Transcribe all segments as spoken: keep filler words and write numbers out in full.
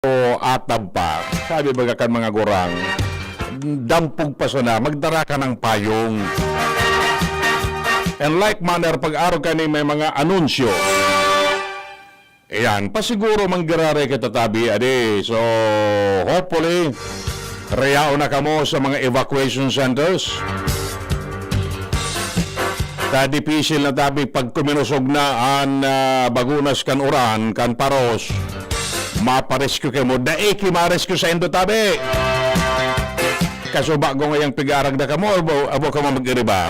atab pa. Sabi baga kan mga gurang, dampog pa sana, magdara ka ng payong. And like manner, pag-arog ka ni may mga anunsyo, ayan, pasiguro manggiraray kita tabi, adi. So, hopefully, rayaon na kamo sa mga evacuation centers. Ta dipisil na tabi pag kuminusog na an, ah, bagunas kan uran, kan paros, maparescue kamo. Dai ki marescue saindo tabi. Kasuba ko ngayang pigarag na kamo, abo, abo kamo mag-iriba.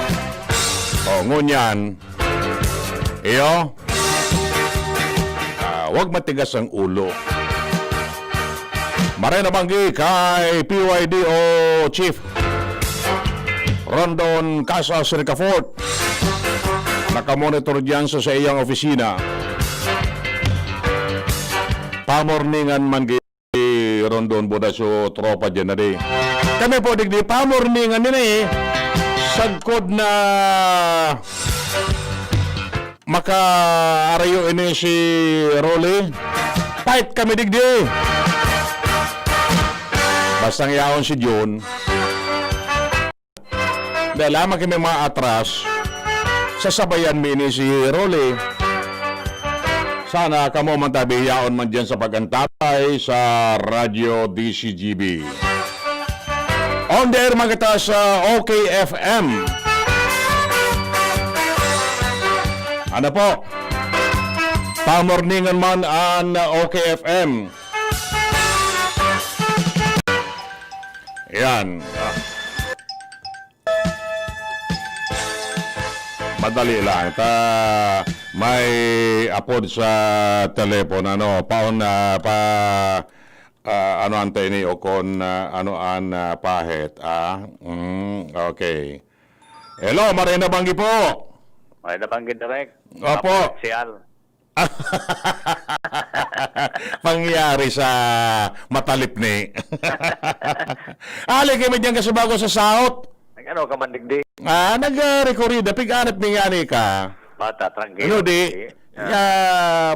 O, ngunyan. Iyo. Ah, wag matigas ang ulo. Maray na banggi kay P Y D O Chief Rondon Casas Ricafort. Nakamonitor diyan sa, sa iyang opisina. Pamorningan man gi-, Rondon Budaso, tropa diyan na di. Kami po, digdi, pamorningan nila eh. Sagkod na makaarayo ini si Rolly. Fight kami digdi. Bastang yaon si Jun. Dahil lamang kami mga atras, sasabayan mi ini si Rolly. Sana kamo man tabi yaon man dyan sa pag-antabay sa Radyo D C G B. On the air man kita sa O K F M. Ano po? Pamorningan man an O K F M. Yan. Ah. Madali lang. Ta, may apod sa telepon, ano, paon na pa, ah, ano an tayo ni Okon, ah, ano an, ah, pahet, ah? Mm, okay. Hello, Marina Banggi po. Marina Banggi, Direk. Opo. Sial. Pangyari sa matalipni. Ali kami diyan kasubago sa South. Nag-ano ka man, digdi? Ah, nag-, ah, rekorida. Pig-anap ni ngani ka. Bata, trangkilo. Ano, di? Sige. Ah. Ya,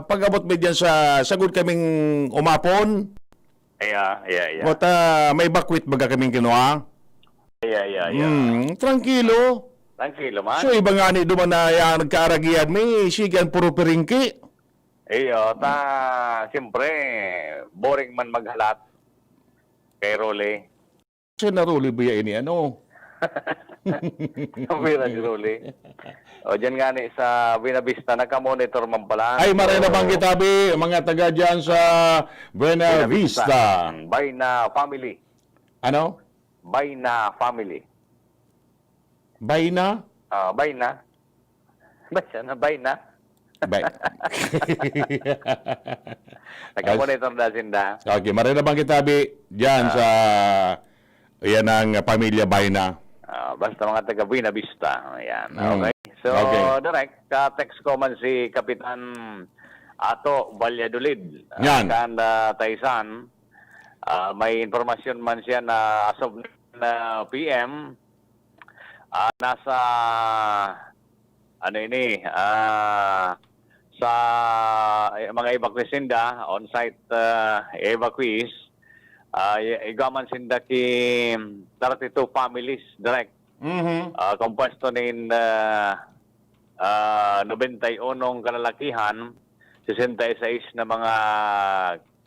pag-abot mi diyan sa, sagod kaming umapon. Iya, iya, iya. But, ah, may bakwit baga kaming kinuha. Iya, iya, iya. Hmm, trangkilo. Trangkilo man. So, iba nga ni duman na yan, nagkaaragihan, may sigan puro piringki. Iyo, ta, siyempre, boring man maghalat kay Rolly. Kasi na Rolly ba yan ini, ano? Ang pira ni Rolly. O, dyan nga ni sa Buena Vista, nakamonitor man pala. Ay, maray na So, bang kita, bi? Mga taga dyan sa Buena Buena Vista. Vista. Baina family. Ano? Baina family. Baina? Ah, Baina. Basta na Baina. Bay- Nagkamonitor na sinda. Okay, maray na bang kita, bi? Dyan Ah. sa, yan ang pamilya Baina. Ah, basta mga taga Buena Vista. Ayan. Mm. Okay. So, Okay. Direk, ka-text ko man si Kapitan Ato Valladolid. Ah, Yan. Kan, ah, Taisan, ah, may impormasyon man siya na as of na P M, ah, nasa, ano ini, ah, sa, eh, mga evacuees ninda, on-site, ah, evacuees, ah, i-, igwa man sinda ki thirty-two families, direct. Mhm. Ah, kompuesto nin, ah, ah, nobenta y unong kalalakihan, sesenta y seis na mga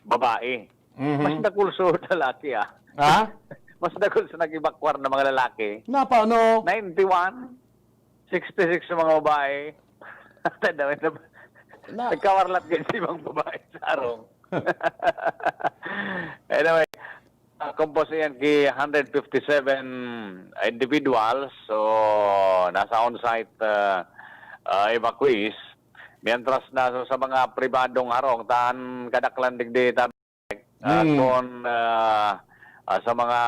babae. Mhm. Mas dakul sa lalaki, ah. Ha? Mas dakul sa nag-evacuar na mga lalaki. Na, paano? Ninety-one, sixty-six sa mga babae. Tanda mo na. Na- Nagkawarlat din si mga babae sa arong. Anyway, ah, compose yan ki hundred fifty-seven individuals. So, nasa on-site, ah, ah, evacuees. Mientras na sa, sa mga pribadong arong, tan kadaklan digdi, ta-, ah, Mm. kun, ah, ah, sa mga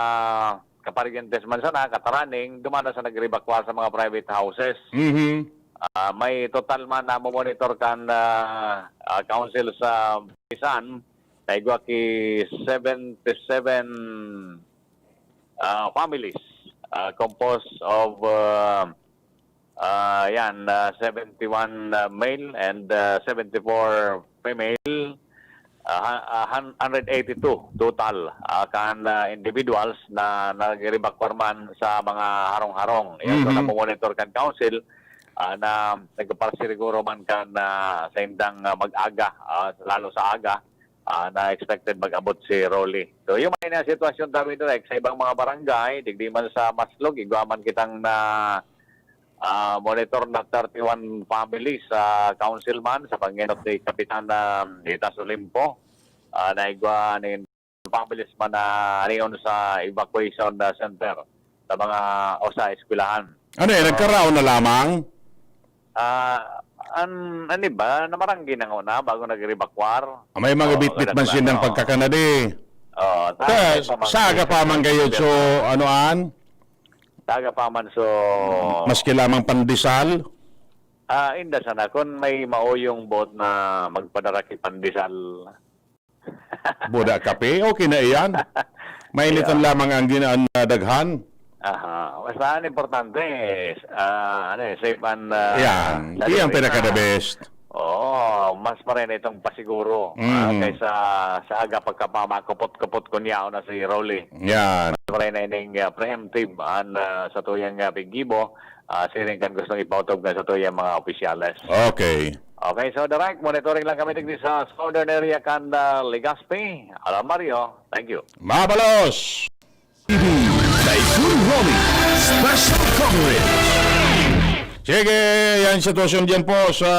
kaparyentes man sana, kataraning, dumana sa nag-evacuar sa mga private houses. Mhm. Ah, may total man na monitor kan, ah, ah, council sa Bisan, naigwa ki seventy-seven, ah, families, ah, composed of, ah, ah, yan, ah, seventy-one, ah, male and, ah, seventy-four female. ah, ha-, ah, han-, hundred eighty-two total, ah, kan, ah, individuals na nag-reevacuar man sa mga harong-harong. Yan, so, Mhm. namomonitor kan council, ah, na nagpapasiguro man kan, ah, sa indang, ah, mag-aga, ah, lalo sa aga, ah, na expected mag-abot si Rolly. So, yung mga sitwasyon, David Rex, sa ibang mga barangay, digdi man sa Maslog, igwa man kitang na, ah, monitor na thirty-one families sa council man, sa pangenot ni Kapitan, ah, Itas Olimpo, ah, na igwa nin families man na anion sa evacuation, ah, center sa mga, o sa eskwelahan. Ano eh, So, nagkaraon na lamang? Ah, an-, ano ba? Namaranggi na nguna bago nag-reevacuar. Ah, may mga Oo, bitbit man nagkakilala, sindang oo. pagkakanadi. Oo, Ta-, tapos sa mga sa aga pa man kayo, so, ano, an? Sa aga pa man, so, Maski lamang pandesal? Ah, inda sana. Kung may mauyong boot na magpadara ki pandesal. Buda kape, okay na iyan. Mainitan Iya. lamang ang ginaan na daghan. Aha. Basta ang importante, ah, ano eh, safe and, ah, Yan. dali Yan rin pinaka-the na. best. Oo, mas pa rin itong pasiguro, ah, Mhm. kaysa sa aga pagkapamakupot-kupot kun yaon na si Rolly. Yan. Mas pa rin na ining, ah, preemptive an, ah, sa tuyang, ah, piggibo, ah, siring kan gustong ipautob kan sa tuyang mga opisyales. Okay. Okay, so direct monitoring lang kami digdi sa southern area kan, ah, Legazpi. Alam Mario, thank you. Mabalos! Typhoon Rolly Special Coverage. Sige, yan sitwasyon dyan po sa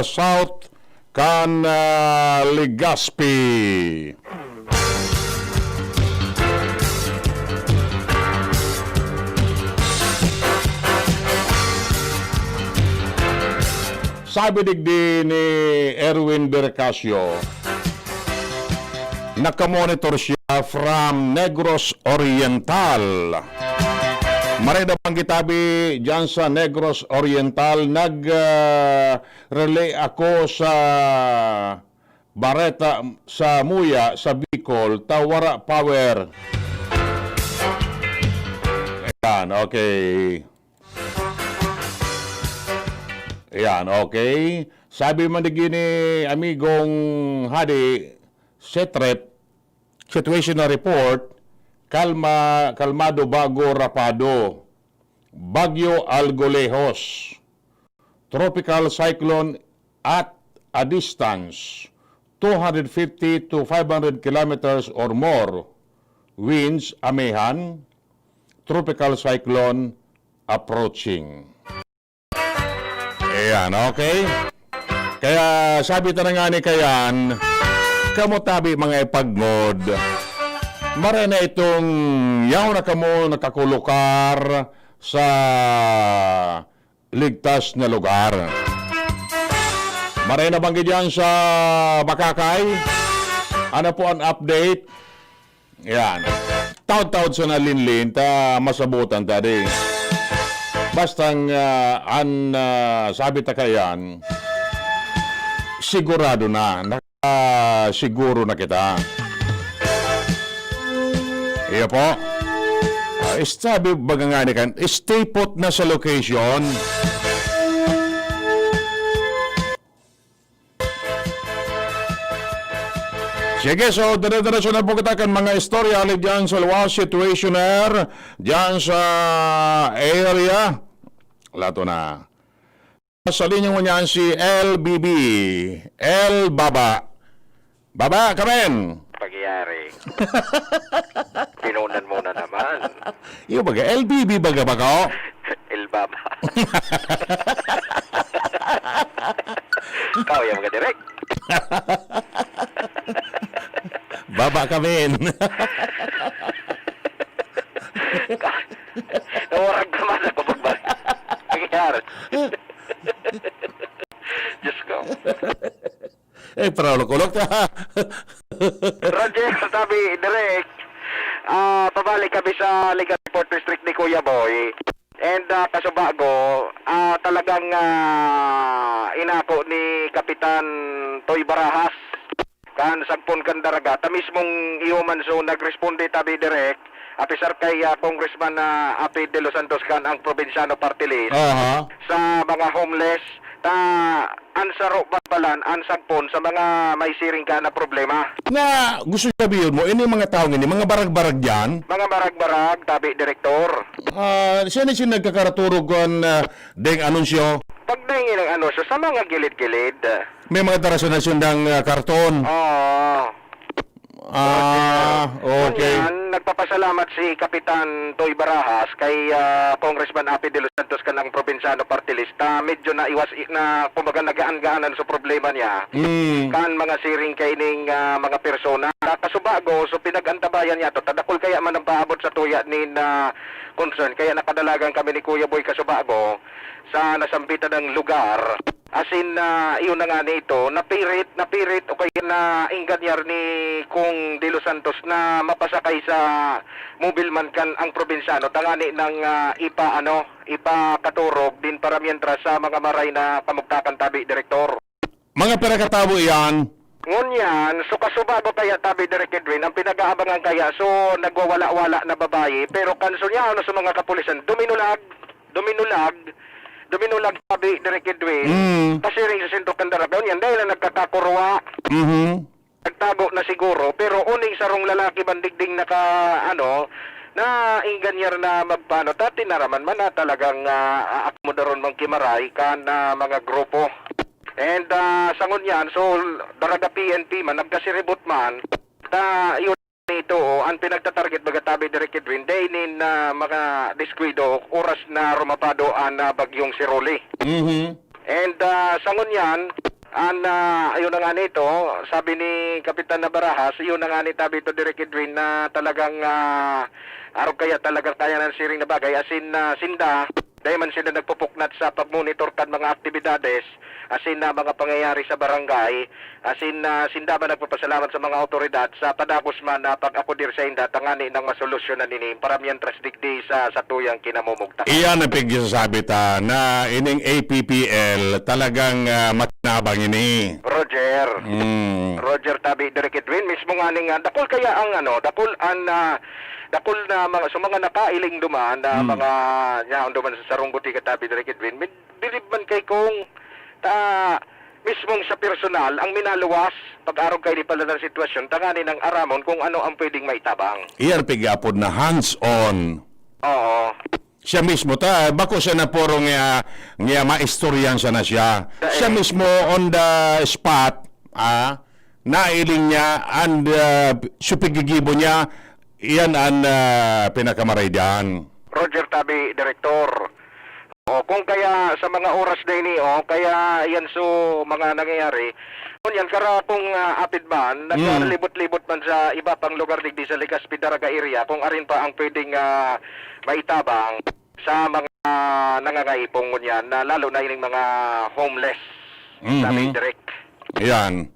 South kan, ah, Legazpi. Sabi digdi ni Erwin Bercasio, nakamonitor siya from Negros Oriental. Maray na bang kitabi dyan sa Negros Oriental, nag, ah, relay ako sa Bareta sa Muya, sa Bicol, ta wara power. Ayan, okay. Ayan, okay. Sabi man digdi ni amigong Hadi, Setrep, situational report, kalma, kalmado bago rapado. Bagyo algo lehos. Tropical cyclone at a distance two hundred fifty to five hundred kilometers or more. Winds amehan, tropical cyclone approaching. Ayan, okay? Kaya sabi ta na nga ni Kayan, kamo tabi mga ipagngod. Maray na itong yaw na kamo nakakulukar sa ligtas na lugar. Maray na banggi dyan sa Bakakay. Ano po ang update? Yan. Taod-taod sa nalinlin, ta masabutan ta di. Bastang, ah, an, ah, sabi ta kayan, sigurado na, nakasiguro na kita. Iyo po. Ah, sabi baga nga ni kan, stay put na sa location. Sige, so dire-diretso na po kita kan mga istorya ali diyan sa luwas, situationer diyan sa area. Lato na. Sa linya ngunyan si L B B. L Baba. Baba, kamen! Pagyari. Pinunan mo na naman. Iyo baga, L B B baga ba ka, oh? El Baba. Ikaw, yan mga direk. Baba kami. Nawarag naman ako pagbalik. Nangyari. Diyos ko. Eh, parang kulok ta. Roger, sabi, Direk, ah, pabalik kami sa Legazpi Port District ni Kuya Boy. And, ah, kasubago, ah, talagang, ah, inako ni Kapitan Toy Barajas kan Sagpon kan Daraga, ta mismong iyo man so nagresponde tabi direk, apisar kay, ah, Congressman na Apid De Los Santos kan ang Probinsyano Party List Aha. sa mga homeless, ta An saro pa palan, an sagpon sa mga may siring ka na problema. Na gusto sabihin mo, ini mga taong ini, mga barag-barag yan? Mga barag-barag, tabi, Direktor. Ah, siya ni siya nagkakaraturog kan, ah, deng anunsyo? Pag deng inang anunsyo, sa mga gilid-gilid. May mga dara siya na siyang, ah, karton? Oo. Ah, okay. Ngunyan, nagpapasalamat si Kapitan Toy Barajas kay, ah, Congressman Api De Los Santos kan ang probinsyano party list na medyo naiwas i-, na, kumbaga, nagaan-gaanan sa problema niya. Mm. Kan mga siring kaining, ah, mga persona. Sa kasubago, so pinag-antabayan niya to. Tadakol kaya man ang paabot sa tuya nin, ah, concern. Kaya nakadalagan kami ni Kuya Boy Kasubago sa nasambitan ng lugar. Asin, ah, iyon na nga ni ito, napirit, napirit o kaya naingganyar ni Kong De Los Santos na mapasakay sa mobilman kan ang probinsyano tangani nang, ah, ipa-, ano, ipakaturog din para mientras sa mga maray na kamugtakan, tabi, Direktor. Mga pira ka tawo iyan? Ngunyan, so kasubago kaya, tabi, Direk Edwin, ang pinag-aabangan kaya, so nagwawala-wala na babayi, pero kanso niya, ano, sa mga kapulisan, duminulag, duminulag, duminulag, tabi, Direk Edwin, Mm. pasiring sa sentro kan Daraga. Ngunyan, dahil na nagkakakurwa, Mhm. nagtago na siguro, pero uning sarong lalaki bandigding naka, ano, naingganyar na magpaano, ta tinaraman man na talagang, ah, aakomodaron man ki maray kan, ah, mga grupo. And, ah, sa ngunyan, so, Daraga P N P man, nagkasiribot man, ta, yun ito, oh, ang pinagtatarget, baga, tabi, Direk Edwin, dahil nin, ah, mga diskuido, oras na rumapado ang, ah, bagyong si Rolly. Mhm. And, ah, sa ngunyan, an, ah, ayun na nga nito, sabi ni Kapitan Nabarajas, yun na nga ni Tabito Direk Edwin na talagang, ah, arog kaya talagang kaya ng siring na bagay, as in, ah, sinda, dahil man sila nagpupuknat sa pagmonitor kan mga aktibidades, as in, ah, mga pangyayari sa barangay, as in, ah, sinda man nagpapasalamat sa mga awtoridad sa padagos man na pag-akudir sa inda tangani nang masolusyonan ini para mientras digdi sa satuyang kinamumugtakan. Iyan ang pigsasabi ta na ining A P P L talagang, ah, matinabang ini. Roger. Mm. Roger, tabi, Direk Edwin, mismo nga ning, ah, dakul kaya ang, ano, dakul an, ah, dakul na mga, so mga nakailing duman na Mm. mga yaon duman sa sarong butika, tabi, Direk Edwin, mid-, bilib man kay kung ta, mismong sa personal ang minaluwas pag-arog kaini pala ng sitwasyon tangani nang aramon kung ano ang pwedeng maitabang. Iyan pigapod na hands-on. Oo. Siya mismo, ta, bako siya na puro nga, nga maistoryan siya na siya. Dai. Siya mismo on the spot, ah, nailing niya and, ah, supigigibo niya, iyan ang, ah, pinakamaray diyan. Roger Tabi, Direktor. O, kung kaya sa mga oras na ini, o, kaya yan so mga nangyayari. Ngunyan, kara kung, ah, apid man, Mm. naglilibot-libot man sa iba pang lugar digdi sa Legazpi, Daraga area, kung arin pa ang pwedeng, ah, maitabang sa mga, ah, nangangaipo ngunyan, na lalo na ining mga homeless, Mhm. sabi, Direk. Yan.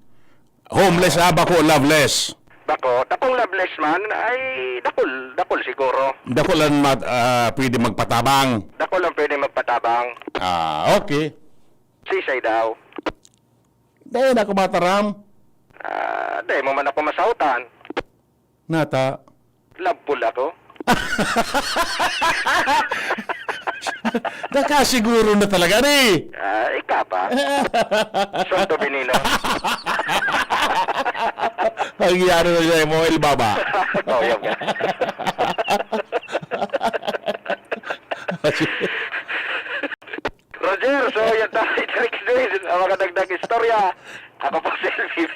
Homeless, ah, bako loveless. Bako, dakul loveless man, ay dakul, dakul siguro. Dakul ang mat-, ah, pwede magpatabang. Dakul ang pwede magpatabang. Ah, okay. Sisay daw. Dahil ako mataram. Ah, dahil mo man ako masautan. Nata. Love full ako. Nakasiguro na talaga, ni. Ah, ika pa. Santo Benigno. Ang iyaro na siya, Moel Baba. Oh, yan ka. Roger, so yan tayo, Trix Days. Ang mga dagdag istorya. Ako po si L B B.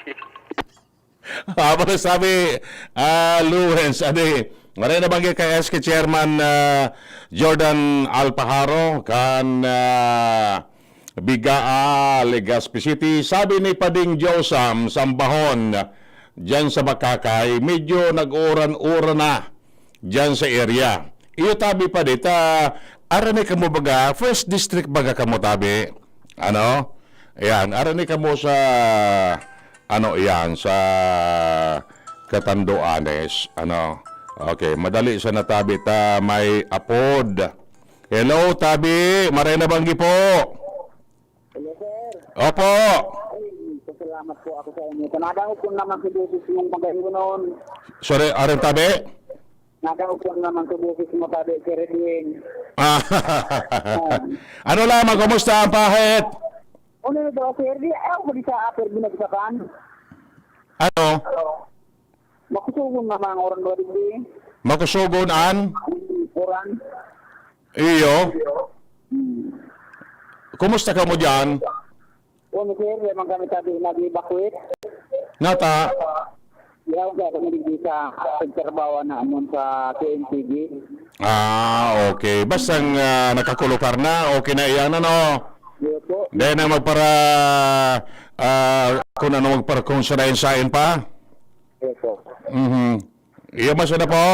Habang sabi, ah, Luwens, adi, maray na banggi kay S K Chairman, ah, Jordan Alpajaro, kan, ah, Bigaa, Legazpi City. Sabi ni Pading Josam Sambahon, dyan sa Bakakay, medyo nag-uuran-uran na dyan sa area. Iyo tabi pa dita, arani kamo baga, first district baga kamo tabi. Ano? Ayan, arani kamo sa, ano, yan, sa Catanduanes, ano. Okay, madali sa natabi ta may apod. Hello, tabi. Maray na banggi po. Hello, sir. Opo. Ay, pasalamat po ako sa inyo. Nadangog ko naman sa boses yung magayonon. Sorry, arin tabi? Nadangog ko naman sa boses mo, tabi, Sir Edwin. Ah. Ano lamang, kumusta ang pahit? Ano na daw, sir? Di, ayaw ko di sa upper binagsakan. Ano? Makusugon na mga oran ba, di? Makusugon an? Oran. Iyo. Hmm. Kumusta ka mo dyan? Ano, sir? Di man kami tabi nag-evacuate. Nata? Yaw ka kami digdi sa pagtrabaho na amon sa T N T G. Ah, okay. Basta nga nakakulukar na, okay na iyan, ano? Yes po. Dahil na magpara, ah, kung ano, magpara, kung sarayan-sayan pa? Yes po. Mhm. Iyo, mas na po.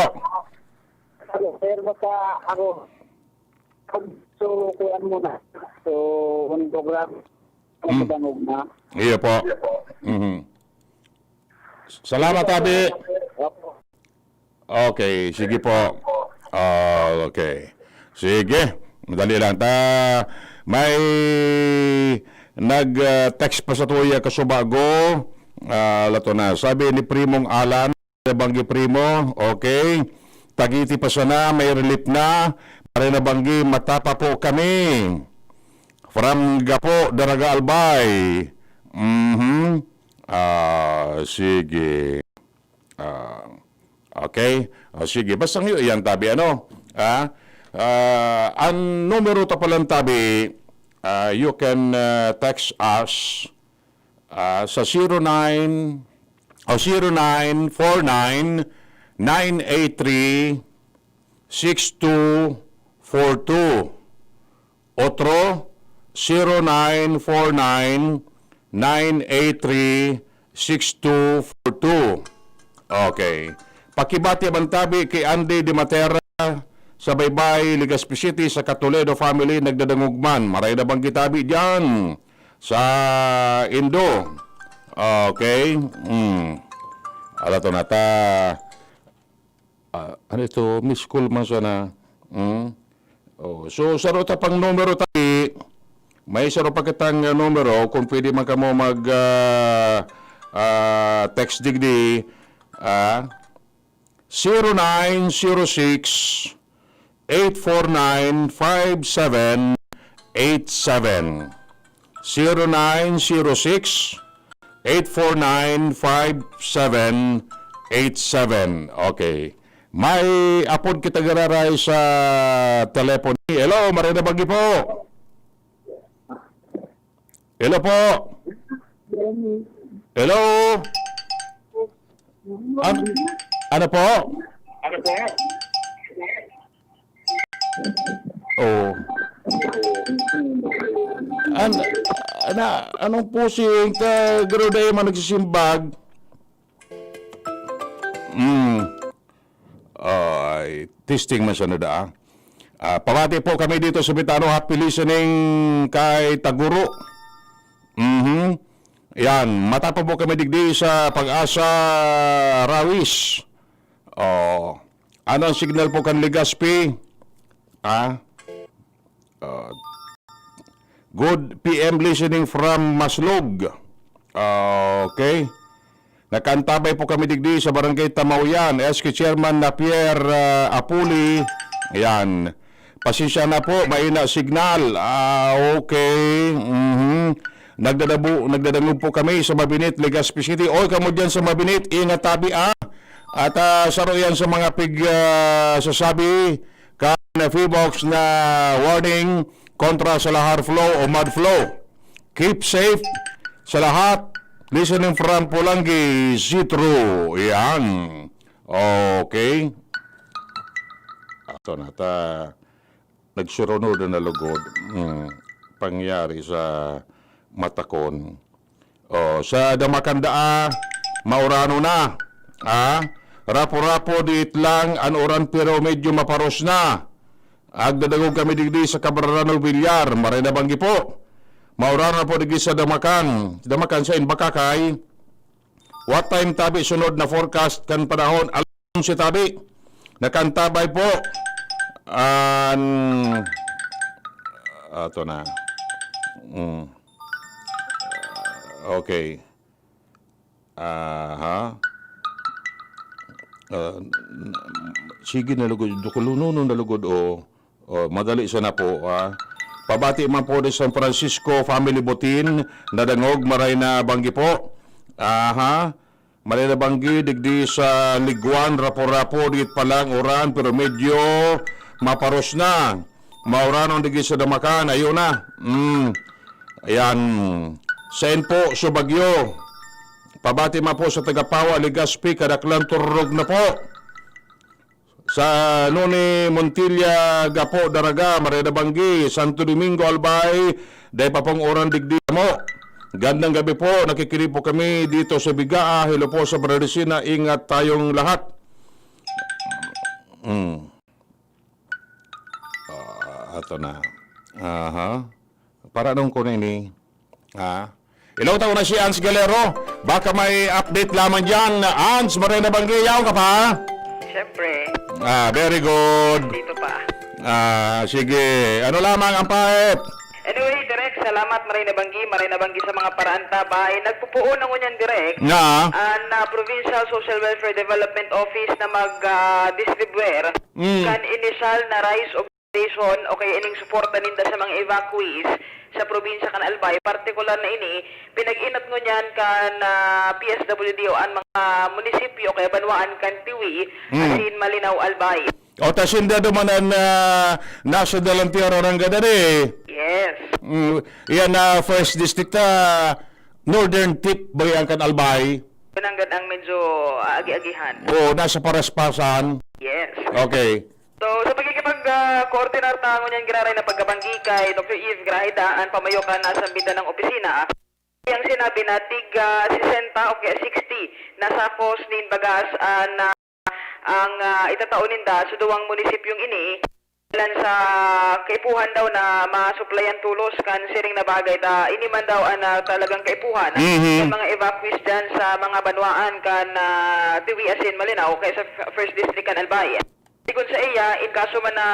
Ano, sir, basta ako, so, kuan muna. So, ang program, Hmm. Ang dangog na. Iyo po. Mhm. Salamat, Abi. Opo. Okay, sige po. Ah, okay. Sige, madali lang. Ta, may nag, ah, text pa sa tuya, kasubago. Ah, lato na. Sabi ni Primong Alan, nabanggi, Primo, okay. Tagiti pa sana, may relief na. Pare nabanggi, matapa po kami. From Gapo, Daraga, Albay. Mhm. Ah, sige. Ah, okay. Ah, sige. Basta ngayon, yan, tabi, ano? Ah, ah, ang numero ta palan, tabi, ah, you can, ah, text us, ah, sa zero nine, o zero nine four nine, nine eight three, six two four two. Otro, zero nine four nine, nine eight three, six two four two. Okay. Pakibati man tabi ki Andy de Matera sa Baybay, Legazpi City, sa Katoledo family, nagdadangog man. Maray na bang kitabi diyan sa Indo? Okay. Hmm. Ala to nata. Ah, ano ito? Miss call man sana. Hmm? Oh, so, saro ta pang numero tabi. May saro pa kitang, ah, numero, kung pwede man kamo mag, ah, ah, text digdi, ah, zero nine zero six, eight four nine, five seven eight seven. Zero nine zero six, eight four nine, five seven eight seven. Okay. May apod kita giraray sa telepono. Hello, Marina Bagi po. Hello po. Hello. An-, ano po? Ano po? Oh. An-, ana, anong pusing ka, garo dai man nagsisimbag? Hmm. Ay, testing man siya na daa. Ah, pamati po kami dito sa Bitano. Happy listening kay Taguro. Mhm. Yan, matapa po kami digdi sa Pag-asa Rawis. Oh, ano ang signal po kan Legazpi? Ah? Ah, good P M listening from Maslog. Ah, okay. Nakantabay po kami digdi sa Barangay Tamaoyan, S K Chairman na Pierre, ah, Apuli. Ayan. Pasensya na po, maina signal. Ah, okay. Mhm. Nagdadabu-, nagdadangog po kami sa Mabinit, Legazpi City. Oy, kamo diyan sa Mabinit, ingat tabi, ah. At, ah, saro yan sa mga pig, ah, sasabi kan Fibox na warning kontra sa lahar flow o mud flow. Keep safe sa lahat. Listening from Polangui, Zitro. Yan. Okay. Ato na ta. Nagsurunod na lugod. Hmm. Pangyari sa Matakon. Oh, sa Damakan daa, maurano na. Ah, rapo-rapo diit lang an uran pero medyo maparos na. Agdadangog kami digdi sa Kabrarano Villar, maray na banggi po. Maurano na po digdi sa Damakan. Damakan sa Inbakakay. What time tabi sunod na forecast kan panahon? Alas onse tabi. Nakantabay po. An, ato na. Mm. Okay. Aha. Ah, n-, n-, sige na lugod, dukulunon na lugod, o. O, madali sana po, ha. Pabati man po ni San Francisco Family Butin, nadangog, maray na banggi po. Aha. Maray na banggi, digdi sa Liguan, rapo-rapo, dikit pa lang uran, pero medyo maparos na. Mauranon digdi sa Damakan, ayun na. Mm. Ayan. Sain po, so Bagyo. Pabati man po sa taga Pawa, Legazpi, kadaklan turog na po. Sa Noni, Montilla, Gapo, Daraga, maray na banggi, Santo Domingo, Albay, dai pa pong uran digdi mo. Gandang gabi po, nakikinig po kami dito sa Bigaa. Hello po sa Brother Sina, ingat tayong lahat. Hmm. Ah, ato na. Aha. Para nung ko na ini. Ha? Hello, tao na si Ans Galero. Baka may update lamang dyan. Ans, maray na banggi, yaon ka pa? Siyempre, Ah, very good. Dito pa. Ah, sige. Ano lamang ang paet? Anyway, Direk, salamat, maray na banggi, maray na banggi sa mga paraan ta. Bahay, nagpupuon na ngunyan, Direk. Nga? An, ah, Provincial Social Welfare Development Office na mag, ah, distribuer Mm. kan initial na rice o station o kaya ining suporta ninda sa mga evacuees sa probinsya kan Albay, partikular na ini, pinag-inot ngunyan kan, ah, P S W D o an mga munisipyo o kaya banwaan kan Tiwi, Mm. asin Malinao, Albay. O, ta sinda duman an, ah, nasa Dalantiaro, Rangga dali. Yes. Mm, iyan na first district ta, northern tip, bayan kan Albay. Pinanggad ang medyo, ah, agi-agihan. Oo, nasa Paraspasan. Yes. Okay. So, sa pagkikipag, ah, koordinar ta ngunyan giraray na pagkabanggi kay Doktor Eve Grahida, an pamayo kan nasambit na opisina, yang sinabi na tig, ah, sesenta o kaya sixty na sakos nin bagas, ah, na ang, ah, itatao ninda sa duwang munisipyong ini, lan sa kaipuhan daw na masuplayan tolos kan siring na bagay ta ini man daw an, ah, talagang kaipuhan Mhm. kan mga evacuees dyan sa mga banwaan kan, ah, Tiwi asin Malinao kaya sa f-, First District kan Albay. Sigon sa iya, in kaso man na,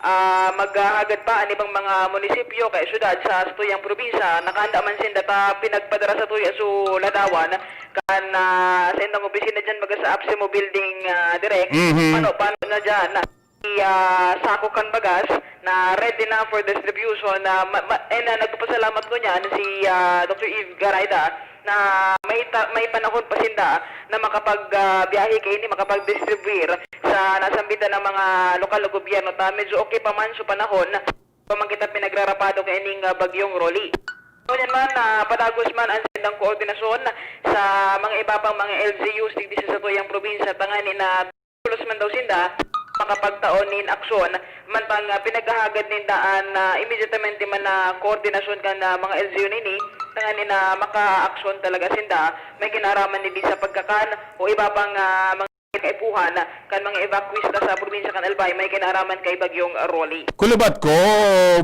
ah, maghahagad pa an ibang mga munisipyo kaya syudad sa satuyang probinsya, nakahanda man sinda ta pinagpadara sa tuya so Ladawan kan, ah, sa indang opisina dyan, baga sa Apsimo Building, ah, Direk. Mhm. Pano-pano na dyan, na, i, ah, sako kan bagas na ready na for distribution, na ma-, ma-, and, ah, nagpapasalamat ko niyan si, ah, Doktor Eve Garaida na may ta-, may panahon pa sinda na makapag, ah, biyahe kaini, makapag-distribuir sa nasambitan ng mga lokal na gobyerno. Ta, medyo okay pa man sa panahon, pa man kita pinagrarapado kaining, ah, Bagyong Rolly. Ngunyan man, ah, padagos man ang sindang koordinasyon sa mga iba pang mga L G Us digdi sa satuyang probinsya, tanganing na tolos man daw sinda makapagtao nin aksyon, mantang, ah, pinaghahagad ninda an, ah, immediatamente man na koordinasyon kan, ah, mga L G U nini, tanganing na makaaksyon talaga sinda, may kinaaraman digdi sa pagkakan o iba pang, ah, mga kaipuhan kan mga evacuees ta sa probinsya kan Albay, may kinaaraman kay Bagyong Rolly. Kulubat ko,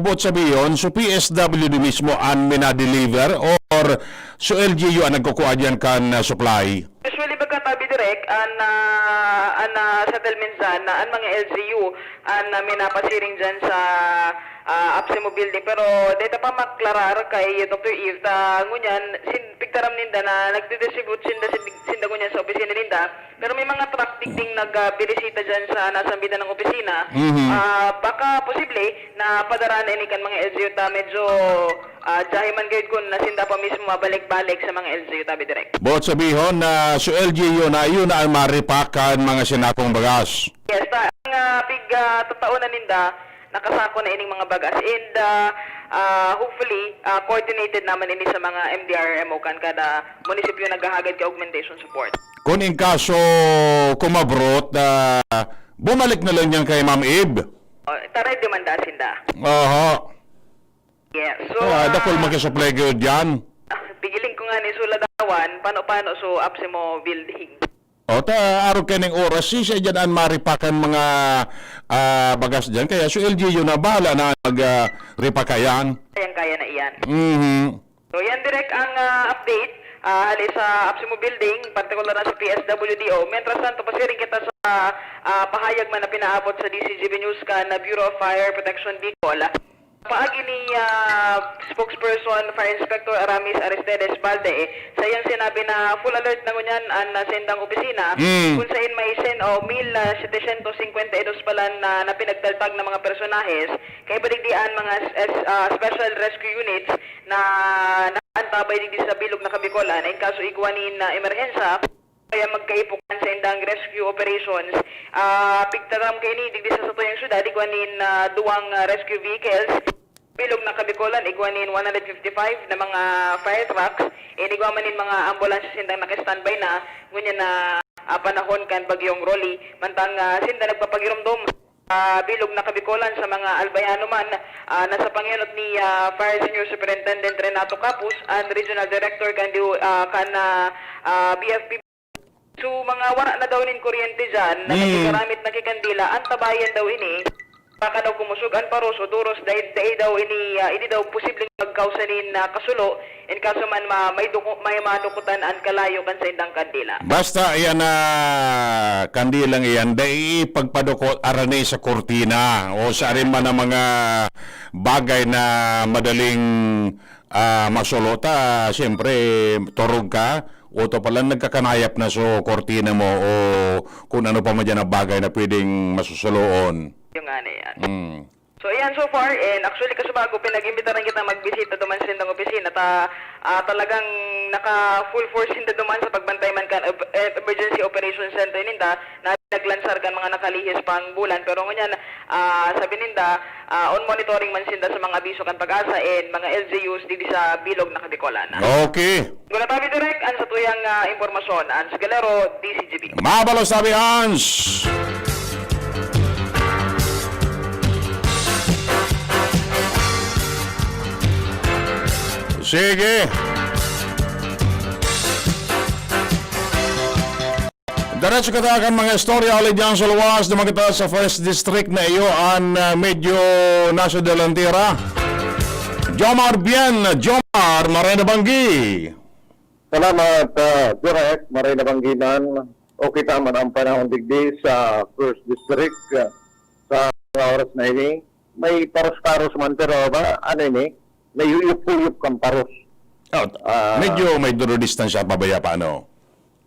buot sabihon, so P S W D mismo an mina-deliver or so L G U an nagkukua diyan kan, ah, supply? Usually, pagkatabi direk, an, ah, an, ah, settlement dyan na an mga L G U an, ah, minapasiring dyan sa, ah, Apsimo Building. Pero deta pa maklarar kay Doktor Eve, ta ngunyan, sin-, pigtaram ninda na nagdidistribute sinda, sin-, sinda ngunyan sa opisina ninda. Pero may mga truck digding nag, ah, binisita dyan sa nasambitan ng opisina. Mhm. Ah, baka posible na padara na ini kan mga L G U ta medyo, ah, jahe man gayud kun na sinda pa mismo mabalik-balik sa mga L G U tabi direk. Buot sabihon na so L G U na iyo na ang maripakan mga sinakong bagas. Yes, ta, ang, ah, pig, ah, tataonan ninda, nakasako na ining mga bagas. And, ah, ah, hopefully, ah, coordinated naman ini sa mga M D R R M O kan kada munisipyo naghahagad ka augmentation support. Kung in kaso kumabrot, ah, bumalik na lang yan kay Ma'am Eve. Oh, taray demanda sinda. Oho. Yes. So, Ah, ah, dakul makisupply kayo dyan. Ah, pigiling ko nga ni Suladawan, pano-pano so Apsimo Building. O, ta, arog kaning oras, sisya dyan an maripakan mga, ah, bagas dyan. Kaya so L G U na, bahala na mag, ah, ripaka yan. Kayang-kaya na iyan. Mhm. So, yan direk ang, ah, update, ah, hali sa Apsimo Building, partikular na sa P S W D O. Mientras tanto, pasiring kita sa, ah, pahayag man na pinaabot sa D C G B News kan Bureau of Fire Protection Bicol. Paagi ni ah, spokesperson Fire Inspector Aramis Aristides Balde, sa iyang sinabi na full alert na ngunyan an ah, saindang opisina, Mm. kung sain may sen o mil setecientos cincuenta y dos palan na, na pinagtaltag na mga personahes, kaiba digdi an mga s-, s-, ah, special rescue units na nakaantabay digdi sa bilog na Kabikolan. In kaso igwa nin ah, emerhensa, kaya magkaipukan sa indang rescue operations. Ah, pigtaram kaini digdi sa satuyang syudad, igwa nin ah, duwang ah, rescue vehicles. Bilog na Kabikolan, igwa nin one hundred fifty-five na mga fire trucks. Inigwa man nin mga ambulansya sindang naka-standby na, ngunyan na ah, panahon kan Bagyong Rolly. Mantang ah, sinda nagpapagiromdom ah, bilog na Kabikolan sa mga Albayano man, ah, nasa pangenot ni ah, Fire Senior Superintendent Renato Capus, an Regional Director kan, D O, ah, kan ah, ah, B F P. So, mga wara na daw nin kuryente dyan, na Mm. nagkakaramit na kikandila, antabayan daw ini, baka daw kumusog an paros o duros, dahil, dahil daw ini, ah, ini daw posibleng magkausa nin ah, kasulo, in kaso man ma-, may duku-, may madukutan an kalayo kan saindang kandila. Basta iyan na kandilang iyan, dai ipagpadukot arani sa kurtina o sa arin man ang mga bagay na madaling ah, masulo ta, siyempre, turog ka, o to pala nagkakanayap na so kortina mo o kung ano pa man dyan na bagay na pwedeng masusuloon. Yung nga na yan. Mm. So, ayan, so far, and actually, kasi bago, pinag-imbitaran kita magbisita duman sa sindang opisina, ta, ah, talagang naka full force sinda duman sa pagbantay man kan ep-, eh, emergency operation center ninda, na naglansar kan mga nakalihis pang bulan. Pero ngunyan, ah, sabi ninda, ah, on monitoring man sinda sa mga abiso kan PAGASA and mga L G Us digdi sa bilog na Kabikolan. Okay. Guna tabi direk, an satuyang ah, impormasyon, Hans Galero, D Z G B. Mabalos sabi, Hans! Sige. Diretso kita kan mga istorya, alid diyan sa luwas, naman kita sa First District na iyo, an ah, medyo nasa delantera. Jomar Bien, Jomar, maray na banggi. Salamat, ah, Direk, maray na banggi man. Okay ta man ang panahon digdi sa First District, ah, sa mga oras na ini. May paros-paros man, pero ba, ano ini? Nayuyup-huyup kang paros. Oh, Ah. medyo may duro distansya pabaya pa, ano?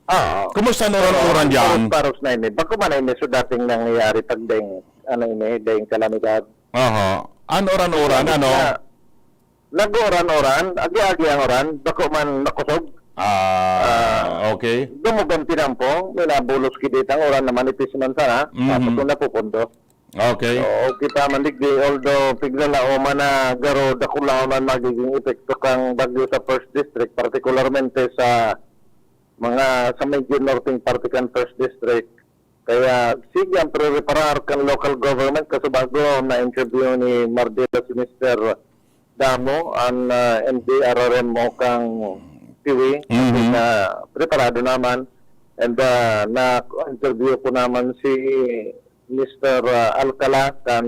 Ah, Kumusta ang pero uran-uran dyan? Paros-paros na ini. Bako man ini, so dating nangyayari pag daing, ano ini, daing kalamidad. Aha. Ano uran-uran, ano? Na, nag-uran-uran, agi-agi ang uran, bako man nakusog. Ah, Ah, okay. Dumugang tinampong, may nabulos ki dito ang uran na manipis man sana, Mhm. tapos kung napupundo. Okay. Oo, kita man digdi, although piglalao man na garo dakulaon man magiging epekto kang bagyo sa First District, partikularmente sa mga sa medyo norteng parte kan First District. Kaya sige ang preparar kan local government, kasi bago na-interview ni Mardila si Mister Damo, ang ah, M D R R M o kang Tiwi, Mhm. na preparado naman. And ah, na-interview ko naman si Mister ah, Alcala kan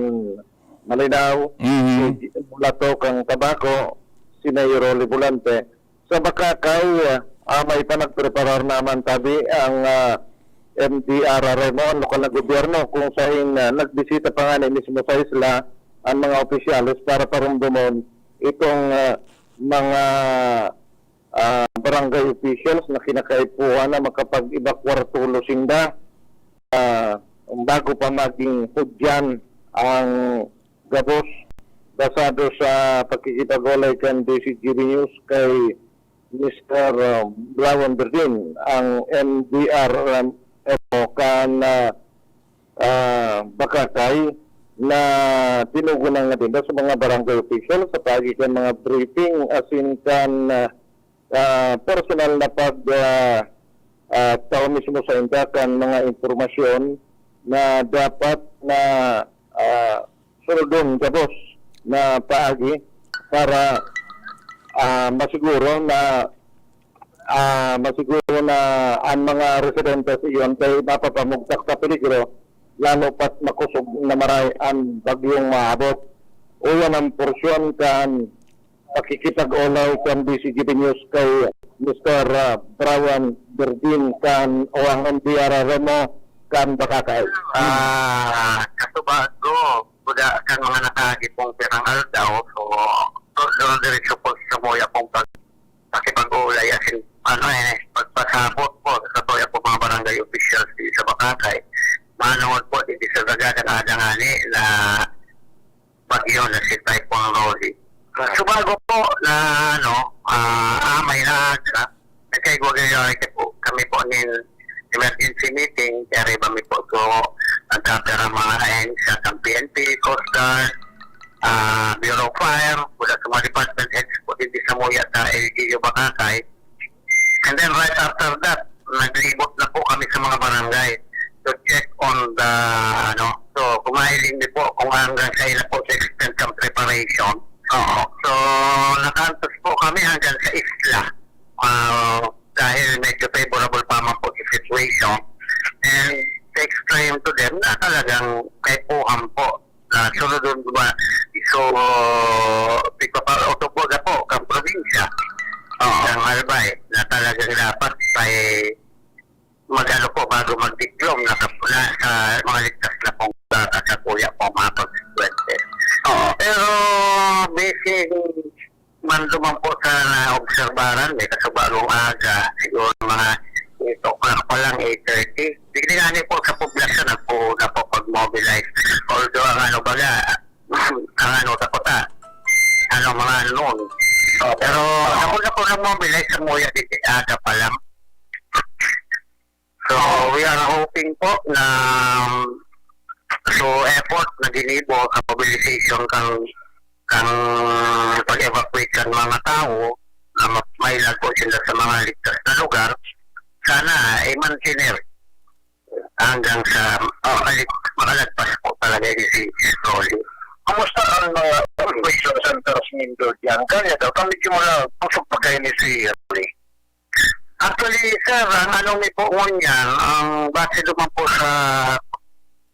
Malinao, Mhm. si Mulato kang Tabaco, si Mayor Rolly Volante. Sa Bacacay, ah, may panagpreparar naman tabi ang ah, M D R R M o, ang lokal na gobyerno, kung sain ah, nagbisita pa nga ni mismo sa isla ang mga opisyales para parumdumon itong ah, mga ah, barangay officials na kinakaipuhan na makapag-evacuar tulo sinda. Ah, bago pa maging hudyan ang gabos, basado sa pakikipag-olay kan D C G B News kay Mister ah, Blawan Berdin, ang M D R M O kan ah, ah, Bacacay, na tinugon ang agenda sa mga barangay official sa paagi kan mga briefing asin kan ah, ah, personal na pag ah, ah, tao mismo sa inda kan mga impormasyon na dapat na ah, sunodon gabos na paagi para ah, masiguro na ah, masiguro na ang mga residente sa iyon kay mapapamugtak sa peligro, lalo pat makusog na maray ang bagyong maabot. Uyan ang porsyon kan pakikipag-olay kan D C G B News kay Mister ah, Brian Berdin kan o ang M D R Remo kan Bacacay. Ah, kasubago. Buda kan mga nakaagi pong pirang aldaw, so, do-, do-, diretso po sa samuya pong pag-, pakipag-ulay, asin, ano eh, pagpasabot po sa samuya pong mga barangay officials di sa Bacacay. Manungod po, di sa dagagan ada ngani na bagyo na si Typhoon Rolly. Subago po na, ano, ah, amay na aga, nagkaigwa-igwa po kami po nin emergency meeting, kaya iba mi po, so, nagkapira mga ahensya ng P N P, Coast Guard, ah, Bureau of Fire, mula sa mga department heads po din sa samuya sa L G U Bacacay. And then right after that, naglibot na po kami sa mga barangay to check on the, ano, so, kumahiling din po kung hanggang sa ila po sa extent ng preparation. Oo. So, nakaantos po kami hanggang sa isla. Ah, dahil medyo favorable pa man po sa situation. And to explain to them na talagang kaipuhan po na sunodon ba iso pigpapa-, o tubuga po kang probinsya, Oo. ng Albay, na talagang dapat ay mag-ano po, bago magdiklom na kap-, na sa mga ligtas na pong baka sa kuya po, mga pag-, Oo. Pero basing man duman po sa naobserbaran, may kasubagong aga, siguro mga eight o'clock pa lang, eight thirty. Bigla nga po sa poblasyon, nagpo-, napapag-mobilize. Although ang ano baga, ang ano, takot, ah, ano, mga noon. Oh, pero ako na po nag-mobilize sa muya, di aga pa lang. So, we are hoping po na, um, so, effort na ginibo sa mobilization kan, kan pag-evacuate kan mga tawo na ma-, mailagpo sila sa mga ligtas na lugar, sana i-maintain hanggang sa, oh, makalig-, makalagpas po talaga ini si Rolly. Kumusta ang mga evacuation centers nindo diyan? Kaya daw, kami mo na pusog pa kayo ni si Rolly. Actually, sir, ang ano mi po ngunyan, ang base duman po sa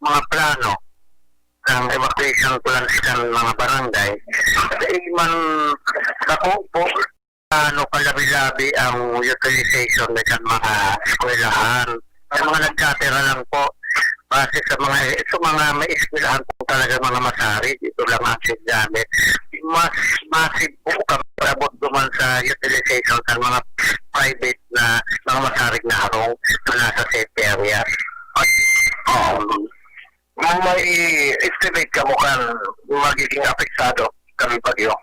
mga plano ng evacuation plans kan mga barangay, sa man, dako po, ano, kalabi-labi ang utilization na kan mga eskwelahan. Ang mga nagkatira lang po, base sa mga, sa mga may eskwelahan po talaga mga masarig, ito lang ang gamit. Mas massive po kami abot duman sa utilization sa mga private na mga masarig na harong na nasa safe areas. Oo. May estimate ka mo kan magiging apektado kan bagyo?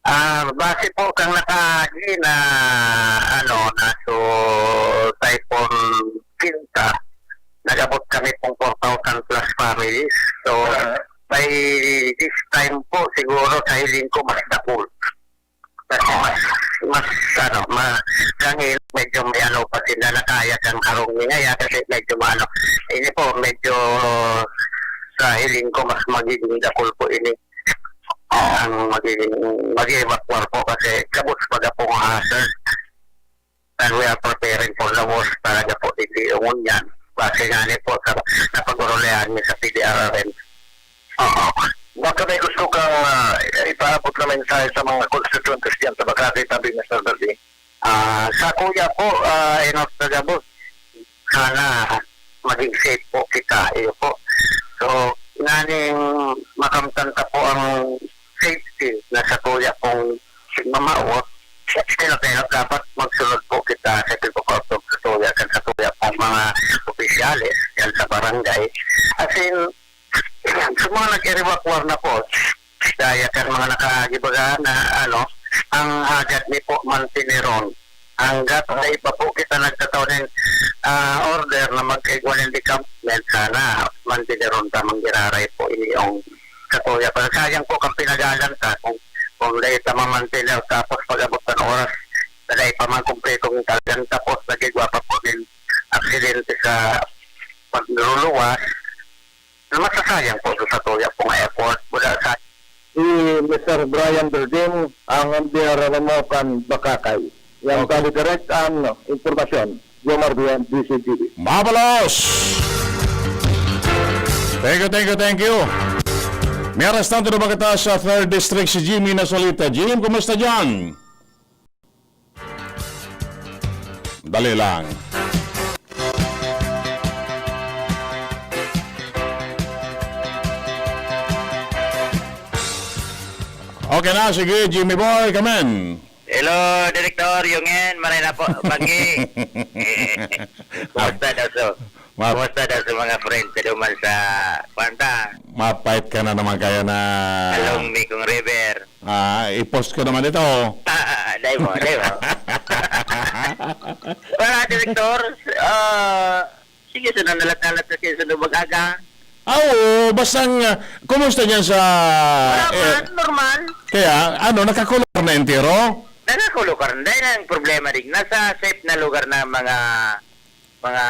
Ah, base po kang nakaagi na, ano, na so Typhoon Quinta, nag-abot kami pong four thousand plus families. So, Ah. by this time po, siguro sa hiling ko, mas dakul. Kasi mas, mas, ano, ma-, kang il-, medyo may ano pa sila, na kaya kang harong ni ngaya kasi medyo maano. Ini po, medyo sa hiling ko, mas magiging dakul po ini. Ang magiging, mag-evacuar po kasi gabos pa pong hazard. And we are preparing for the worst talaga po, hindi yung yan. Base nga ni po sa napag-urulihan niya sa P D R R M. Oo. Baka may gusto kang, ah, ipaabot na mensahe sa mga constituentes diyan sa Bacacay, tabi, Mister Bernie? Ah, sa kuya po, ah, enough na gabos. Sana maging safe po kita, iyo po. So, nganing makamtan ta po ang safety na sa kuya pong mamaot, sila kayo dapat magsunod po kita sa pagpapautog sa kuya kan sa kuya pong mga opisyales yan sa barangay. As in, sa mga nag-evacuar na po, daya kan mga nakagibaga na, ano, ang hagad ni po mantineron. Hanggat sa iba po kita nagtatao nin, ah, order na magkaigwa nin decampment, sana mantineron ta, manggiraray po ini yung katuya. Pero sayang po kang pinagalan ta kung, kung dahil ta mamantiner, tapos pag-abot ng oras, na dahil pa man kumpletong talagang tapos, nagigwa pa po nin aksidente sa pagluluwas, na masasayang po sa tuya pong effort mula sa Si Mister Brian Berdin, ang M D R R M O kan Bacacay. Yan Okay. Kali direct ang, no, impormasyon. Jomar Bien, D C G B. Mabalos! Thank you, thank you, thank you. May arestante na ba kita sa third District, si Jimmy Nasolita? Jim, kumusta dyan? Dali lang. Kaya na, sige, Jimmy Boy, kamen. Hello, Director Yungen, maray na po, Banggi. Kumusta daw so? Ma- Kumusta daw sa mga friends sa duman sa Kwanta? Mapait ka na naman kaya na Along Mekong River. Ah, i-post ko naman ito. Dai mo, dai mo. Wala, Director. Ah, sige, so nanalat-nalat na kayo sa Lubaga. Ah, oo, bastang, ah, kumusta dyan sa, Wala pa, eh, normal. Kaya, ano, nakakulor na entero? Nakakulor na. Dahil ang problema din, nasa safe na lugar na mga, mga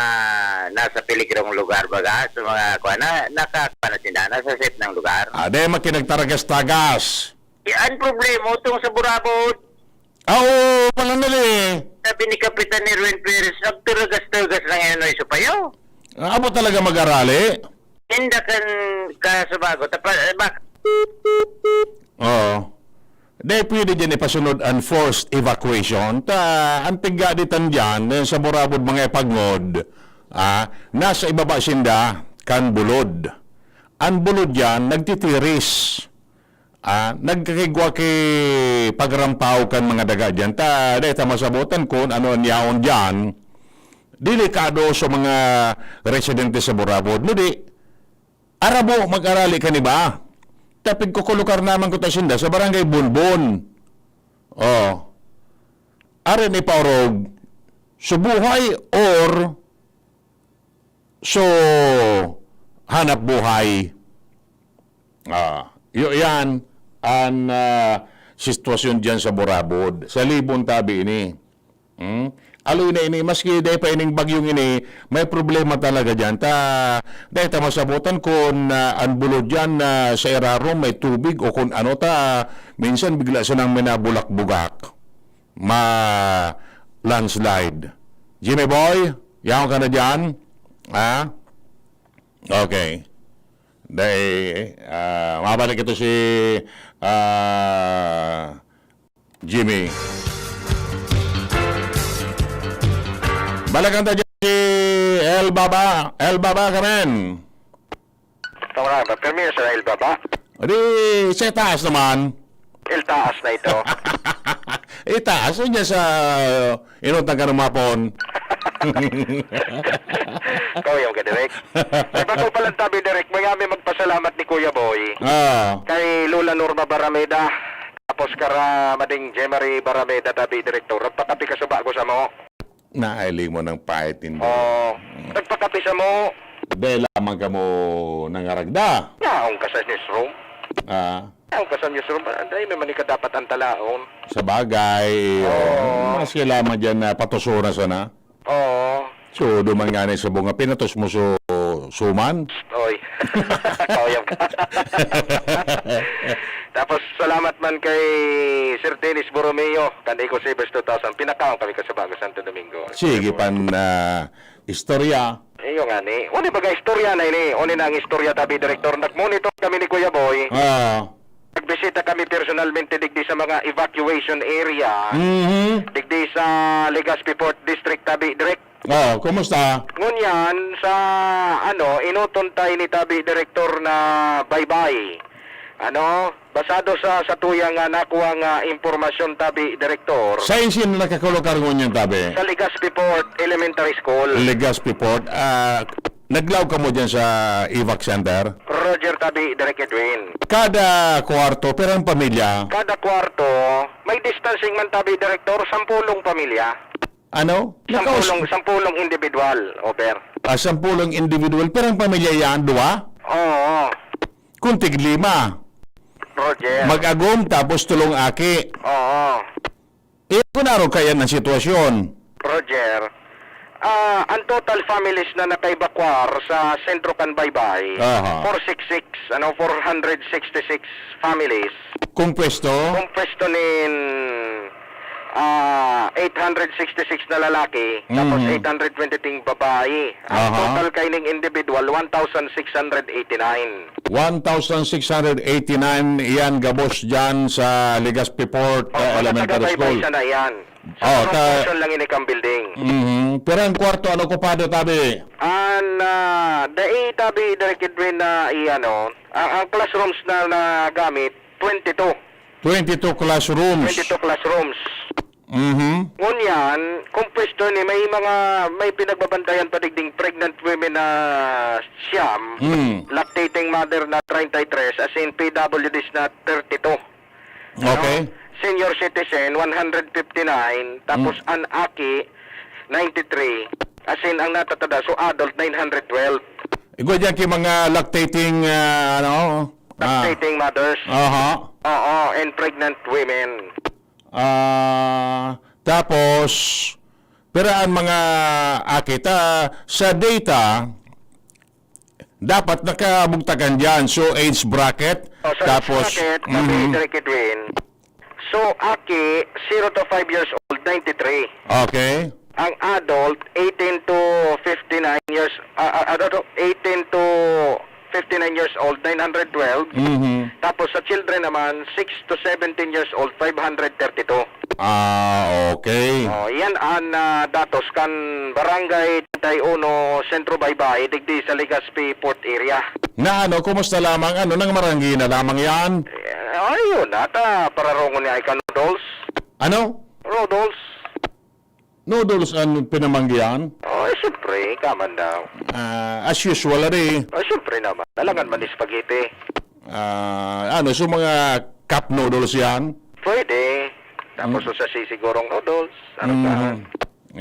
nasa peligrong lugar, baga, sa mga, kuwan, na, nakakuha na sila, nasa safe ng lugar. Ah, dahil makinagtaragas-tagas. Eh, ang problema, itong sa Burabod. Ah, oo, pala nila eh. Sabi ni Kapitan Erwin Perez, "Nagturagas-turagas lang yan, Noy Supayo." Ah, abo talaga mag-arali? Inda kan kasubago, tapa-, bak- Oo. Dahil pwede dyan ipasunod ang forced evacuation. Ta, ang tigaditan dyan, eh, sa Burabod, mga ipagngod, ah, nasa ibaba sinda, kan bulod. Ang bulod dyan, nagtitiris. Ah, nagkakigwa ki pagrampaw kan mga daga diyan. Ta, dai ta masabotan kun ano an yaon diyan. Delikado sa mga residente sa Burabod. Nudi, arabo mag-arali kan iba. Ta pigkukulukar naman ko ta sinda sa Barangay Bonbon. Oh. Arin ipaorog, so buhay or so hanap buhay. Ah, yu-, yan an, ah, sitwasyon diyan sa Burabod. Sa Libon tabi ini. Hmm? Aloy na ini, maski dai pa ining bagyong ini, may problema talaga diyan. Ta, dai ta masabotan kun, ah, an bulod diyan, ah, sa irarom may tubig o kun ano ta, minsan bigla sanang may nabulak-bugak. Ma-landslide. Jimmy Boy, yaon ka na diyan? Ha? Okay. Dai, ah, mabalik ito si, ah, Jimmy. Balikan ta dyan si El Baba. El Baba ka rin. Tama na, permi sa El Baba. Di, sa taas naman. El taas na ito. Itaas, yun dyan sa inutang ka ng mapon. Ikaw yung ka, Direk. Sa bako palang tabi, Direk, may kami magpasalamat ni Kuya Boy. Ah. Kay Lola Norma Barameda. Tapos kara Mading Jemary Barameda, tabi, Direktor. Nagpakapi ka sa bago sa mo. Nahiling mo ng pait, hindi? Oo. Nagpakapi sa mo. Dahil lamang ka mo nangaragda. Naong ka sa newsroom. Ah. Naong ka sa newsroom. Dahil naman ikaw dapat ang talaon. Sa bagay, Oo. oh, mas kailangan dyan na patusura sana. Oo. So, duman nga na sa bunga, pinatos mo so, suman? Oy. Kauyam ka. Tapos, salamat man kay Sir Dennis Borromeo, kan Eco Savers two thousand. Pinakaon kami ka sa Bago Santo Domingo. Sige, pan, ah, istorya. Iyo nga ni. Uni baga istorya na ini. Uni na ang istorya, tabi, Direktor. Nag-monitor kami ni Kuya Boy. Ah. Nagbisita kami personalmente digdi sa mga evacuation area. Mhm. Digdi sa Legazpi Port District, tabi, Direk. Oh, kumusta? Ngunyan, sa, ano, inuton tayo ni tabi, Direktor, na baybay. Ano? Basado sa, sa tuyang, ah, nakuha nga impormasyon, tabi, Direktor. Sa isin na nakakulokar ngunyan, tabi? Sa Legazpi Port Elementary School. Legazpi Port. Ah, naglaog ka mo dyan sa evac center? Roger, tabi, Direk Edwin. Kada kwarto, pirang pamilya? Kada kwarto, may distancing man, tabi, Direktor, sampulong pamilya. Ano? Nakaus- Sampulong, sampulong individual, over. Ah, sampulong individual. Pirang pamilya yan? Duwa? Oo. Kung tiglima. Roger. Mag-agom, tapos tulong aki. Oo. Eh, kung araw kaya ang sitwasyon? Roger. Ah, ang total families na nakaibakwar sa sentro kan Baybay, Aha. four six six, ano, four hundred sixty-six families. Kung pwesto? Kung pwesto nin, ah, eight hundred sixty-six na lalaki, tapos Mm. eight hundred twenty ting babayi. Ang Aha. total kaining individual, one thousand six hundred eighty-nine. One thousand six hundred eighty-nine, iyan gabos dyan sa Legazpi Port, Oh, eh, mga Elementary taga-Baybay School. Sana iyan. Sa Oh, ta- proportion lang ini kang building. Mhm. Pero ang kwarto, ano, okupado, tabi? An, ah, dai, tabi, Direk Edwin, na i-, ano, ang, ang classrooms na nagamit, twenty-two. Twenty-two classrooms. Twenty-two classrooms. Mhm. Ngunyan, kung pwesto ni, may mga, may pinagbabantayan pa digding pregnant women na siyam, Mm. lactating mother na treinta y tres, as in P W Ds na thirty-two. Okay. Senior citizen, one hundred fifty-nine, tapos Mm. an aki, ninety-three. As in, ang natatada, so adult, nine hundred twelve. Igwa diyan kay mga lactating, ah, ano, ah. Lactating mothers. Aha. Oo, and pregnant women. Ah, tapos, pero ang mga aki, ta, sa data, dapat nakabugtakan diyan. So, age bracket, O, sa tapos, age bracket, sabi mhm. ni Direk Edwin, so, aki, zero to five years old, ninety-three. Okay. Ang adult, eighteen to fifty-nine years, ah, ah, ano to, eighteen to fifty-nine years old, nine hundred twelve. Mhm. Tapos sa children naman, six to seventeen years old, five hundred thirty-two. Ah, okay. Oh, yan ang, ah, datos kan Barangay treinta y uno, Centro Baybay, digdi sa Legazpi Port Area. Na ano, kumusta lamang? Ano, nang maranggi na lamang yan? Eh, ayun, ata pararongon niya ay ka noodles. Ano? Noodles. Noodles ang pinamanggihan? Oh, eh, siyempre, kaman daw. Ah, as usual, ari. Oh, siyempre naman. Alangan man spaghetti. Ah, ano, so mga cup noodles yan? Pwede. Tapos Mm. sa sisigurong noodles, ano pa? Mm.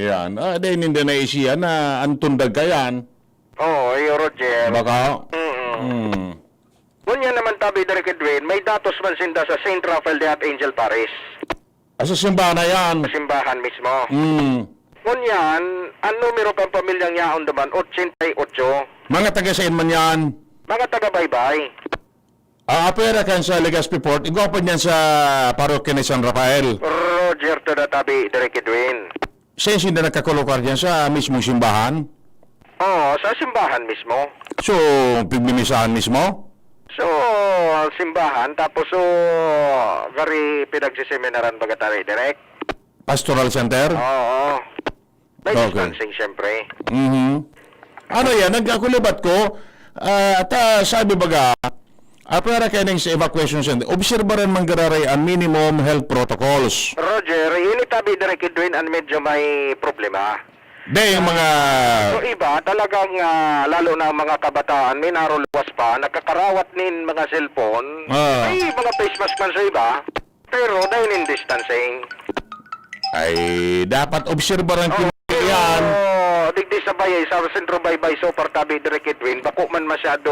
Yan. Ah, dahil hindi na isiyan na ang tundag ka yan. Oo, iyo, Roger. Baka? Mm-mm. Mm. Ngunyan naman tabi, Direk Edwin, may datos man sinda sa Saint Raphael de Archangel Parish. Ah, sa simbahan na yan. Sa simbahan mismo. Mm. Ngunyan, ang numero kan pamilyang yaon naman, ochenta y ocho. Mga taga saan man yan? Mga taga Baybay. Ah, apwera kan sa Legazpi Port, igwa pa niyan sa parokya ni San Rafael. Roger to the tabi, Direk Edwin. Saan sinda nagkakolokar diyan, sa mismong simbahan? Oo, sa simbahan mismo. So, pigmimisahan mismo? So, simbahan, tapos so, gari pinagsiseminaran baga tayo, Direk? Pastoral Center? Oo. May Okay. distancing, siyempre. Mhm. Ano yan? Nagkakulibat ko, ah, ta, sabi baga, ah, para kaya sa evacuation center, obserbaran man gararay ang minimum health protocols. Roger, ini tabi, Direk Edwin, ang medyo may problema. Be, yung mga So, iba, talagang, ah, lalo na ang mga kabataan, minaruluwas pa, nagkakarawat nin mga cellphone. Ah. May mga face mask man sa iba, pero dahil in distancing. Ay, dapat obserbaran Oo, kin-, pero yan. digdi sa Bayay, sa Sentro Baybay, so far tabi, Direk Edwin, bako man masyado,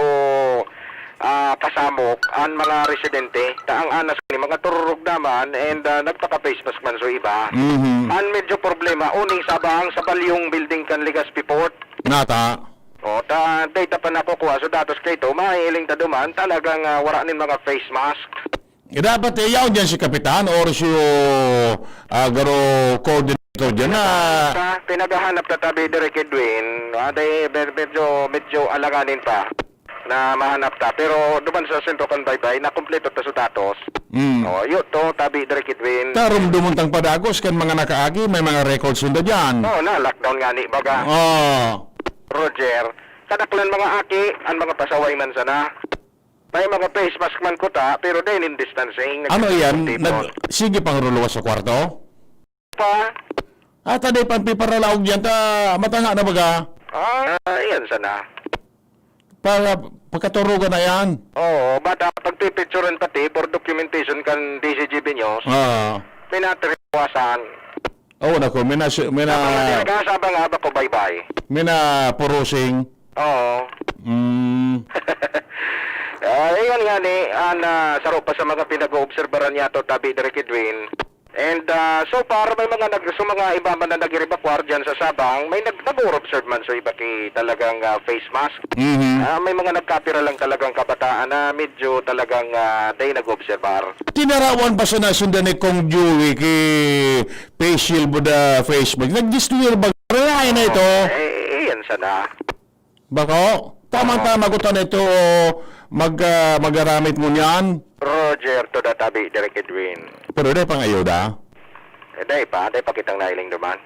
ah, kasamok ang mga residente. Ta ang anas ni mga tururog naman and, ah, nagpaka-face mask man so iba. Mhm. Ang medyo problema, uning sabang sa balyong building kan Legazpi Port. Nata. O, ta, data pa nakukuha. So, datos kay ito, mahihiling ta duman, talagang, ah, wala nin mga face mask. Eh, dapat, eh, yaon dyan si Kapitan or si, ah, garo coordinator dyan na Sa pinaghahanap ta tabi, Direk Edwin, ah, dahil med-, medyo, medyo alanganin pa na mahanap ta. Pero duman sa sentro kan Baybay, nakumpleto ta sa datos. Mm. Oh, yun to, tabi, Direk Edwin. Tarumdumon tang padagos kan mga nakaagi, may mga records ninda dyan. Oo, na lockdown nga ni, baga. Oh. Roger, kadaklan mga aki, ang mga pasaway man sana. May mga face mask man kuta, pero dahil in distancing, Ano yan? nagtitipon. Nag-, sige pang ruluwas sa kwarto? Pa? Ata di pang piparalaog yan, ta matanga na baga. Ah, yan sana. Para pagkaturugan na yan. Oo, bata, pagpipicturan pati for documentation kan D Z G B News. Ah. Pinatriwasan. Oo, nako, may na, may na, Sa mga talaga, sa mga bako baybay. May na porosing. Oo. Mm. Ah, iyon nga ni, ah, na saro pa sa mga pinag-oobserbaran niya to, tabi, Direk Edwin. And, ah, so far, may mga nag-, so mga iba man na nag-evacuar dyan sa Sabang, may nag-, nag-observe man, so iba ki talagang, ah, face mask. Mhm. Ah, may mga nagkapira lang talagang kabataan na medyo talagang, ah, day nag-obserbar. Tinarawan pa sana sinda ni Kong Joey ki face shield mo da face mask. Nag-disappear ba? Kaya na ito. Eh, eh, yan sana. Bako? Tama-tama ko ta nito mag, ah, magaramit mo niyan. Roger to the tabi, Direk Edwin. Pero day pang ayuda? Eh, day pa, day pa kitang nailing duman.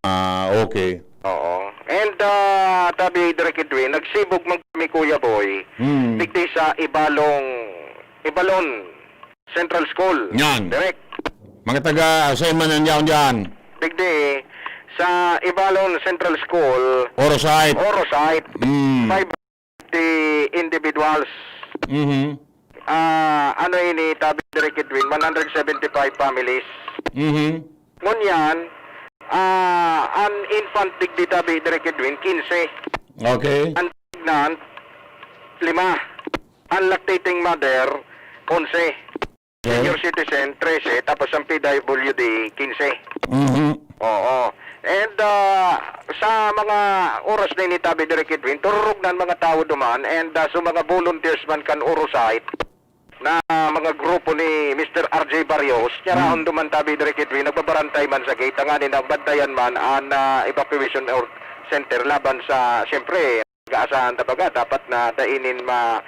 Ah, okay. Oo. And, ah, tabi, Direk Edwin, nagsibog man kami, Kuya Boy. Hmm. Digdi sa Ibalong, Ibalon. Central School. Yan. Direk. Mga taga, saan man ang yaon dyan? Digdi, sa Ibalon Central School, Orosite. Orosite. Mm. Five fifty individuals. Mhm. Ah, ano ini, tabi, Direk Edwin, one hundred seventy-five families. Mhm. Ngunyan, ah, an infant digdi, tabi, Direk Edwin, quince. Okay. An pregnant, lima. An lactating mother, onse. Okay. Senior citizen, trese. Tapos ang P W D, quince. Mhm. Oo. And, ah, sa mga oras na ini, tabi, Direk Edwin, tururog na an mga tawo duman. And, ah, sa mga volunteers man kan Orosite, na mga grupo ni Mister R J Barrios, nyarahon duman, tabi, Direk Edwin, nagbabarantay man sa gate, tanganing nabantayan man an, ah, evacuation or center laban sa, siyempre, nag-aasahan ta baga, dapat na dai nin ma-,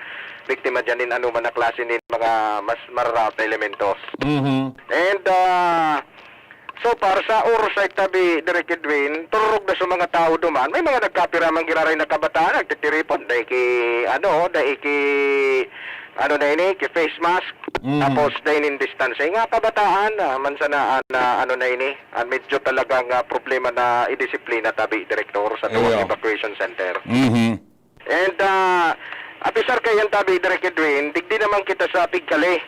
biktima diyan nin anoman na klase nin mga mas mararaot na elementos. Mhm. And, ah, so far, sa Orosite, tabi, Direk Edwin, tururog na sa mga tao duman. May mga nagkapira man giraray na kabataan, nagtitiripon, dai ki, ano, dai ki, ano na ini, ki face mask, Mm. tapos dai nin distancing. Nga kabataan, ah, man sana an, ah, ano na ini, ah, medyo talagang, ah, problema na idisiplina, tabi, Direktor, sa duwang Iyo. evacuation center. Mhm. And, ah, apisar kaiyan, tabi, Direk Edwin, digdi naman kita sa Pigkali.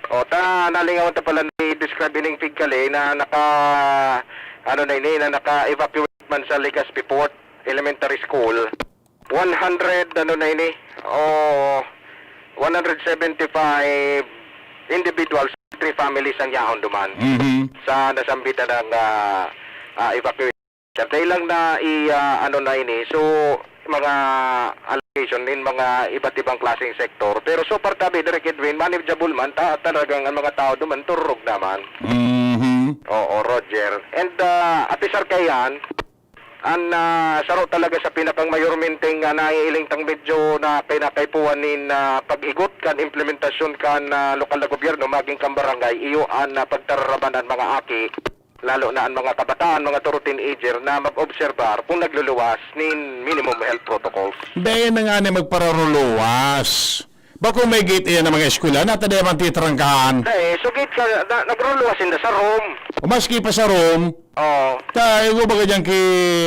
O, ta, nalingawan ta pala ni describe ining Pigkali na naka, ano na ini, na naka-evacuate man sa Legazpi Port Elementary School. One hundred, ano na ini, o, one hundred seventy-five individuals, three families ang yaon duman Mhm. sa nasambitan ng, ah, ah, evacuation. Dai lang na i, ah, ano na ini. So, mga allegation in mga iba't ibang klaseng sektor. Pero so far, tabi, Direk Edwin, manageable man. Ta-, talagang ang mga tao duman, turog naman. Mhm. Oo, Roger. And, ah, apisar kaiyan, an, ah, saro talaga sa pinakang mayor minteng, ah, naiiling tang medyo na kinakaipuhan nin, ah, pag-igot kan implementasyon kan, ah, lokal na gobyerno, maging kan barangay, iyo an, ah, pagtararaman an mga aki, lalo na an mga kabataan, mga turo teenager, na mag-obserbar kung nagluluwas nin minimum health protocols. Dai na nga ni magpararuluwas. Bako may gate iyan ng mga eskwela, nata dai man titrangkahan. Eh, so gate ka, na, nagruluwas sinda sa room. O maski pa sa room, Oo. ta, igo baga dyan ki,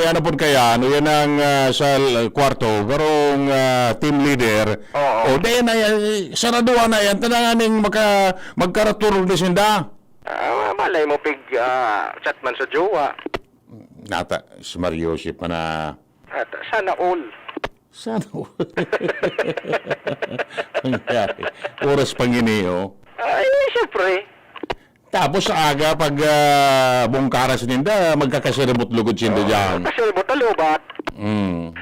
ano pod kaya, ano yan ang, ah, sa l-, kwarto, karong, ah, team leader. Oo. O, dai na yan, saraduhan na yan, tananganing maka-, magkaraturog na sinda. Ah, malay mo, pig, ah, chat man sa jowa. Nata, si Mario Joseph man na At sana all. Sana all. Nangyari. Oras pang ini, oh. Ay, siyempre. Tapos sa aga, pag, ah, bungkaras ninda, magkakasiribot lugod sinda Oo, dyan. Kasiribot na lubat. Mm.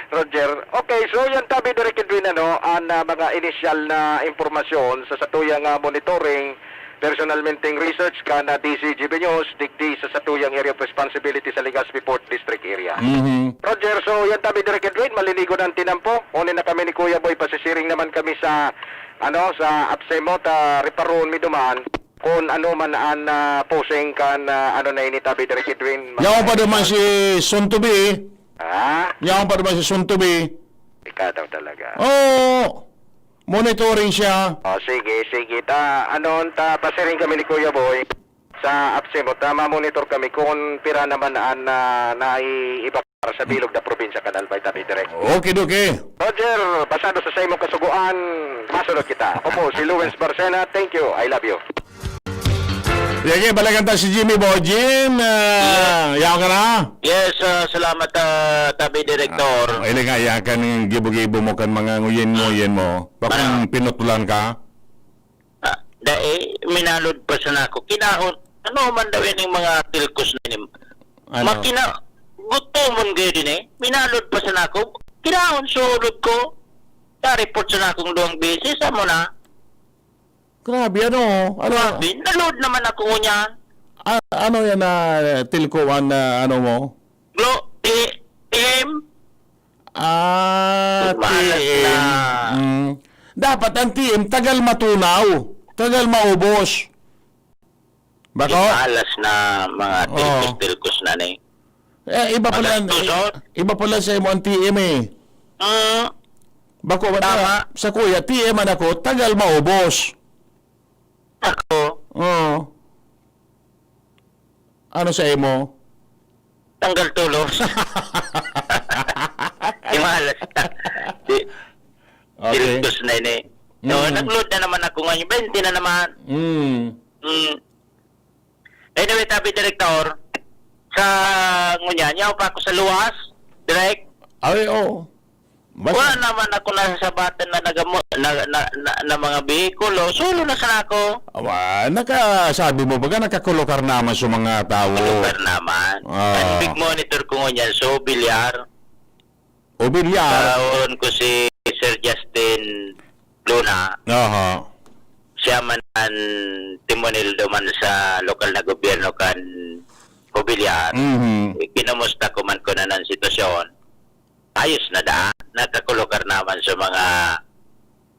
Roger. Okay, so yan tabi, Direk Edwin, ano, ang, ah, mga inisyal na impormasyon sa satuyang, ah, monitoring, personalmenteng research kan, ah, D Z G B News, digdi sa satuyang area of responsibility sa Legazpi Port District area. Mhm. Roger, so yan tabi, Direk Edwin, malinigo na ang tinampo. Uni na kami ni Kuya Boy, pasisiring naman kami sa, ano, sa APSEMO, ta reparoon mi duman. Kung ano man an, ah, posing kan, ah, ano na ini tabi, Direk Edwin, Yaon pa duman si soon to be. Ha? Yaon pa duman si soon to be. Ikaw daw talaga. Oo. Monitoring siya. Oh, sige, sige. Ta, ano, ta, pasiring kami ni Kuya Boy sa APSEMO. Ta, mamonitor kami kung pira naman an, ah, naiibakar sa bilog na probinsya kan Albay, tabi, Direk. Okay, okay. Roger, basado sa saimong kasugoan, masunod kita. Ako po, si Lawrence Barcena. Thank you. I love you. Sige, balikan ta si Jimmy Boy. Jim, ah, yaon ka na? Yes, ah, salamat, ah, tabi, Direktor. Ah, ili nga, iya kan gibo-gibo mo, kan mga nguyen-nguyen mo. Bakong Ano? pinutulan ka? Ah, dai, minalod pa sana ako. Kinahon, ano man daw yan yung mga tilkos na yun? Ano? Makina, gutomon kayo din eh. Minalod pa sana ako. Kinahon, sulod ko. Na-report sana akong duwang beses, amo na. Grabe, ano? Ano? Grabe, naload naman ako ngunyan. A-, ano yan na tilkuan na ano mo? Glo-, T M? Ah, Malas T M. na. Mm. Dapat ang T M, tagal matunaw. Tagal maubos. Bako? Malas na mga Oo. tilkos-tilkos na ni. Eh, iba pala, Magastos, oh. iba pala sa imo ang T M eh. Ah, Bako man Tama. ta, sa kuya, T M man ako, tagal maubos. Ako, Oo. Ano sa imo? tanggal tulos. Di malas. Di, Okay. Direktos na ini. No, Mm. nag-load na naman ako ngayon. Bente na naman. Mm. Mm. Anyway, tabi direktor, sa ngunyan, yaw pa ako sa luwas, direct. Ay, oo. Basta Wala naman ako nasasabatan na nagamo-, na, na, na, na mga behikulo. Solo na sana ako. Awa, nakasabi mo baga, nakakulokar naman sa mga tao. Kulokar naman. Ah. Ang big monitor ko ngunyan, so, Villar. O Villar. Kaon ko si Sir Justin Luna. Aha. Siya man an timonel duman sa lokal na gobyerno kan Mobiliar. Mhm. Kinamusta ko man kuno an sitwasyon. Ayos na da. Nakakulokar naman sa mga,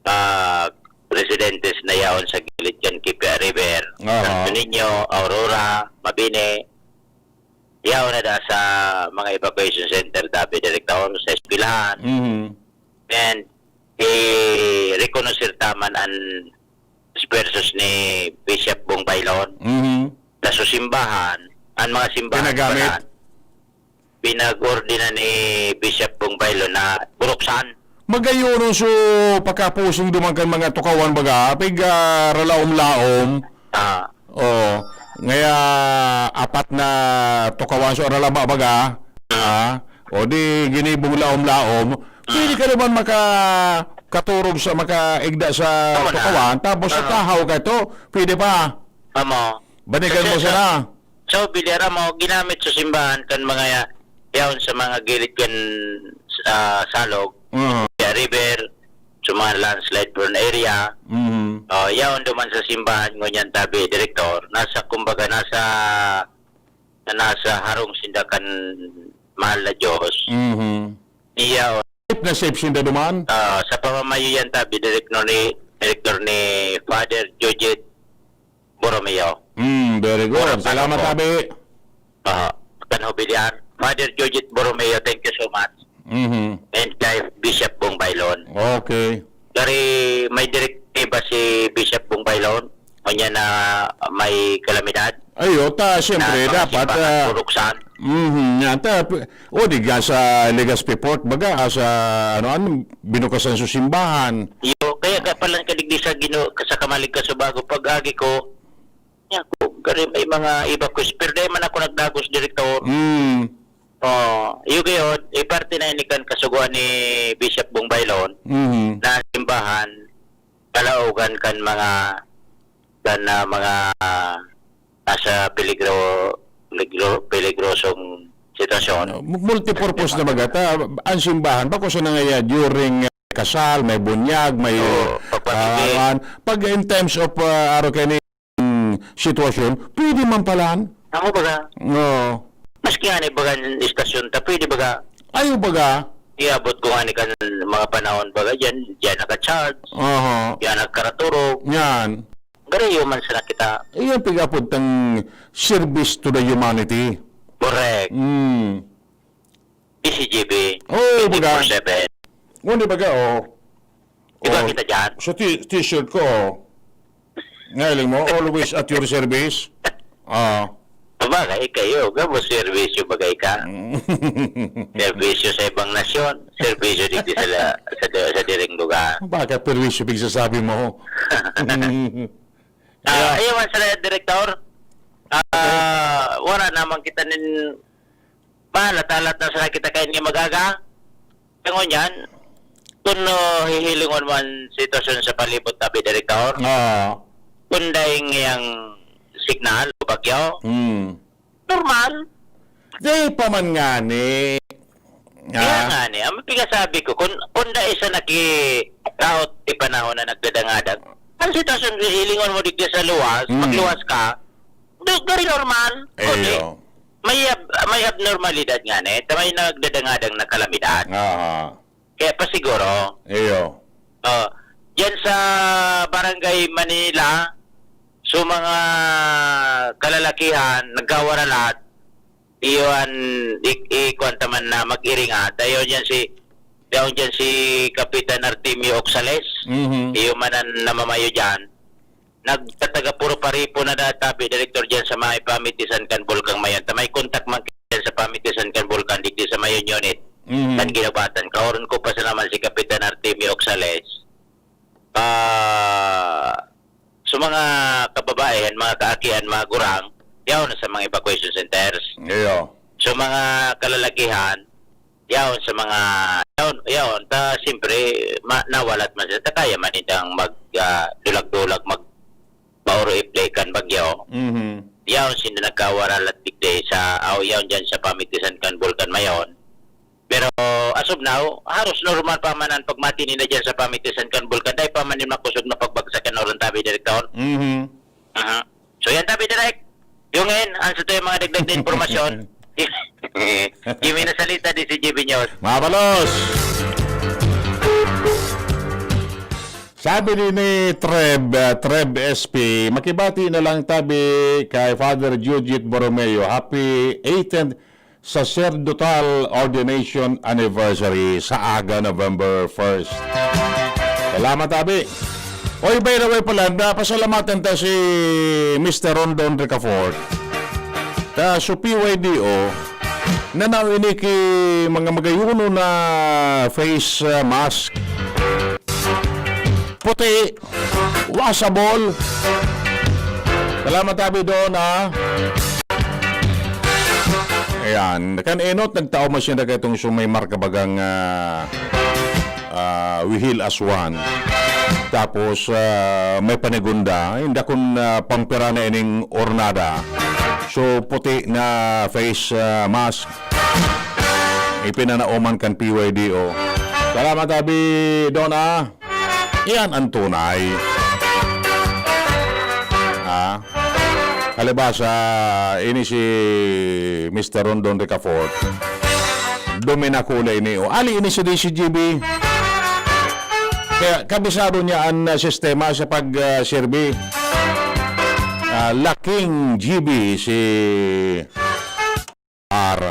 ah, residentes na yaon sa gilid kan Kipia River. Aha. Santo Niño, Aurora, Mabini. Yaon na da sa mga evacuation center, tabi direktor, sa eskwelahan. Mhm. And i-rekonoser ta man an esfuerzos ni Bishop Bong Bailon. Mhm. Sa simbahan, an mga simbahan Ginagamit. pala, pinag-ordina ni Bishop Bong Bailon na buruksan. Magayon so pakapusong duman kan mga tukawan baga, pig, ah, ralaom-laom. Ah. Oh, ngaya apat na tukawan so aralaba baga, ah, o di ginibong laom-laom, pwede ka naman maka-, katurog sa, makaigda sa Tama na. tukawan, tapos sa Ah. kahaw ka ito, pwede pa. Tama. Banigan Kasi mo sa, sana. sa Bilyara mo, ginamit sa simbahan kan mga ya-, yaon sa mga gilid kan, ah, salog, Mhm. sa river, sa mga landslide prone area. Mhm. Oh, yaon duman sa simbahan, ngunyan tabi, direktor, nasa, kumbaga, nasa, nasa harong sinda kan mahal na Diyos. Mhm. Iya, oh. Safe na safe sinda duman? Ah, sa pamamayo yan, tabi, direktor ni, direktor ni Father Jojit Borromeo. Mm, very good. Ora Salamat, pala po. tabi. Ah, kan Hobilian. Father Jojit Borromeo, thank you so much. Mhm. And kay Bishop Bong Bailon. Okay. Dari may direktiba si Bishop Bong Bailon, kanya na may kalamidad. Ayo, ta, siyempre, Na dapat, pangasibahan, ah, puruksan. Mhm, yan, ta, p-, o, di ga sa Legazpi Port, baga, ah, sa, ano, ano, binukasan sa simbahan. Iyo, kaya ka palang kadigdi sa Gino-, sa Kamalig Kasubago, pag-agi ko, niya ko, gari may mga evacuees, pero dahil man ako nagdagos, direktor. Mm. Oh, iyo gayon, eh, parte na ini kan kasugoan ni Bishop Bong Bailon, Mhm. na simbahan, kalaogan kan mga, kan, ah, mga, ah, nasa peligro, peligro, peligrosong sitwasyon. No, mu-, multipurpose na baga ta, ang simbahan, bako sa nangaya during, ah, kasal, may bunyag, may, Oo, pagpatubig. ah, kuwan. Pag in terms of, ah, aro kani, mm, sitwasyon, pwede man palan. Ako baga, Oo. maski nga ni baga ang istasyon ta, pwede baga. Ayaw baga. Iabot ko nga ni kan mga panahon baga dyan, dyan naka-charge, Aha. dyan nagkaraturog. Yan. Garayo man sana kita. Iyan pigapod tang service to the humanity. Correct. Mm. D C G B, Oh, baga. twenty-four seven. Oh, di baga, oh. Di ba Oh. kita dyan? Sa t-, t-shirt ko, oh. Ngaling mo, always at your service. Ah. Bagay kayo, gabo serbisyo bagay ka. Mm. Serbisyo sa ibang nasyon, serbisyo digdi sa la-, sa di-, sa diring lugar. Baka perwisyo pigsasabi mo. Ah, Yeah. ayun, Sir Director. Ah, Okay. wala naman kita nin Mahalat-halat na sana kita kaini magaga. Sa ngunyan, kun, ah, hihilingon mo an sitwasyon sa palibot, tabi, Direktor, Oo. kun daing yang signal o bagyo, Hmm. normal. Di pa man ngani. Kaya Ah. nga ni, ang pinasabi ko, kun, kun dai sa nakiraot ti panahon na nagdadangadang, ang sitwasyon, hihilingon mo digdi sa luwas, Hmm. magluwas ka, do, very normal. O, di, Iyo. may ab-, may abnormalidad nga ni, ta may nagdadangadang na kalamidad. Aha. Kaya pa siguro. Iyo. Oh, diyan sa Barangay Manila, so mga kalalakihan, nagkawaralat, iyo an i-, i-, kuwan ta man na mag-iringa. Dayon yan si Yaon diyan si Kapitan Artemio Oxales. Mhm. Iyo man ang namamayo diyan. Nagtatagapuro-paripo na databi, Director, diyan sa may pamitisan kan Bulkan Mayon. Ta may kontak man diyan sa pamitisan kan Bulkan, digdi sa Mayon Unit. Mhm. Kan Ginubatan. Kaoron ko pa sa naman si Kapitan Artemio Oxales. Ah, so mga kababaen, mga kaakian, mga gurang, yaon na sa mga evacuation centers. Iyo. So mga kalalakihan, yaon sa mga, yaon, yaon, ta siyempre, ma-, nawalat man sila, ta kaya man nindang mag, ah, dulag-dulag, mag-, mauro i-play kan bagyo. Mhm. Yaon sinda nagkawaralat digdi sa, aw, yaon diyan sa pamitisan kan Bulkan Mayon. Pero as of now, haros normal pa man ang pagmati nila diyan sa pamitisan kan Bulkan. Dai pa man nin makosog na pagbagsak kan oran tabi, Direktor. Mhm. Aha. So yan, tabi, Direk. Yung ngayon, ang sa tuwing mga dagdag na impormasyon, Jimmy na salita, D C G B News. Mabalos! Sabi ni, ni Treb, ah, Treb S P, makibati na lang tabi kay Father Jujit Borromeo. Happy eighteenth Sacerdotal Ordination Anniversary sa aga, November first. Salamat, tabi. Oy, by the way pala, napasalamatan ta si Mister Rondon Ricafort. Ta su P Y D O, na nao ini ki mga magayuno na face, ah, mask. Puti, washable. Salamat, tabi, doon, ah. Ayan. Kan enot, nagtao man siya na kaitong sumay marka bagang, ah, ah, wihil aswan. Tapos, ah, may panigunda. Inda kun, ah, pampira na ining ornada. So, puti na face, ah, mask. Ipinanaoman kan P Y D O. Salamat, tabi, doon, ah. Iyan ang tunay. Ah, kalibasa, ini si Mister Rondon Ricafort. Duminakula ini, o. Ali ini si D C G B. Kaya kabisado niya ang, ah, sistema sa pag, ah, serbi. Ah, laking G B si R.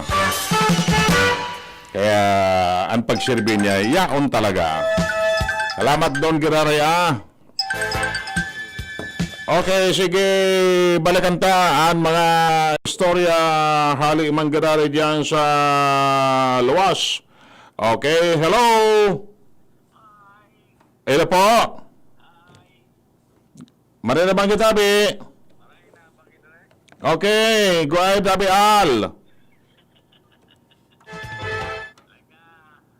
Kaya ang pagserbi niya, yaon talaga. Salamat, Don Giraray, ah. Okay, sige, balikan ta ang mga istorya hali man Giraray diyan sa luwas. Okay, hello? Hello po? Marina bang kita, bi? Okay, go ahead, Abi Al.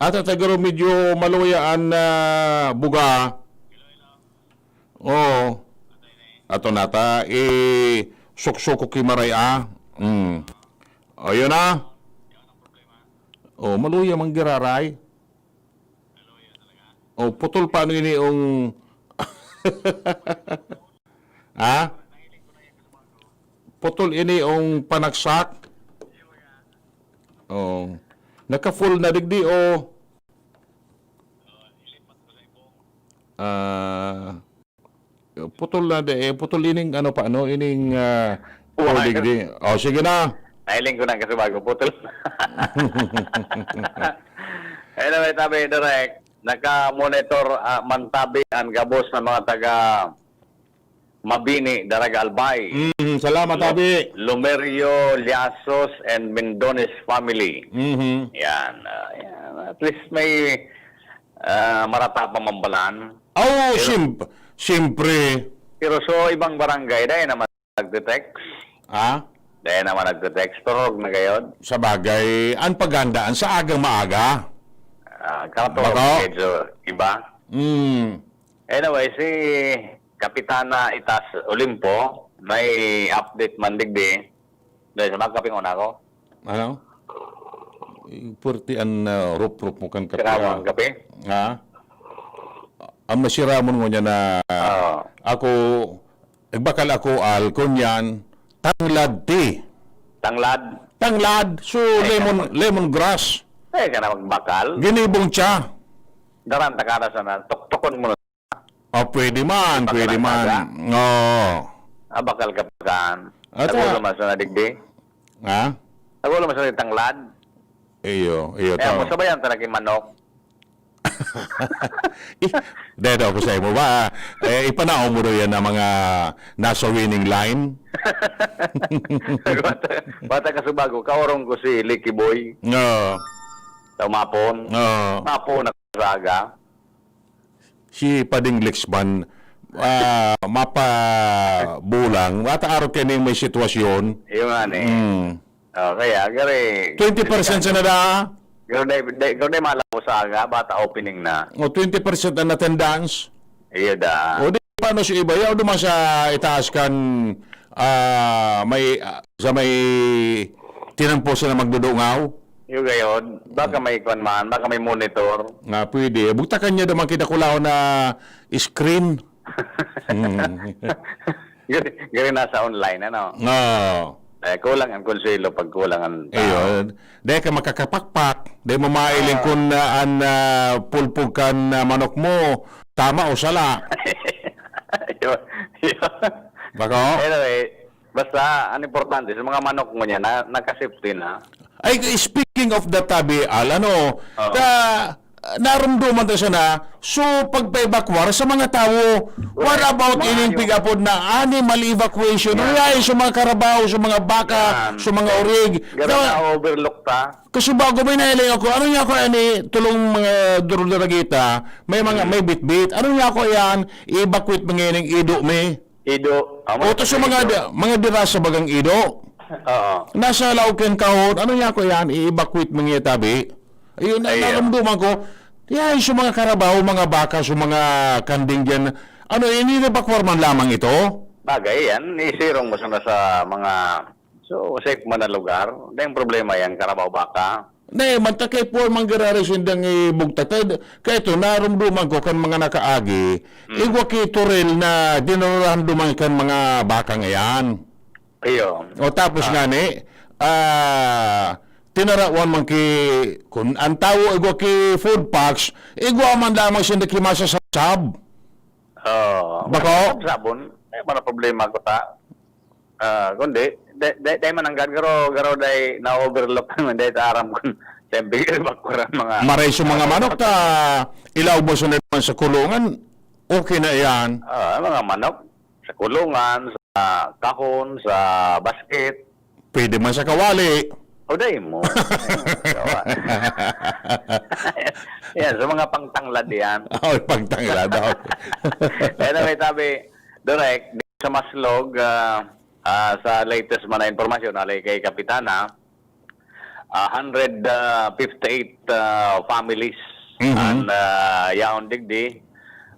At siguro medyo maluya an, ah, buga. Oo. Ato nata, eh, suksok ko ki Maray, ah. Mm. O, yun na. O, maluya man giraray. O, putol pa ano ini yung Ha? Putol ini yung panaksak. Oh. Naka-full na digdi, oh. Ah, putol na di, eh, putol ining ano pa, ano, ining, ah, Buhay. Full digdi. Oh, sige na. Nailing ko na kasi bago putol. Anyway, tabi, Direk, naka-monitor, ah, man tabi ang gabos na mga taga Mabini, Daraga Albay. Mm, salamat, Lu-, Abi. Lumerio, Liasos, and Mendones family. Mhm. Yan, ah, yan. At least may, ah, marata pa mambalan. Oh, Pero siyemp-, siyempre. Pero so, ibang barangay, dahil naman nagte-text. Ha? Dahil naman nagte-text. Turog na gayod. Sa bagay, ang pagandaan sa agang maaga. Ah, kato, Bako? Medyo iba. Mm. Anyway, si Kapitana Itas Olimpo, may update man digdi. Dahil sa mga kaping una ko. Ano? Purti an, ah, rup-rup mo kan kape, Siramo ah. Ang kape? Ha? Ang masiramon mo niya na Oo. ako, nagbakal ako, Al, kunyan, tanglad tea. Tanglad? Tanglad. So, Ay, lemon, kapag- lemongrass. Ay, ka na magbakal. Ginibong siya. Daran, takara sana. Tuktukon mo na. Oh, pwede man, Di pa pwede ka man. nagsaga? Oo. Ah, bakal ka pa saan? At, Tagulo ah, man sa nadigdi. Ha? Tagulo man sa tanglad. Iyo, iyo, Kaya tao. mo sabayan talaga yung manok. Eh, dahil ako sa imo ba, eh, ipanaw mo daw yan ang mga nasa winning line? Bata, bata ka sa bago, kaurong ko si Licky Boy. Oo. Sa Umapon. Oo. Umapon na sa aga. Si Pading Lexman, ah, mapabulang, mataarog kayo na yung may sitwasyon. Yung nga, eh. Mm. Oh, kaya, gari, Twenty percent sa nada? Garo day, day, garo day malaw sa aga, bata opening na. O, twenty percent ang attendance? Iyo da. O, di, paano sa iba? Yaw duman sa itaas kan, ah, may, ah, sa may tinampo sila magdudungaw? Iyo gayon. Baka may kwan man, baka may monitor. Nga, pwede. Bugtakan niya duman kita kulaw na screen. Hmm. Gari, gari nasa online, ano? Oo. Eh, kulang ang konsuelo pag kulang ang tao. Ayun. Dahil ka makakapakpak, dahil mo mailing Ah. kung, ah, an, ah, pulpog kan, ah, manok mo, tama o sala. Yun, yun. Bako? Anyway, basta, ang importante, sa mga manok mo niya, na, naka-safety na. Ay, speaking of the tabi, Al, ano, Oo. ka, narumduman ta sana, so, pagpa-evacuar sa mga tawo, what Correct. about Maayo. ining pig-apod na animal evacuation? Yan. Uy, ay, sa mga karabaw, sa mga baka, Yan. sa mga orig. Garo Ka-, na-overlook ta. Kasi bago may nahiling ako, ano niya ako, ani, tulong mga durong daragita, may mga, Mm. may bitbit. Ano niya ako yan, i-evacuate mga ining ido, may? Ido. Amo O, to sa sa mga ido. da-, mga dira sa bagang ido. Oo. Nasa laog kan kahon, ano niya ako yan, i-evacuate mga tabi. Ayun, na, Ayun. naramdaman ko, yan, sa mga karabaw, mga baka, sa mga kanding dyan, ano, ini-evacuar man lamang ito? Bagay yan, isirong mo sana sa mga, so, safe man na lugar. Dahil problema yan, karabaw, baka. Na, eh, man ta kay Paul, manggiraray sindang ibugtatad. Kaya ito, narumduman ko kan mga nakaagi, Mm. igwa ki Torel na dinarahan duman kan mga baka ngayan. Iyo. O, tapos Ah. nga ni, ah, tinarawan man ki, kun ang tawo igwa ki food packs, igwa man lamang sinda ki masasabsab. Oo. Bako? Sabon. Eh, wala problema ko ta. Ah, kundi, dai, dai, dai mananggad, garo, garo, dai na-overlook naman, dai ta aram kun saan bigay bakura ang mga Maray sa mga manok ta, ilaog mo sa naman sa kulungan, okay na yan. Ah, mga manok, sa kulungan, sa kahon, sa basket. Pwede man sa kawali. O, dai mo. Yan, sa mga pangtanglad yan. Oh, pangtanglad, okay. Anyway, tabi, Direk, sa Maslog, ah, ah, sa latest man na impormasyon, alay kay Kapitana, ah, hundred fifty-eight, ah, families Mhm. ang, ah, yaon digdi.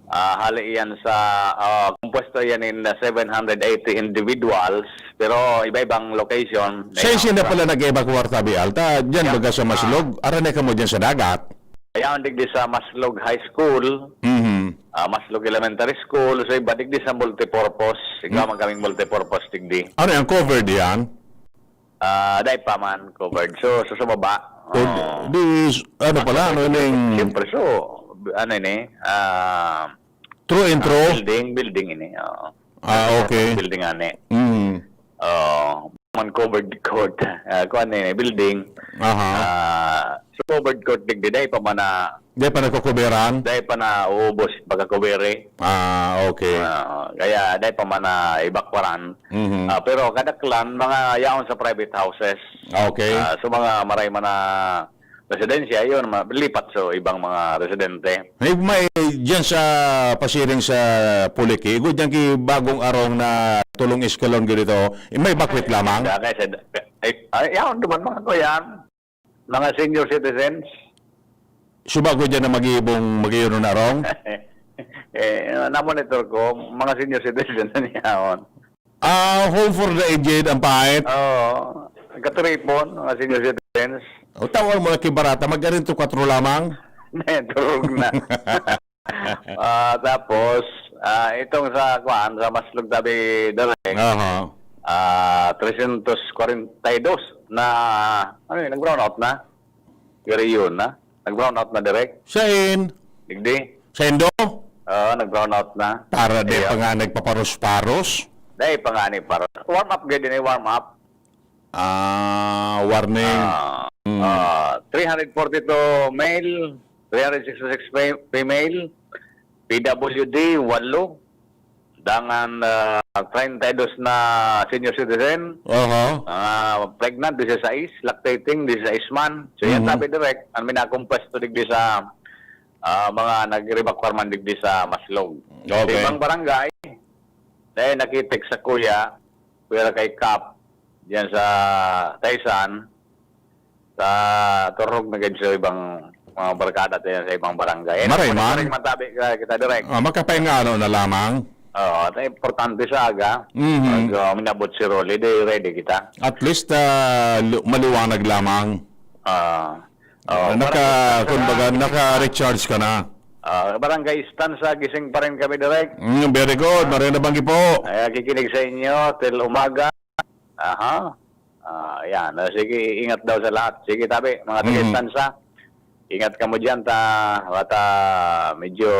Ah, hali yan sa, ah, kumpuesto yan in seven hundred eighty individuals, pero iba-ibang location. Sa Ayan. isin na pala nag-evacuar, tabi, Alta? Diyan Yan. baga sa Maslog? Ah. Aranay ka mo diyan sa dagat? Ayan, digdi sa Maslog High School, Mhm. ah, Maslog Elementary School, so iba digdi sa multipurpose. Ikaw Hmm. man kaming multipurpose digdi. Ano yan? Covered yan? Ah, dai pa man covered. So, so sa baba. O, Oo. di, ano pala, ano, Siyempre, ining siyempre, so, ano ini, ah, True and ah, true? building, building ini, oo. Ah, okay. Building ani. Mm. Oo, man covered court. Ah, kuwan ini, building. Aha. Ah, so covered court digdi, dai pa man na Dai pa nagkukuberan? Dai pa na uubos pagkakubere. Ah, okay. Ah, kaya dai pa man na ibakwaran. Mhm. Ah, pero kadaklan, mga yaon sa private houses. Okay. Ah, so mga maray man na residensya, yun, ma-, lipat sa ibang mga residente. May, may, dyan sa pasiring sa Puliki, igwa dyan ki bagong arong na tulong eskalon ganito, may bakwit lamang? Dahil sa, ay, ay, yaon naman, mga kuyan. Mga senior citizens. Suba ko dyan na mag-iibong, mag-iinom na arong? Eh, na-monitor ko, mga senior citizen na niya on. Ah, home for the aged ang pahit? Oo. Katuripon, mga senior citizens. O, tawag mo na kibarata, mag-arinto kwatro lamang? Turog na. Ah, tapos, ah, itong sa, kuan, sa Maslog tabi, Direk, Aha. ah, trescientos cuarenta y dos na, ano yun, nag-brown out na? Pero yun na. Nag-brown out na, Direk? Sain? Digdi? Sa Indo? Oo, nag-brown out na. Para di Iyo. pa nga nagpaparos-paros? Dai pa nga ni paros. Warm up, gid ni warm up. Ah, warning. Ah, Mm. ah, three hundred forty-two male, three hundred sixty-six fe-, female, P W D, walo, dangan, ah, treinta y dos na senior citizen, Aha. ah, pregnant, disisais, lactating, disisais man. So, yan Mhm. tabi direk, an minakumpas to digdi sa, ah, mga nag-evacuar man digdi sa Maslog. Sa Okay. ibang barangay, dahil nakitik sa kuya, kuya kay Kap, diyan sa Taisan, sa turog na gid sa ibang mga barkada tayo sa ibang barangay. Eh, Maray man. Maray man tabi ka, kita direk. Ah, makapahinga ano na lamang. Oo, at importante sa aga. Mhm. Pag, ah, minabot si Rolly, di ready kita. At least, ah, lu-, maliwanag lamang. Ah, oo, Ah, naka-, barangay kumbaga, Estanza, naka-recharge ka na. Ah, Barangay Estanza, gising pa rin kami, direk. Mm, very good. Maray na banggi po. Ay, nakikinig sa inyo till umaga. Aha. Ah, yan. Ah, sige, ingat daw sa lahat. Sige, tabi, mga Mm. taga-Estanza. Ingat kamo diyan, ta, bata, medyo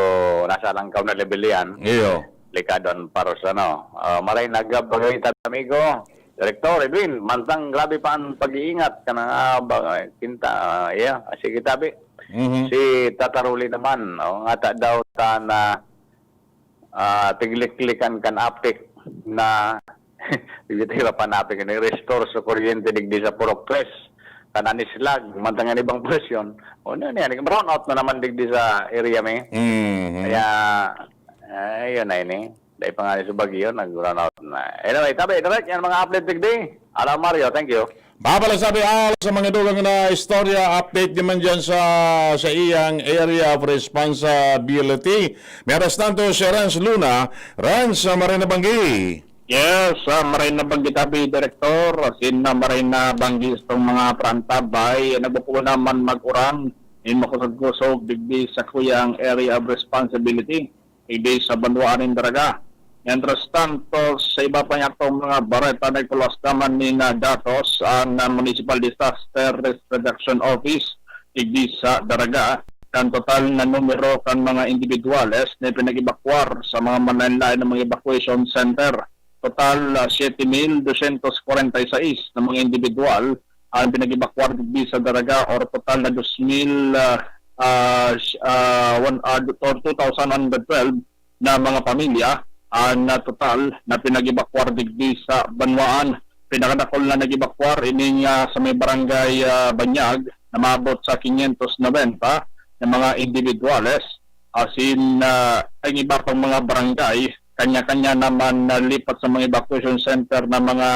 nasa langkaw na level yan. Iyo. Delikado ang paros, ano. Ah, maray na gab, bagay, tabi, amigo. Direktor Edwin, mantang grabe pa ang pag-iingat. Kana nga, ba, kinta, ah, yeah. Sige, tabi. Mhm. Si Tata Rolly naman, oh, ngata daw ta na, ah, tigliklikan kan apik na, tigitira pa na apik, ni restore sa kuryente digdi sa Purok Tres, kan Anislag, mantang an ibang portion. O, ano na yan? Brown out na naman digdi sa area, mi. Mhm. Kaya, ayun na ini. Dahil pa nga sa bagyo, nag-brown out na. Anyway, tabi, direct yan mga update digdi. Alam, Mario, thank you. Babala sabi, Al, sa mga dugang na istorya, update naman dyan sa, sa iyang area of responsibility. Mientras tanto, si Renz Luna. Renz, sa Maray na Banggi. Yes, sa Maray na Banggi tabi, Direktor. As in, na Maray na Banggi itong mga pranta, bay, nagpupuo naman mag-uran. In makusog-kusog, digdi sa kuyang area of responsibility. Digdi sa banwaan nin Daraga. Mientras tanto, sa iba pa niyatong mga bareta, nagpaluwas naman nin, ah, datos an, ah, Municipal Disaster Risk Reduction Office digdi sa Daraga, kan total na numero kan mga indibidwales na pinag-ebakwar sa mga manlaen-laen na mga evacuation center. Total, ah, siyete mil dosyentos kwarenta y seis na mga indibidwal ang pinag-ebakwar digdi sa Daraga, or total na dos mil, ah, ah, sh-, ah, one, ah, or two thousand one hundred twelve na mga pamilya ang, ah, total na pinag-ebakwar digdi sa banwaan. Pinakadakul na nag-ebakwar ining, ah, sa may barangay, ah, Banyag, na maabot sa quinientos noventa na mga indibidwales. As in, ah, ang iba pang mga barangay, kanya-kanya naman na lipat sa mga evacuation center na mga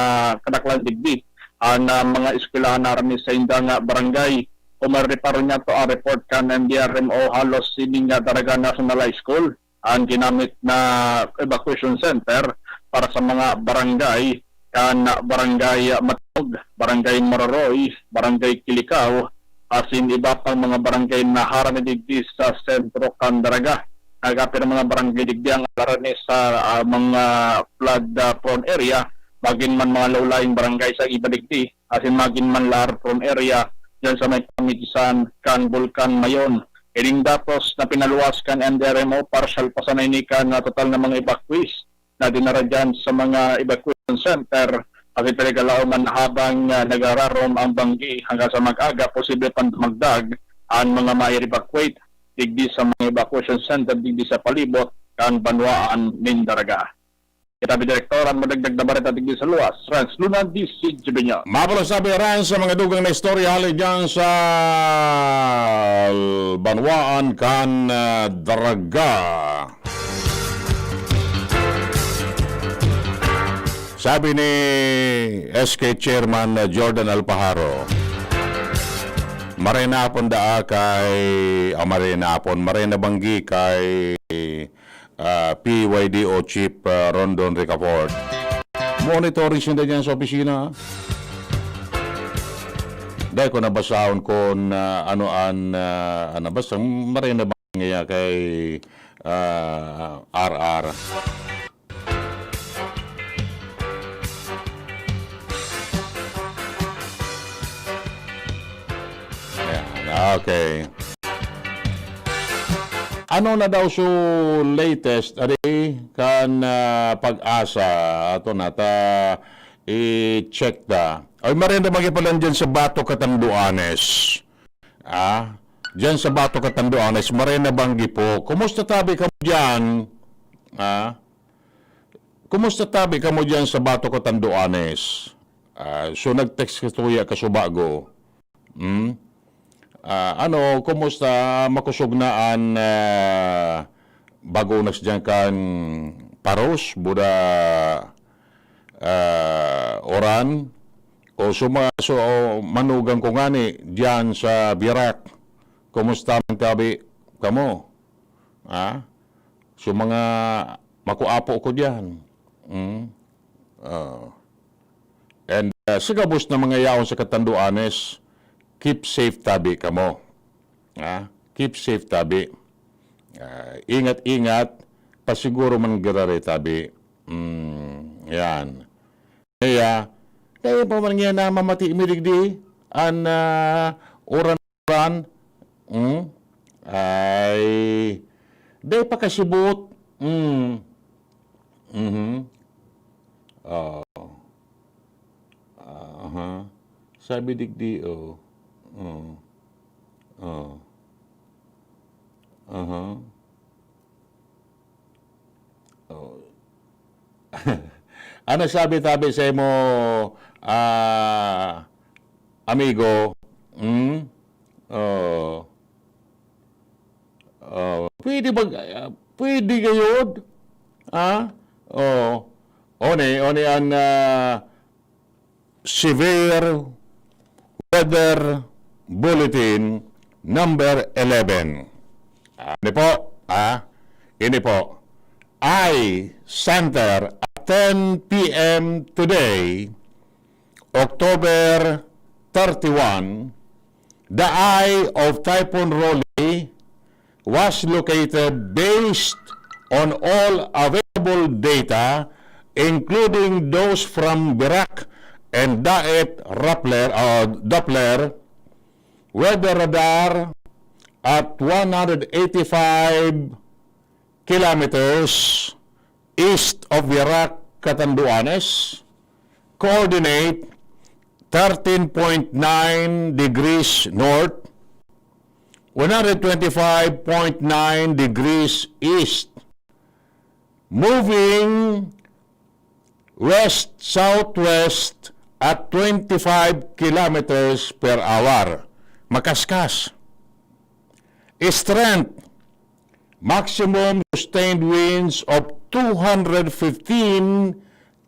kadaklan digdi. Ang, ah, mga eskwelahan na harani sa inda nga barangay. Kung mareparo niya to ang report kan M D R M O, halos sining nga Daraga National High School ang ginamit na evacuation center para sa mga barangay, kan Barangay Matnog, Barangay Maroroy, Barangay Kilikao, asin iba pang mga barangay na harani digdi sa sentro kan Daraga. Nagapira mga barangay digdi ang harani sa, ah, mga flood, ah, prone area, magin man mga low-lying barangay sa iba digdi, asin magin man laar prone area diyan sa may pamitisan kan Bulkan Mayon. Ining datos na pinaluwas kan M D R M O, partial pa sana ini kan, ah, total na mga evacuees na dinara diyan sa mga evacuation center, asin pinagalaom man habang, ah, nagrarom ang banggi hanggang sa mag-aga, posible pang dumagdag ang mga ma-evacuate digdi sa mga evacuation center digdi sa palibot kan banwaan nin Daraga. Kitabi, Direktor, ang madagdag na bareta digdi sa luwas. Rans Luna, D C G Binyan. Mapalos na, Rans, sa mga dugang na istorya hali dyan sa banwaan kan, ah, Daraga. Sabi ni S K Chairman, ah, Jordan Alpajaro, maray na apon daa kay, ah, maray na apon, maray na banggi kay, ah, P Y D O Chief, ah, Rondon Ricafort. Monitoring sinda dyan sa opisina. Dahil ko nabasahon kun, ah, ano an, ah, ano, basta maray na banggi kay, ah, R R. Ayan, okay. Ano na daw so latest, ari, kan, ah, PAGASA? Ato na, ta, i-check ta. Ay, maray na banggi pala dyan sa Bato, Catanduanes. Ah, Diyan sa Bato, Catanduanes, maray na banggi po. Kumusta tabi kamo diyan? Ah? Kumusta tabi kamo diyan sa Bato, Catanduanes? Ah, so nag-text ka tuya kasubago. Hmm? Ah, ano, kumusta? Makosog na an, ah, bago na sa diyan kan paros, buda, ah, oran? O suma-, so, manugang ko ngani diyan sa Virac. Kumusta man tabi kamo? Ha? So, mga makuapo ko diyan. Mm. Ah. And, ah, sa gabos na mga yaon sa Catanduanes, keep safe tabi kamo. Ha? Keep safe tabi. Ah, ingat-ingat, pasiguro man giraray tabi. Mm, yan. Kaya, kaya pa man nga na mamati mi digdi, an, ah, oran, oran, hmm? Ay, dai pa kasibot. Hmm. Mhm. Oh. Aha. Sabi digdi, oh. Oh. Oh. Aha. Oh. Ano sabi, tabi sa imo, ah, amigo? Hmm? Oh. Oh, pwede ba, ah, pwede gayod? Ha? Oh. One, one an, ah, Severe Weather Bulletin number eleven. Ah, ini po, ah, ini po. Eye center at ten P M today, October thirty-one, the eye of Typhoon Rolly was located based on all available data, including those from Virac and Daet Rappler, uh, Doppler weather radar at one hundred eighty-five kilometers east of Virac, Catanduanes, coordinate thirteen point nine degrees north, one hundred twenty-five point nine degrees east, moving west-southwest at twenty-five kilometers per hour. Makaskas. Strength, maximum sustained winds of two hundred fifteen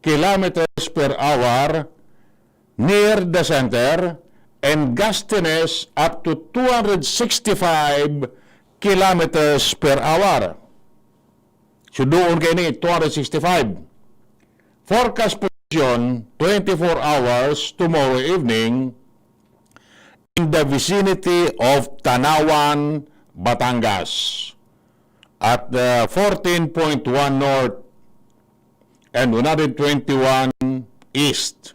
kilometers per hour near the center, and gustiness up to two hundred sixty-five kilometers per hour. So, doon kaini, two hundred sixty-five. Forecast position, twenty-four hours tomorrow evening, in the vicinity of Tanauan, Batangas, at, uh, fourteen point one north and one hundred twenty-one east.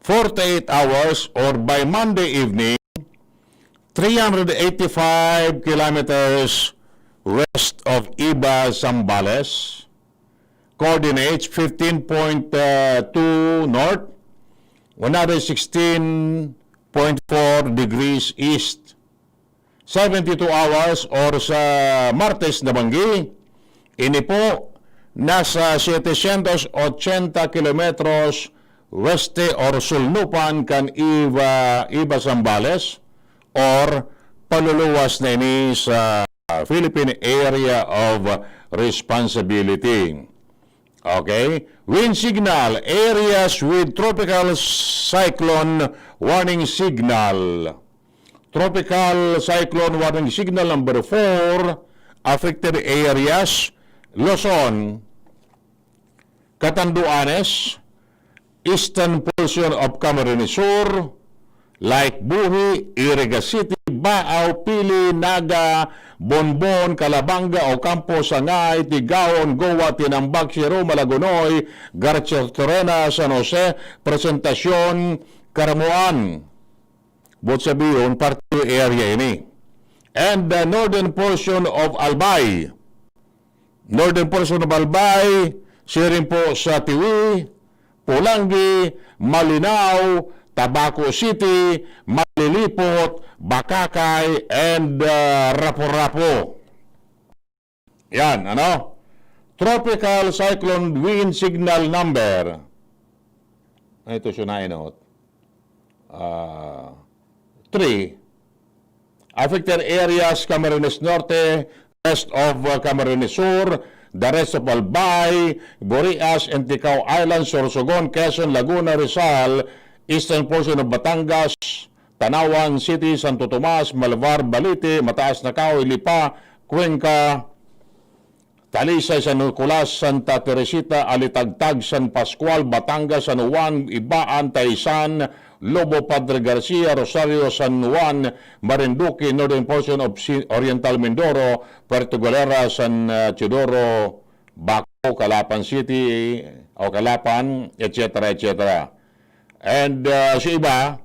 Forty-eight hours or by Monday evening, three hundred eighty-five kilometers west of Iba, Zambales, coordinates fifteen point two north, one hundred sixteen point four degrees east. Seventy-two hours or sa Martes na banggi, ini po nasa setecientos ochenta kilometros weste or sulnupan kan Iba, Iba Zambales or paluluwas na ini sa Philippine Area of Responsibility. Okay? Wind signal, areas with tropical cyclone warning signal. Tropical Cyclone Warning Signal number four, affected areas, Luzon, Catanduanes, eastern portion of Camarines Sur, like Buhi, Iriga City, Baao, Pili, Naga, Bonbon, Calabanga, Ocampo, Sangay, Tigaon, Goa, Tinambac, Siro, Malagonoy, Garchitorena, San Jose, Presentacion, Caramoan. Buot sabihon, parte area ini. And the northern portion of Albay. Northern portion of Albay, siring po sa Tiwi, Polangui, Malinao, Tabaco City, Malilipot, Bacacay, and, ah, Rapu-Rapu. Yan, ano? Tropical Cyclone Wind Signal Number. Ano ito siya nainot? Ah, three. Affected areas, Camarines Norte, rest of, uh, Camarines Sur, the rest of Albay, Burias, Anticao Island, Sorsogon, Quezon, Laguna, Rizal, eastern portion of Batangas, Tanauan City, Santo Tomas, Malvar, Balite, Mataas na Kahoy, Lipa, Cuenca, Talisay, San Nicolas, Santa Teresita, Alitagtag, San Pascual, Batangas, San Juan, Ibaan, Taysan, Lobo, Padre Garcia, Rosario, San Juan, Marinduque, northern portion of Si-, Oriental Mindoro, Puerto Galera, San, ah, Teodoro, Baco, Calapan City, o Calapan, et cetera, et cetera. And, ah, sa iba,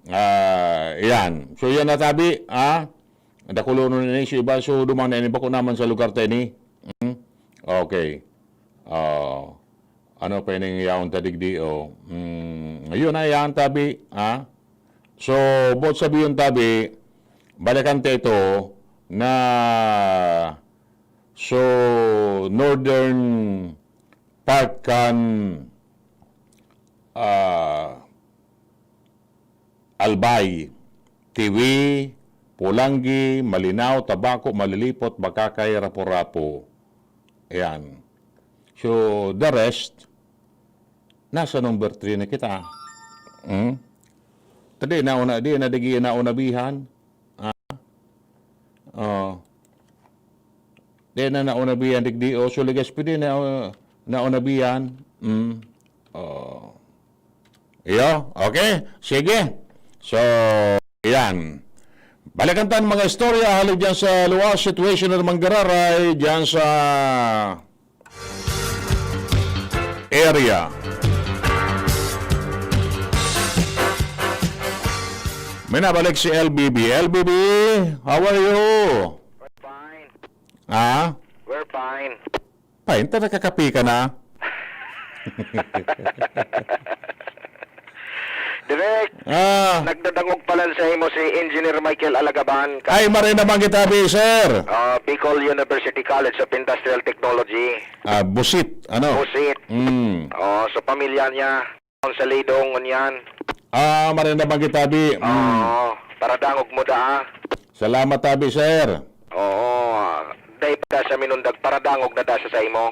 ah, yan. So, yan na tabi, ah. Dakulonon na ni sa iba. So, duman na ini, bako naman sa lugar ta ini. Hmm? Okay. Ah, ano pa ining yaon ta digdi, oh? Hmm, yun na yan, tabi, ah. So, buot sabihin, tabi, balikan ta ito na, so, northern part kan, ah, Albay, Tiwi, Polangui, Malinao, Tabaco, Malilipot, Bacacay, Rapu-Rapu. Ayan. So, the rest, nasa number three na kita. Hmm? Di na una, di na digi na unabihan. Ah? Oh. Di na naunabihan digdi, oh, so Legazpi di na, uh, naunabihan. Mm. Oh. Iyo, okay? Sige. So, yan. Balikan tan mga istorya hali dyan sa luwas, situation na manggararay dyan sa area. May nabalik si L B B. L B B, how are you? We're fine. Ha? We're fine. Fine, ta nakakapi ka na. Direk, ah, nagdadangog pa lang sa imo si Engineer Michael Alagaban. Ay, maray na bang kita, sir? Ah, Bicol University College of Industrial Technology. Ah, busit, ano? Busit. Mm. Oh, so pamilya niya, sa Lidong, ngunyan. Ah, maray na bang kita, bi? Mm. Oo, para dangog mo da, ah. Salamat, tabi, sir. Oo, ah, dai pa da sa minundag, para dangog na da sa, sa imo.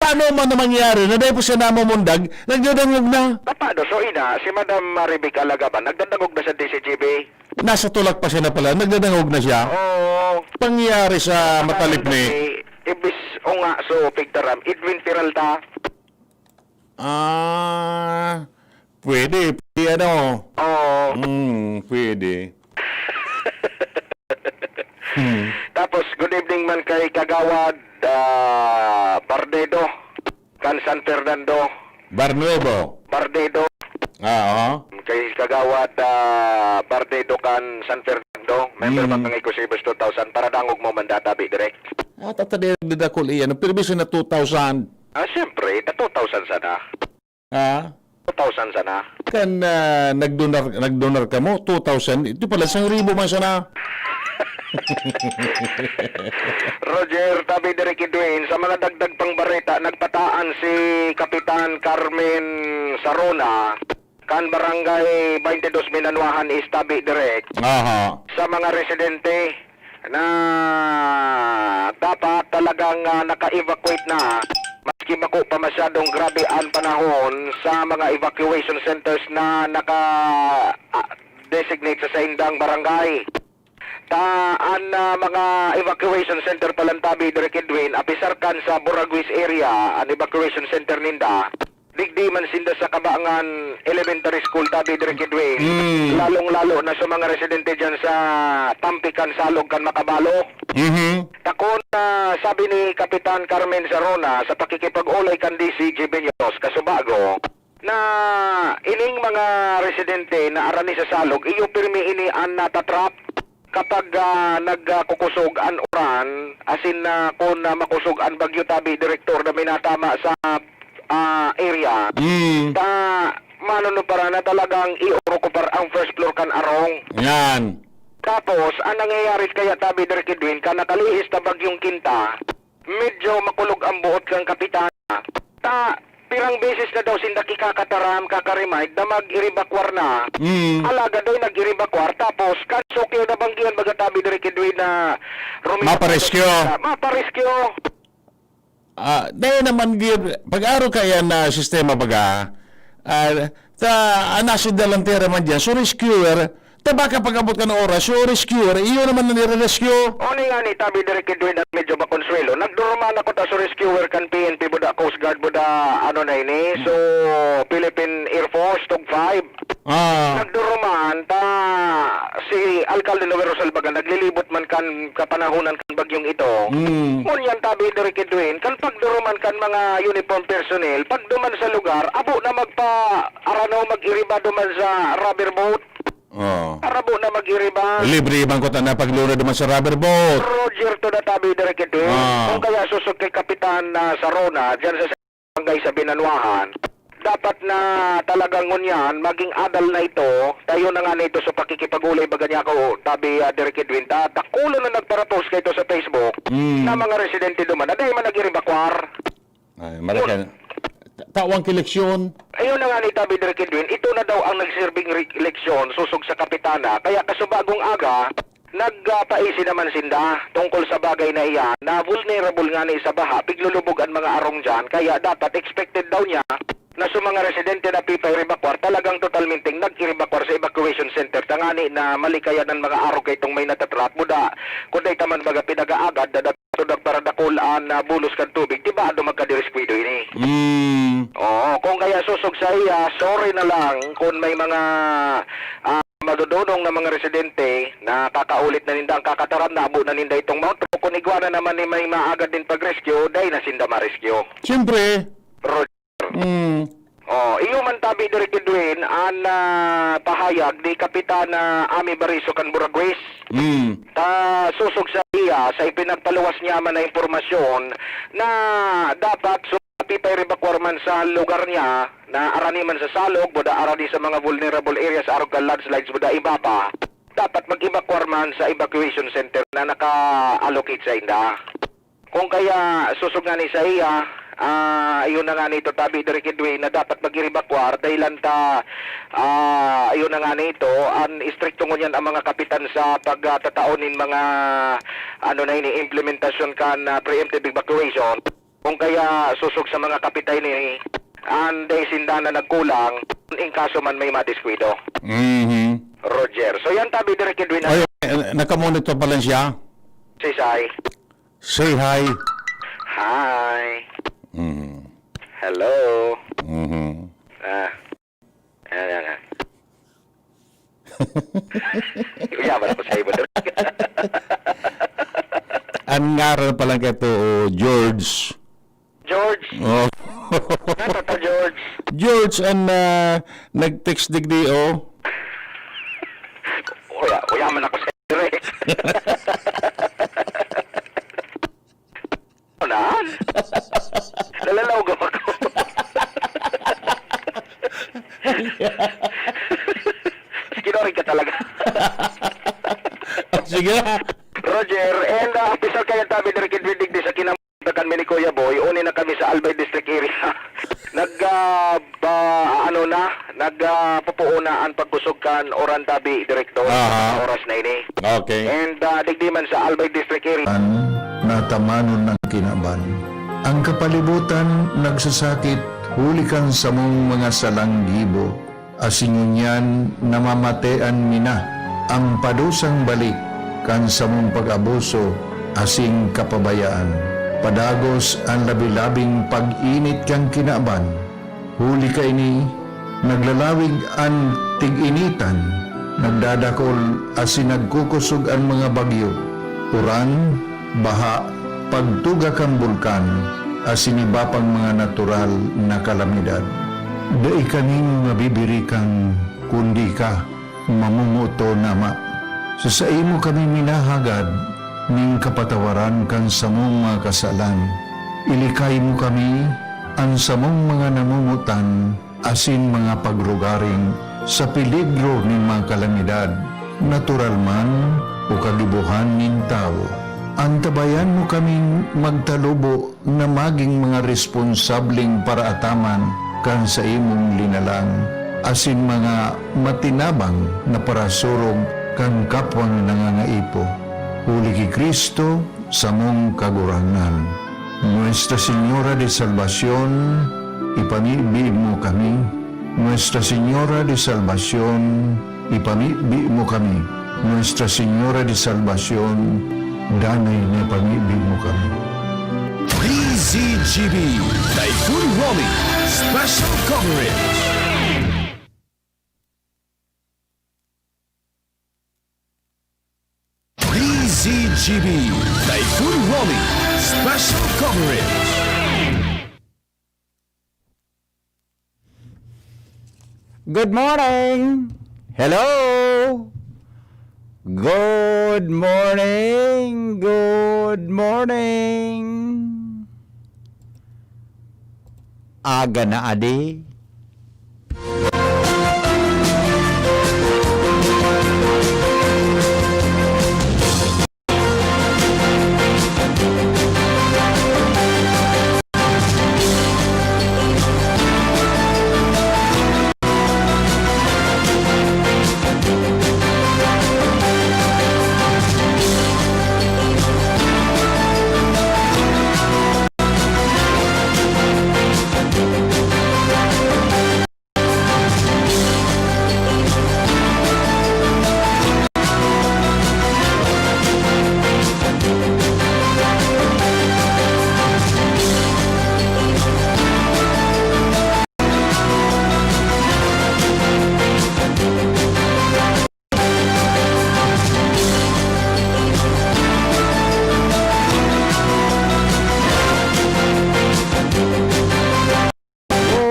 Paano man na mangyari na dai pa siya namumundag, nagdadangog na? Tapado, so ina, si Madam Marivic Alagaban, nagdadangog na sa D C G B. Nasa tulak pa siya na pala, nagdadangog na siya? Oo. Pangyari sa matalip ni Ibis o nga, so, pigtaram, Edwin Peralta. Ah, pwede, pwede ano. Oo. Mm, pwede. Hmm. Tapos, good evening man kay Kagawad, ah, Bardedo, kan San Fernando. Barnuevo. Bardedo. Ah, oo. Kay Kagawad, ah, Bardedo kan San Fernando. Member man mga Ecosibus two thousand. Para dangog mo man databi, direk. Ah, tatadi, nagdadakul iyan. Pero bisa na two thousand. Ah, siyempre, ta two thousand sana. Ha? Two thousand sana. Kan, ah, nagdonar, nagdonar ka mo, two thousand, ito pala, isang ribo man sana. Roger, tabi diri ki Dwayne, sa mga dagdag pang bareta, nagpataan si Kapitan Carmen Sarona, kan Barangay twenty-two Minanuahan East, tabi direk. Aha. Sa mga residente, na dapat talagang, ah, naka-evacuate na, maski bako pa masyadong grabe an panahon, sa mga evacuation centers na naka, ah, designate sa saindang barangay. Ta, an, ah, mga evacuation center pa lang tabi, Direk Edwin, apisar kan sa Buraguis area, an evacuation center ninda. Digdi man sinda sa Kabangan Elementary School, tabi, Direk Edwin. Mm. Lalong-lalo na sa mga residente dyan sa Tampican, Salog kan Makabalo. Mhm. Takon na sabi ni Kapitan Carmen Sarona sa pakikipag-ulay kan D C G B News, Kasubago, na ining mga residente na arani sa Salog, iyo pirmi ini an natatrap kapag, ah, nagkukusog an uran, asin na kun, ah, makusog an bagyo, tabi, Direktor, na minatama sa ah, area. Mm. Ta, manunuparan na talagang i-occupar ang first floor kan arong. Yan. Tapos, ang nangyayari kaya, tabi, Direk Edwin, ka nakalihis na bagyong Kinta, medyo makulog ang buot kan kapitana. Ta, pirang beses na daw sinda kikakataram, kakaremind na mag-evacuar na. Mm. Alagad ay nag-evacuar, tapos kan sukyo na banggihan, baga, tabi, Direk Edwin, na rumina- Maparescue. Maparescue. Ah, dai naman gid, pag-aro kaya na sistema baga, ah, ta, an nasud na lang tira man diyan, so rescuer, ta baka pag-abot kan oras, so rescuer, iyo naman na nire-rescue. O, ni nga ni, tabi, Direk Edwin, at medyo makonsuelo. Nagduruman ako ta so rescuer kan P N P buda, Coast Guard buda, ano na ini, so, Philippine Air Force, tug five. Ah. Nagduruman ta si Alkalde Noel Rosal baga naglilibot man kan kapanahonan kan bagyong ito. Mm. Ngunyan tabi, Direk Edwin, kan pagduruman kan mga uniform personnel, pagduman sa lugar, abo na magpa-, arano, mag-iriba duman sa rubber boat. Oh. Arabo na mag-iriba. Libre man ko ta na paglunod duman sa rubber boat. Roger to na tabi, Direk Edwin. Ah. Kung kaya susog kay Kapitan na Sarona, dyan sa barangay sa Binanuahan, dapat na talagang ngunyan, maging adal na ito, tayo na nga na ito sa pakikipag-ulay, baga niya ako, tabi, ah, Direk Edwin, ta, dakula na nagparapost kaito sa Facebook, Mm. na mga residente duman, na dahil man nag-evacuar. Ay, maraka. Yun. Ta-, tawang ki leksyon. Ayun na nga ni tabi, Direk Edwin, ito na daw ang nagsirbing re-, leksyon, susog sa kapitana, kaya kasubagong aga, Nagpaisi naman sinda tungkol sa bagay na iyan na vulnerable ngani sa baha, piglulubog an mga arong diyan, kaya dapat expected daw niya na sa mga residente na pipa-evacuar, talagang totalmenteng nag-evacuar sa evacuation center, tangani na malikayan an mga arog kaitong may natatrap. Buda, kun dai ta man baga pinag-aagad, dadato nagparadakul an, ah, bulos kan tubig, di ba, ado magkadiriskwado ini? Mm. Oo, kung kaya susog sa iya, sorry na lang kung may mga, ah, madodonong na mga residente, nakakaulit na ninda ang kakataram, naabo na ninda itong Mount Rock. Kun igwa na naman ni may maagad din pag-rescue, dai na sinda ma-rescue. Siyempre. Roger. Mm. Oh, iyo man tabi, Direk Edwin, an, ah, pahayag ni Kapitana Ami Bariso kan Buragues. Mm. Ta, susog sa iya, sa ipinagpaluwas niya man na impormasyon na dapat su-, pipa-evacuar man sa lugar niya, na arani man sa salog, buda arani sa mga vulnerable areas, arog kan landslides, buda iba pa, dapat mag-evacuar man sa evacuation center na naka-allocate sa inda. Kung kaya, susog nga ni sa iya, ah, ayun na nga nito, tabi, Direk Edwin, na dapat mag-evacuar, dahilan ta, ah, ayun na nga nito, an istrikto ngunyan ang mga kapitan sa pagtatao nin mga, ano na ini, implementasyon kan, ah, preemptive evacuation. Kung kaya susog sa mga kapitay ni, an dai sinda na nagkulang, in kaso man may madiskuido. Mhm. Roger. So yan tabi, Direk Edwin, Ay, eh, nakamonitor pa lang siya? Si Sai. Say hi. Hi. Mhm. Hello. Mhm. Ah. Ayan, ayan, ayan. Yaman ako sa imo, Direk. An ngaran pa lang kaito, George. George? Oh. Ano to, George? George an, ah, nag-text digdi, oh. Uya, uya man ako sa imo, Direk. Unahan? Nalalaw ka ba ko? Kinorin ka talaga. Sige. Roger, and, ah, opisyal kayo tabi, Direk Edwin, digdi sa kinam-, kan mi ni Kuya Boy, uni na kami sa Albay District area. Nag, ah, ba, ano na, nag, ah, pupuo na ang pagkusog kan Oran tabi, Direk Don, Aha. sa oras na ini. Okay. And, ah, digdi man sa Albay District area. An natamanon ng kinaban. Ang kapalibutan nagsasakit huli kan samong mga salang gibo, asin ngunyan namamatean mi na ang padusang balik kan samong pag-abuso asin kapabayaan. Padagos an labi-labing pag-init kan kinaban. Huli kaini, naglalawig an tig-initan, nagdadakol asin nagkukosog an mga bagyo, uran, baha, pagtuga kan bulkan, asin iba pang mga natural na kalamidad. Dai kami mabibirikan, kundi ka, Mamomoton, Ama, sa saimo kami minahagad nin kapatawaran kan samong mga kasalan. Ilikay mo kami an samong mga namomotan asin mga pagrugaring sa peligro nin mga kalamidad, natural man o kagibohan nin tawo. Antabayan mo kaming magtalubo na magin mga responsableng paraataman kan saimong linalang, asin mga matinabang na parasurog kan kapwang nangangaipo. Huli ki Cristo, samong Kagurangnan. Nuestra Señora de Salvacion, ipamibi mo kami. Nuestra Señora de Salvacion, ipamibi mo kami. Nuestra Señora de Salvacion, danay na ipamibi mo kami. D Z G B Typhoon Rolly Special Coverage. D Z G B Typhoon Rolly Special Coverage. Good morning. Hello. Good morning. Good morning. Aga na adi.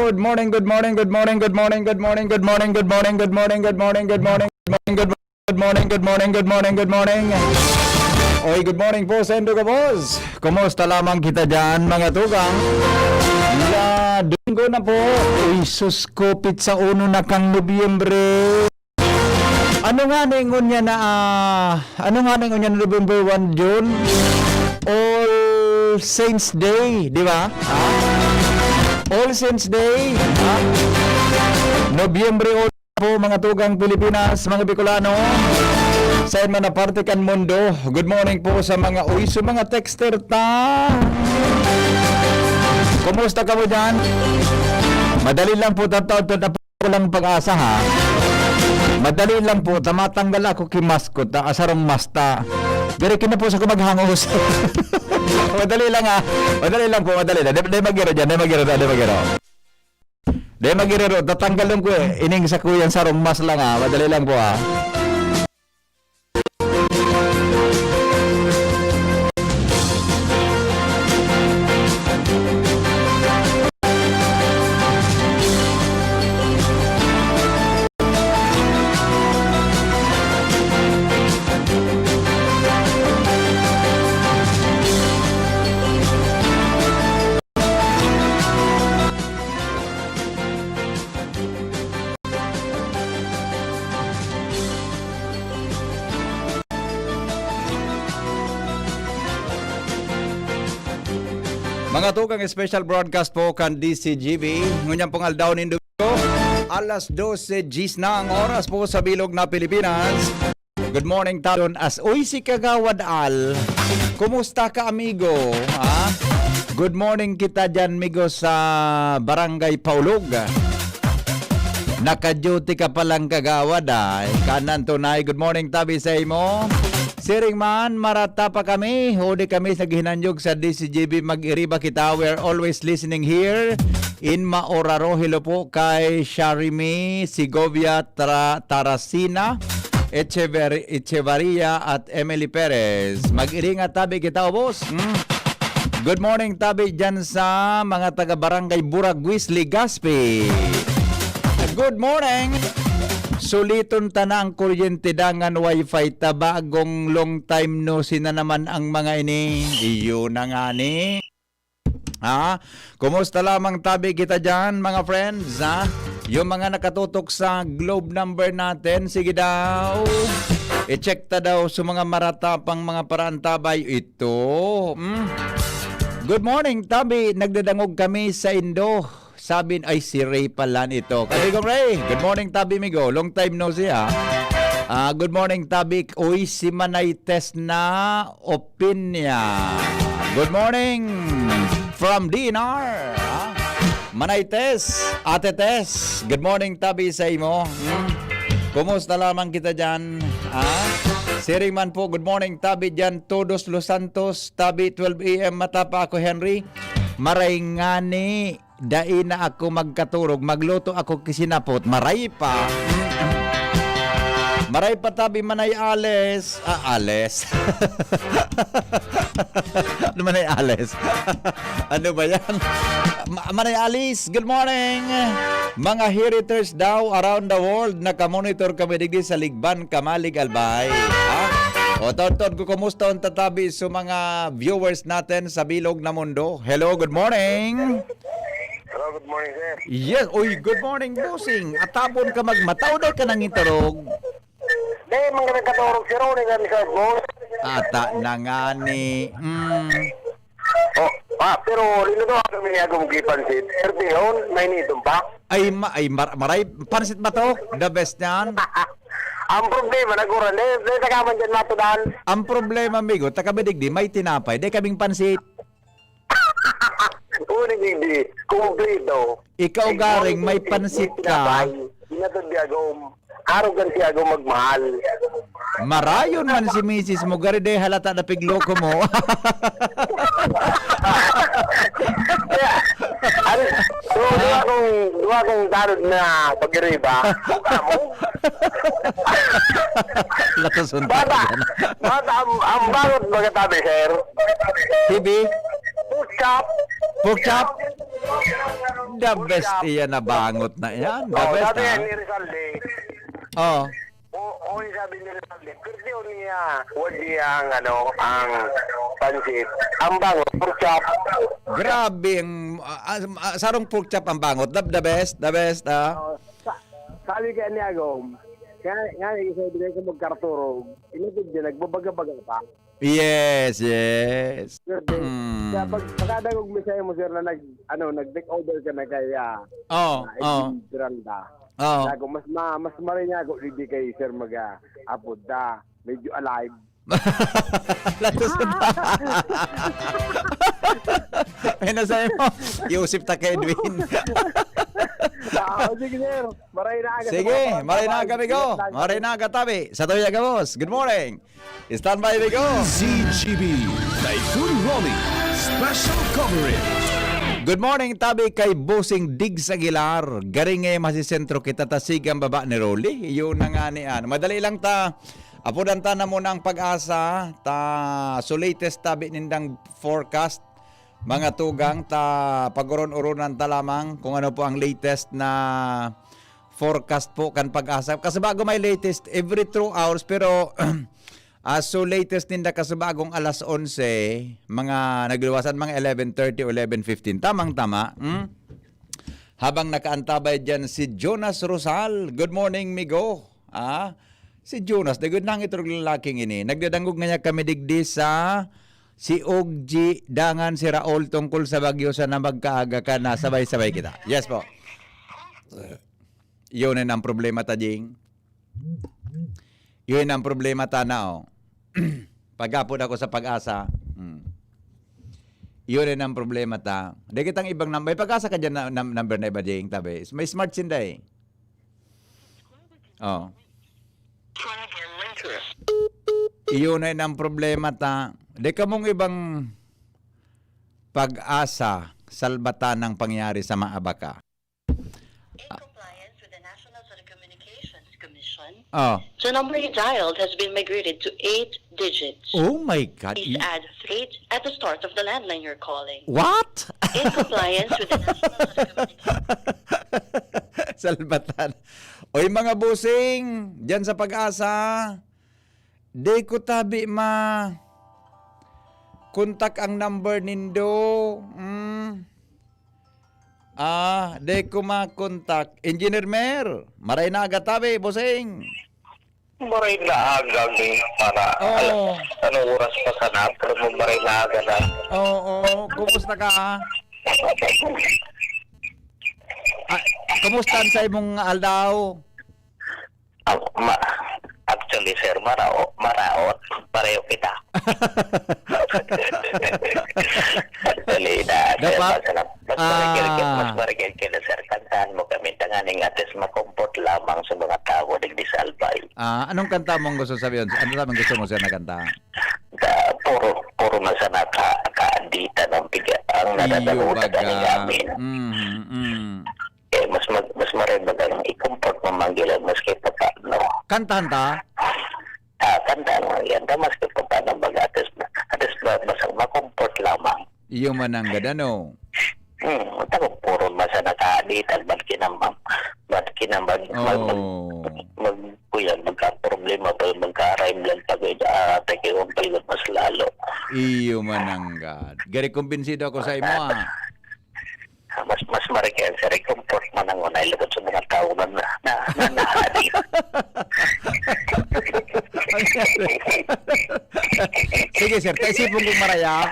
Good morning, good morning, good morning, good morning, good morning, good morning, good morning, good morning, good morning, good morning, good morning, good morning, good morning, good morning, good morning. Oy, good morning po sa indo gabos. Kumusta lamang kita diyan, mga tugang? La, Domingo na po. Uy, sus ko, pitsa uno na kang Nobyembre. Ano nga na ingon niya na, ah, ano nga na ingon niya na November one, June? All Saints Day, di ba? Ha? All Saints Day, ha? Nobyembre po, mga tugang Pilipinas, mga Bicolano, sain man na parte kan mundo. Good morning po sa mga, uy, sa mga texter ta. Kumusta kamo diyan? Madali lang po, tataw-, tataw-, ko lang pag-asa, ha. Madali lang po, ta matanggal ako ki mask ko, ta asarong mask ta. Diri kinapusa ko maghangos. Madali lang, ha. Madali lang po, madali lang. Di, di magiro diyan, di magiro, di magiro. Di magiriro, tatanggalon ko eh. Ining sa kuyang sarong mask lang, ah. Madali lang po, ah. Mga tugang, special broadcast po kan D C G B. Ngunyan pong aldaw nin Domingo, alas dose diyes na ang oras po sa bilog na Pilipinas. Good morning, Tadon. As, uy, si Kagawad Al. Kumusta ka, amigo? Ha? Good morning kita diyan, migo, sa Barangay Paulog. Naka-duty ka palang, Kagawad, ah. Kanan tunay. Good morning, tabi sa imo. Siring man, marata pa kami. Huli kami sa gihinanyog sa D C G B. Mag-iriba kita. We're always listening here in Maoraro. Hello po kay Sharimi Segovia Tra-, Tarasina. Echever-, Echevarria at Emily Perez. Mag-iringat tabi kita, ubos. Mm. Good morning tabi dyan sa mga taga Barangay Buraguis, Legazpi. Good morning. Suliton ta na ang kuryente dangan wifi ta, bagong long time no sina naman ang mga ini. Iyo na nga ni. Ha? Kumusta lamang tabi kita dyan, mga friends, ha? Yung mga nakatutok sa Globe number natin, sige daw. I-check ta daw sa mga marata pang mga paraantabay ito. Hmm? Good morning, tabi. Nagdadangog kami sa Indo. Sabi, ay, si Ray pala nito. Kami kong Ray, good morning, tabi, migo. Long time no see, ha? Ah, good morning, tabi. Uy, si Manay Tess na Opinia. Good morning from D N R. Ha? Manay Tess, Ate Tess, good morning, tabi, sa imo. Hmm? Kumusta lamang kita dyan? Ha? Siring man po, good morning, tabi dyan, Todos Los Santos, tabi, twelve a m, mata pa ako, Henry. Maray ngani, dai na ako magkaturog, magluto ako kisinapot. Maray pa. Maray pa, tabi, Manay Ales. Ah, Ales. Ano, Manay Ales? Ano ba yan? Ma- Manay Alice, good morning. Mga heriters daw around the world, nakamonitor kami digdi sa Ligban, Camalig, Albay. Ha? O, taon-taon ko, kumusta ang tatabi sa mga viewers natin sa bilog na mundo? Hello, good morning. Hello, good morning, sir. Yes, uy, good morning, bossing. Atabon ka magmataw, dai ka nangiturog. Dahil mga nagkaturog si Ronnie kami sa boss. Ata na nga ni. Mm. Oh, ah, pero rino daw kami niya gumugipan si Erdion, may nitong pa. Ay, ma ay mar maray, pansit ba to? The best yan. Ang problema, naguran, dahil dahil tagaman dyan matudan. Ang problema, amigo, taga Bidigdi, may tinapay, di kaming pansit. Uy, hindi, kumpleto. Ikaw, garing, may pansit ka. Inatod di agom. Arog kan si agom magmahal. Marayon man si misis mo, gari de halata na pigloko mo. Kaya, ano, so, duwa kong, duwa kong tanod na pag-iriba. Amo? Latason Bata, tayo yan. bata, ang, ang bangot magatabi, sir. T V, Pork chop. pork chop. The best iyan na bangot na yan. The Oh, best, sabi ha? ni Rizalde. Oh. O, o, yung sabi ni Rizalde. Pero di yun niya. Huwag niya ang, ano, ang pansit. Ang bangot, pork chop. Grabe ang ah, ah, ah, sarong pork chop ang bangot. The, the best, the best, ah. Oh, sa, sabi kaya ni Agom, nga, nga, yung sabi niya kung magkarturog, inatid niya, nagbabaga-baga pa. Yes, yes. Sir, de, Mm. kaya pag, pagkadagog mo sa'yo mo, sir, na nag, ano, nag-take over ka na kaya, Oh, ah, oh. Branda. Oh. Ako, mas ma, mas maray niya ako, hindi kay sir mag-apod da. Medyo alive. Latos na. May nasabi mo, Yusip ta kay Edwin. Ah, sige, sir. Maray na aga sa Sige, mga maray na barangay. kami ko. Maray na katabi. Sa Toya Gabos. Good morning. Stand by, we go. C G B, Typhoon Rolly, Special Coverage. Good morning, tabi kay Bossing Diggs Aguilar. Garing eh, masisentro kita, tasig ang baba ni Rolly. Yun na nga ni ano. Madali lang ta. Apudan ta na muna ang pag-asa. Ta, so latest tabi nindang forecast. Mga tugang, ta pag-uron-uronan ta lamang kung ano po ang latest na forecast po kan pag-asa. Kasi bago may latest, every two hours, pero ah, so latest ninda kasi bagong alas onse, mga nagliwasan, mga eleven thirty o eleven fifteen. Tamang-tama. Hmm? Habang nakaantabay dyan si Jonas Rosal. Good morning, migo. Ah, si Jonas, the good nang iturog lalaking ini. Nagdadangog nga niya kami digdi sa si Ogji dangan si Raul tungkol sa bagyo sa na magkaaga ka na sabay-sabay kita. Yes po. Yun ang problema ta, Jing. Yun ang problema ta na, oh. Pagapod ako sa pag-asa. Hmm. Yun ang problema ta. Di kitang ibang number. May pag-asa ka dyan na, num- number na iba, Jing, tabi. May smart sinda eh. Oh. Iyon ay nang problema ta. Di kamong ibang pag-asa, salbatan ng pangyari sa maabaka. In compliance with the National Telecommunications Commission, Oh. the number you dialed has been migrated to eight digits. Oh my God. Please add three at the start of the landline you're calling. What? In compliance with the National Telecommunications Salbatan. Oy, mga busing, dyan sa pag-asa, di ko tabi ma kontak ang number nindo. Mm. Ah, di ko makontak. Engineer Mer, maray na aga tabi, bossing. Maray na aga, ni para Oo. ala-, anong oras pa sana? Pero mo maray na aga na. Oo, kumusta ka? Ah, kumusta ang sa imong aldaw? Ah, ma-, actually, sir, marao-, maraot. Pareho kita. Actually, na, sir, Dapat, mas, mas marigil ka, mas ah, marigil ka na, sir. Kantahan mo kami, tanganing atis makumpot lamang sa mga tawo digdi sa Albay. Ah, anong kanta mong gusto sabihin? Ano naman gusto mo, sir, na kanta? Ka-, puro, puro na sana ka-, kaaditan ang piga-, ang Iyo, nadadamutan baga. Kanina amin. Mhm, mm. Eh, mas mag-, mas maray baga nang i-comfort mo man gila maski pa paano. Kantahan ta? Ah, kantahan mo yan. Ta maski pa paano baga, at least, at least ba, basta ma-comfort lamang. Iyo man ang gad, ano? Hmm, takot puro masa nakaaditan, ba't kinamang, ba't kinamang, mag-, mag-, Oo. mag-, kuya, magka-problema pa, magka-rhyme lang pag, ah, take yung palibot mas lalo. Iyo man ang gad. Gari kumbinsido ako sa imo, ah. Ah, mas, mas marikyan, sir, i-comfort man ang unay lugod sa mga tao na, na, na, na, na, Sige, sir, kaisipon kong maraya.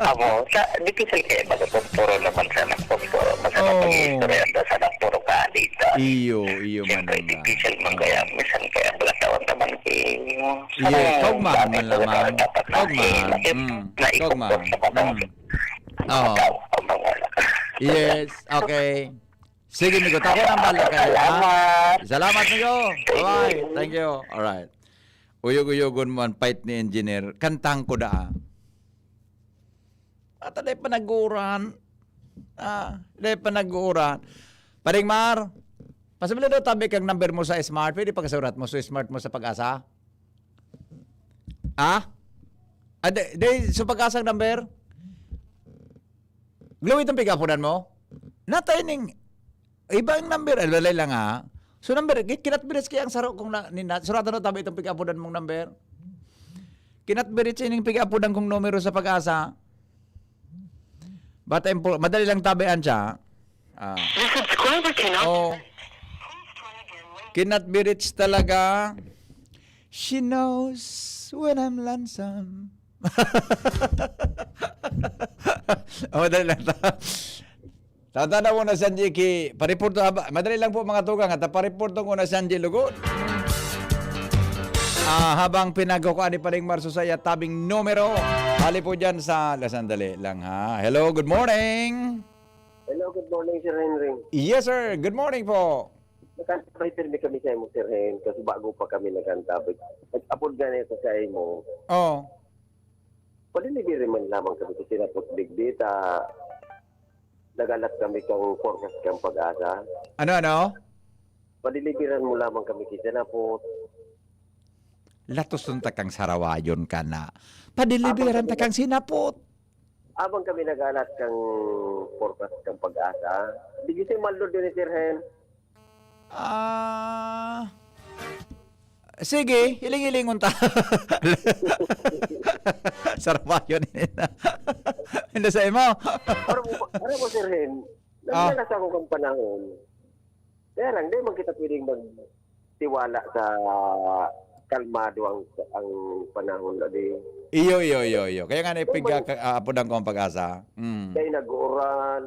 Amo, sa, difícil kaya magkumporo naman sa nagkumporo, mas Oh. Pag-iistorya sa nagpuro ka dito. Iyo, iyo man Siyempre, ang, ah, difícil man kaya, minsan kaya, wala tawag naman, eh, Yes, ano, kogma bakit man wala lamang. Dapat na, Kogma. eh, na, Mm. na Kogma. i-comfort naman ang Mm. Oo. Yes, okay. Sige, migo. Tako ng bala kayo, ha? Salamat. Salamat, migo. Bye-bye. Thank you. Alright. Uyog-uyogon mo ang fight ni engineer. Kantang ko daa. At alay pa nag-uuran. Ah, alay pa nag-uuran. Paring Mar, pasabila daw tabi kang number mo sa smart. Pwede pagkasurat mo sa smart mo sa Pag-asa? Ah? Ah, di, di, sa Pag-asang number? Glow itong pigapunan mo? Natay ning ibang number, alwalay lang ha. So number, ki-, kinatbiris kaya ang saro kung na, nina, suratan na tabi itong pigapunan mong number. Kinatbiris ining pigapunan kong numero sa Pag-asa. Bata impo-, madali lang tabian siya. Ah. The subscriber cannot Oh. Cannot be reached talaga. She knows when I'm lonesome. Oh, madali lang ta. Tatanda mo na, Sanji, ki-, pa-report to, aba, madali lang po, mga tugang, at pa-report ko na, Sanji Lugod. Ah, habang pinagkukuha ni Paring Marso sa iya tabing numero, hali po dyan sa, la, sandali lang, ha. Hello, good morning. Hello, good morning, Sir Henry. Yes, sir. Good morning po. Nakasabay pirmi kami sa imo, Sir Hen, kasi bago pa kami nagkanta. Nag-apod gani sa, sa imo. Oh. Palilibiri man lamang kami sa sinapot digdi, ta nagalat kami kang forecast kang Pag-asa. Ano, ano? Palilibiran mo lamang kami sa sinapot. Latoson ta kang sarawayon ka na. Padilibiran ta kang sinapot. Abang kami nagalat kang forecast kang Pag-asa. Di kasi maldo din ni Sir Hen. Ah, sige, hiling-hilingon ta. Sarawayon. Hindi sa imo. Para mo, para mo, Sir Hen, Ah. Naglalas ako kang panahon. Kaya lang, di man kita pwedeng magtiwala sa kalmado ang, ang panahon na di. Iyo, iyo, iyo, iyo. Kaya nga na Kung ipig-, man ka-, aapodan ko ang Pag-asa. Mm. Dahil nag-uuran,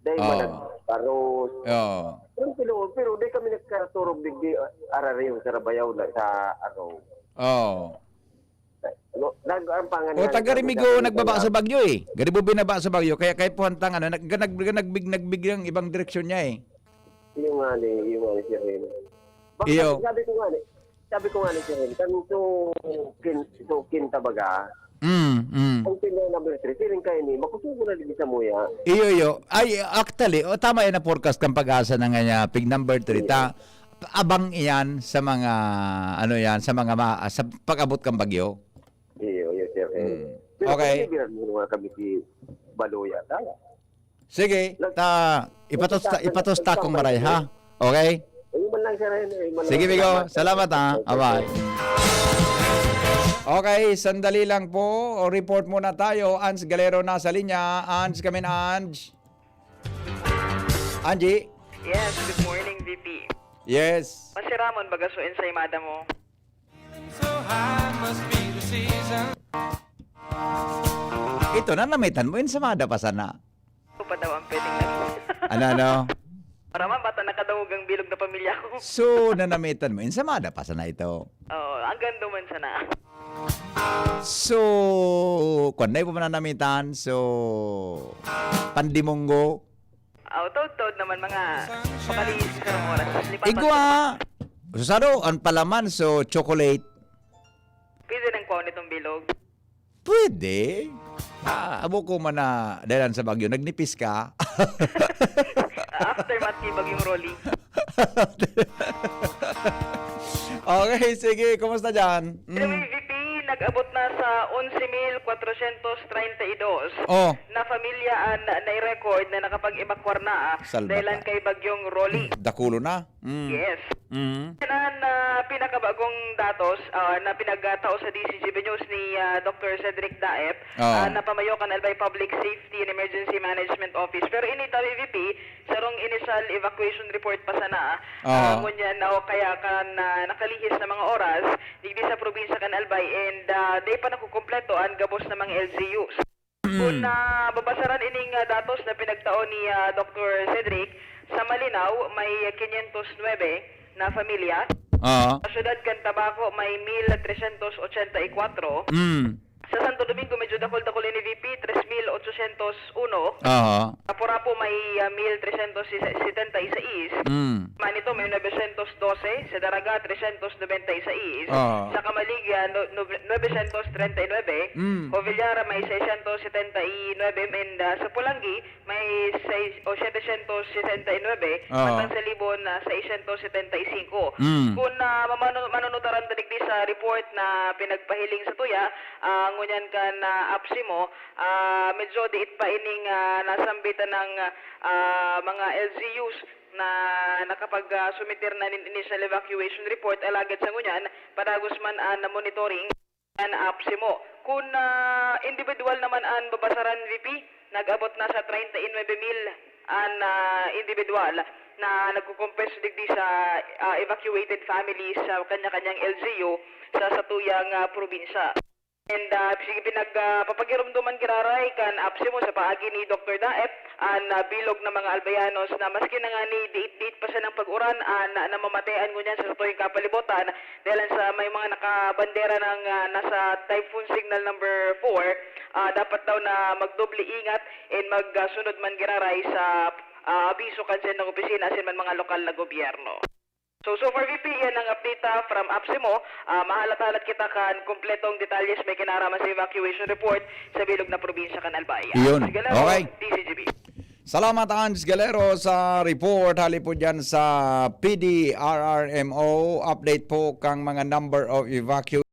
dahil Oo. man nagparos. Oo. Pero, pero, pero di kami nagkaturog digdi, ah, arariyo sa Rabayaw na sa, ano. Oo. Ano, nag-, ang pangan O, nga taga nito, Rimigo, nagkakita nagbaba na. Sa Bagyo, eh. Garibo binaba sa Bagyo, kaya kahit puhantang, ano, nag-, nag-, nagbig-, nagbiglang ibang direksyon niya, eh. Yung nga ni, yung nga ni Sir Rene. Baka Iyo. Sabi ko nga ni, sabi ko nga ni Sir Rene, kan so, kin-, so, kinta baga, Mm, mm. Ang pin number three, siring kayo ni, makusog na din sa muya. Iyo, iyo. Ay, actually, o, tama yan na forecast kang Pag-asa na nga niya, pig number three, ta, abang iyan sa mga, ano yan, sa mga ma-, sa pag-abot kang bagyo. Iyo, iyo, sir. Eh, Mm. Pero Okay. Kung bibiran mo nga kami si Baloy ata. Sige, Nag-, ta, ipatos ta, nagtataka-, ipatos ta kung maray, ha? Okay? Ayun man lang, sir. Ayun man lang. Sige, Migo. Salamat. Salamat, ha. Okay. Bye-bye. Okay, sandali lang po. O, report muna tayo. Ans Galero nasa linya. Ans, come in, Ans. Angie? Yes, good morning, V P. Yes. Masiramon baga so ensaymada mo? Ito, nanamitan mo, ensaymada pa sana. Ano pa daw ang pwedeng nag- Ano, ano? Para man, bata nakadangog ang bilog na pamilya ko. So, nanamitan mo, ensaymada pa sana ito. Oo, ang ganda man sana. So, kwan na yung pamananamitan. So, pandimunggo. Aw, taud-taud naman, mga pakalihis sa karong oras. Lipapas Igwa! ko. Susado, ang palaman, so, chocolate. Pwede nang kuhaon itong bilog. Pwede. Ah, abo ko man na dahilan sa bagyo, nagnipis ka. Aftermath ni Bagyong Rolly. Okay, sige. Kumusta dyan? Mm. Anyway, V P, nag-abot na sa onse mil kwatrosyentos treinta y dos Oh. na pamilya an nai-record na nakapag-ebakwar na, ah, Salba dahilan ka. kay Bagyong Rolly. Dakulo na. Mm. Yes. Mm. Yan ang, ah, pinakabagong datos, ah, na pinagtao sa D Z G B News ni, ah, Doctor Cedric Daep, Oo. ah, na pamayo kan Albay Public Safety and Emergency Management Office. Pero ini, V P, sarong initial evacuation report pa sana, ah, Oo. ngunyan na o kaya kan, ah, nakalihis na mga oras, digdi sa probinsya kan Albay, and, ah, di pa nakukumpleto an gabos na mga L G Us. Mm. Kun, ah, babasaran ining, ah, datos na pinagtao ni, ah, Doctor Cedric, sa Malinao may quinientos nuebe na pamilya. Oo. Sa siyudad kan Tabaco may mil tresyentos ochenta y kwatro. Mm. Sa Santo Domingo, medyo dakul-dakul ini, V P, tres mil ochosyentos uno. Oo. Sa Purapo may, ah, mil tresyentos setenta y seis. Mm. Manito may novecientos dose, sa Daraga, tresyentos nobenta y seis. Oo. Sa Camalig, ah, no-, no-, novecientos treinta y nuebe. Mm. Covellera may seisyentos setenta y nuebe, and, ah, sa Polangui may seis, o setecientos setenta y nuebe, Oo. matang sa Libon na seisyentos setenta y singko. Mm. Kun, ah, mamano-, manunutaran ta digdi sa report na pinagpahiling sa tuya, ah, ngunyan kan, ah, APSEMO, ah, medyo diit pa ining, ah, nasambitan ng, ah, mga L G Us na nakapag, ah, sumiter na nin initial evacuation report, alagad sa ngunyan, padagos man an monitoring kan APSEMO. Kun, ah, individual naman an babasaran, V P, nag-abot na sa treinta y nuebe mil an, ah, individual na nagkukumpres digdi sa, ah, evacuated families sa kanya-kanyang L G U sa satuyang, ah, probinsya. And, ah, sige, pinag-, ah, papagiromdoman giraray kan APSEMO sa paagi ni Doktor Daep an, ah, bilog na mga Albayanos na maski na ngani diit-diit pa sanang pag-uran an, ah, namamatean ngunyan sa satuyang kapalibutan, dahil sa may mga nakabandera ng, ah, nasa Typhoon Signal number four, ah, dapat daw na magdoble ingat and magsunod man giraray sa, ah, abiso kan sentro opisina asin man mga lokal na gobyerno. So, so far, V P, yan ang update, ah, from APSEMO. Ah, mahalat-halat kita kan kompletong detalyes may kinaraman sa evacuation report sa bilog na probinsya kan Albay. Iyon. Sige lang, Okay. D Z G B. Salamat, Hans Galero, sa report. Hali po dyan sa P D R R M O. Update po kang mga number of evacuation.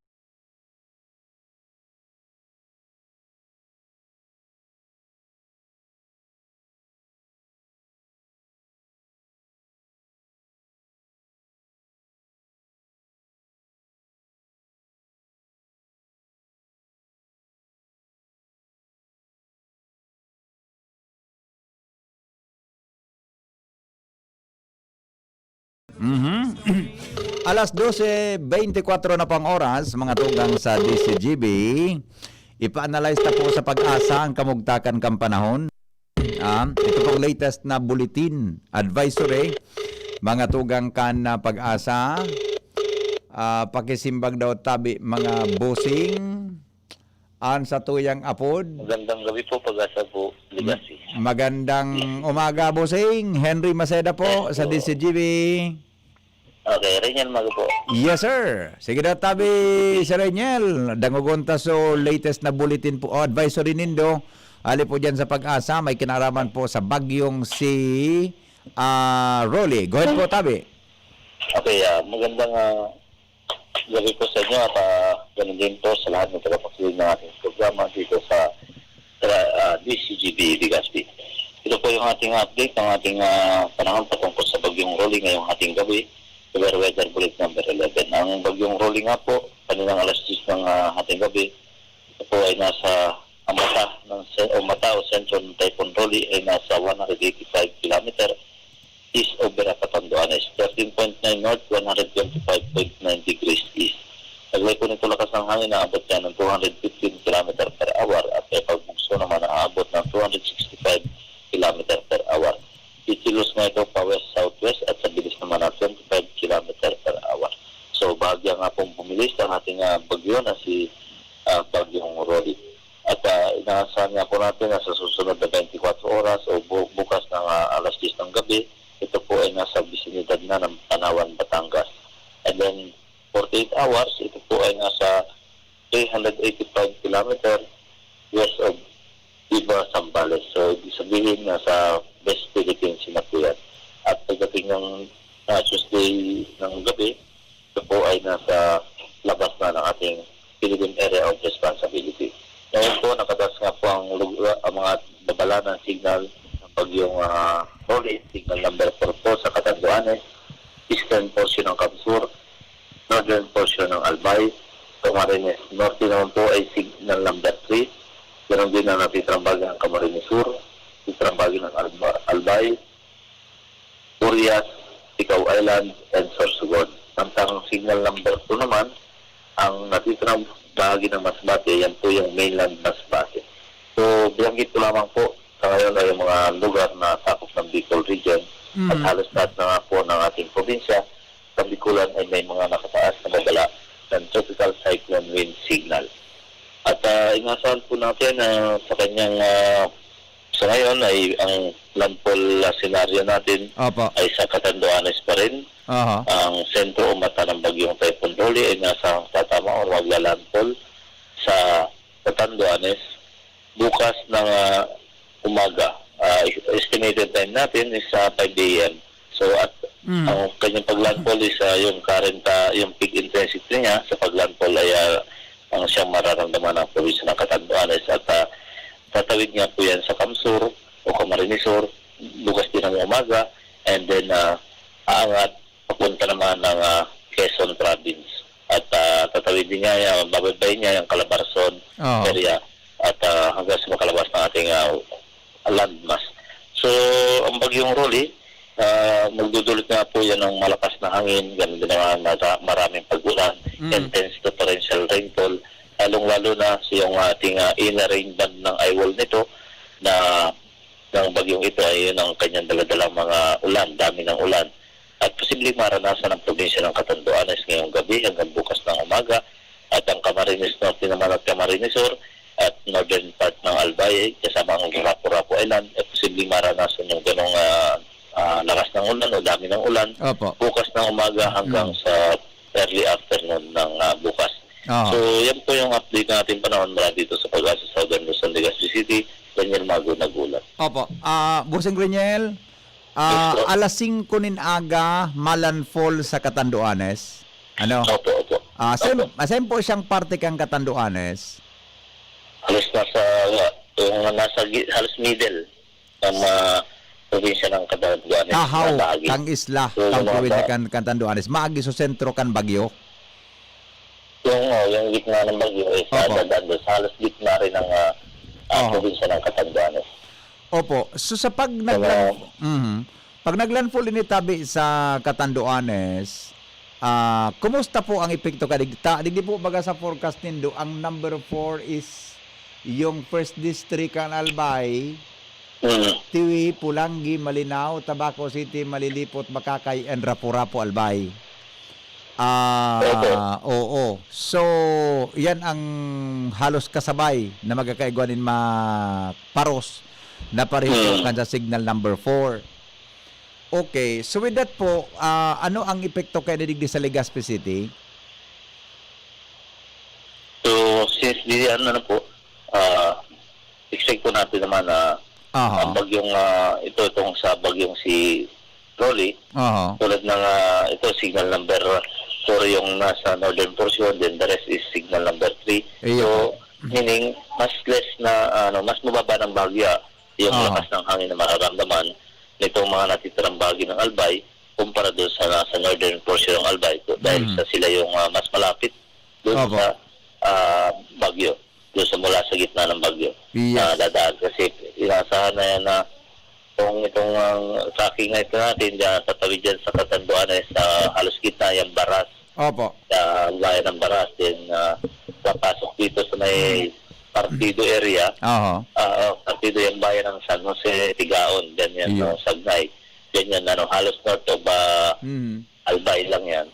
Mhm. Alas dose beintikwatro na pang oras, mga tugang sa D Z G B. Ipa-analyze ta po sa PAGASA ang kamugtakan kan panahon. Ah, ito pong latest na bulletin, advisory, mga tugang kan, ah, PAGASA. Ah, pakisimbag daw tabi, mga bossing. An satuyang apod. Magandang gabi po, PAGASA po, Legazpi. Magandang umaga, Bossing. Henry Maceda po, Yes sa po. D Z G B. Okay, Reniel, maga po. Yes, sir. Sige daw, tabi, Sir Reniel. Dangogon ta so latest na bulletin po, o advisory nindo. Ali po dyan sa PAGASA, may kinaraman po sa bagyong si, ah, Rolly. Go ahead po, tabi. Okay, ah, magandang, ah, gabi po sa inyo at, ah, ganun din po sa lahat ng tagapakinig ng ating programa dito sa, sa, ah, D Z G B Legazpi. Ito po yung ating update ng ating, ah, panahon patungkol sa Bagyong Rolly ngayong ating gabi, weather, weather bulletin number eleven. Ang Bagyong Rolly nga po, kaninang alas diyes ng, ah, ating gabi, ito po ay nasa, ang mata ng sen-, o mata o sentro ng Typhoon Rolly ay nasa one hundred eighty-five kilometer east of Vera Catanduanes, thirteen point nine north, one hundred twenty-five point nine degrees east. Taglay po nito lakas ng hangin na abot niya ng two hundred fifteen kilometer per hour at may pagbugso naman na aabot ng two hundred sixty-five kilometer per hour. Kikilos nga ito pa west-southwest at sa bilis naman na twenty-five kilometer per hour. So, bahagya nga pong bumilis ang ating ah, bagyo na si ah, Bagyong Rolly. At ah, inaasahan nga po natin na sa susunod na twenty-four oras o bu- bukas ng ah, alas diyes ng gabi, ito po ay nasa bisinidad na ng Panawan, Batangas. And then, forty-eight hours, ito po ay nasa three hundred eighty-five kilometer west of Viva, Zambales. So, ibig sabihin, nasa West Philippines na po yan. At pagdating ng ah, Tuesday ng gabi, ito po ay nasa labas na ng ating Philippine Area of Responsibility. Ngayon po, nakataas nga po ang, lug- ang mga babala ng signal ng bagyong ah, Rolly, signal number four po sa Catanduanes, eastern portion ng Camsur, northern portion ng Albay, Camarines Norte naman po ay signal number three, ganoon din ang natitirang bahagi ng Camarines Sur, natitirang bahagi ng Alba- Albay, Curias, Ticao Island, and Sorsogon. Samtang signal number two naman, ang natitirang bahagi ng Masbate, yan po yung mainland Masbate. So, binanggit ko lamang po sa ngayon ay yung mga lugar na sakop ng Bicol Region at Mm. halos lahat na nga po ng ating probinsya sa Bicolan ay may mga nakataas na babala ng Tropical Cyclone Wind Signal. At ah, inasahan po natin na sa kanyang ah, sa ngayon ay ang landfall ah, scenario natin Opo. ay sa Catanduanes pa rin. Aha. Ang sentro o mata ng bagyong Typhoon Rolly ay nasa tatama o magla-landfall sa Catanduanes bukas ng ah, umaga. Ah, estimated time natin is sa five a.m. So at Mm. ang kanyang paglandfall is ah, yung current, ah, yung peak intensity niya sa paglandfall ay ah, ang siyang mararamdaman ng probinsya ng Catanduanes at ah, tatawid nga po yan sa Camsur o Camarines Sur bukas din ng umaga, and then ah, aangat papunta naman ng ah, Quezon Province. At ah, tatawid din niya, yan, babaybayin niya yung Calabarzon Oo. area at ah, hanggang sa makalabas ng ating ah, landmass. So, ang bagyong Rolly, ah, magdudulot nga po yan ng malakas na hangin, ganun din naman mara- maraming pag-ulan, Mm. intense to torrential rainfall, lalong-lalo na sa yung ating ah, inner rain band ng eye wall nito na ng bagyong ito ay yun ang kanyang daladalang mga ulan, dami ng ulan. At posibleng maranasan ang probinsya ng Catanduanes ngayong gabi hanggang bukas ng umaga. At ang Camarines Norte naman at Camarines Sur at northern part ng Albay, kasama ang Rapu-Rapu Island, ay posibleng maranasan yung ganong ah, ah, lakas ng ulan o dami ng ulan Opo. bukas ng umaga hanggang Mm. sa early afternoon ng ah, bukas. Aha. So, yan po yung update ng ating panahon mula dito sa Pag-asa Southern Luzon, Legazpi City. Daniel Mago nag-ulat. Opo. Ah, Bossing Reniel, ah, Yes po. alas singko nin aga, malandfall sa Catanduanes. Ano? Opo, opo. Ah, same, Opo. ah, same po siyang parte kang Catanduanes. Halos nasa, yung nasa gi- halos middle ng ah, probinsya ng Catanduanes Tahaw, na bahagi. kang isla, So, yung kang mga probinsya ba- kan Catanduanes. Maagi sa sentro kan bagyo. Yung, oh, yung gitna ng bagyo is Opo. nadadaan doon. Sa halos gitna rin ng ah, ah, Oho. probinsya ng Catanduanes. Opo. So sa pag Kaya naglan- Mhm. Pag naglandfall ini tabi sa Catanduanes, ah, kumusta po ang epekto ka digta? Digdi po baga sa forecast nindo, ang number four is yung first district kan Albay, Mm. Tiwi, Pulangi, Malinao, Tabaco City, Malilipot, Makakay, and Rapu-Rapu, Albay. Ah, Opo. oo. So, yan ang halos kasabay na magkakaigwa nin maparos na pareho po Hmm. kan sa signal number four. Okay. So, with that po, ah, ano ang epekto kaya digdi sa Legazpi City? So, since di, ano na po, ah, expect po natin naman na Aha. ang bagyong, ah, ito, itong sa bagyong si Rolly, Aha. tulad ng, ah, ito, signal number four yung nasa northern portion, then the rest is signal number three. Iyo So, po. meaning, mas less na, ano, mas mababa ng bagyo, ah, yung Aha. lakas ng hangin na mararamdaman nitong mga natitirang bahagi ng Albay kumpara doon sa nasa northern portion ng Albay, dahil Mm. sa sila yung, ah, mas malapit doon Opo. sa, ah, bagyo, doon sa mula sa gitna ng bagyo Yes. na dadaan. Kasi inasahan na yan na Itong, itong, ang tracking na ito natin, diyan, tatawid diyan sa Catanduanes, sa halos gitna, yung Baras. Opo. Sa bayan ng Baras, then, ah, papasok dito sa may Partido area. Oho. Ah, oh, Partido yung bayan ng San Jose, Tigaon, diyan yan, Iyo. no, Sagnay. Diyan yan, ano, halos north of, ah, Mhm. Albay lang yan.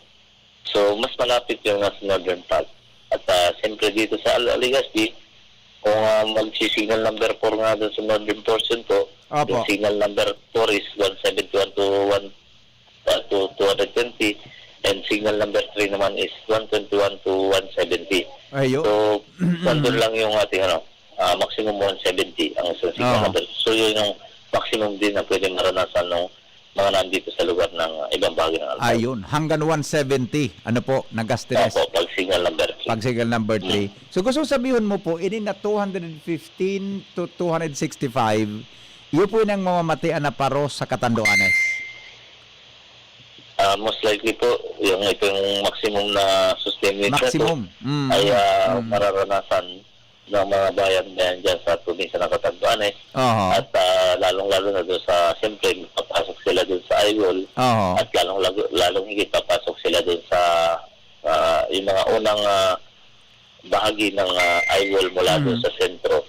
So, mas malapit yung nasa northern part. At, ah, siyempre dito sa Al-, Legazpi, kung, ah, magsi-signal number four nga doon sa northern portion po, Opo. yung signal number four is one seventy-one to one, ah, to two hundred twenty, and signal number three naman is one twenty-one to one seventy. Ayo. So, nandun lang yung ating, ano, ah, maximum one seventy ang isang signal Oho. number. So, yun yung maximum din na pwede maranasan ng mga nandito sa lugar ng, ah, ibang bahagi ng Albay. Ayun, hanggang one seventy, ano po, nagasteres. Opo, pag signal number three. Pag signal number Mm. three. So, gusto sabihon mo po, ini na two hundred fifteen to two hundred sixty-five, iyo po nang mamamatian na paros sa Catanduanes. Ah, most likely po, yung itong maximum na sustained meter po Maximum. Mm. ay, ah, Mm. mararanasan ng mga bayan na yan dyan sa probinsya ng Catanduanes. Oho. At, ah, lalong-lalo na doon sa, siyempre, papasok sila doon sa Aywol. Oho. At lalong-lalo, lalong higit papasok sila doon sa, ah, yung mga unang, ah, bahagi ng, ah, Aywol mula doon Mhm. sa sentro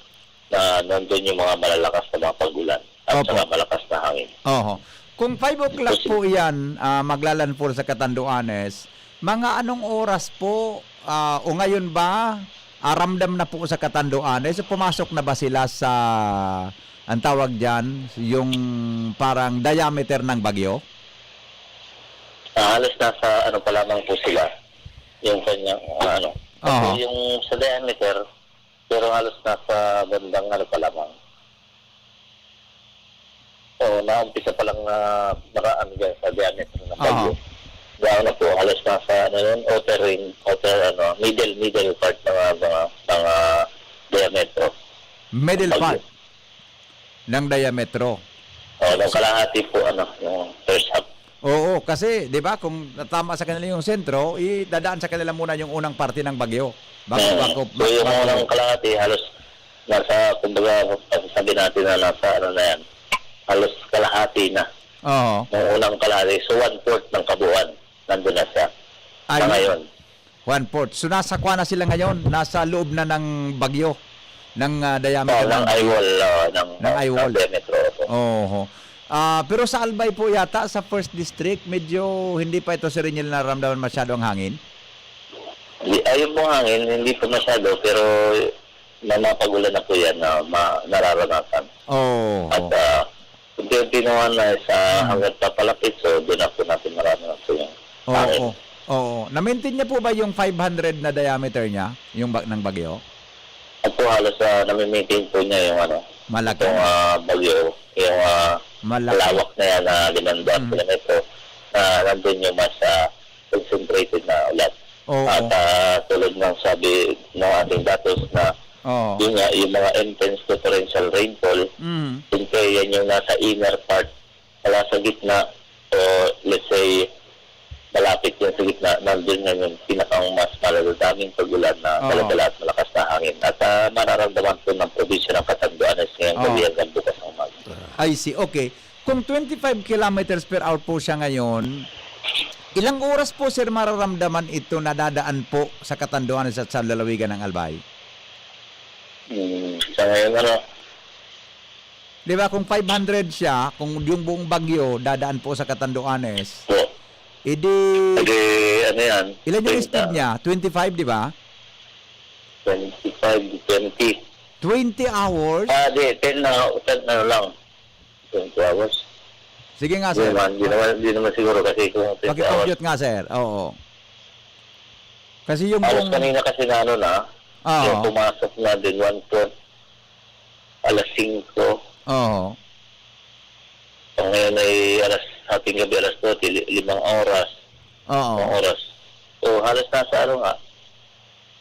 na nandun yung mga malalakas na mga pag-ulan at Opo. saka malakas na hangin. Oho. Kung five o'clock Kasi po iyan, ah, maglalandfall sa Catanduanes, mga anong oras po, ah, o ngayon ba, ah, ramdam na po sa Catanduanes? So, pumasok na ba sila sa, ang tawag diyan, yung parang diameter ng bagyo? Ah, halos nasa ano pa lamang po sila, yung kanyang, ah, ano. Kasi Oho. yung sa diameter, pero halos nasa bandang ano pa lamang. Oo, naumpisa pa lang na maraan dyan sa diameter ng Aha. bagyo. Diyan na po, halos nasa, ano yun, outer rim, outer, ano, middle, middle part ng, ah, mga, ng, ah, diametro. Middle Bagyo. part ng diametro. Oo, ng kalahati po, ano, yung first half. Oo, kasi, di ba, kung natama sa kanila yung sentro, idadaan sa kanila muna yung unang parte ng bagyo. Bago, Mm. bago, So, yung bago unang kalahati, halos nasa, kumbaga, masasabi natin na nasa, ano na yan, halos kalahati na. Oo. Yung unang kalahati, so one-fourth ng kabuuan, nandun na siya. Sa Ayun. ngayon. One-fourth. So, nasa kwa na sila ngayon? Nasa loob na ng bagyo? Ng, ah, diameter Oo, ng ng eye wall, oo, ng, Ng ng, eye ng wall. diameter, opo. Oho. Ah, pero sa Albay po yata, sa First District, medyo hindi pa ito, Sir Reniel, naramdaman masyado ang hangin? Di, ayun po, hangin, hindi pa masyado, pero may mga pag-ulan na po yan na ma-, nararanasan. Oo. At, ah, unti-unti naman na sa Hmm. hangga't papalapit, so doon na po natin mararanasan yung Oo. hangin. Oo. Na-maintain niya po ba yung five hundred na diameter niya, yung ba-, ng bagyo? Opo, halos, ah, nami-maintain po niya yung ano, Malaki. itong, ah, bagyo, yung, ah, Malaki. malawak na yan na limang daang Hmm. kilometro, na nandun yung mas, ah, concentrated na ulan. Oo. At, ah, tulad ng sabi ng ating datos na Oo. yun nga, yung mga intense to torrential rainfall, Mm. siyempre yan yung nasa inner part, wala sa gitna, o let's say, malapit yan sa gitna, nandun yan yung pinakang mas maladadaming pag-ulan na Oo. talaga lahat malakas na hangin. At, ah, mararamdaman po ng probinsya ng Catanduanes ngayong Oo. gabi hanggang bukas ng umaga. I see. Okay. Kung twenty-five kilometers per hour po siya ngayon, ilang oras po, sir, mararamdaman ito na dadaan po sa Catanduanes at sa lalawigan ng Albay? Hmm, sa ngayon, ano? Di ba, kung five hundred siya, kung yung buong bagyo dadaan po sa Catanduanes, Po. edi Edi, ano yan? ilan yung Twenty. speed niya? Twenty-five, di ba? Twenty-five, twenty. Twenty hours? Ah, di, ten na, ten na lang. Twenty hours. Sige nga, Hindi sir. naman, hindi naman, hindi naman siguro kasi kung twenty hours. Paki-compute nga, sir. Oo. Kasi yung Halos kung kanina kasi na ano na, Oo. yung pumasok na din, one fourth, alas singko. Oo. Ang ngayon ay alas, hating gabi alas dose, li-, limang oras. Oo. Limang oras. So, halos nasa ano nga,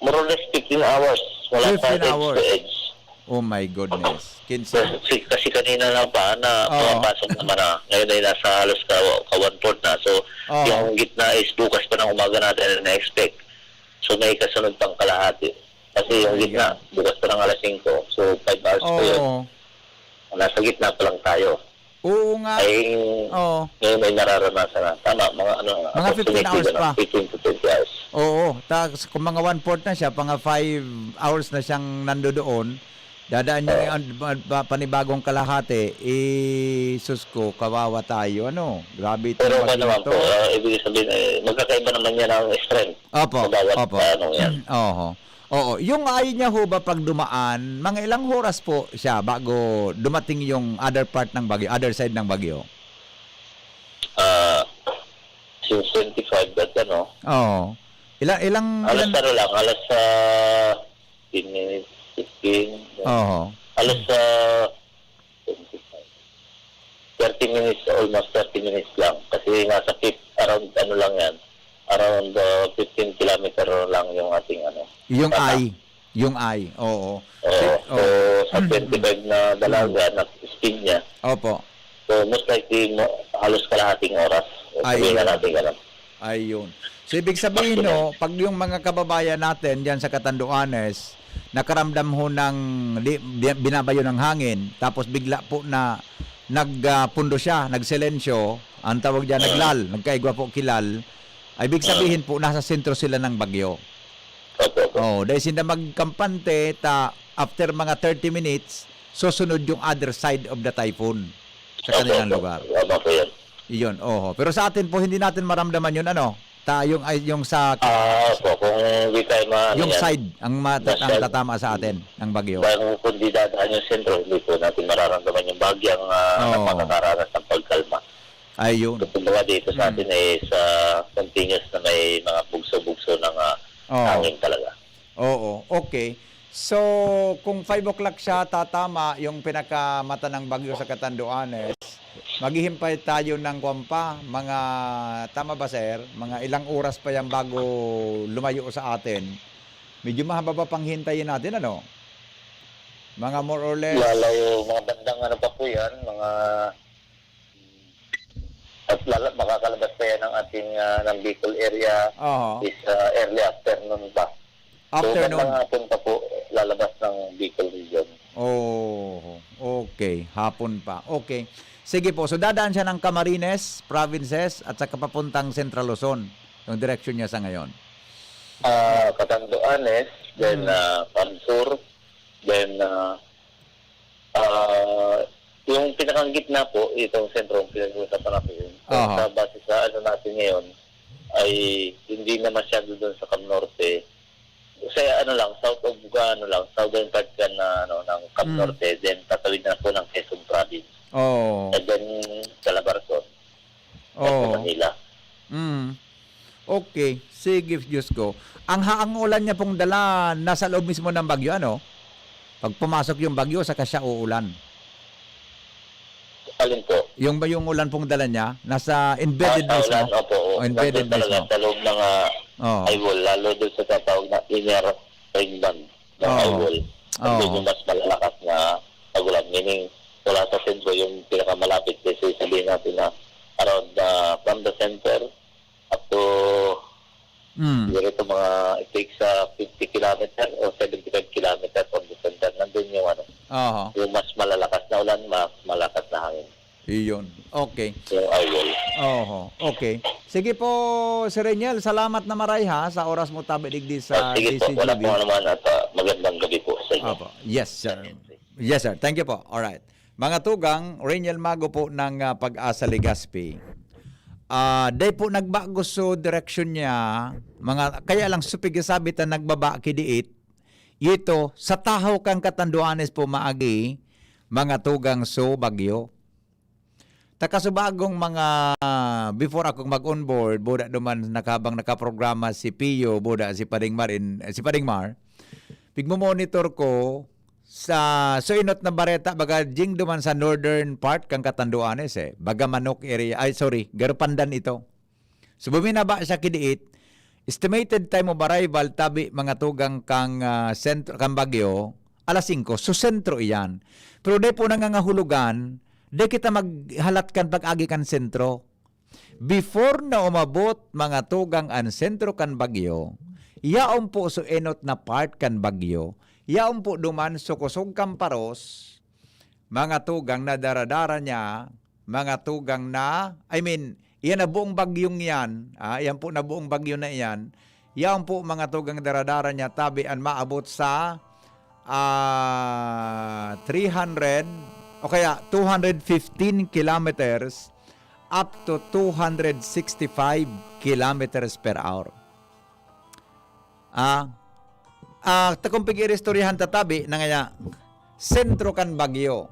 more or less fifteen hours mula sa Fifteen edge hours. to edge. Oh my goodness. Kinsa? Kasi, kasi kanina lang pa na Oo. pumapasok naman na. Ngayon ay nasa halos ka, ka one-fourth na. So, Oo. yung gitna is bukas pa ng umaga natin na expect. So, may kasunod pang kalahati. Kasi yung Ay, gitna, yan. bukas pa ng alas singko. So, five hours pa yun. Oo. Nasa gitna pa lang tayo. Oo nga. Ay, Oo. ngayon ay nararanasan na. Tama, mga ano, Mga fifteen approximately hours ganun, pa. fifteen to twenty hours. Oo. Tapos kung mga one-fourth na siya, mga five hours na siyang nandoon, dadaan niya ngayon ba- ba- panibagong kalahati, eh, sus ko, kawawa tayo, ano? Grabe itong Pero ano bagyo naman to. po, ah, ibig sabihin, eh, magkakaiba naman yan ang strength Opo, sa bawat opo. ano yan. Oho. Oo, yung ay niya ho ba pag dumaan, mga ilang oras po siya bago dumating yung other part ng bagyo, other side ng bagyo? Ah, since twenty-five at ano, Oo. Ilang, ilang, alas ilang, ano lang, alas ah, fifteen minutes, fifteen, Oo. alas ah, twenty-five. thirty minutes, almost thirty minutes lang. Kasi nasa fif- around ano lang yan, around ah, fifteen kilometer lang yung ating ano. Yung Tama. ay, yung ay, oo. Oo. So, sa twenty-five na dalaga na speed niya, Opo. so most likely mo, halos kalahating oras. Ay, Sabihin na yun. natin ganun. Ayun. So, ibig sabihin, no, pag yung mga kababayan natin diyan sa Catanduanes, nakaramdam ho ng di, bi- binabayo ng hangin, tapos bigla po na nagpundo siya, nagsilensyo, ang tawag diyan, naglal, nagkaigwa po kilal, ay ibig sabihin po, nasa sentro sila ng bagyo. Opo, opo. Oh, dahil sila magkampante, ta, after mga thirty minutes, susunod yung other side of the typhoon sa kanilang Opo, opo. Lugar. Tama po yan. Iyon, oho. Pero sa atin po, hindi natin maramdaman yun, ano? Ta, yung, ay, yung sa, Ah, opo, kung hindi tayo ma- ano yung yan, side, ang mat- ang Masyad- tatama sa atin, ng bagyo. Dahil kung di dadaan yung sentro, hindi po natin mararamdaman yung bagyang ah, Oo. Makakaranas ng pagkalma. Ayun. Kumbaga dito sa Mm. atin ay sa continuous na may mga bugso-bugso ng ah, Oo. hangin talaga. Oo, okay. So, kung five o'clock siya tatama, yung pinakamata ng bagyo sa Catanduanes, maghihimpay tayo ng kwan pa, mga, tama ba, sir? Mga ilang oras pa yan bago lumayo sa atin. Medyo mahaba pa pang hintayin natin, ano? Mga more or less. Lalayo, mga bandang ano pa po yan, mga at lala, makakalabas pa yan ng ating ah, ng Bicol area Oho. is ah, early afternoon pa. So, Afternoon. Bandang hapon pa po lalabas ng Bicol region. Oh, okay. Hapon pa. Okay. Sige po. So, dadaan siya ng Camarines, provinces, at saka papuntang Central Luzon. Yung direksyon niya sa ngayon. Ah, Catanduanes, then Mm. ah, Pansur, then ah, ah, yung pinakang gitna po, itong sentro, ang pinag-uusapan natin yun. So, Aha. sa base sa ano natin ngayon, ay hindi na masyado doon sa Cam Norte. Sa ano lang, south of ano lang, southern part ka na ano, ng Cam Mm. Norte, then tatawid na po ng Quezon Province. Oh. And then, Calabarzon, Oh. Manila. Mm. Okay. Sige, Diyos ko. Ang haang ulan niya pong dala, nasa loob mismo ng bagyo, ano? Pag pumasok yung bagyo, saka siya uulan. Alin po? Yung ba yung ulan pong dala niya? Nasa embedded Ah, mismo? ulan, opo, oo. Oh, embedded Nandun talaga mismo. Sa loob ng ah, Oo. eyewall, lalo doon sa tatawag na inner ring band ng Oo. eyewall. Nandun Oo. yung mas malalakas na pag-ulan. Meaning, wala sa sentro yung pinakamalapit kasi sabihin natin na around ah, from the center up to Mm. siguro ito mga it takes ah, fifty kilometer or seventy-five kilometer from the center. Nandun yung ano, Oho. yung mas malalakas na ulan, mas malakas na hangin. Iyon. Okay. Yung eyewall. Oho. Okay. Sige po, Sir Reniel, salamat na maray ha sa oras mo tabi digdi sa Ah, sige po, wala D C G B. po naman at ah, magandang gabi po sa inyo. Opo. Yes, sir. Yes, sir. Thank you po. All right. Mga tugang, Reniel Mago po ng ah, Pag-asa Legazpi. Ah, day po nagbago so direksyon niya, mga, kaya lang supig sabi ta nagbaba kidiit, ito, sa tahaw kan Catanduanes po maagi, mga tugang so bagyo. Takasubagong mga, before ako mag-onboard, buda duman nakabang nakaprograma si Pio, buda si Pading Mar, in, si Pading Mar, pigmo-monitor ko sa suinot na bareta, baga jing duman sa northern part kan Catanduanes eh. Baga Manok area, ay sorry, Garupandan ito. So, buminaba siya kidiit. Estimated time of arrival, tabi mga tugang kang ah, sentro, kang Baguio, alas singko. So, sentro iyan. Pero di po nangangahulugan, di kita maghalat kan pag-agi kan sentro. Before na umabot mga tugang an sentro kan Baguio, yaon po so enot na part kan Baguio, yaon po duman so kusog kan paros, mga tugang na daradara niya, mga tugang na, I mean, iyan na buong bagyong yan, ah, iyan po na buong bagyo na iyan, yan po mga tugang daradara niya, tabi an maabot sa, ah, three hundred o kaya two hundred fifteen kilometers up to two hundred sixty-five kilometers per hour. Ah, ah, ta kung pag-iristoryahan ta tabi na ngaya, sentro kan bagyo.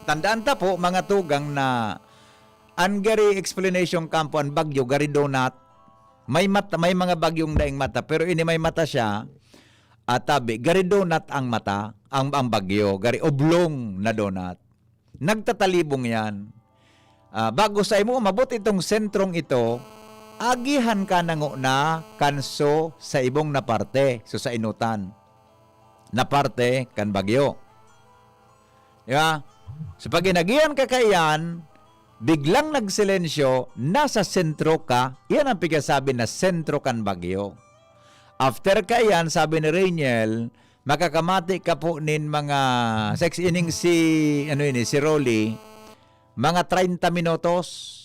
Tandaan ta po, mga tugang, na an gari explanation kampo an bagyo, gari donut. May mata, may mga bagyong daing mata, pero ini may mata siya, at tabi, gari donut ang mata, ang, ang bagyo, gari oblong na donut. Nagtatalibong yan. Ah, bago sa imo umabot itong sentrong ito, agihan ka na ngona kan so sa ibong na parte, so sa inutan na parte kan bagyo. Di ba? So, pag inagihan ka kaiyan, biglang nagsilensyo, nasa sentro ka, yan ang pigasabi na sentro kan bagyo. After kaiyan, sabi ni Rainiel, makakamati ka po nin mga sex ining si, ano ini, si Rolly, mga treinta minutos.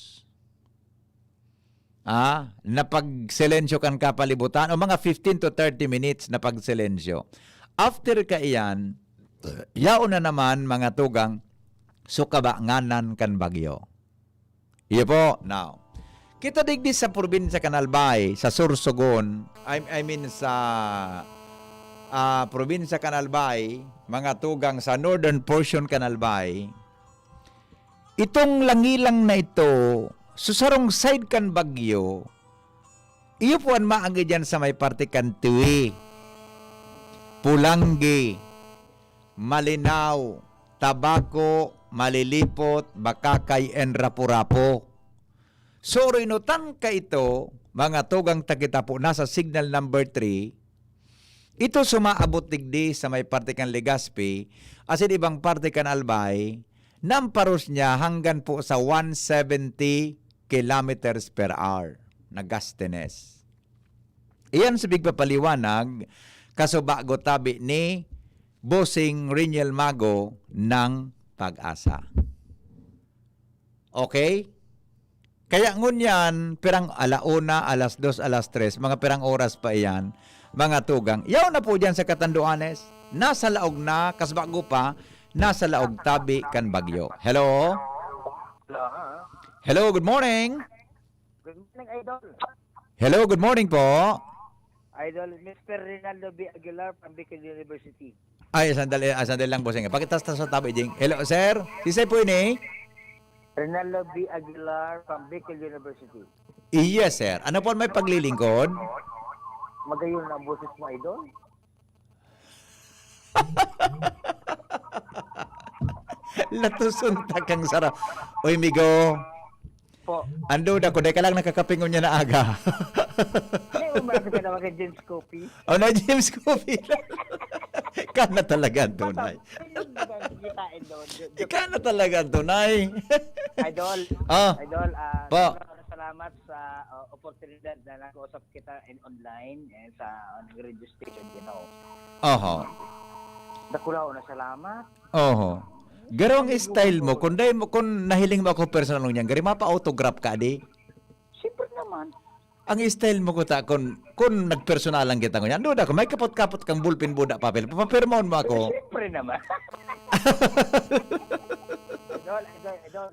Ah, napagsilensyo kan kapalibutan o mga fifteen to thirty minutes na pagsilensyo. After kaiyan, yaon na naman mga tugang, so kabanganan kan bagyo. Iyo po, now. Kita digdi sa probinsya kan Albay, sa Sorsogon, I, I mean sa, ah, probinsya kan Albay, mga tugang sa northern portion kan Albay, itong langilang na ito, sa sarong side kan bagyo, iyo po an maagi diyan sa may parte kan Tiwi, Pulanggi, Malinao, Tabaco, Malilipot, Bacacay, and Rapu-Rapu. So, rinutan ka ito, mga tugang ta kita po, nasa signal number three. Ito sumaabot digdi sa may parte kan Legazpi, asin ibang parte kan Albay, namparos niya hanggan po sa one seventy kilometers per hour na gustiness. Iyan sa pigpapaliwanag, kaso bago tabi ni Bossing Riniel Mago ng Pag-asa. Okay? Kaya ngunyan, pirang ala una, alas dos, alas tres, mga pirang oras pa iyan, mga tugang. Yaw na po dyan sa Catanduanes, nasa laog na, kasbago pa, nasa laog tabi kan bagyo. Hello? Hello? Hello, good morning. Good morning, Idol. Hello, good morning po. Idol, Mister Rinaldo B. Aguilar from Bicol University. Ay, sandali, ah, sandali lang, bossing. Pakitas-tas sa tabi, Jing. Hello, sir. Sisay po ini? Rinaldo B. Aguilar from Bicol University. Yes, sir. Ano po may paglilingkod? Magayon ang boses mo, Idol. Latuson ta kang sara. Uy, migo. Po. Ando da ko, dai ka lang nakakapingon niya na aga. Hindi, umaga ka naman kay James Coffee. Oh, na James Coffee. Ika na talaga ang tunay. Ayun, kita, Idol. Ika na talaga ang tunay. Idol. Ah. Idol, ah, Po. Sobrang salamat sa, ah, oportunidad na nag-uusap kita in online, eh, sa, ah, radio station, you know. Oho. Dakulaw na salamat. Oho. Garo ang style mo, kung dai mo, kung nahiling mo ako personal niyan, gari mapa-autograph ka, di? Siyempre naman. Ang style mo ko ta, kung, kung nagpersonal lang kita ngunyan, duda ko, may kapot-kapot kang bulpin, buda, papel, papapirmon mo ako. Siyempre naman. Idol, idol, idol.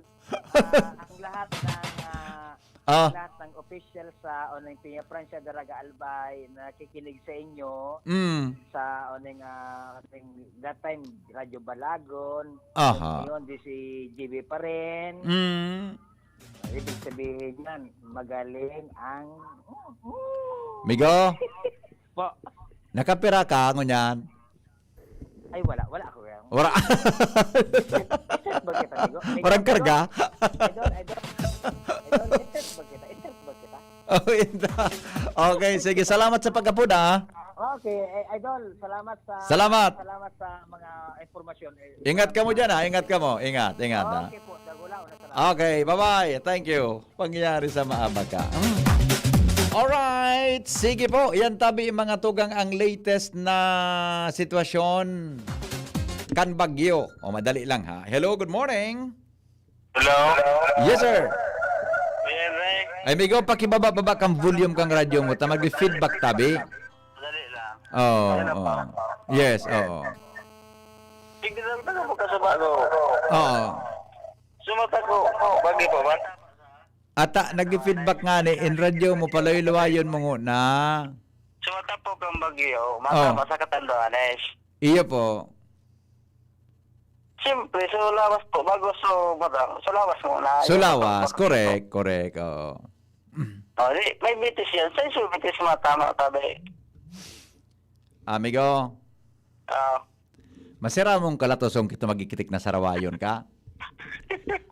Ah, ang lahat ng, ah, Ah. lahat ng official sa Oneng Peña Francia Daraga Albay na nakikinig sa inyo, Mm. sa Oneng, ah, Oneng that time, Radyo Balagon. Aha. Ngayon, di si G B pa rin. Mm. Ibig sabihin yan, magaling ang Migo? Po. Nakapira ka, ngunyan? Ay, wala. Wala ako yan. Wala. Set ba kita, amigo? May Walang karga? Idol, idol. Idol, i-set ba kita? I-set ba kita? Oh, ito. Okay, sige. Salamat sa pagkapod, ah. Okay, eh, idol, salamat sa Salamat. salamat sa mga impormasyon. Eh, Ingat ka mo dyan, ah. Ingat ka mo. Ingat, ingat, ah. Okay po, dagulaw na salamat. Okay, bye-bye. Thank you. Pangyayari sa maabaga. Mm. Alright. Sige po. Yan tabi, mga tugang, ang latest na sitwasyon kan bagyo. O, madali lang, ha. Hello, good morning. Hello? Yes, sir. Kuya Henry? Ay, amigo, pakibaba-baba kang volume kang radyo mo. Ta, mag-feedback tabi. Dali lang. Oo, Ayan na oo. pa. Yes, oo. Tignan lang taga mo kasaba ko. Oo. Sumata ko. Bagay pa ba? Ata, nag-feedback nga ni, in radyo mo, paloy-luwayon mo nguna. Sumata po kang bagyo. Mata Oh. ba sa Catanduanes? Iyo po. Siyempre, so lawas po, bago so matang, so lawas muna. So Yung lawas, matang- correct, correct, oo. Oh, di, may bitis yan. Sa iso bitis matama, tabi. Amigo, Ah, masiramong kalatoson kito magikitik na sarawayon ka.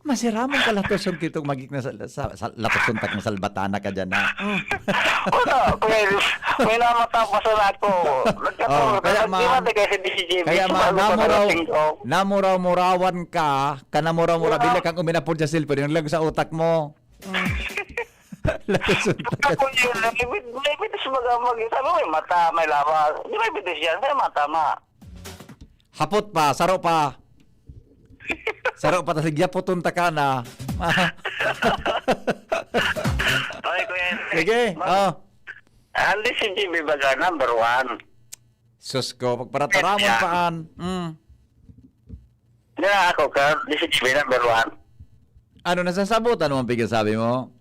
Masiramong kalatoson kito magik na sa, sa, sa latoson tak na salbatana ka dyan na. Mm. Wala, Kuya Elvis. May namatapasan ako. Nagkatulog Oh, kaya ako. Di ba, man, taga sa D C G B? kaya man, Bago pa namuraw, narating ko. namuraw-murawan ka, kanamuraw-mura, Wala. bila kang uminapod sa cellphone, yung lang sa utak mo. Mm. Lakas ang Ako yun, may bit-, may bitis mag-, mag-, sabi mo, may mata, may lawas. Di may bitis yan, may mata, ma. Hapot pa, saro pa. Saro pa, tas igyapoton ta ka na. Okay, Kuya Henry. Sige, Mag- oh. Ang D C G B baga, number one. Sus ko, pagparataramon Yes, yeah. paan. Mm. Nga ako, ka, D C G B number one. Ano, nasasabutan mo ang pigil sabi mo?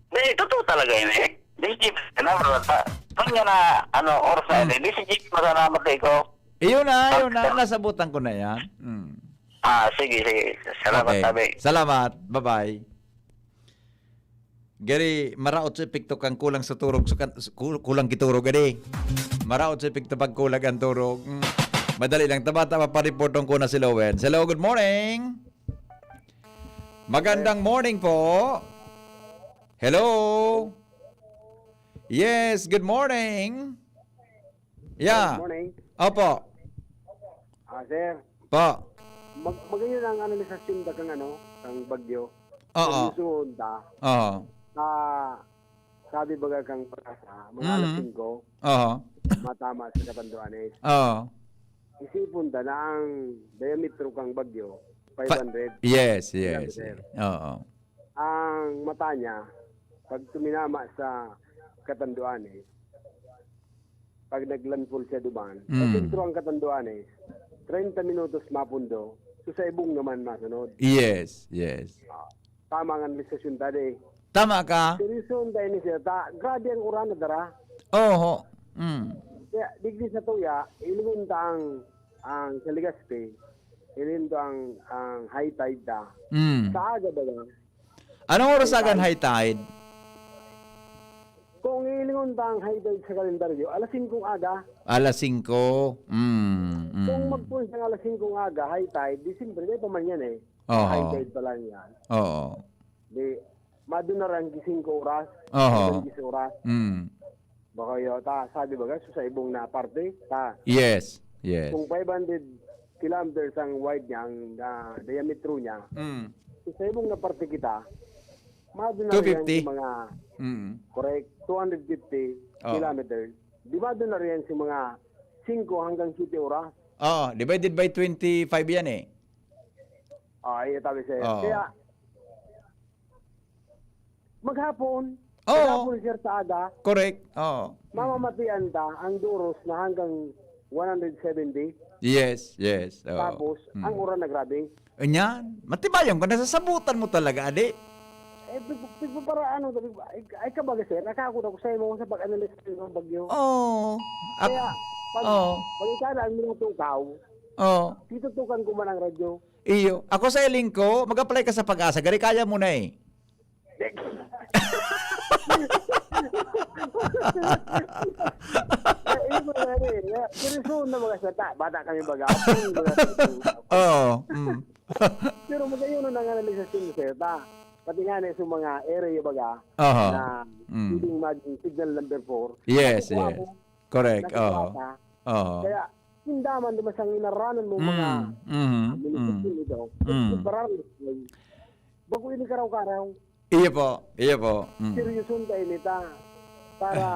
Di, totoo talaga yun eh. D C G B number one pa. Kung nga na, ano, oras na Hmm. yun eh. D C G B, masalamat eh ko. Iyon na, iyon na. Ah, Nasabutan ko na yan. Mm. Ah, sige, sige. Salamat, Okay. tabi. Salamat. Bye-bye. Gari, maraot sa epekto kang kulang sa turog, sa kan-, sa ku-, kulang kiturog, gari. Maraot sa epekto pag kulang ang turog. Mm. Madali lang, tama-tama, pa-reporton ko na si Lowen. Hello, good morning. Magandang morning po. Hello. Yes, good morning. Yeah. Good morning. Opo. Ah, sir. Po. Mag-, magayon ang analisasyon ta kang ano, kang bagyo. Oo. Seryosohon ta. Oo. Ah, sabi baga kang Pag-asa, mga Mm. alas singko, Oo. matama sa Catanduanes. Oo. Isipon ta na ang diametro kang bagyo, Fa-, five hundred yes, yes. kilometer. Oo. Ang mata niya, pag tuminama sa Catanduanes, pag naglandfall siya duman, sa Mm. sentro ang Catanduanes, treinta minutos mapundo, so sa ibong naman masunod. Yes, yes. Ah, tama ang analisasyon ta, di. Tama ka. Seryoso ang tayo ni sir. Ta, grabe ang uran na dara. Oho. Mm. Kaya, digdi sa tuya, ilingon ta ang, ang sa Legazpi, ilingon ta ang, ang high tide ta. Mm. Sa aga ba yan? Anong oras High agan tide. high tide? Kung ilingon ta ang high tide sa kalendaryo, alas singkong aga. Alas singko. Mm, mm. Kung magpuon siya ng alas singkong aga, high tide, di siyempre, di pa man yan eh. Oho. High tide pa lang yan. Oo. Di, madunara ang singko oras, Oho. hanggang diyes oras. Mm. Baka yun, ta, sabi ba, guys, sa ibong na parte, ta. Yes, yes. Kung five hundred kilometers ang wide niya, ang, ah, diametro niya, Mm. sa ibong na parte kita, madunara yan Two fifty? sa mga, Mm. correct, two hundred fifty Oh. kilometers. Di madunara yan sa mga singko hanggang siyete oras. Oo, divided by twenty-five yan eh. Ah, iya tabi sa'yo. Oo. Kaya, maghapon, Oo. maghapon, sir, sa aga, Correct. Oo. mamamatian ta ang duros na hanggang one hundred seventy. Yes, yes. Oo. Tapos, Mm. ang uran na grabe. Anyan, matibayan ka, nasasabutan mo talaga, adi? Eh, pig-, pigpapara-, ano, pig-, ay, ay, kabaga, sir, nakakuna ko sa imo sa pag-analyze ng bagyo. Oo. Ak-, Kaya, pag, oo. pag ikaw na ang minatukaw, Oo. titutukan ko man ang radyo. Iyo. Ako sa iling ko, mag-apply ka sa Pag-asa. Gari, kaya mo na eh. Eh, yun na nga eh. Seryoso na mga sata. Bata kami baga. Apo, mga sata. Oo. Mm. Pero magayon na nanganalisasyon mo, sir, ta. Pati nga na sa mga area baga Aha. na Mm. pwedeng maging signal number four. Yes, Nakukuha yes. mo, Correct. Oo. nakukuha ka. Oo. Kaya, hindaman, di ba, sa nginaranan mo, mga Mm, mhm, munisipyo mm. nito, Mm. nagpararan mo. Bago ini karaw-karaw. Iyo po, iyo po. Mm. Seryoson tayo nita para,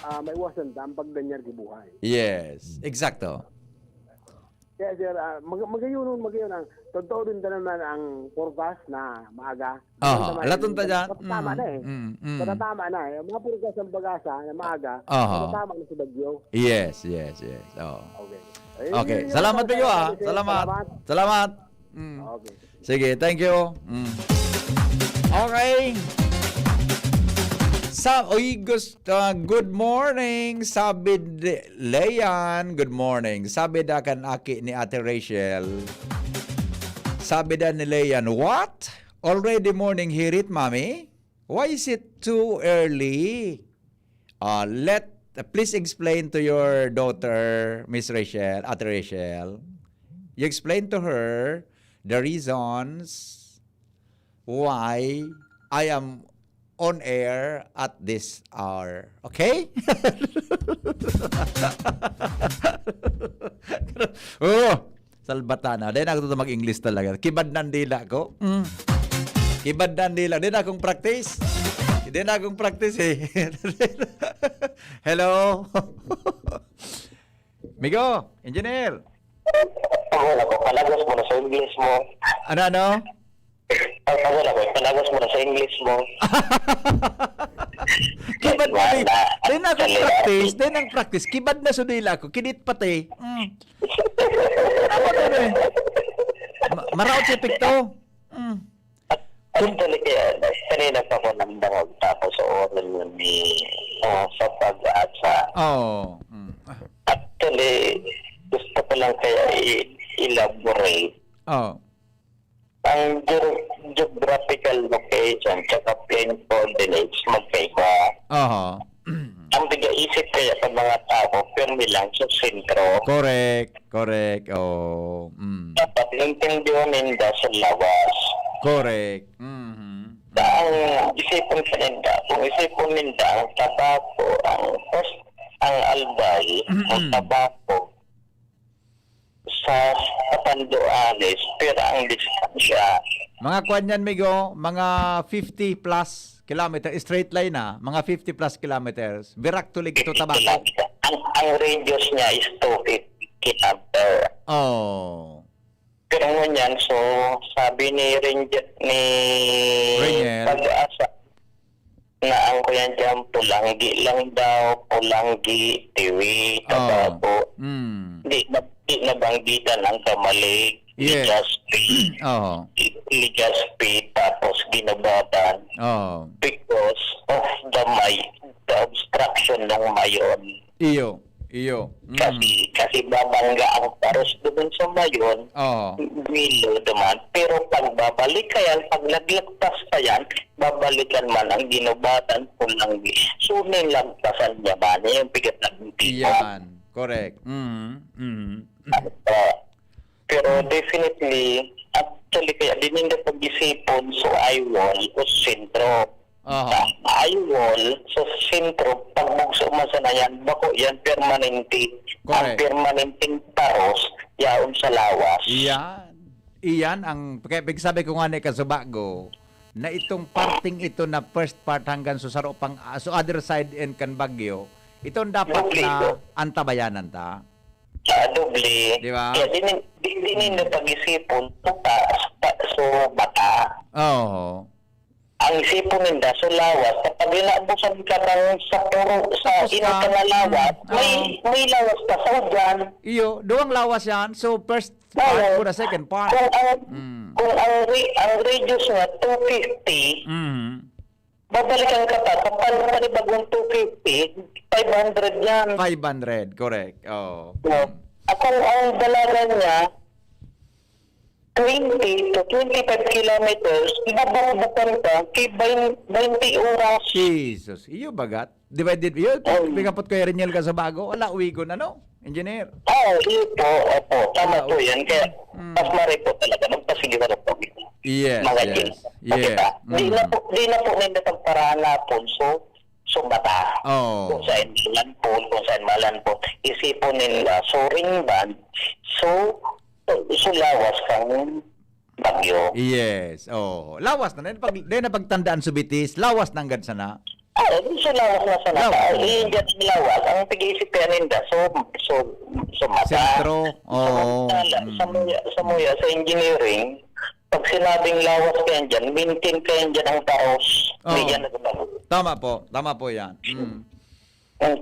ah, maiwasan ta ang pagdanyar ki buhay. Yes, eksakto. Kaya, sir, ah, mag-, magayon, magayon ang totoo din ta naman ang forecast na maaga. Aha, Tama, laton ta dyan. Tama na eh. Mm, mm. Matatama na eh. Ang mga forecast ng pag-asa na maaga, Aha. matatama na si Bagyo. Yes, yes, yes. Oo. Okay. Ayun, Okay. yun, yun, Salamat, sir. Bagyo, ah. Salamat, sir. Salamat. Salamat. Mm. Okay. Sige, thank you. Mm. Okay. Sa, uy, gusto, good morning, sabi ni Leon. Good morning. Sabi da kan aki ni Ate Rachel. Sabi da ni Leon, "What? Already morning here it, Mommy? Why is it too early?" Uh, let, please explain to your daughter, Miss Rachel, Ate Rachel. You explain to her the reasons why I am on air at this hour. Okay? Oh, salbatana. Dahil ako mag-English talaga. Kibad na ang dila ko. Mm. Kibad na ang dila. Di na akong practice. Di na akong practice eh. Hello? Migo, engineer. Ang wala ko, palagos mo na sa English mo. Ano, ano? Ang ang wala ko, palagos mo na sa English mo. Kibad na di. Wala. Di na akong Salita. Practice. Di na ang practice. Kibad na sa dila ko. Kinit pati. Mm. Ano ba to eh? Ma- maraot si epekto. Mm. Actually, kaya kanina pa ko nagdangog tapos sa oral ni oh, sa pag-asa. Oo. Mm. Actually, gusto ko lang kaya i-elaborate. Oo. Ang ge- geographical location at plane coordinates magkaiba. Aha. Ang pag-iisip kaya sa mga tao, pirmi lang sa sentro. Correct. Correct. Oh. Mm. Dapat naintindihan ninda sa lawas. Correct. Mhm. Ang isipon ka ninda, kung isipon ninda ang tabako, ang first, ang albay, ang Mm. tabako, sa Catanduanes, pero ang distansya. Mga kwan yan, Migo, mga fifty plus kilometer, straight line na, mga fifty plus kilometers. Birak tulig to Tabaco. Ang, ang radius niya is two fifty kilometer. Oh. Pero ngunyan, so, sabi ni Ranger, ni Ranger. Pag-asa, na ang kuyan dyan, Pulanggi lang daw, Pulanggi, Tiwi, Oh. Tabaco. Mm. Di na, di nabanggitan ang Camalig, Yes. Legazpi, Oh. Legazpi, tapos Guinobatan Oh. because of the may the obstruction ng Mayon. Iyo. Iyo. Mm. Kasi, kasi babangga ang paros doon sa Mayon, Oh. Milo naman. Pero pag babalik ka yan, pag naglagpas ka yan, babalikan man ang Guinobatan, Pulanggi. So, nilagpasan niya man yung pigat na tipo. Iyan. Correct. Mm. Mm. Ah, pero definitely, actually, kaya di ninda pag-isipon, so I wall o sentro. Aha. I wall, so sentro, pagbugso man sana yan, bako yan, permanente. Ang Correct. Permanenteng paros, yaon sa lawas. Iyan. Iyan ang, kaya pigsabi ko nga ni Kasubago, na itong parting ito na first part hanggang sa saro pang, ah, so other side and kan Bagyo, itong dapat Doble na ito. Antabayanan ta. Ah, doble. Di ba? Kaya di, nin- di, di ninda pag-isipon, so, ta, ta, so bata. Oo. Ang isipon ninda, so lawas, kapag inaabusan ka ng sa puro, sa Tapos inot na. na lawas, Mm. may, Oo. may lawas pa sa ugan. Iyo, duwang lawas yan. So, first part Oo. for the second part. Kung ang, Mm. kung ang, re, ang radius nga two fifty, Mm. babalikan ka pa, kapag panibagong two fifty, five hundred yan. Five hundred, correct. Oo. No? At kung ang dalagan niya, twenty to twenty-five kilometers, ibubukbukan ka kay bain-, bainti oras. Jesus, iyo bagat. Divided, iyo, Oh. pigapot ko yung Reniel Kasubago. Wala, uwi ko na, no? Engineer. Ah, iyo po, opo. Tama Ah, po yan. Kaya, mm. mas mare po talaga. Magpasige na po. Yes, Mga yes. Jin. Yes. Kita. Di Mm. na po, di na po ninda pagparahanapon. So, so bata. Oh. Kung saan malanpon, kung saan malanpon. Isipon nila, so ring band, so, so lawas kang bagyo. Yes. Oh, lawas na. Dahil pag, dahil na pagtandaan sa Betis, lawas na agad sana. Ah, Yung sa lawas na sa nata, Lawas. Eh, dyan ang lawas. Ang pag-iisip kaya ninda, so, so, so mata. Sentro. So, Oo. sa, Mm. sa muya, sa muya, sa engineering, pag sinabing lawas kaya dyan, maintain kaya dyan ang paros. Hindi Oo. Yan nagbabago. Tama po. Tama po yan. Mm.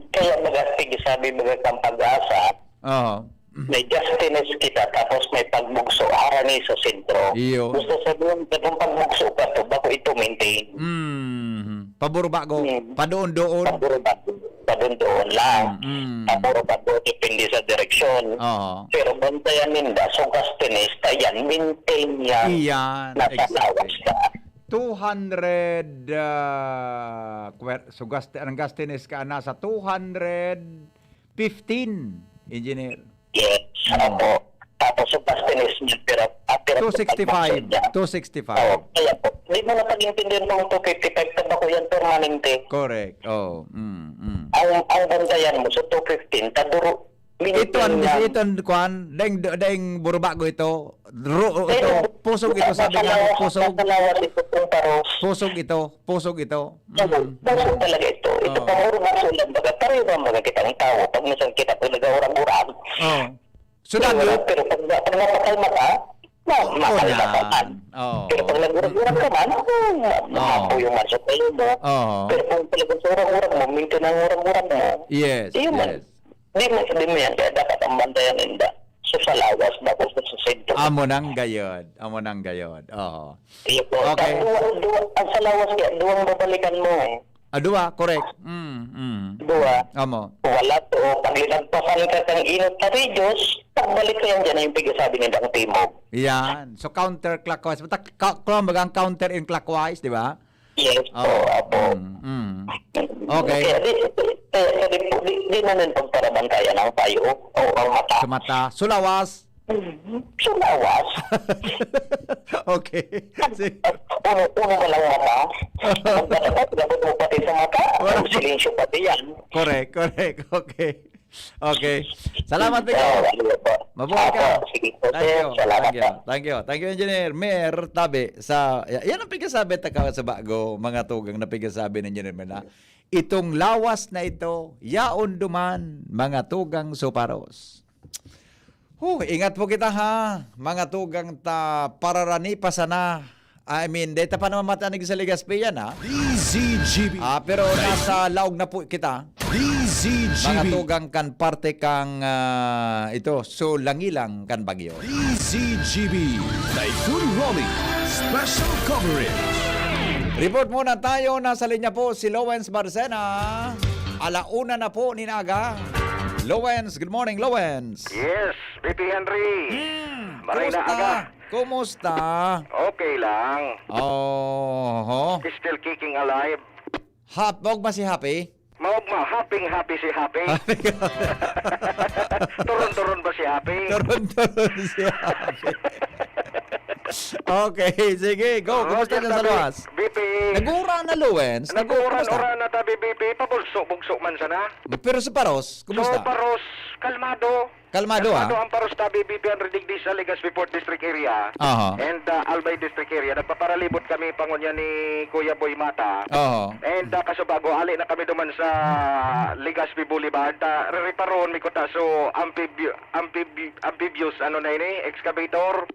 Kaya baga, sige, sabi baga kang pag-asa, Oo. May gastines kita, tapos may pagbugso, harani sa sentro. Iyo. Gusto sabihin, kung pagbugso ka to, bako ito maintain. Mm. Paburbago. Mm. Padoon-doon. Paburbago. Padoon-doon lang. Mm, mm. Paburbago, depende sa direksyon. Oo. Pero bantayan ninda, so gastines, tayan, maintain yan. Iyan, Nasa exactly. lawas ka. Two hundred, ah, kwer-, so gast-, ang gastines ka, nasa two hundred fifteen, engineer. Yes, Hmm. opo. Tapos yung pastines niya, pero, ah, pero Two sixty-five. Two sixty-five. Oo, kaya po. Di mo na pag-intindihan mo ang two fifty-five, tabako yan, permanente. Correct. Oh, mm, mm. Ang, ang bantayan mo sa two fifteen, taduro, Ito ang, minute lang. Ito ang, kwan, daing, daing burubago ito. Ru-, ito, Pero, pusog ito, sabi nga, nasa lawas, pusog. Nasa lawas ito, kung paros. Pusog ito, pusog ito. Opo, Mm, puso mm. talaga ito. Ito Oo. pa, puro puso lang baga. Pareho ba baga kitang tao? Pag minsan kita pag nag-aurag-urag. Oo. So, Pero wala, dagyo? Pero pag, pag napakalma ka, ma-, Oo, makalma ka yan. man. Oo. Pero pag nag-urag-urag ka man, oh, ma-, Oo. mahapo yung maso kayo mo. Oo. Pero kung talagang sa urag-urag mo, minsan ang urag-urag mo. Yes, Yun man. yes. Di mo, di mo yan. Kaya dapat ang bantayan ninda. So, sa lawas, dapat sa sentro. Amo nang gayod. Amo nang gayod. Oo. Iyo po. Okay. Ang duwa, duwa, ang sa lawas kaya, duwang babalikan mo eh. Ah, duwa, correct. Mm, mm. Duwa. Amo. Wala to. Pag linagpasan ka kang inot na radius, pagbalik ka yan dyan, yung pigasabi nindang timog. Yan. So, counterclockwise. Basta, ka-, kumbaga, ang counter in clockwise, di ba? Yes po, Oo. apo. Mm, mm. Okay. Kaya di, kaya, kaya di po, di, di na rin pagparabantayan ang payo o ang mata. Sa mata. Sa lawas. Mhm. Sa lawas. Okay. Sige. Uno, uno ka lang mata. Pagkatapos, labot mo pati sa mata. Wala. Ang silensyo pati yan. Correct, correct. Okay. Okay. Salamat, ikaw. Oh, ano po? Mabuhay ka. Apo, sige po, Thank sir. you. Salamat Thank you. po. Thank you. Thank you, Engineer Mer Tabi. Sa, y-, yan ang pigasabi ta ka sa bago, mga tugang na pigasabi ni Engineer Mer na, "Itong lawas na ito, yaon duman, mga tugang suparos." Huh, ingat po kita, ha, mga tugang ta, pararani pa sana. I mean, data pa naman matanig sa Legazpi yan, ha? D Z G B. Ah, pero nasa laog na po kita. D Z G B. Mga tugang kan parte kang, ah, ito, so langilang kan bagyo. D Z G B, Typhoon Rolly, Special Coverage. Report muna tayo. Nasa linya po si Lowens Marcena. Alauna na po nin aga. Lowens, good morning, Lowens. Yes, B P Henry. Hmm, Maray na kumusta? aga. Kumusta? Okay lang. Oho. Still kicking alive. Hap-, maogma si Happy? Maogma, happing happy si Happy. Happy. Turon-turon ba si Happy? Turon-turon si Happy. Okay, sige, go. Kumusta Roger dyan sa Tabi, luwas? B P. Nag-uuran na, Lowens. Nag-u-, kumusta? Nag-uuran-uran na tabi, B P. Pabugso-bugso man sana. Pero sa Paros, kumusta? So, Paros, kalmado. Kalmado, ah. Kalmado ang Paros tabi, B P, ang digdi sa Legazpi Fourth District area Aha. and, ah, Albay District area. Nagpaparalibot kami pangunya ni Kuya Boy Mata. Oo. And, ah, kasubago, ali na kami duman sa Legazpi Boulevard. Ah, rereparohon mi kuta, so, amphibio-, amphibio-, amphibious, ano na ini, excavator.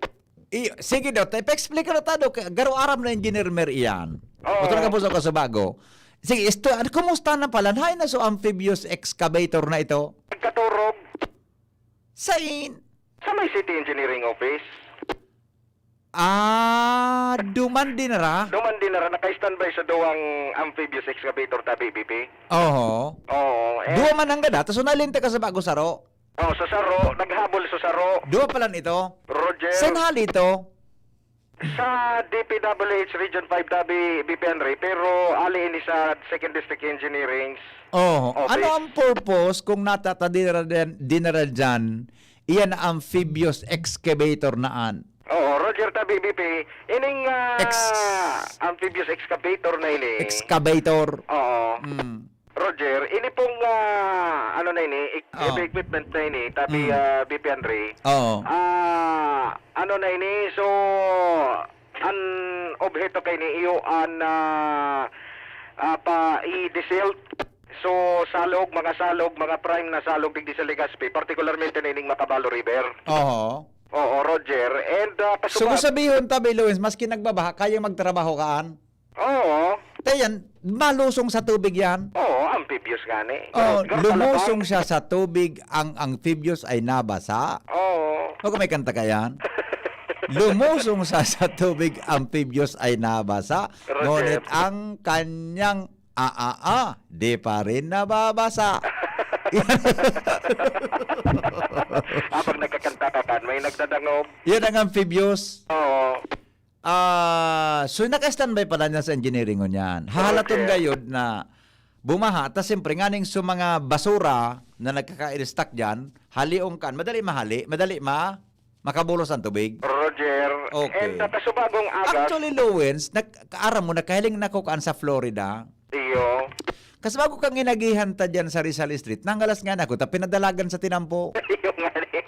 I-, sige daw, te, pa-explain ka na ta, Dok. Garo aram na Engineer Mer iyan. Oo. Otro ka po sa kasubago. Sige, isto, ano, kumusta na pala? Hay na so amphibious excavator na ito? Nagkaturog. Sain? Sa may City Engineering Office. Ah, duman din ra? Duman din ra, naka-standby sa duwang amphibious excavator tabi, B P. Oho. Oo, eh. Duwa man ang gada, tas unalin ta ka sa bago saro. Oh, sa saro, naghabol sa saro. Duwa pala nito. Roger. Saan hali ito? Sa D P W H Region five tabi, B P Henry, pero ali ini sa Second District Engineering Oh, Office. Ano ang purpose kung natata dinara-, dinara dyan, iyan na amphibious excavator na an? Oo, Roger tabi, B P. Ining, ah, Ex- amphibious excavator na ini. Excavator. Oo. Mm. Roger, ini pong, ah, ano na ini, ek-, Oh. heavy equipment na ini, tabi, Mm. ah, B P Henry. Oo. Ah, ano na ini, so, an obheto kay ini, iyo an, ah, ah, pa i-desilt. So, salog, mga salog, mga prime na salog digdi sa Legazpi, partikularmente na ining Macabalo River. Oho. Oo, Roger. And, ah, So, kasuba- kung sabihon ta, Bay Lawrence, maski nagbabaha, kayang magtrabaho kaan? Oo. Kaya yan, malusong sa tubig yan. Oo, amphibious nga ni. Oh, Pero, pero lumusong talagang siya sa tubig, ang amphibious ay nabasa. Oo. Baga may kanta ka yan? Lumusong siya sa tubig, amphibious ay nabasa. Roger. Ngunit ang kanyang a, a, a, di pa rin nababasa. Habang nagkakanta ka kan, may nagdadangog. Yan ang amphibious. Oo. Ah, so naka-standby pala niya sa engineering ngunyan. Hahalaton Okay. gayod na bumaha, tas siyempre, nganing sa mga basura na nagkaka-stack dyan, haliong kan, madali mahali, madali ma-, makabulos ang tubig. Roger. Okay. And, uh, kasubagong agas. Actually, Lawrence, nag-, kaaram mo, nakahiling na ko kaan sa Florida. Iyo. Kasi bago kang inagihan ta dyan sa Rizal Street, nanggalas nga na ako, ta pinadalagan sa tinampo. Iyo nga ni.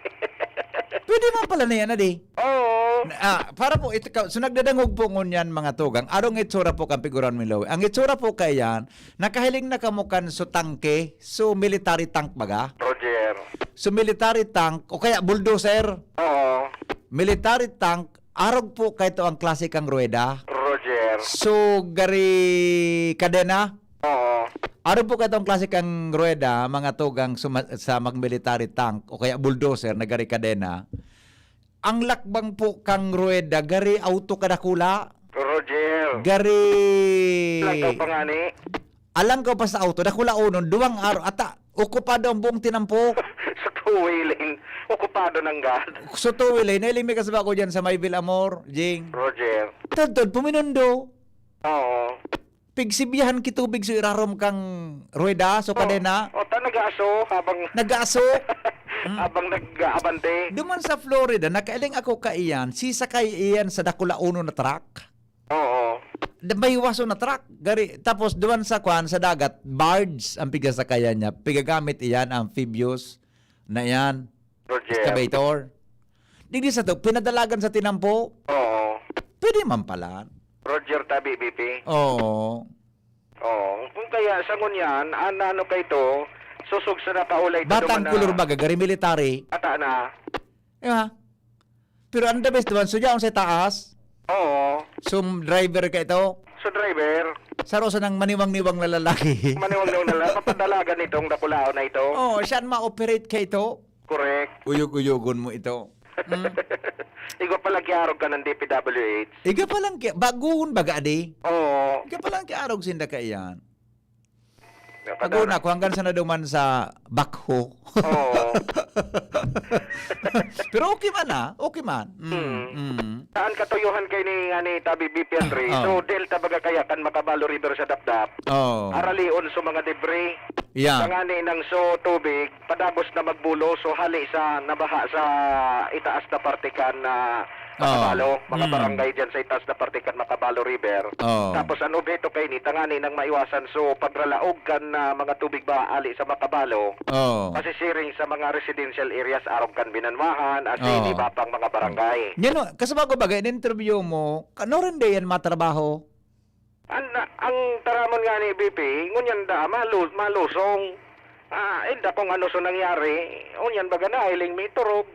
Pwede man pala na yan, adi. Oo. Na, ah, para po, ito ka, so nagdadangog po ngunyan, mga tugang, arong itsura po kang piguran mo, Lowe. Ang itsura po kaya yan, nakahiling na kamo kan so tangke, so military tank baga? Roger. So military tank, o kaya bulldozer. Oo. Military tank, arog po kaito ang klase kang ruweda. Roger. So, gari kadena? Oo. Arog po kaito ang klase kang ruweda, mga tugang suma-, sa mag-military tank o kaya bulldozer na gari kadena. Ang lakbang po kang ruweda, gari auto kadakula. Roger. Gari Langkaw pa nga ni. Alang ka pa sa auto, dakula unon, duwang araw, ata, okupado ang buong tinampo. Sa two-way lane, okupado nanggad. So, two-way lane, nailing may kasama ko dyan sa Mayville Amor, Jing. Roger. Tadtad, puminundo. Oo. Pigsibyahan ki tubig so irarom kang ruweda, so Oo. kadena. O, ta nag-aaso habang Nag-aaso. Mm. habang nag-aabante. Duman sa Florida, nakailing ako kaiyan, sisakay iyan sa dakula uno na truck. Oo. Da-, may waso na truck. Gari, tapos duman sa kwan, sa dagat, barge ang pigasakayan niya. Pigagamit iyan, amphibious na iyan. Roger. Excavator. Digdi sa to, pinadalagan sa tinampo. Oo. Pwede man pala. Roger Tabi, B P. Oo. Oo. Kung kaya, sa ngunyan, an-, ano kay to, susog sa nakaulay to Batang duman na kulor baga, gari military. Ata na. Di ba? Pero ang the best naman, so yaon sa taas. Oo. So, driver ka ito? So, driver. Saro sa nang maniwang-niwang na lalaki. Maniwang-niwang na lalaki. Papadalagan itong dakulaon na ito. Oo, siya ang ma-operate ka ito. Correct. Uyog-uyogon mo ito. Hmm? Igwa pa lang kiarog ka ng D P W H. Iga pa lang ki-, baguhon baga, adi? Oo. Iga pa lang kiarog sinda kaiyan. Nakadala. Pag-una ko, hanggang sa naduman sa backhoe. Oo. Pero okay man, ah. Okay man. Mm, Hmm. mm. Saan katuyuhan kay ni, nga ni Tabi B P Henry? Oh. So, delta baga kaya kan Macabalo River sa Dapdap. Oh. Aralion sa mga debris. Yeah. Sa ngani nang so tubig, padagos na magbulo, so hali sa nabaha sa itaas na parte kan, ah, Macabalo, Oo. mga Mm. barangay dyan sa itaas na parte kan Macabalo River. Oo. Tapos ang obheto kaini, tangani nang maiwasan so pagralaog kan, ah, mga tubig ba ali sa Macabalo, Oo. pasisiring sa mga residential areas arog kan Binanwahan, asin Oo. iba pang mga barangay. Yan o, kasabago bagay, in-interview mo, kano rin di yan matrabaho? An, ang taramon nga ni B P, ngunyan da, malu-, malusong. Ah, inda kung ano so nangyari, ngunyan baga nahiling may turog.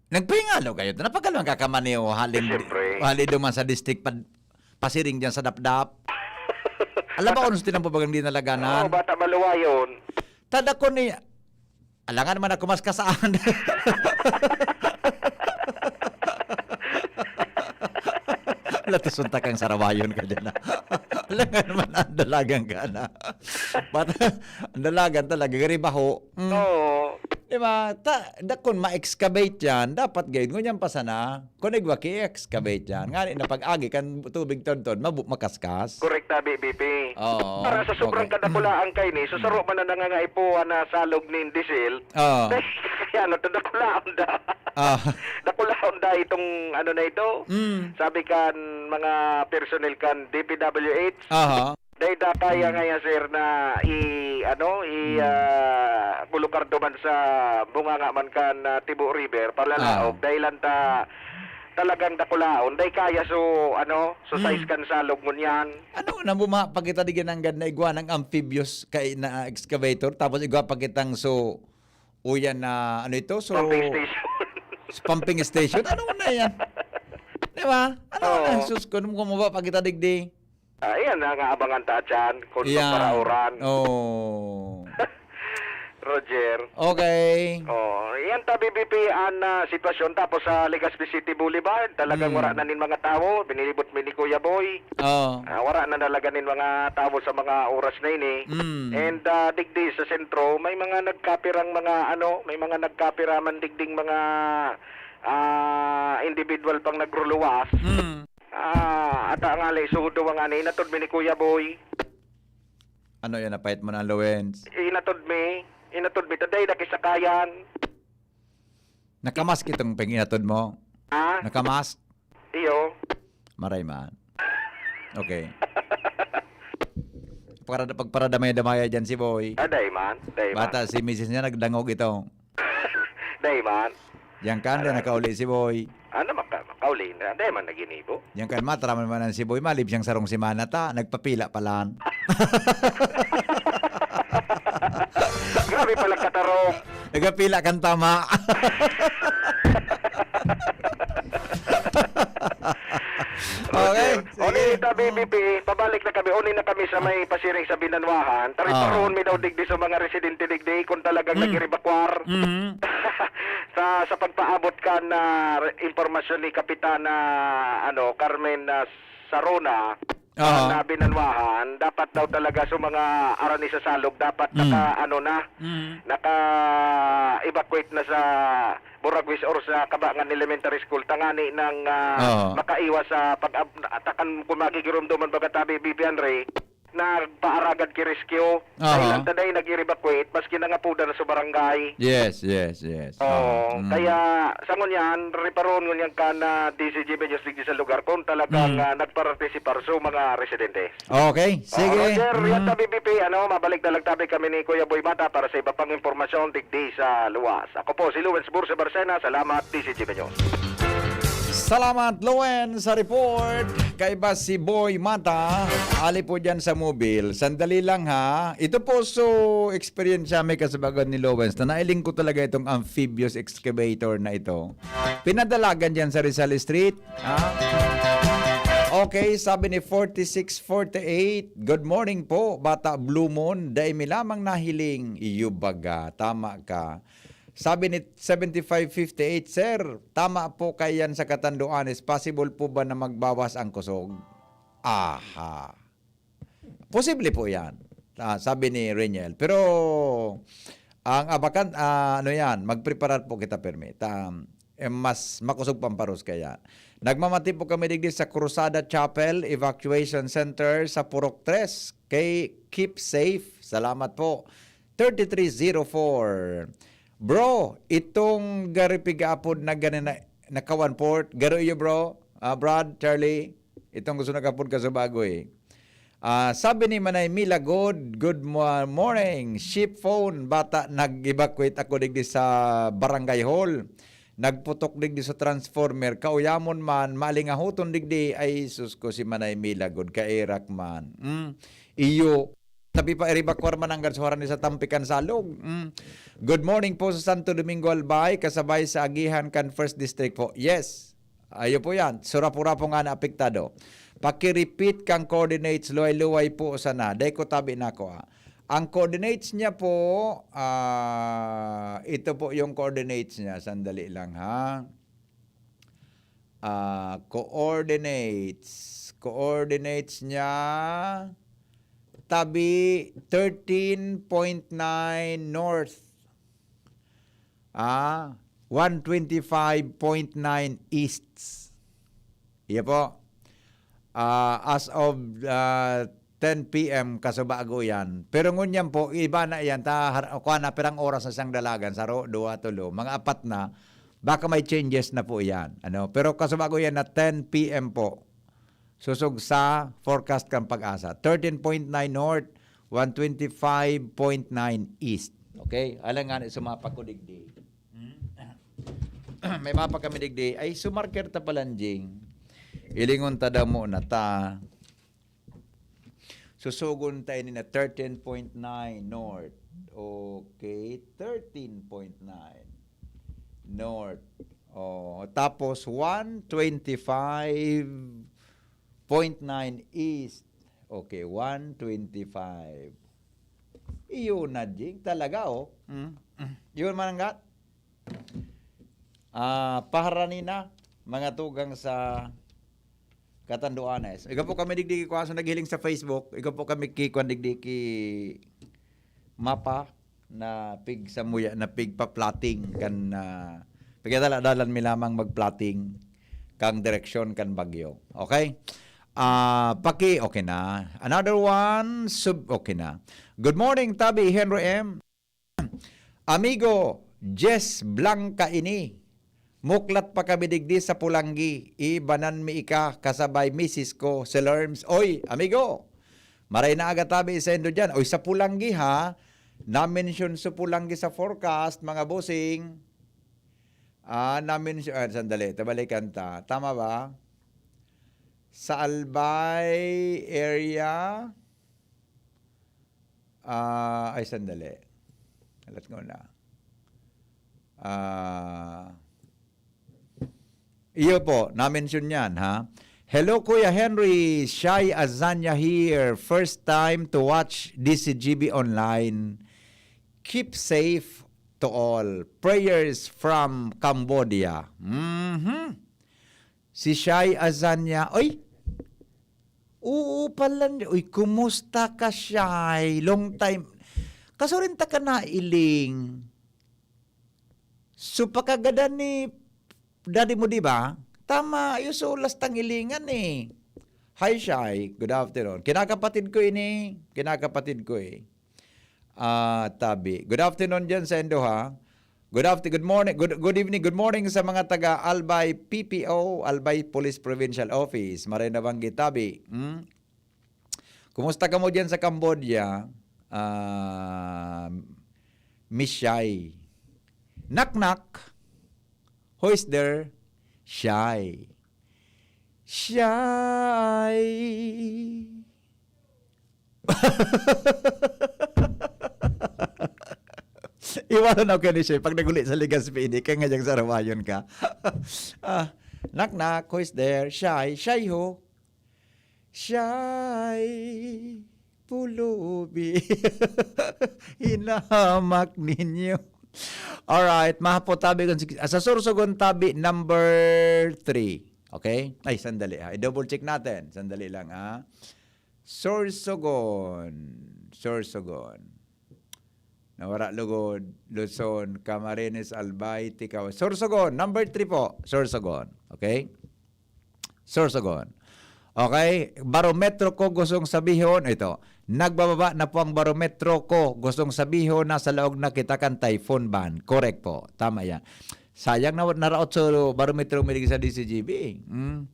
Nagpahingalo kayo. Napagkalman ka ka man, eh, o halin, Siyempre. halin duman sa district pad-, pasiring diyan sa Dapdap. Alam ba Bata kung ano sa tinampo bagang di nalaganan? Oo, bata maluwayon. Tada ko ni, alangan naman ako mas kasaan. Latuson ta kang sarawayon ka dyan, ah. Alangan naman ang dalagan ka na. Bata, ang dalagan talaga, garibaho. Mm. Oo. Di ba? Ta-, dakon ma-excavate yan, dapat gayud ngunyan pa sana. Kung igwa ki-excavate yan, ngani na pag-agi kan tubig todtod, mabu-, makaskas. Correct, Tabi, B P. Oo, Para sa sobrang okay. kadakulaan kaini, so saro man na nangangaipuhan na salog nin diesel, Oo. kaya ano to, dakulaon da. Ah. Dakulaon da itong ano na ito. Mm. Sabi kan mga personnel kan D P W H, Aha. Dai da kaya Hmm. ngaya, sir, na i-, ano, i-, Hmm. ah, bulukar duman sa bunganga man kan, ah, Tibo River, palalaog. Ah. Dai lang ta, talagang dakulaon, dai kaya so, ano, so size Hmm. kan salog ngunyan. Ano na, bumaha pa kita digdi nanggad na igwa ng amphibious kay na excavator, tapos igwa pa kitang so, uyan na, ano ito? So, Pumping station. Pumping station? Ano na yan? Di ba? Ano na? Oo. Sus ko, nung bumaba pa kita digdi. Ah, iyan ang aabangan ta dyan, kung Yan. magparauran. Oo. Roger. Okay. Oh, iyan ta, B B P, an, ah, sitwasyon. Tapos sa Legazpi City Boulevard, talagang Mm. wala na nin mga tawo. Binilibot mi ni Kuya Boy. Oo. Ah, wala na talaga nin mga tawo sa mga oras na ini. Mm. And, ah, digdi sa sentro, may mga nagkapirang mga, ano, may mga nagkapira man digding mga, ah, individual pang nagruluwas. Mm. Ah, ata nga, le, sudo nga ni inatod mi ni Kuya Boy. Ano yan, napait mo na, Lowens? Inatod mi. Inatod mi. Taday na kisakayan. Nakamask itong pag-inatod mo? Ha? Nakamask? Iyo. Maray man. Okay. Para, pagparadamay-damaya dyan si Boy. Ah, day man. Day man. Bata, si misis niya nagdangog ito. Day man. Diyan ka, Aray. nakauli si Boy. Ano, maka-, makauli na. Day man naginibo. Diyan ka, matra man man ang si Boy. Malib siyang sarong semana ta. Nagpapila pa lang. Grabe pala katarong. Nagpapila kan tama. Okay, Roger. Oni sige. ta, B B P, pabalik na kami. Oni na kami sa may pasiring sa Binanwahan. Tari Ah. paron mi daw digdi sa mga residente digdi kung talagang Hmm. nag-evacuar. Mhm. Sa, sa pagpaabot kan, ah, impormasyon ni Kapitana, ano, Carmen, ah, Sarona, Aha. na Binanwahan, dapat daw talaga sa mga arani sa salog, dapat Mm. naka, ano na, Mm. naka-evacuate na sa Buraguis or sa Kabangan Elementary School, tangani nang, ah, Oo. makaiwas sa pag-ab-, atakan kung magigirumdoman baga tabi, B P Henry, nagpaaragad ki rescue. Aha. Dahil lang taday nag-evacuate, maski nangapoda na sa barangay. Yes, yes, yes. Oo, Oo. Mm. kaya sa ngunyan, riparon ngunyan ka na D C G B News digdi sa lugar kung talagang, Mm. ah, nagpartisipar sa mga residente. Okay, Oo, sige. Roger, Mm. yan ta, B B P, ano, mabalik na lang tabi kami ni Kuya Boy Mata para sa iba pang impormasyon digdi sa luwas. Ako po si Lawrence Bursa Barcena. Salamat, D C G B News. Salamat, Lowen, sa report. Kaiba si Boy Mata, ali po dyan sa mobil. Sandali lang, ha. Ito po, so, eksperyensya may kasabagan ni Lowen na nailing ko talaga itong amphibious excavator na ito. Pinadalagan dyan sa Rizal Street, ha? Okay, sabi ni forty-six forty-eight, "Good morning po, Bata Blue Moon. Dai mi lamang nahiling." Iyo baga, tama ka. Sabi ni seventy-five fifty-eight, "Sir, tama po kaiyan sa Catanduanes, possible po ba na magbawas ang kusog?" Aha. Posible po yan, ah, sabi ni Reniel. Pero ang abakan, ah, ano yan, magpreparar po kita permi. Ta, eh, mas makusog pang parus kaya. Nagmamati po kami digdi sa Cruzada Chapel Evacuation Center sa Purok tres. Kay keep safe. Salamat po. Thirty-three zero four. Bro, itong gari piga-apod na ganina, naka-one fourth. Garo iyo, bro. Ah, Brad, Charlie, itong gusto nagapod ka sa bago eh. Ah, sabi ni Manay Mila, "Good, good mo-, morning. Ship phone, bata, nag-evacuate ako digdi sa barangay hall. Nagputok digdi sa transformer. Kauyamon man, maalingahuton digdi." Ay, sus ko, si Manay Mila, good, kaerak man. Mm, iyo, tabi pa, iribakwar man ang gadswaran ni sa Tampikan Salog. Mm. Good morning po sa Santo Domingo, Albay, kasabay sa agihan kan First District po. Yes. Ayo po yan. Sura-pura po nga na apektado. Paki-repeat kang coordinates, luway-luway po sana. Dai ko tabi na ko, ah. Ang coordinates niya po, ah, ito po yung coordinates niya. Sandali lang, ha. Ah, coordinates. Coordinates niya, tabi thirteen point nine north. Ah, one twenty-five point nine east. Iya po. Ah, as of, ah, ten P M kasubago yan. Pero ngunyan po, iba na yan. Ta, har-, kuha na, pirang oras na siyang dalagan. Saro, duwa, tulo. Mga apat na. Baka may changes na po yan. Ano? Pero kasubago yan na ten P M po. Susog sa forecast kan Pag-asa. Thirteen point nine north, one twenty-five point nine east. Okay? Alangan sa mga pakudigdi. Hmm? May mapa kami digdi. Ay, sumarker ta pala, Jing. Ilingon ta daw muna ta. Susugon ta ini na thirteen point nine north. Okay, thirteen point nine north. Oh, tapos one twenty-five point nine east. Okay, one twenty-five. Iyon na, Jing. Talaga, oh. Mm. Yun, mananggat. Ah, paharani na, mga tugang sa Catanduanes. Ikaw po kami digdi ki Kuwaso naghiling sa Facebook. Ikaw po kami ki Kwan digdi ki Mapa na pig samuya, na pig pa-plotting kan, ah, pagkadala-dalan mi lamang mag-plotting kang direksyon kan bagyo. Okay? Ah, paki, okay na. Another one, sub, okay na. Good morning, Tabi, Henry M. Amigo, Jess Blanca ini. Muklat pa kami digdi sa Pulanggi. Iibanan mi ika kasabay misis ko, si Lerms. Oy, amigo! Maray na aga tabi saindo diyan. Oy, sa Pulanggi, ha? Na-mention sa Pulanggi sa forecast, mga bossing. Ah, na-mention, ah, sandali, tabalikan ta. Tama ba? Sa Albay area, ah, ay, sandali. Alat ko na. Ah, iyo po, na-mention yan, ha? Hello, Kuya Henry. Shai Azanya here. First time to watch D C G B online. Keep safe to all. Prayers from Cambodia. Mhm. Si Shai Azanya. Oy! Oo pala. Uy, kumusta ka, Shai? Long time. Kasurinta ka na, Iling. So, pakagadan ni daddy mo, di ba? Tama, iyo so lastang ilingan eh. Hi, Shai. Good afternoon. Kinakapatid ko ini. Kinakapatid ko eh. Ah, tabi. Good afternoon dyan sa indo, ha. Good after-, good morning, good, good evening, good morning sa mga taga Albay P P O, Albay Police Provincial Office. Maray na banggi, tabi. Hmm? Kumusta kamo diyan sa Cambodia? Ah, Miss Shai. Knock, knock. Who is there? Shai. Shai. Iwanan ako ni Shai pag naguli sa Legazpi, ini kaya nga diyang sarawayon ka. Ah, knock, knock, who is there? Shai. Shai ho? Shai. Pulubi. Hinahamak ninyo. Alright, mahapotabi kung sig-, ah, sa Sorsogon tabi number three. Okay? Ay, sandali ha. I-double check natin. Sandali lang ha. Sorsogon. Sorsogon. Nawara lugod, Luzon, Camarines, Albay, Ticao. Sorsogon, number three po. Sorsogon. Okay? Sorsogon. Okay? Barometro ko gustong sabihon, ito. Nagbababa na po ang barometro ko. Gustong sabihon, nasa laog na kita kan typhoon ban. Correct po. Tama yan. Sayang na naraot sa barometro milig sa D C G B. Hmm?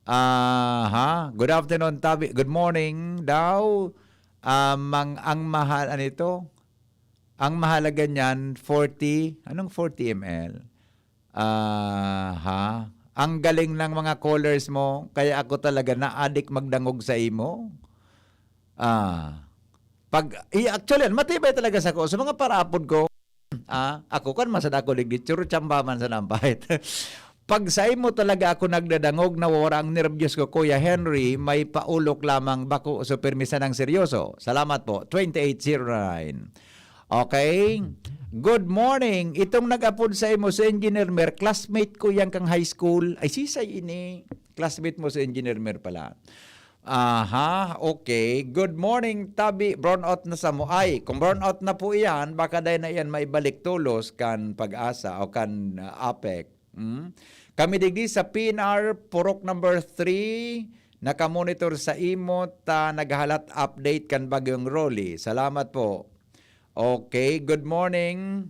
Aha. Good afternoon, tabi. Good morning daw. Ah, mang, ang mahal, ano ito? Ang mahalaga niyan, forty, anong forty M L? Aha. Ang galing ng mga callers mo, kaya ako talaga naadik magdangog sa imo. Ah, pag, i-, actually, matibay talaga sa ko. Sa mga parapod ko, ah, ako kan man sa dako digdi, churo chamba man sa nampahit. Pag sa imo talaga ako nagdadangog, nawawara ang nerbiyos ko, Kuya Henry, may paulok lamang bako, so pirmi sanang seryoso. Salamat po. Twenty-eight zero nine. Okay. Good morning. Itong nag-apod sa imo, si Engineer Mer, classmate ko yan kang high school. Ay, sisay ini. Classmate mo si Engineer Mer pala. Aha, okay. Good morning, tabi. Brownout na sa mo. Ay, kung brownout na po iyan, baka dahil na iyan maibalik tulos kan Pag-asa o kan, ah, apec. Hmm? Kami digdi sa P N R, Purok number three, nakamonitor sa imo ta naghahalat update kan Bagyong Rolly. Salamat po. Okay, good morning.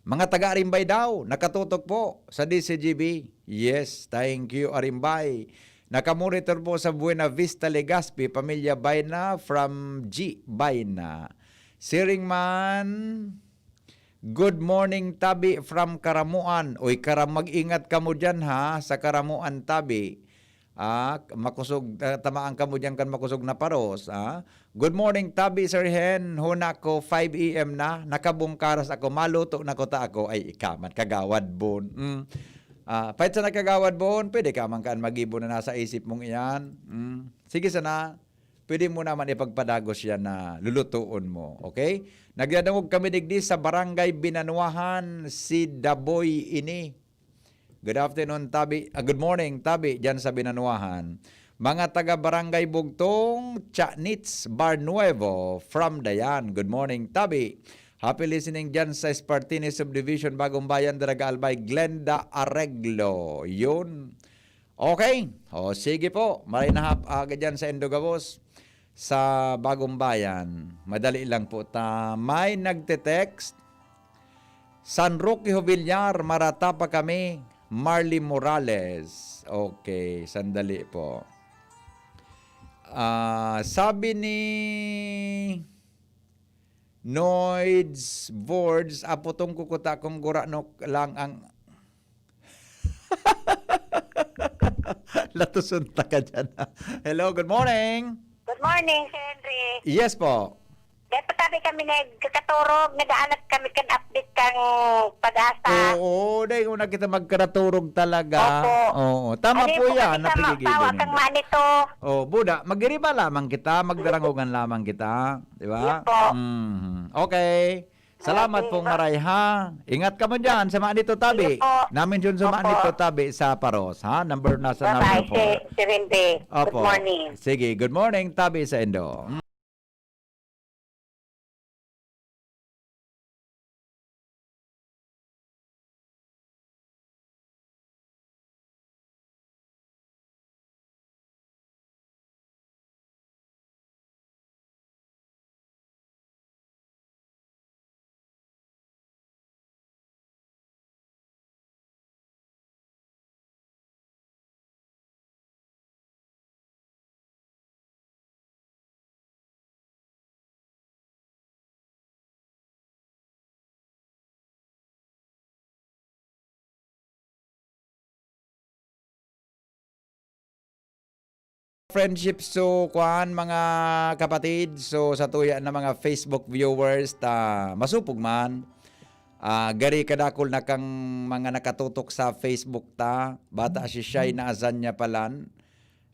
Mga taga Arimbay daw, nakatutok po sa D C G B. Yes, thank you, Arimbay. Nakamonitor po sa Buena Vista, Legazpi, pamilya Baina from G Baina. Siring man, Good morning, Tabi from Karamuan. Uy, Karam-, mag-ingat kamo diyan, ha, sa Karamuan, Tabi. Ah, makosog, ah, tamaan kamo diyan kan makosog na paros, ah. Good morning, Tabi, Sir Hen. Huna ko, five A M na. Nakabungkaras ako. Maluto na kuta ako. Ay, ika man, Kagawad Bon. Mm. Ah, pait sana, Kagawad Bon, pwede ka man kaan magibo na nasa isip mong iyan. Mm. Sige sana. Pwede mo naman ipagpadagos yan na lulutuon mo. Okay? Nagdadangog kami digdi sa Barangay Binanuahan, si Daboy ini. Good afternoon, Tabi. Ah, good morning, Tabi, diyan sa Binanuahan. Mga taga Barangay Bugtong, Chanits, Bar Nuevo, from Dayan. Good morning, Tabi. Happy listening diyan sa Espartini Subdivision, Bagong Bayan, Daraga Albay, Glenda Areglo. Yun. Okay. O, sige po. Maray na hap-, aga diyan sa Indogabos, sa Bagong Bayan. Madali lang po ta. May nagte-text, "San Roque Jovillar, marata pa kami." Marley Morales. Okay, sandali po. Ah, sabi ni Noids Boards, "Apotong ko kuta kung gurano lang ang," Latuson ta ka dyan, ha? Hello, good morning. Good morning, Sir Henry. Yes po. Dahil pa tabi kami nagkakaturog, nag-aanat kami kan update kang Pag-asa. Oo, dahil una kita magkaraturog talaga. Opo. Oo, tama Ano po po yan, kami sa ma-, napigigibo tawa nindo. Kang Manito? Oh, buda, magiriba lamang kita, magdarangogan lamang kita, di ba? Yes po. Mhm. Okay. Salamat Okay, pong po. Maray, ha? Ingat ka mo dyan, sa Manito Tabi. Sige po. Namin yun sa Opo. Manito Tabi sa Paros, ha? Number, nasa number Bye-bye, four. Si, si Rindy. Good Opo. Morning. Sige, good morning, Tabi sa Indo. Friendship, so, kuan, mga kapatid, so, sa tuya na mga Facebook viewers ta, masupog man, ah, gari kadakol na kang mga nakatutok sa Facebook ta, bata si Shai na Azanya palan,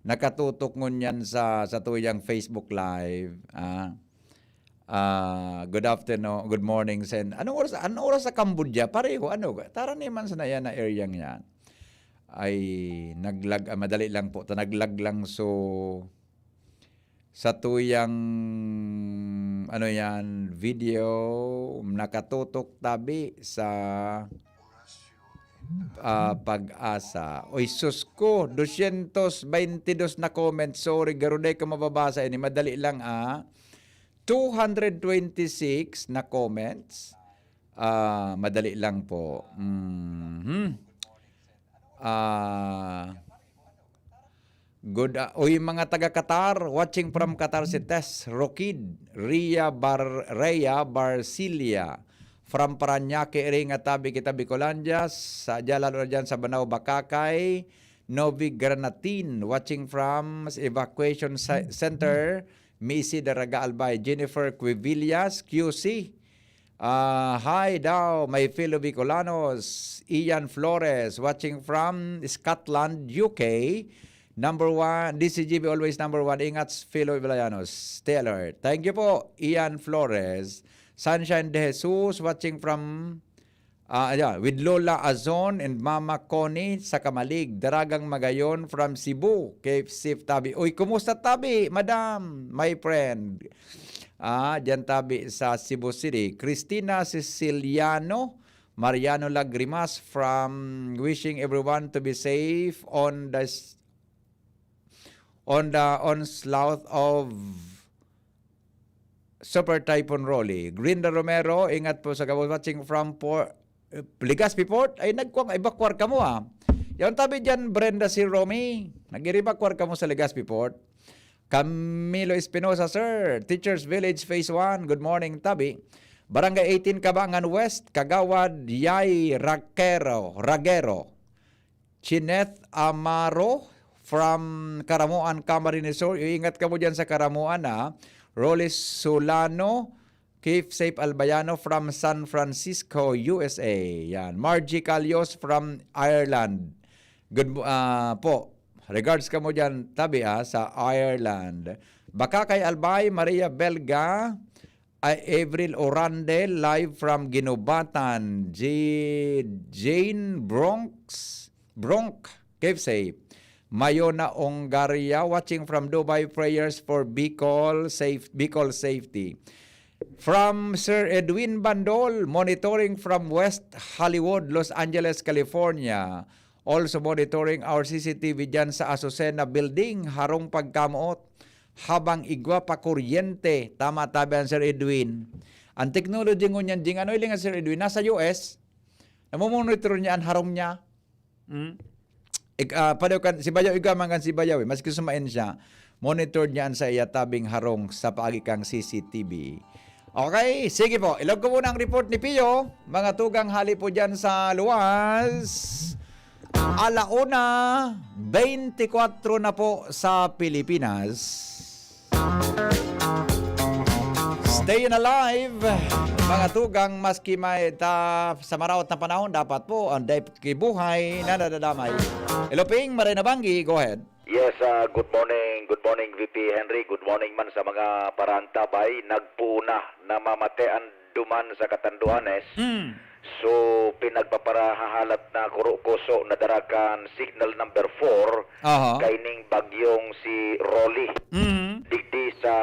nakatutok ngunyan sa, sa tuyang Facebook Live, ah. Ah, good afternoon, good morning, Sen. Anong oras, anong oras sa Cambodia? Pareho, ano, taraniman sa na yan na area niya. Ay, naglag-, ah, madali lang po. Ta-, naglag lang, so, sa tuyang, ano yan, video, nakatutok tabi sa, ah, Pag-asa. Oy, sus ko, dosyentos baynte dos na comments. Sorry, garo, di ko mababasa ini. Madali lang, ah. Two hundred twenty-six na comments. Ah, madali lang po. Mhm. Ah, good, ah, uy, mga taga Qatar, watching from Qatar, si Tess Rokid, Ria Bar-, Rhea Barcilia, from Parañaque, iri nga tabi kita, Bicolandia, sa, dyan, lalo na dyan sa Banao, Bacacay, Novi Granatin, watching from Evacuation Ce-, Center, Missy Daraga Albay, Jennifer Quivillas, Q C. Ah, hi daw, my fellow Bicolanos, Ian Flores, watching from Scotland, U K. Number one, D C G B always number one. Ingat, fellow Bicolanos. Stay alert. Thank you po, Ian Flores. Sunshine De Jesus, watching from Ah, ayan, with Lola Azon and Mama Connie sa Kamalig, Daragang Magayon from Cebu, Cape Safe tabi. Uy, kumusta tabi, madam, my friend? Ah, diyan tabi sa Cebu City. Christina Siciliano, Mariano Lagrimas from wishing everyone to be safe on the s-, on the onslaught of Super Typhoon Rolly. Grinda Romero, ingat po sa gabos. Watching from Por-, eh, Legazpi Port. Ay, nagkuwang evacuar ka mo, ah. Yan tabi dyan, Brenda si Romy. Nag-evacuar ka mo sa Legazpi Port. Camilo Espinosa, sir. Teachers Village Phase one. Good morning, tabi. Barangay eighteen, Cabangan West, Kagawad Yay Raquero, Ragero. Chineth Amaro from Caramoan, Camarines Sur. Iingat kamo diyan sa Caramoan, ah. Rolis Solano, Keep Safe Albayano from San Francisco, U S A. Yan. Margie Calios from Ireland. Good mo-, ah, po. Regards kamo diyan, tabi, ah, sa Ireland. Bakakay Albay, Maria Belga, ay Avril Orande, live from Guinobatan. J-, Jane Bronx, Bronx, Kevsey. Mayona Ongaria, watching from Dubai, prayers for Bicol, safe, Bicol safety. From Sir Edwin Bandol, monitoring from West Hollywood, Los Angeles, California. Also monitoring our C C T V dyan sa Azucena Building, harong pagkamoot, habang igwa pa kuryente. Tama, tabi an Sir Edwin. Ang technology ngunyan, ding ano, ilingan Sir Edwin, nasa U S, namomonitor niya ang harong niya. Hmm? Ik-, ah, pareho kan, si Bayaw, igwa man kan si Bayaw, eh. Maski sumain siya, monitor niya an sa iya tabing harong sa paagi kan C C T V. Okay, sige po. Ilog ko muna ang report ni Pio. Mga tugang hali po dyan sa luwas. Ala una, twenty-four na po sa Pilipinas. Staying alive, mga tugang, maski may ta-, sa maraot na panahon, dapat po ang dayp ki buhay na nadadamay. Hello, Ping, maray na banggi, go ahead. Yes, ah, good morning, good morning, V P Henry. Good morning man sa mga paraantabay. Nagpuuna, namamatean duman sa Catanduanes. Mm. So, pinagpaparahahalat na kurokoso na dara kan signal number four, Aha. kaining bagyong si Rolly. Mhm. Digdi sa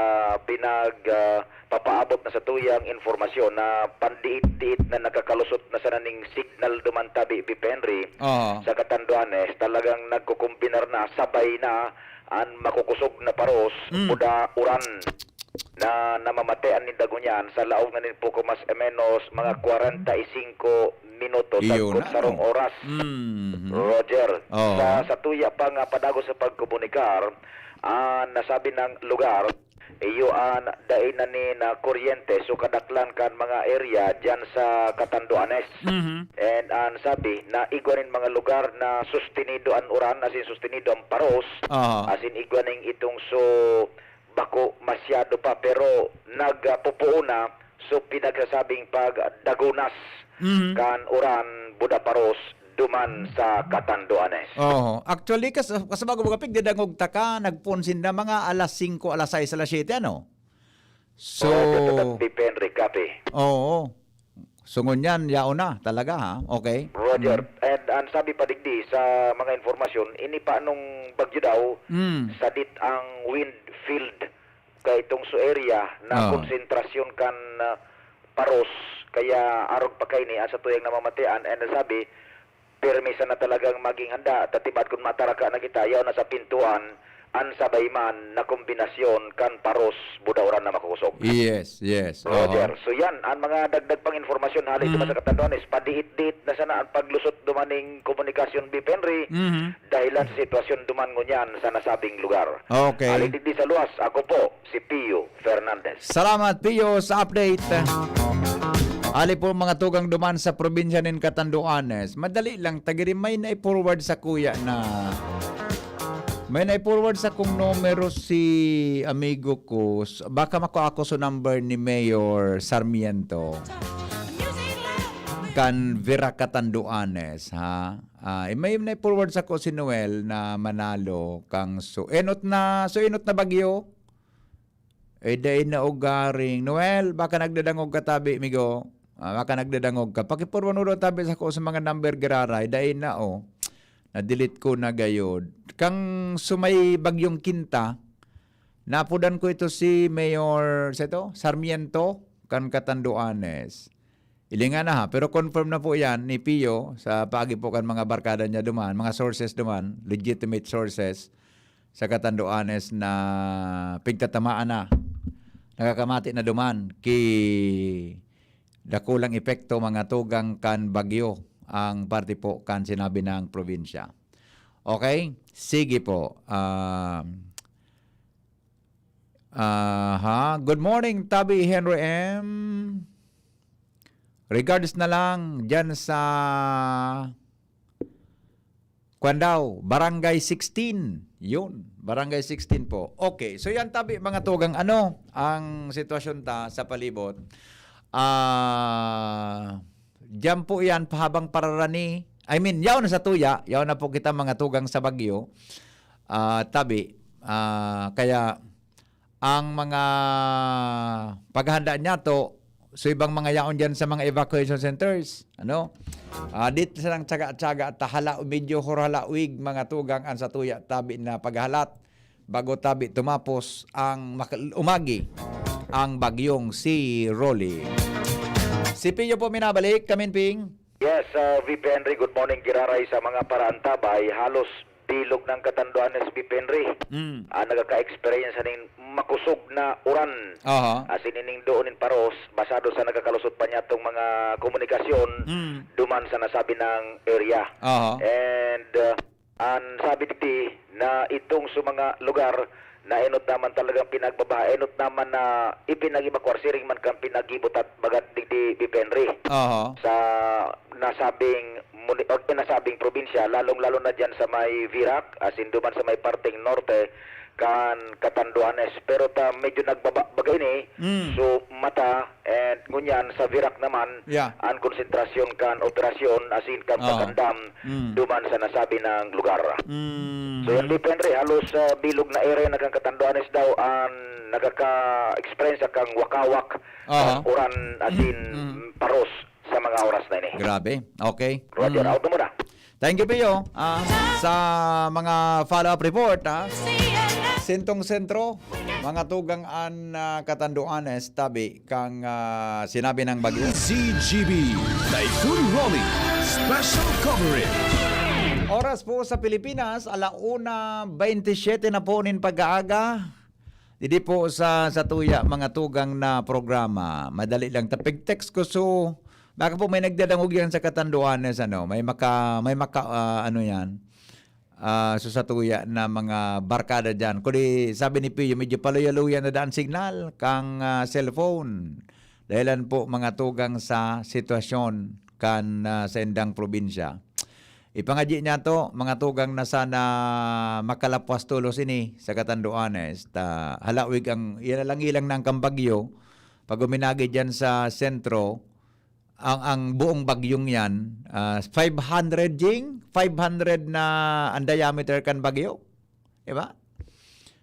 pinag, ah, papaabot na sa tuyang informasyon na pandiit-diit na nakakalusot na sana ning signal duman tabi, V P Henry, Aha. sa Catanduanes, talagang nagkukumbinar na, sabay na an makukusog na paros, Mm. buda uran na namamatean ninda ngunyan sa laog na nin poko mas o menos mga kwarenta y singko minutos, Iyo sagkod na, sarong no? oras. Mhm. Roger, Oo. sa, sa tuya pa nga padagos sa pagkomunikar, ah, nasabi ng lugar, iyo an dai na nin, ah, kuryente, so kadaklan kan mga area diyan sa Catanduanes. Mhm. And an sabi na igwa nin mga lugar na sustenido an uran, as in sustenido ang paros, Aha. as in igwa ning itong so bako masyado pa, pero nagpupuon na, so pinagsasabing pagdagunas Mhm. kan uran, buda paros, duman sa Catanduanes. Oo. Actually, kas-, kasabag ko, Pig, didangog taka, nagpuon sinda mga alas singko, alas sais, alas siyete, ano? So, Oo, dito sa Pipenri, Cafe. Oo. So, ngunyan, yaon na talaga, ha? Okay. Roger. Mm. And ang sabi pa digdi sa mga informasyon, ini pa anong bagyo daw, Mm. sadit ang wind field ka itong so area na Oo. konsentrasyon kan, ah, paros, kaya arog pa kaini ang sa tuyang namamatean, and sabi, pirmi sana talagang maging handa, ta tibaad kun mataraka na kita, yaon na sa pintuan, an sabay man na kombinasyon kan paros, buda uran na makukusog. Yes, yes. Roger. Oho. So yan, ang mga dagdag pang informasyon hali Mm. duman sa Catanduanes, padiit-diit na sana ang paglusot duman ning komunikasyon, V P Henry, Mhm. dahilan sa sitwasyon duman ngunyan sa nasabing lugar. Okay. Hali digdi sa luwas, ako po, si Pio Fernandez. Salamat, Pio, sa update. Hali po mga tugang duman sa probinsya nin Catanduanes. Madali lang, tagiri may na-forward sa kuya na. May na-forward sa kong numero si amigo ko. S-, baka makuha ko sa number ni Mayor Sarmiento. Kan Vera Catanduanes, ha? Ah, may na-forward sa ko si Noel na manalo kang su-, enot na, su-, enot na bagyo. Eh, dai na ugaring. Noel, baka nagdadangog ka tabi, migo. Ah, baka nagdadangog ka. Pakipurwan mo daw tabi sa ko sa mga number giraray. Dai na, oh. Na-delete ko na gayod. Kang sumay Bagyong Kinta, napudan ko ito si Mayor, sa ito, Sarmiento, kan Catanduanes. Ilingan na ha, pero confirm na po yan ni Pio sa paagi po kan mga barkada niya duman, mga sources duman, legitimate sources sa Catanduanes na pigtatamaan na. Nakakamati na duman ki dakulang epekto, mga tugang kan bagyo ang parte po kan sinabi ng probinsya. Okay? Sige po. Um, aha. Good morning, Tabi Henry M. Regards na lang dyan sa, kwan daw, Barangay sixteen. Yun, Barangay sixteen po. Okay, so yan tabi, mga tugang, ano ang sitwasyon ta sa palibot. Ah, diyan po yan, pahabang pararani. I mean, yaon na sa tuya, yaon na po kita, mga tugang, sa bagyo. Ah, tabi, ah, kaya ang mga paghahanda niya to, so ibang mga yaon diyan sa mga evacuation centers, ano? Ah, dito sa nang tsaga-tsaga at hala, medyo hurhalawig, mga tugang, ang sa tuya tabi na paghalat bago tabi tumapos ang mak-, umagi ang bagyong si Rolly. Si Pio po minabalik, Kaminping. Yes, uh, V P Henry, good morning. Giraray sa mga paraantabay, halos bilog ng Catanduanes, V P Henry. Mm. Ah, nagaka-experience ning makusog na uran. Aha. As in, ining doon in Paros, basado sa nagkakalusot pa niya itong mga komunikasyon Mm. duman sa nasabi ng area. Aha. And uh, ang sabi digdi na itong sa mga lugar na enot naman talagang pinagbabaha, enot naman na ipinag-evacuar, siring man kan pinag-ibot at bagat digdi, V P Henry. Aha. Sa nasabing muni-, o nasabing probinsya, lalong-lalo na dyan sa may Virac, as in duman sa may parteng norte kan Catanduanes. Pero ta medyo nagbaba baga ini, Mm. so mata, and ngunyan sa Virac naman, Yeah. ang konsentrasyon kan operasyon, as in kan Oo. pag-andam, Mm. duman sa nasabi ng lugar. Mm. So yan, V P Henry, halos sa bilog na area na kan Catanduanes daw ang nagaka-experience kang wakawak, Aha. kan uran, as in Mm. Paros sa mga oras na ini. Grabe. Okay. Roger, Mm. out na muna. Thank you, Pio. Ah, sa mga follow-up report, ah, Sentong Sentro, mga tugang an ah, Catanduanes, tabi kang ah, sinabi ng bagyo. C G B Typhoon Rolly Special Coverage. Oras po sa Pilipinas, alauna baynte siyete na po nin pag-aaga. Didi po sa, sa tuya, mga tugang na programa. Madali lang. Tapig text ko, so, baka po may nagdadangog yan sa Catanduanes, ano, may maka, may maka, ah, ano yan, ah, so sa tuya na mga barkada dyan. Kundi sabi ni Pio, medyo paluya-luya na daan signal kang ah, cellphone. Dahilan po, mga tugang, sa sitwasyon kan ah, sa indang probinsya. Ipangadyi niya to, mga tugang, na sana makalapwas tolos ini sa Catanduanes. Ta halawig ang, yan na lang ilang na ang kambagyo. Pag uminagi dyan sa sentro, ang, ang buong bagyong yan, ah, five hundred, Jing? Five hundred na ang diameter kan bagyo? Diba?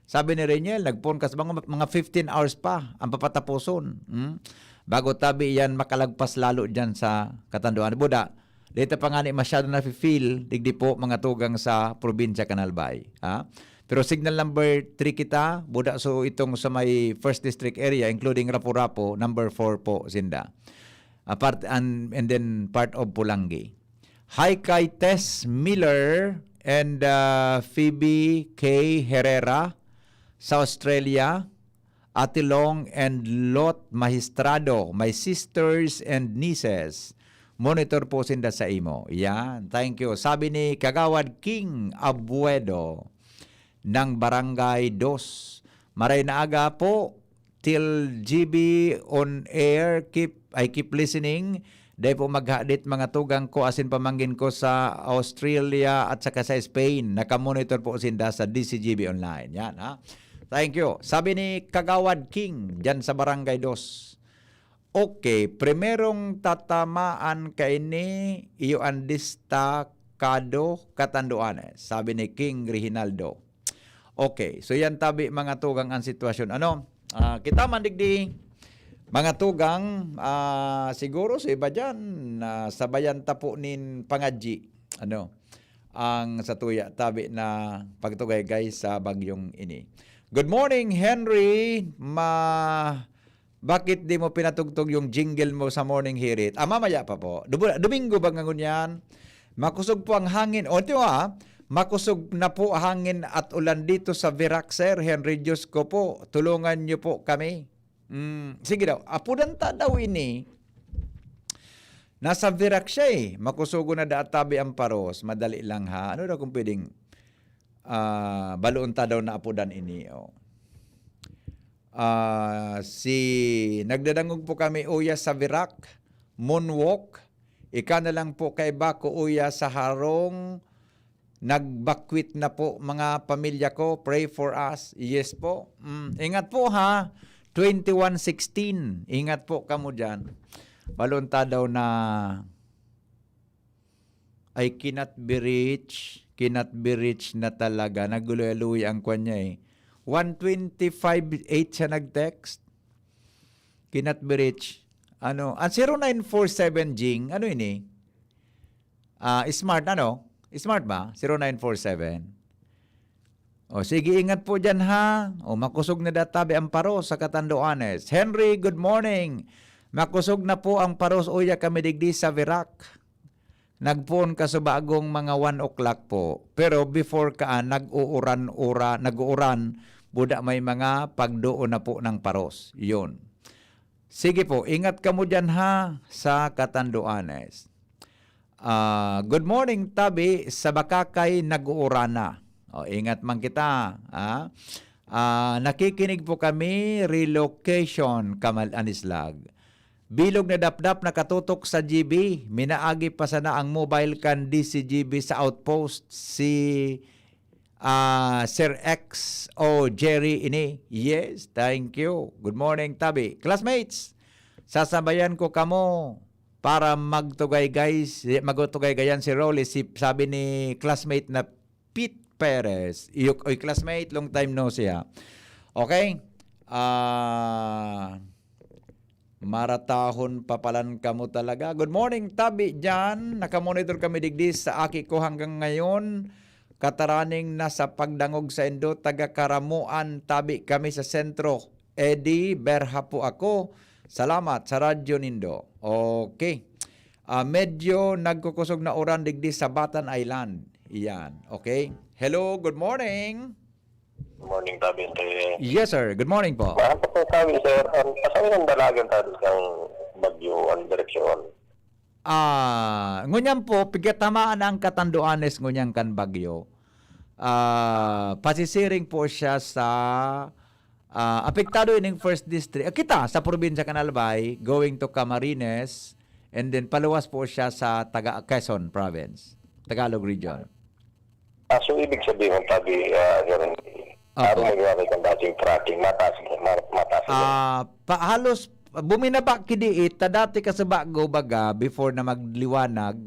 Sabi ni Reniel, nagpoon kas mga, mga fifteen hours pa ang papatapuson. Hmm? Bago tabi yan makalagpas lalo dyan sa Catanduanes. Buda, dito pa nga ni masyado na feel, digdi po, mga tugang, sa probinsya kan Albay. Ha? Pero signal number three kita, buda, so itong sa may first district area, including Rapu-Rapu, number four po sinda. Apart, and, and then part of Pulangi. Hi kay Tess Miller and uh, Phoebe K Herrera sa Australia, Ate Long and Lot Magistrado, my sisters and nieces. Monitor po sinda sa imo. Yan, thank you. Sabi ni Kagawad King Abuedo ng Barangay Dos, maray na aga po, till G B on air. Keep, I keep listening. Dai po maghadit, mga tugang ko, asin pamangkin ko sa Australia at saka sa Spain. Nakamonitor po sinda sa D C G B Online. Yan, ha? Thank you. Sabi ni Kagawad King, dyan sa Barangay Dos, okay, primerong tatamaan kaini iyo an destakado, Catanduanes, sabi ni King Reginaldo. Okay, so yan tabi, mga tugang, ang sitwasyon. Ano? Ah, kita man digdi, mga tugang, ah, siguro sa iba dyan, ah, sabayan ta po nin pangadyi. Ano? Ang satuya tabi na pagtugaygay sa bagyong ini. Good morning, Henry. Ma Bakit di mo pinatugtog yung jingle mo sa morning hirit? Ah, mamaya pa po. Dubu- Domingo ba ngunyan? Makusog po ang hangin. O, ito, ah. Makusog na po hangin at ulan dito sa Virac, sir. Henry, Diyos ko po, tulungan niyo po kami. Mm, sige daw. Apudan ta daw ini. Nasa Virac siya, eh. Makusugo na daat tabi ang paros. Madali lang, ha. Ano daw kung pwedeng, ah, baloon ta daw na apudan ini, oh. Ah, si nagdadangog po kami, uya, sa Virac. Moonwalk. Ika na lang po kaiba, kuya, sa harong. Nagbakwit na po mga pamilya ko. Pray for us. Yes po. Mm, ingat po ha. Twenty-one sixteen. Ingat po kamo dyan. Balon ta daw na I cannot be reached. Cannot be reached na talaga. Nagluya-luya ang kwan niya eh. One twenty-five eight siya nag-text. Cannot be reached. Ano? Ah, zero nine four seven, Jing. Ano ini? Ah, smart, ano? Smart ba? Zero nine four seven. O, sige, ingat po dyan, ha? O, makosog na daw tabi ang paros sa Catanduanes. Henry, good morning. Makosog na po ang paros, uya kami digdi sa Virac. Nagpoon kasubagong mga one o'clock po. Pero before kaan, nag-uuran-ura, nag-uuran, buda may mga pagdoon na po ng paros. Yun. Sige po, ingat kamo dyan ha, sa Catanduanes. Ah, good morning, tabi, sa Bakakay, nag-uuran na. O, ingat man kita, ha? Ah, nakikinig po kami, relocation, Kamal Anislag. Bilog na dapdap nakatutok sa G B. Minaagi pa sana ang mobile kan D C G B sa outpost. Si, ah, Sir X o Jerry ini. Yes, thank you. Good morning, tabi. Classmates, sasabayan ko kamo para magtugay, guys. Magtugay gayan si Rolly, si, sabi ni classmate na Pete Perez. Iyok, oy, classmate, long time no see, ha. Okay? Ah, maratahon pa palan kamo talaga. Good morning, tabi dyan. Nakamonitor kami digdi sa aki ko hanggang ngayon. Kataraning nasa pagdangog sa indo, taga Karamuan, tabi kami sa sentro. Eddie Berha po ako. Salamat sa radyo nindo. Okay. Ah, medyo nagkukusog na uran digdi sa Batan Island. Iyan. Okay. Hello, good morning. Good morning, Tabinte. Yes, sir. Good morning po. Mahal po po kami, sir. Ang pasawi ng dalagan tayo ng bagyo, ang direksyon. Ah, ngunyan po, pigatamaan ang Catanduanes ngunyan kan bagyo. Ah, pasisiring po siya sa ah, apektado ining first district. Ah, kita sa probinsya kan Albay, going to Camarines, and then paluwas po siya sa taga Quezon province, Tagalog region. Ah, so ibig sabihin, tabi, ah, sir, Opo. Parang maglalagay kang dating tracking, mataas, ma- mataas. Ah, pa, halos buminaba kidiit ta dati ka sa bago baga before na magliwanag.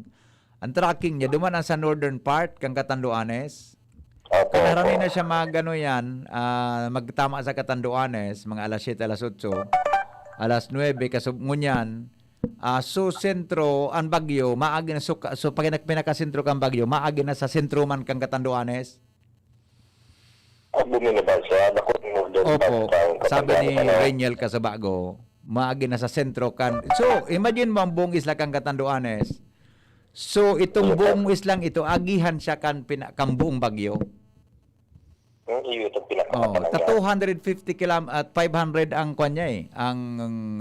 Ang tracking niya duman ang sa northern part kang Catanduanes. Opo, Kanarani opo. Na siya mag ano yan, ah, magtama sa Catanduanes, mga alas siyete, alas otso, alas nuwebe, kasub ngunyan. Ah, so sentro ang bagyo, maagi na so, so pag pinakasentro kang bagyo, maagi na sa sentro man kang Catanduanes. Pag buminaba siya, naku, in order Opo. pa ang Sabi ni kapag-, ano, Reniel Kasabago, maagi na sa sentro kan. So, imagine mo ang buong isla kan Catanduanes. So, itong buong islang ito, agihan siya kan, pina, kan buong bagyo. Hmm, iyo itong Oh, pinaka ta two hundred fifty kilam at five hundred ang kwan niya eh, ang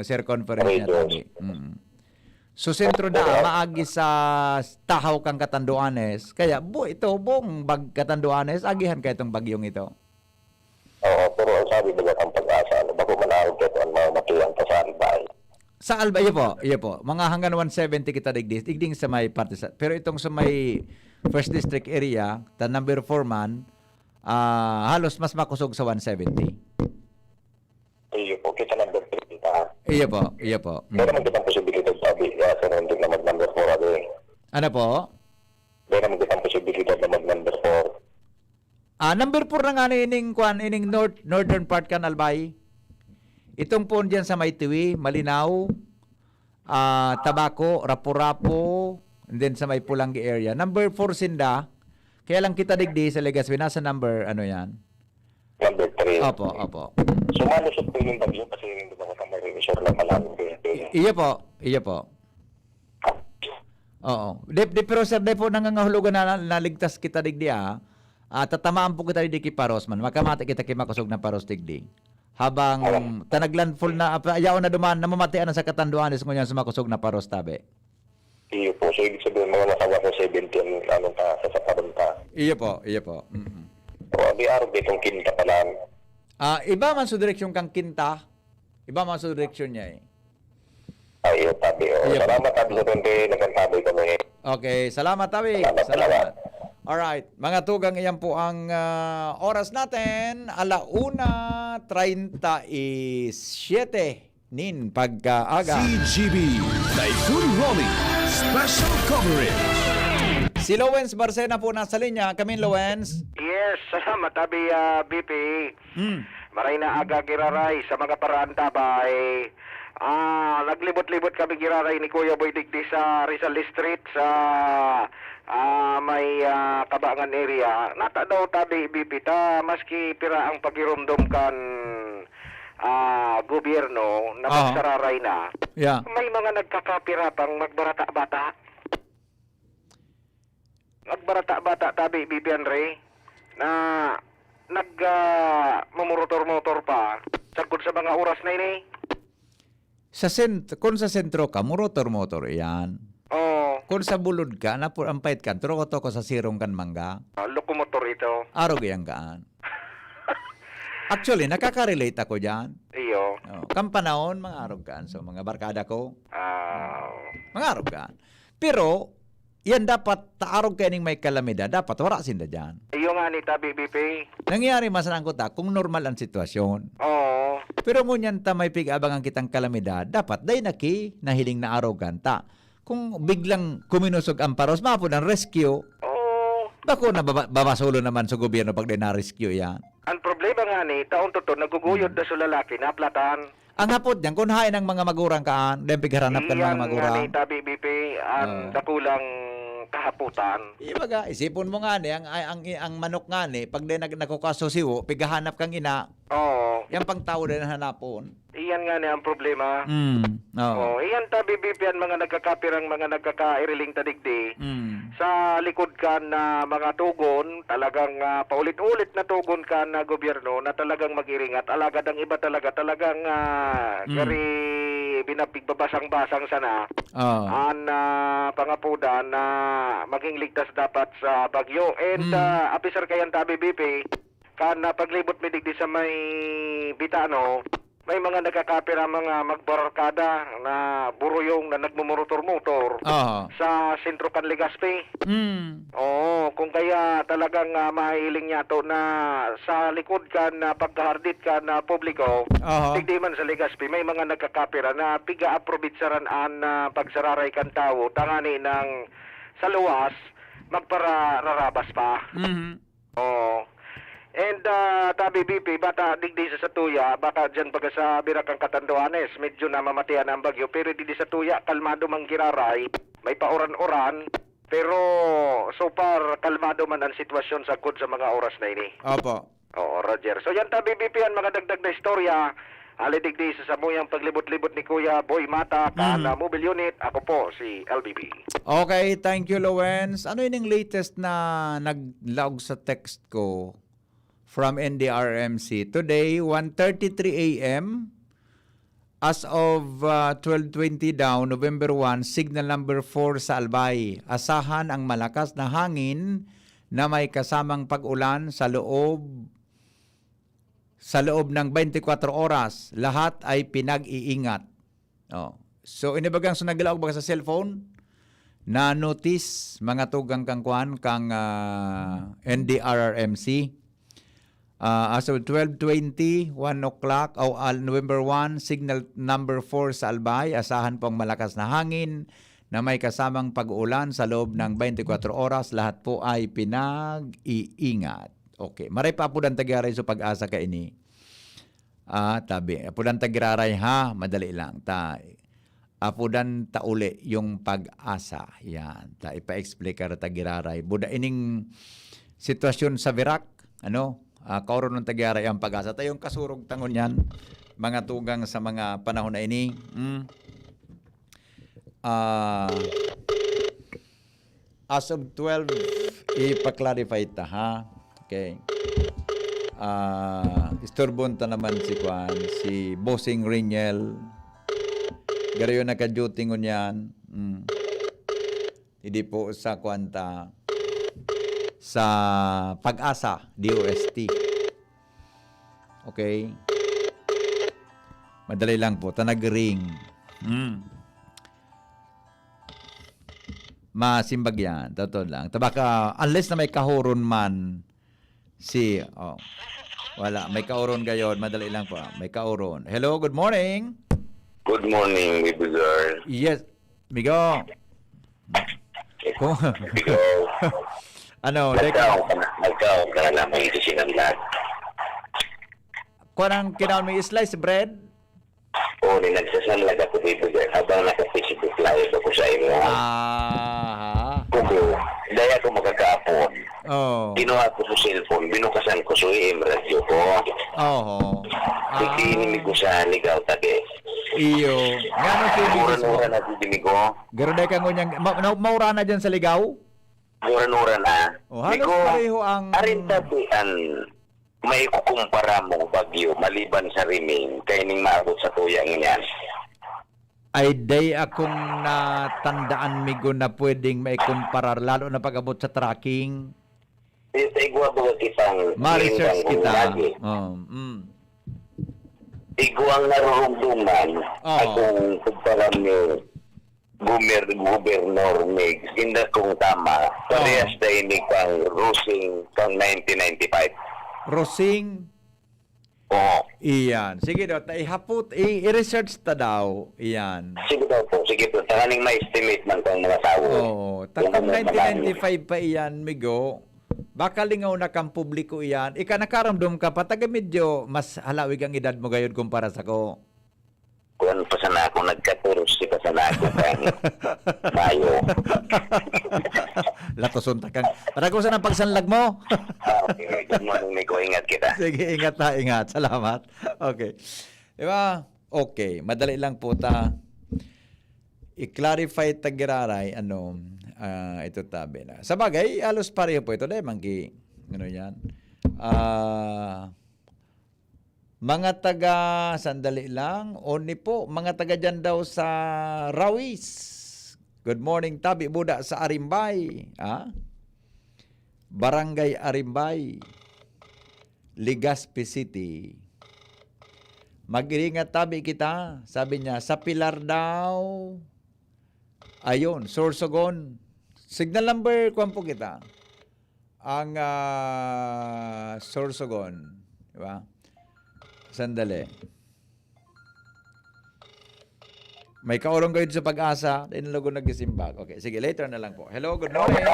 circumference niya Radius. Tabi. Mm. So, sentro na, maagi sa tahaw kang Catanduanes. Kaya, bu, ito, buong bag Catanduanes, agihan kaya itong bagyong ito. Oo, pero ang sabi nila ang pag-asa, ano, bako man arog ka ang mga matuyan pa sa Albay. Sa Albay, iyo po, iyo po. Mga hanggang one seventy kita digdi, igding sa may parte sa, pero itong sa may First District area, ta number four man, ah, halos mas makusog sa one seventy. Iyo po, kita number three kita. Iyo po, iyo po. Mm. Meron man kitang posibilidad, sabi, uh, sir, hindi na mag-number four, abi. Ano po? Meron man kitang posibilidad na mag-number four. Ah, number four na nga ni ining kwan, ining north, northern part kan Albay. Itong poon diyan sa may Tiwi, Malinaw, ah, Tabaco, Rapu-Rapu, and then sa may Pulanggi area. Number four sinda. Kaya lang kita digdi sa Legazpi, nasa number, ano yan? Number three. Opo, opo. So, malusot po yung bagyo kasi hindi ba sa may resort na malalim din. Iyo po, iyo po. Oo. Di, di, pero sir, di po nangangahulugan na, na naligtas kita digdi, ah. Ah, tatamaan po kita digdi ki paros man. Makamati kita ki makosog na paros digdi. Habang ta nag-landfall na, ah, yaon na duman, namamatian na sa Catanduanes ngunyan sa makosog na paros, tabi. Iyo po. So, ibig sabihin, mga nasa one seventy ang ano ta, sa saparon ta. Iyo po, iyo po. Mm-mm. O, di arog itong kinta pala. Ah, iba man sa direksyon kang Kinta, iba man sa direksyon niya eh. Ay, iyo, tabi, o. Salamat, Abi, sa kundi nagkantabi kami. Okay, salamat, Abi. Salamat, salamat. Alright, mga tugang, iyan po ang, ah, oras natin. Ala una treinta y siete nin pagkaaga. C G B, Typhoon Rolly, Special Coverage. Si Lowens Barcena po nasa linya. Kami, Lowens. Yes, salamat, Abi, ah, B P. Hmm. Maray na aga, giraray, sa mga paraantabay. Ah, naglibot-libot kami, giraray, ni Kuya Boy digdi sa Rizal Street, sa, ah, may, ah, Kabangan area. Nata daw tabi, B P, ta, maski pira ang pagirumdom kan, ah, gobyerno na Aha. magsararay na, Yeah. may mga nagkakapira pang magbarata-bata. Magbarata-bata tabi, B P Andre, na nag, ah, mamurotor-motor pa sagkod sa mga oras na ini. Sa sent-, kung sa sentro ka, murotor-motor iyan. Oo. Kung sa bulod ka, napu-, ang pait ka, truko-truko sa sirong kan mangga. Ah, lokomotor ito. Arog iyan kaan. Actually, nakaka-relate ako diyan. Iyo. Oh, kan panahon, mga arog kaan. So, mga barkada ko, Ah. mga arog kaan. Pero, yan dapat, ta arog kaining may kalamidad, dapat wara sinda diyan. Iyo nga ni tabi, B P. Nangyari, masarang ko ta, kung normal ang sitwasyon. Oo. Pero ngunyan ta may pig-abangan kitang kalamidad, dapat dai na ki nahiling na arogan ta. Kung biglang kuminosog ang paros, mapod ang rescue. Oo. Bako na baba-, babasolo naman sa gobyerno pag di na-rescue yan. Ang problema nga ni, taon to to, naguguyod na sa lalaki, naplatan. Ang hapot diyan, kung hain ang mga magurang kaan, then pigharanap kan mga Iyan nga magurang. ni tabi, B P, ang Ah. dakulang kahaputan. Ibaga, isipon mo nga ni, ang, ang, ang, ang manok nga ni, pag di nag-, nagkukasusiwo, pighahanap kang ina, Oo. yan pang tao din ang hanapon. Iyan nga ni ang problema. Mm, oo. Oh, iyan tabi, B P, ang mga nagkakapirang, mga nagkakairiling tadigdi. Mm. Sa likod kan, ah, mga tugon, talagang, ah, paulit-ulit na tugon kan, ah, gobyerno na talagang mag-iringat. Alagad ang iba talaga, talagang, ah, Mm. gari binabigbabasang-basang sana. Oo. An, ah, pangapudan na maging ligtas dapat sa bagyo. And, Mm. ah, apisar kayan tabi, B P, kan, ah, paglibot mi digdi sa may Bitano, may mga nagkakapira mga magbarkada na buruyong na nagmumurotor-motor Aha. sa sentro kan Legazpi. Mm. Oo, kung kaya talagang, ah, mahiling niya to na sa likod kan, ah, pagkahardit kan, ah, publiko, Aha. digdi man sa Legazpi, may mga nagkakapira na piga-aprobitsaran an, ah, pagsararay kan tawo, tangani nang sa luwas, magparararabas pa. Mhm. Oo. And, ah, tabi, B P, bata digdi sa satuya, baka diyan baga sa Birak ang Catanduanes, medyo namamatian na ang bagyo, pero digdi sa tuya, kalmado man giraray, may pauran-uran, pero so far, kalmado man ang sitwasyon sagkod sa mga oras na ini. Opo. Oo, Roger. So, yan tabi, B P, ang mga dagdag na istorya. Ali digdi sa samuyang paglibot-libot ni Kuya Boy Mata, kan, Mm. ah, Mobile Unit. Ako po, si L B B. Okay, thank you, Lowens. Ano yun yung latest na naglaog sa text ko from N D R R M C? Today, one thirty-three A M, as of, ah, twelve twenty daw, November one, signal number four sa Albay. Asahan ang malakas na hangin na may kasamang pag-ulan sa loob sa loob ng twenty-four oras, lahat ay pinag-iingat. Oh. So, inibagang sa naglaog baga sa cellphone, na-notice, mga tugang kang kwan, kang, ah, N D R R M C. Ah, as of twelve twenty, one o'clock, o, al-, November one, signal number four sa Albay, asahan pong malakas na hangin na may kasamang pag-uulan sa loob ng twenty-four oras. Lahat po ay pinag-iingat. Okay. Maray pa apudan ta giraray sa Pag-asa kaini. Ah, tabi. Apudan ta giraray, ha? Madali lang. Ta, apudan ta uli yung Pag-asa. Yan. Ta, ipa-explicar ta giraray. Buda ining sitwasyon sa Virac, ano? Ah, kaoronon ta giraray ang Pag-asa. Ta yung kasurog ta ngunyan, mga tugang sa mga panahon na ini. Hmm? Ah, as of twelve, ipa-clarify ta, ha? Okay. Ah, istorbon ta naman si kwan, si Bossing Riniel. Garo yun naka-duty ngunyan. Mm. Hindi po sa kwan ta, sa Pag-asa, D O S T. Okay? Madali lang po. Ta nag-ring. Mm. Masimbag yan, totoo lang. Tabaka, unless na may kahuron man si, oh, wala, may kauron gayon, madali lang po. May kauron. Hello, good morning. Good morning, baby girl. Yes, migo. Kung, Ikaw, ano, dai ka, nagkaon ka na, nagkaon ka na naman yung sinangag. Kung anong kinaon mo yung slice bread? O, ni nagsasanlag ako, baby girl, habang naka-Facebook live ako sa imo. Aha. Kubo, daya ako makakaapon. Oh. Kinuha ko sa cellphone, binukasan ko sa A M radyo ko. Oho. Hindi inimig ko sa ligaw tabi. Iyo. Ngano si Migo? Mura-mura na didini ko. Garo dai ka ngunyang, ma, na, maura na dyan sa ligaw? Mura-mura na. Oh, halos Migo, pareho ang arin tabi an may kukumpara mo bagyo maliban sa riming kaining maabot sa tuya ngunyan. Ay, day akong natandaan, Migo, na pwedeng maikumparar, lalo na pag-abot sa tracking. Ito, igwa ba kitang Ma-research lindang kita. Lagi. Oh, mm. Igwang narurugduman, Oo. akong kumparan ni Gumer, Gobernador Migs, inda kung tama, parehas na ini kang Rosing kang nineteen ninety-five. Rosing, Oo. iyan. Sige daw, ta, ihapot, i, i-research ta daw. Iyan. Sige daw po, sige po. Tanganing ma-estimate man kang mga tao. Oo. Kung Takang ano nineteen ninety-five pa iyan, Migo. Baka lingaw na kang publiko iyan. Ika nakaramdam ka pa, taga medyo mas halawig ang edad mo gayod kumpara sa ko. Kuwan pa sana ako, nagkatorsi pa sana ako kang Mayo. Latoson ta kang. Para ko sa pagsanlag mo. Ah, okay, good morning, Migo. Ingat kita. Sige, ingat ha, ingat. Salamat. Okay. Di ba? Okay, madali lang po ta. I-clarify ta giraray, ano, ah, ito tabi na. Sa bagay, halos pareho po ito. Dahil manggi, ano yan? Ah, mga taga, sandali lang, Oni po, mga taga dyan daw sa Rawis. Good morning, tabi buda sa Arimbay. Ah? Barangay Arimbay, Legazpi City. Mag-iringat tabi kita, sabi niya, sa Pilar daw. Ayun, Sorsogon. Signal number, kuwan po kita. Ang ah, Sorsogon. Di ba? Sandali. May kaurong kayo sa pag-asa, dahil nalago nagsimbag. Okay, sige, later na lang po. Hello, good morning.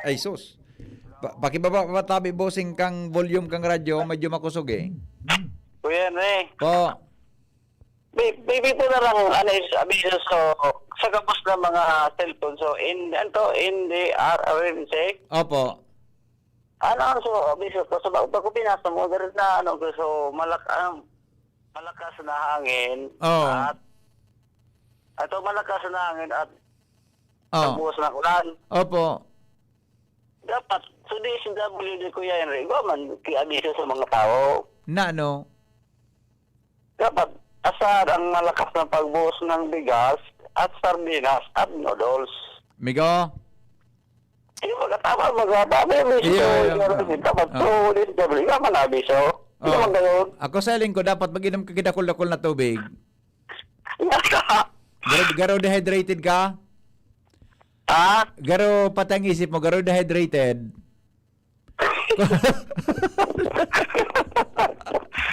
Ay, sus. Pa pakibaba pa tabi, bossing, kang volume kang radyo, medyo makusog eh. Kuya Henry, Po, bi- bibigyan ko na lang ano, is abiso so, sa gabos ng mga cellphone. So, in, ano to, in the R R M C, opo. Ano ang so, abiso ko? Sa bago ko pinasa mo, ganun na ano ko, so, malak ang malakas na hangin Oo. at ato malakas na hangin at Oh, buhos na ulan. Opo. Dapat, so D S W D, Kuya Henry, igwa man kiabiso sa mga tao. Na ano? Dapat, asar ang malakas na pagbuhos ng bigas at sardinas at noodles. Migo? Yung magkatama, magkatama yung abiso. Iyo, iyo. Dapat, Ah. so, D S W D, igwa man abiso. Hindi Oh. man ganun. Ako sa hiling ko, dapat mag-inom ka kidakul-dakul na tubig. Garo, garo dehydrated ka? Ha? Garo pati ang isip mo, garo dehydrated.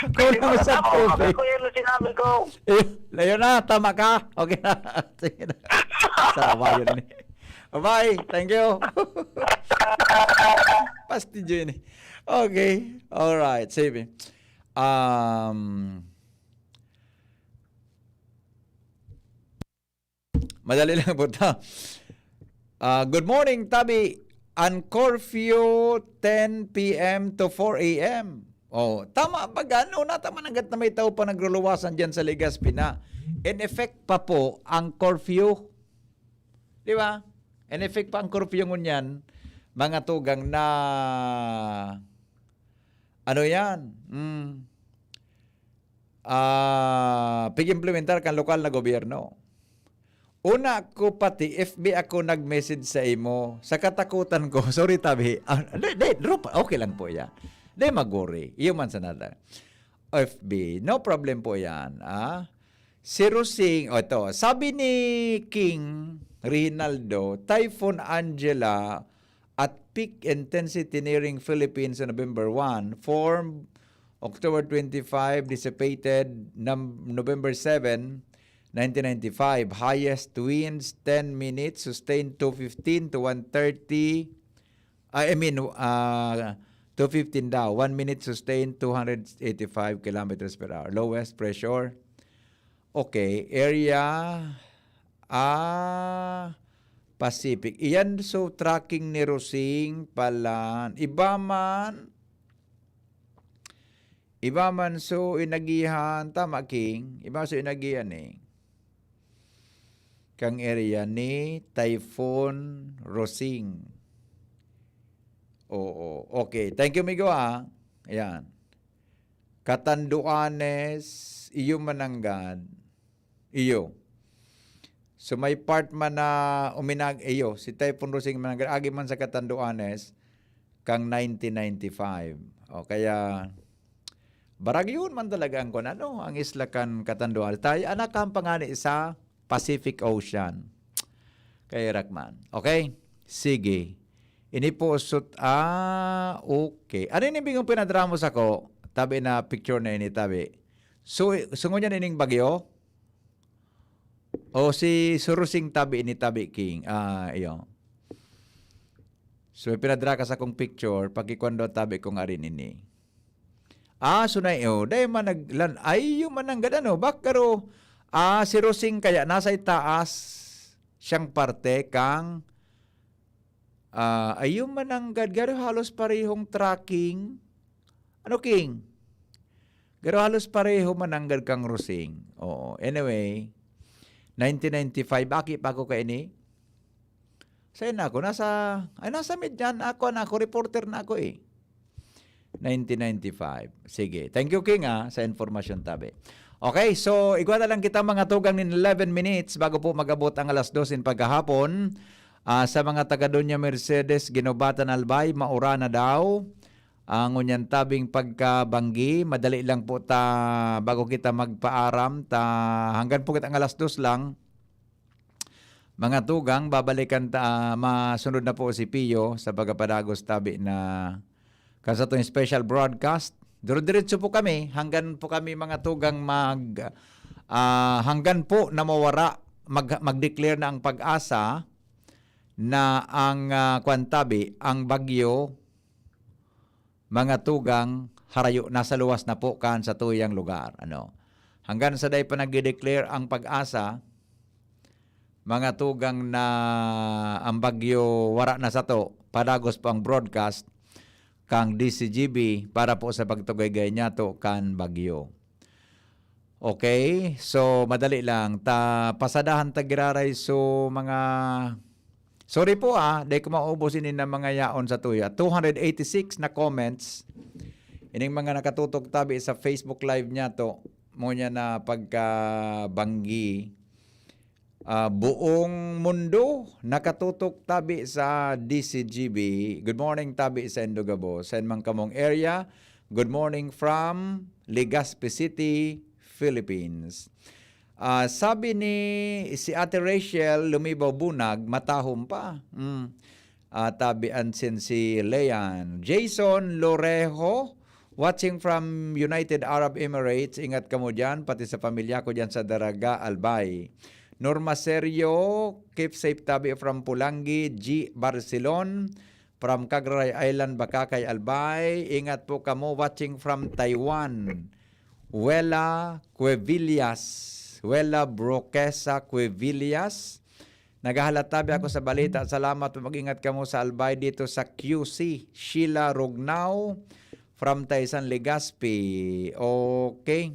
Kulang sa Tama, tubig. Ako yun ang sinabi ko. Eh, ayun na, tama ka. Okay na. Sige na. Sarawa yun eh. Bye-bye. Thank you. Pastidyo yun eh. Okay. Alright. Sige. Um, madali lang po ta. Ah, good morning, Tabi. Ang curfew, ten P M to four A M. Oh, tama ba gano na? Tama na, hanggat na may tao pa nagluluwasan dyan sa Legazpi na in effect pa po ang curfew. Di ba? In effect pa ang curfew ngunyan, mga tugang na ano yan? Mm. Ah, pig-implementar kan lokal na gobyerno. Una ko pati F B ako nag-message sa imo. Sa katakutan ko, sorry tabi. Ah, di, di, Rupa, okay lang po yan. Di mag-worry. Iyo man sa nata. F B, no problem po yan. Ah? Si Rosing, o ito, sabi ni King, Rinaldo, Typhoon Angela at peak intensity nearing Philippines on November one, formed October twenty-five, dissipated Nov- November seven, nineteen ninety-five. Highest winds, ten minutes, sustained two fifteen to one thirty. I mean, uh, two fifteen daw. One minute sustained, two hundred eighty-five kilometers per hour. Lowest pressure. Okay, area, ah, Pacific. Iyan so tracking ni Rosing pala. Iba man, iba man so inagihan. Tama, King. Iba so inagihan eh. Kang area ni Typhoon Rosing. Oo. Okay. Thank you, Migo, ah. Ayan. Catanduanes, iyo mananggad. Iyo. So may part man na uminag iyo, si Typhoon Rosing mananggad, agi man sa Catanduanes, kang nineteen ninety-five. O kaya, baragyon man talaga ang kun ano, ang isla kan Catanduanes. Tayo, anak kang pangani sa Pacific Ocean. Kay Rakman. Okay? Sige. Ini po sut-, ah, okay. Ano ini bigong pinadramo sa ko? Tabi na picture na ini, tabi. So, so ngunyan ining bagyo? O si Surusing tabi ini, tabi, King? Ah, iyo. So, may pinadra ka sa kong picture, pagkikwando tabi kong arin ini. Ah, so na, oh, dahil man nag-, lan-, ay, yung mananggad, ano, bak-, pero, ah, si Rosing kaya nasa itaas siyang parte kang, ah, ay, yung mananggad, garo halos parehong tracking. Ano, King? Garo halos pareho mananggad kang Rosing. Oo. Anyway, nineteen ninety-five, aki pa ako kaini. Saan na ako? Nasa, ay, nasa media na ako, na ako, reporter na ako eh. Nineteen ninety-five. Sige. Thank you, King, ah, sa informasyon, tabi. Okay, so, igwa na lang kita mga tugang nin eleven minutes bago po mag-abot ang alas dos in paghahapon. Ah, sa mga taga Doña Mercedes, Guinobatan, Albay, maura na daw. Ang ngunyan tabing pagkabanggi, madali lang po ta, bago kita magpaaram, ta, hanggan po kita ang alas dos lang. Mga tugang, babalikan ta, ah, masunod na po si Pio sa pagkapadagos tabi na kan satong special broadcast. Dire-diretso po kami, hanggan po kami mga tugang mag, ah, hanggan po na mawara, mag, mag-declare na ang PAGASA na ang, ah, kwan tabi, ang bagyo, mga tugang, harayo, nasa luwas na po kan satuyang lugar. Ano? Hanggan sa dai pa nagde-declare ang PAGASA, mga tugang, na ang bagyo wara na sato, padagos po ang broadcast kang D C G B para po sa pagtugaygay niyato kan bagyo. Okay, so madali lang. Ta, pasadahan ta giraray so mga, sorry po ah, dai ko maubos ini na mga yaon sa tuya. Two hundred eighty-six na comments. Ining mga nakatutok tabi sa Facebook Live niyato, mo niya na pagkabanggi. Ah, buong mundo nakatutok tabi sa D C G B. Good morning tabi sa Indogabo. Saan man kamong area? Good morning from Legazpi City, Philippines. Ah, sabi ni si Ate Rachel Lumibaw Bunag, matahom pa. Mm. Ah, tabi ansin si Leon. Jason Lorejo, watching from United Arab Emirates. Ingat kamo diyan, pati sa pamilya ko diyan sa Daraga, Albay. Norma Serio, keep safe tabi from Pulangi. G Barcelon, from Cagraray Island, Bacacay, Albay. Ingat po kamo, watching from Taiwan. Wela Cuevillas, Wela Broquesa Cuevillas. Naghahalat tabi ako sa balita. Salamat po, mag-ingat kamo sa Albay dito sa Q C. Sheila Rugnao from Taysan, Legazpi. Okay.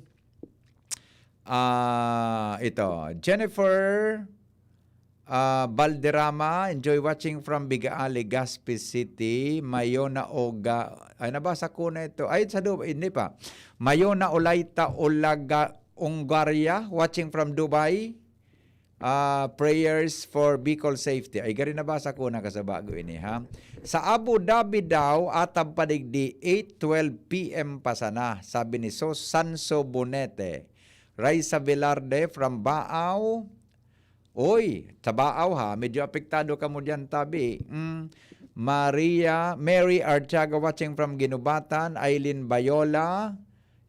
Ah, ito. Jennifer, ah, Valderrama, enjoy watching from Bigaa, Legazpi City. Mayona Oga, ay, nabasa ko na ito. Ay, sa Dubai, hindi pa. Mayona Olayta, Olaga, Ungaria, watching from Dubai. Ah, prayers for Bicol safety. Ay, gari, nabasa ko na kasabago ini, ha? Sa Abu Dhabi daw, atab pa digdi, eight twelve P M pa sana, sabi ni Sos Sanso Bonete. Raisa Velarde from Baao, Uy, Tabaaw ha, medyo apektado kamo diyan, tabi. Mm. Maria, Mary Artiaga watching from Ginubatan, Aileen Bayola,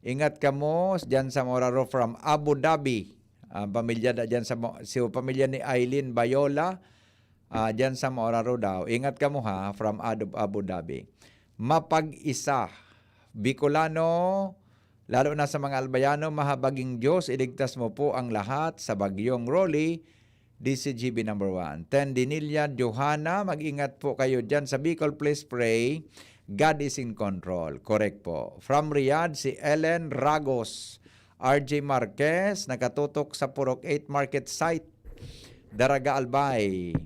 ingat kamo diyan sa Moraro from Abu Dhabi. Ah, pamilya da diyan sa Mo-, si pamilya ni Aileen Bayola, ah, diyan sa Moraro daw. Ingat kamo ha, from Abu, Abu Dhabi. Mapag-isa, Bicolano, lalo na sa mga Albayano, mahabaging Diyos, iligtas mo po ang lahat sa Bagyong Rolly, D C G B number one. Ten Dinilla, Johanna, mag-ingat po kayo dyan sa Bicol. Please pray. God is in control. Correct po. From Riyadh, si Ellen Ragos. R J Marquez, nakatutok sa Purok eight Market Site, Daraga Albay.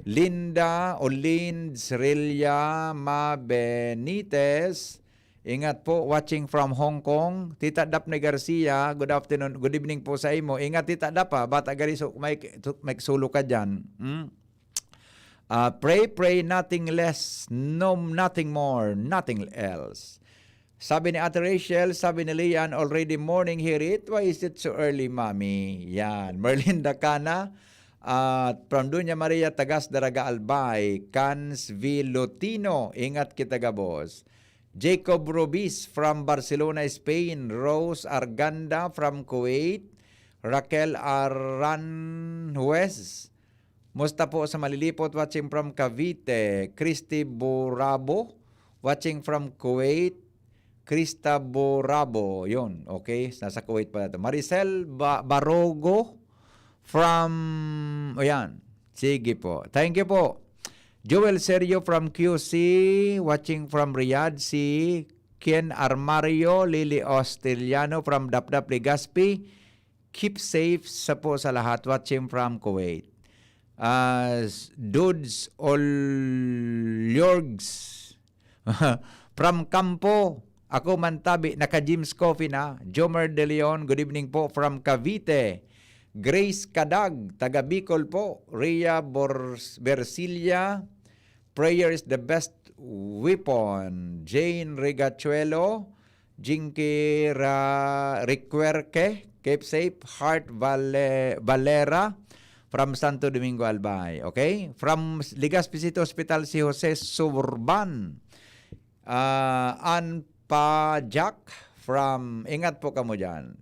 Linda o Linz Rilya Mabenites, ingat po, watching from Hong Kong. Tita Daphne Garcia, good afternoon, good evening po sa imo. Ingat, Tita Dap, ha. Bata gari, so, may, may solo ka dyan. Hmm? Ah, pray, pray, nothing less, no, nothing more, nothing else. Sabi ni Ate Rachel, sabi ni Lian, "Already morning here it. Why is it so early, Mommy?" Yan. Merlinda Cana, at from Doña Maria Tagas, Daraga Albay, Cans Vilotino, ingat kita gabos. Jacob Rubis from Barcelona, Spain. Rose Arganda from Kuwait. Raquel Aranjuez, musta po sa Malilipot, watching from Cavite. Christy Burabo, watching from Kuwait. Krista Burabo, yun. Okay, nasa Kuwait pala ito. Maricel Ba-, Barogo from, o yan. Sige po. Thank you po. Joel Sergio from Q C, watching from Riyadh. Si Ken Armario, Lily Ostiliano from Dapdap, Legazpi. Keep safe sa po sa lahat. Watching from Kuwait. Ah, Dudes Olyorgs from Campo. Ako man tabi, naka-Jim's Coffee na. Jomer De Leon, good evening po from Cavite. Grace Kadag, taga Bicol po. Rhea Bor-, Bersilia, prayer is the best weapon. Jane Rigachuelo, Jinky Ra-, Requerque, keep safe. Heart Vale-, Valera, from Santo Domingo, Albay. Okay? From Legazpi City Hospital, si Jose Surban. Ah, Ann Pa Jack from, ingat po kamo dyan.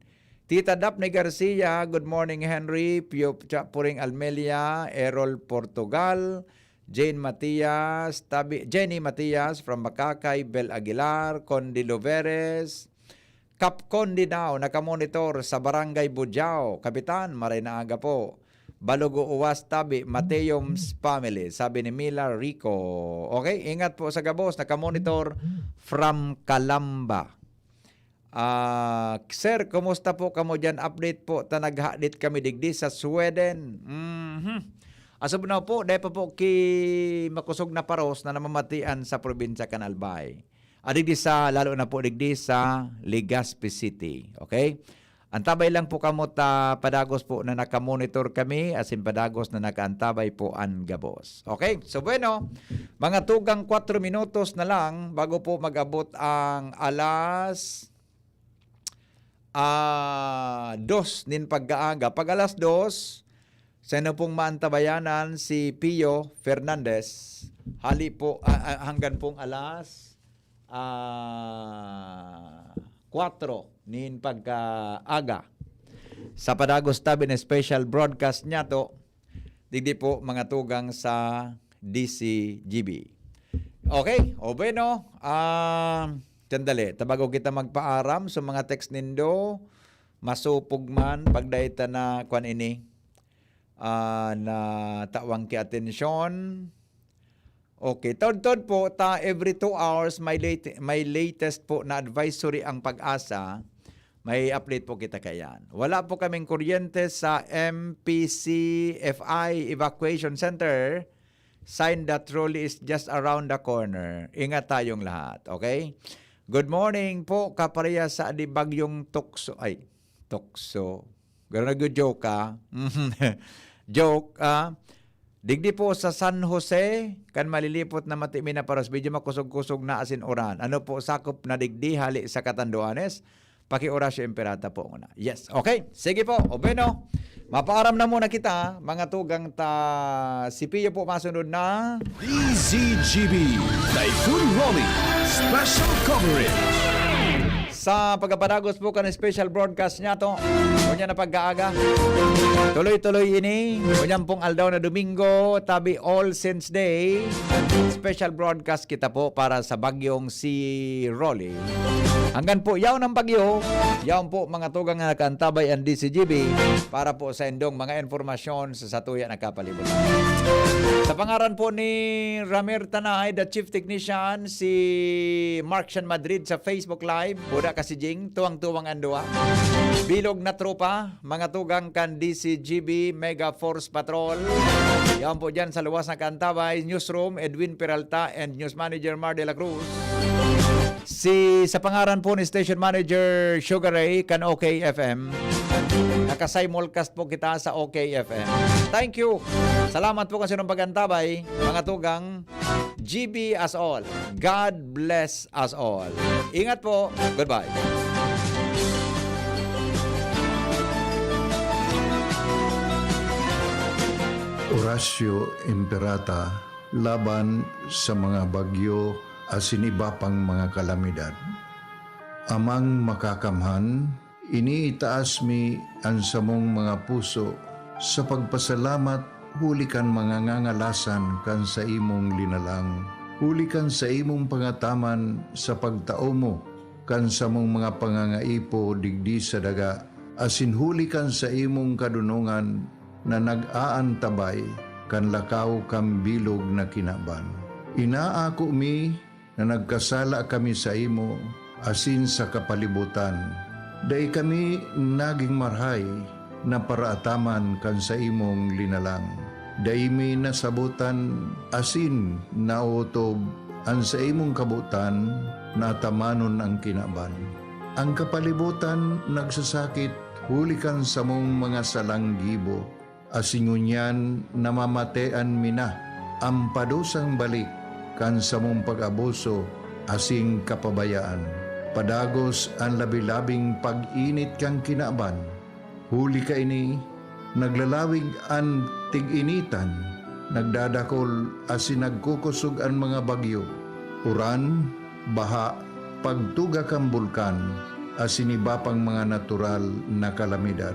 Tita Daphne Garcia, good morning, Henry. Pio, Cha-, Puring Almelia, Errol Portugal, Jane Matias, Tabi, Jenny Matias from Makakay, Bel Aguilar, Conde Loveres, Cap Conde now, nakamonitor sa Barangay Bujao. Kapitan, maray na aga po. Balogo Uwas Tabi, Mateo's family, sabi ni Mila Rico. Okay, ingat po sa gabos, nakamonitor from Calamba. Ah, sir, kumusta po kamo diyan? Update po, ta naghadit kami digdi sa Sweden. Mhm. As of now po, dai pa po ki makosog na paros na namamatian sa probinsya kan Albay. Ah, digdi sa, lalo na po digdi sa Legazpi City. Okay? Antabay lang po kamo ta padagos po na nakamonitor kami, asin padagos na nakaantabay po an gabos. Okay? So bueno, mga tugang kwatro minutos na lang bago po mag-abot ang alas, ah, dos nin pagkaaga. Pag alas dos, sa inyo pong maantabayanan si Pio Fernandez, hali po, ah, ah, hanggan pong alas, ah, kwatro nin pagkaaga. Sa padagos tabi na special broadcast niya to, digdi po mga tugang sa D C G B. Okay, o bueno, ah, sandali, ta bago kita magpaaram sa mga text nindo, masupog man, pagdai ta na, kwan ini, ah, na tawang ki atensyon. Okay, taod-taod po, ta every two hours may late-, may latest po na advisory ang PAGASA. May update po kita kayan. Wala po kaming kuryente sa M P C F I Evacuation Center. Sign that trolley is just around the corner. Ingat tayong lahat, okay? Good morning po, kapareha sa di bagyong tukso. Ay, tukso. Garo nag-joke ka. Joke, ah. Digdi po sa San Jose, kan malilipot na mati mi na paros, medyo makusog-kusog na asin uran. Ano po, sakop na digdi, hali sa Catanduanes? Pakiorasyo Imperata po muna. Yes, okay. Sige po. O bueno, Mapaaram na muna kita, mga tugang ta. Si Pio po masunod na. D Z G B, Typhoon Rolly, Special Coverage. Sa pagkapadagos po kan special broadcast niya to, ngunyan na pagkaaga. Tuloy-tuloy ini, ngunyan pong aldaw na Domingo, tabi All Saints Day. Special broadcast kita po para sa bagyong si Rolly. Hanggang po yaon ang bagyo, yaon po mga tugang na nakaantabay ang D Z G B para po sa indong mga impormasyon sa satuya na kapalibutan. Sa pangaran po ni Ramer Tanay, the chief technician, si Mark Shan Madrid sa Facebook Live, Buda Kasijing, tuwang-tuwang ang duwa. Bilog na tropa, mga tugang kan D Z G B Mega Force Patrol. Yaon po dyan sa luwas na kantabay, Newsroom, Edwin Peralta and News Manager Mar de la Cruz. Si, sa pangaran po ni Station Manager Sugar Ray kan OK F M, naka-simulcast po kita sa OK F M. Thank you. Salamat po kasi ng pag-antabay, mga tugang. G B us all. God bless us all. Ingat po. Goodbye. Horacio Imperata laban sa mga bagyo asin iba pang mga kalamidad. Amang Makakamhan, iniitaas mi an samong mga puso sa pagpasalamat huli kan mga ngangalasan kan saimong linalang, huli kan saimong pangataman sa pagtao mo kan samong mga pangangaipo digdi sa daga, asin huli kan saimong kadonongan na nag-aantabay kan lakaw kan bilog na kinaban. Inaako mi na nagkasala kami saimo asin sa kapalibutan. Dai kami nagin marahay na paraataman kan saimong linalang. Dai mi nasabotan asin naotob an saimong kabotan na atamanon an kinaban. An kapalibotan nagsasakit huli kan samong mga salang gibo, asin ngunyan namamatean mi na an padusang balik kan samong pag-abuso asin kapabayaan. Padagos an labi-labing pag-init kan kinaban. Huli kaini, naglalawig an tig-initan, nagdadakol asin nagkukosog an mga bagyo, uran, baha, pagtuga kan bulkan, asin iba pang mga natural na kalamidad.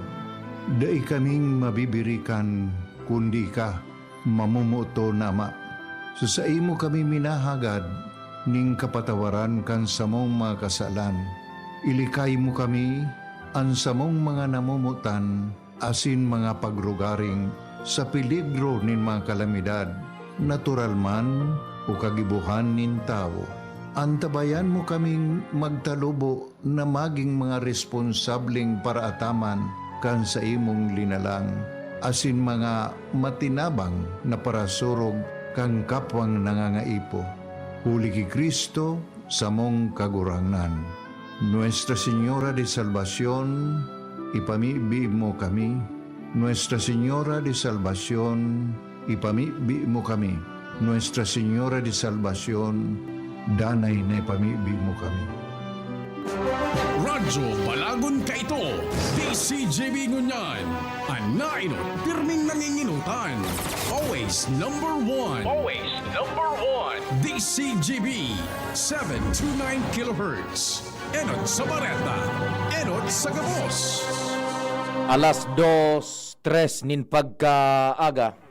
Dai kaming mabibirikan kundi ika, mamomoton na Ama. Sa saimo kami minahagad nin kapatawaran kan samong mga kasalan. Ilikay mo kami, an samong mga namomotan, asin mga pagrugaring sa peligro nin mga kalamidad, natural man o kagibohan nin tawo. Antabayan mo kaming magtalubo na magin mga responsableng paraataman kan saimong linalang, asin mga matinabang na parasurog kan kapwang nangangaipo. Huli ki Cristo, samong Kagurangnan. Nuestra Señora de Salvacion, ipamibi mo kami. Nuestra Señora de Salvacion, ipamibi mo kami. Nuestra Señora de Salvacion, danay na ipamibi mo kami. Radyo Balagon Kaito, D C G B ngunyan, an nainot pirming nanginginotan. Always number one. Always number one. D C G B, seven two nine kilohertz. Enot sa bareta, enot sa gabos. Alas dos, tres nin pagkaaga.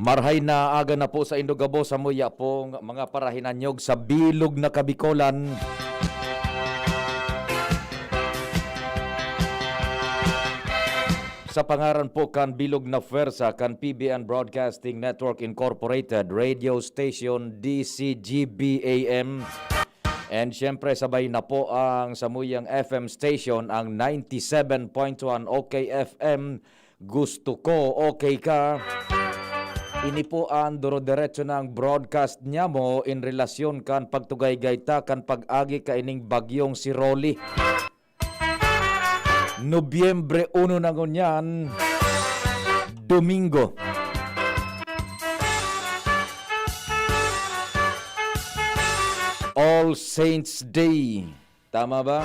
Marhay na aga na po sa indo gabos, samuya pong mga parahinanyog sa bilog na Kabikolan. Sa pangaran po kan bilog na pwersa kan P B N Broadcasting Network Incorporated, Radio Station D C G B A M. And syempre, sabay na po ang samuyang F M station, ang ninety-seven point one O K F M. Gusto ko, okay ka. Ini po ang duro-derecho ng broadcast niya mo in relasyon kan pagtugaygay ta kan pag-agi kaining bagyong si Rolly. Nobyembre uno na ngunyan, Domingo. All Saints Day. Tama ba?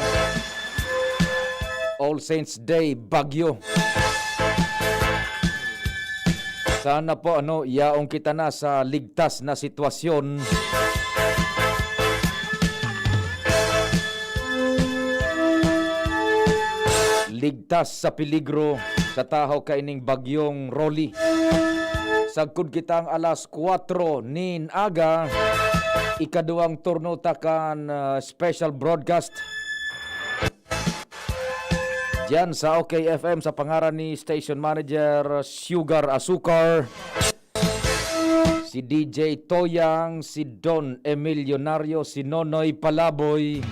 All Saints Day, Baguio. Sana po, ano, yaong kita na sa ligtas na sitwasyon. Ligtas sa peligro sa tahaw kaining bagyong Rolly. Sagkod kitang alas kwatro nin aga, ikaduwang turno ta kan, ah, special broadcast. Diyan sa O K F M sa pangaran ni Station Manager Sugar Asukar, si D J Toyang, si Don Emilionario, si Nonoy Palaboy,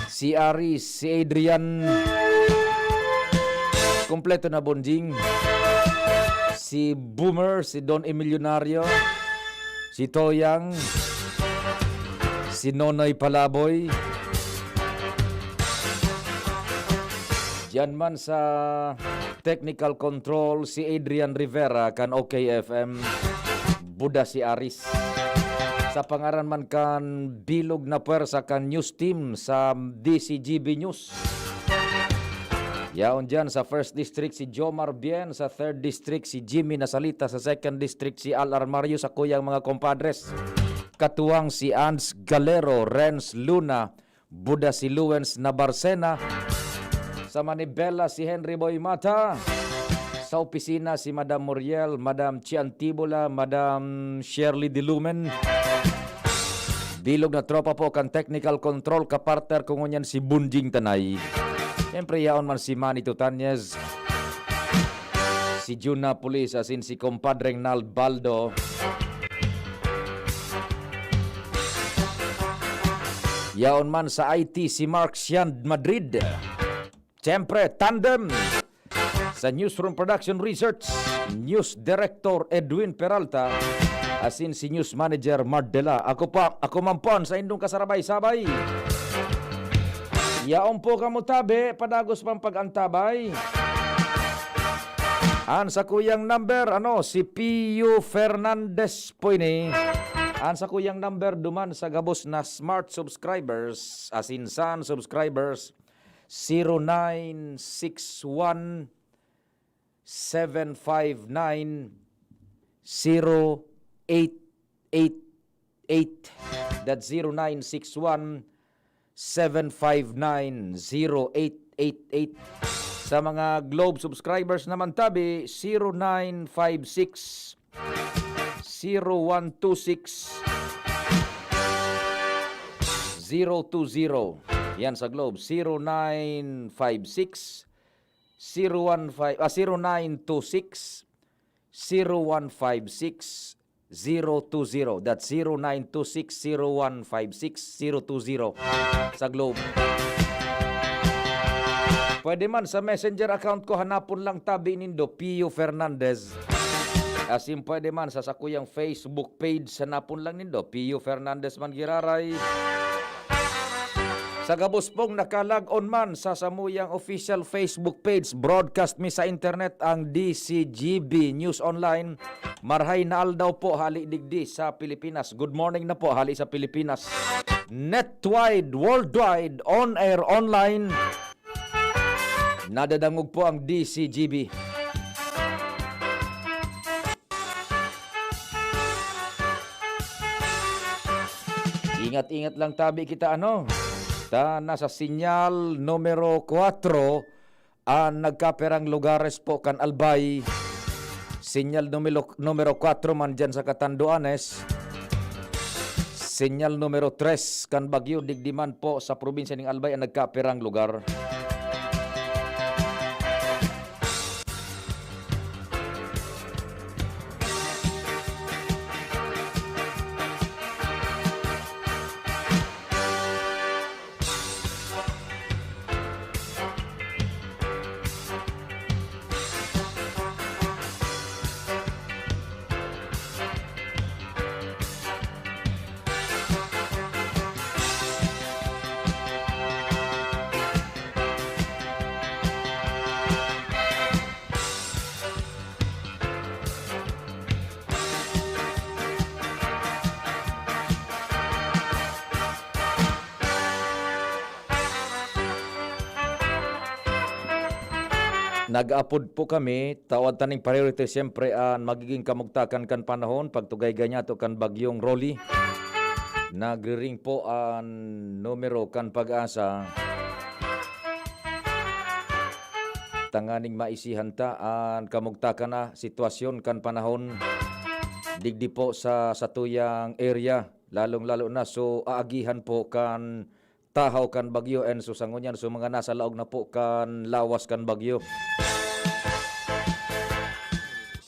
si Aris, si Adrian, kompleto na, Bonjing. Si Boomer, si Don Emilionario, si Toyang, si Nonoy Palaboy. Diyan man sa technical control, si Adrian Rivera kan O K F M, Buda si Aris. Sa pangaran man kan bilog na pwersa kan news team sa D C G B News. Yaon diyan sa First District si Jomar Bien, sa Third District si Jimmy Nasalita, sa Second District si Al Armario, sa kuyang mga compadres. Katuwang si Ans Galero, Renz Luna, Buda si Luens Nabarcena, sa Manibela si Henry Boy Mata, sa opisina si Madam Muriel, Madam Chiantibola, Madam Shirley Dilumen. Bilog na tropa po kan technical control, kapartner ko ngunyan si Bunjing Tanay. Siyempre, yaon man si Manny Tutanyes, si Jun Napolis, asin si Compadreng Nal Baldo. Yaon man sa I T si Mark Sian Madrid. Siyempre, tandem sa Newsroom Production Research, News Director Edwin Peralta, asin si News Manager Mardela. Ako pa, ako man po ang saindong kasarabay-sabay. Yaon po kamo tabi, padagos pang pag-antabay. An sakuyang number, ano, si Pio Fernandez po ini. An sakuyang number duman sa gabos na smart subscribers, asin san subscribers, zero nine six one, seven five nine, zero eight eight eight. That's zero nine six one, seven five nine, zero eight eight eight. Sa mga Globe subscribers naman tabi, zero nine five six, zero one two six, zero two zero. Yan sa Globe, zero nine five six, zero one five, ah, zero nine two six, zero one five six, zero two zero. That's zero nine two six, zero one five six, zero two zero sa Globe. Pwede man sa Messenger account ko, hanapon lang tabi nindo, Pio Fernandez. Asin pwede man sa sakuyang Facebook page, hanapon lang nindo, Pio Fernandez man giraray. Sa gabos pong nakalag-on man sa samuyang official Facebook page, broadcast mi sa internet ang D C G B News Online. Marhay na aldaw po hali digdi sa Pilipinas. Good morning na po hali sa Pilipinas. Netwide, worldwide, on air, online. Nadadangog po ang D C G B. Ingat-ingat lang tabi kita, ano? Ta nasa sinyal numero kwatro, ang nagkaperang lugares po kan Albay. Sinyal numero, numero kwatro man dyan sa Catanduanes. Senyal numero tres kan bagyo, digdi man po sa probinsya ning Albay an nagkapirang lugar. Nag-apod po kami, tawad taning priority, siyempre, an magiging kamugtakan kan panahon, pagtugay ganyan to kan Bagyong Rolly. Nagriring po an numero kan Pag-asa. Tanganing maisihan ta an kamugtakan na sitwasyon kan panahon digdi po sa satuyang area, lalong-lalo na so aagihan po kan tahaw kan bagyo and so sa ngunyan so mga nasa laog na po kan lawas kan bagyo.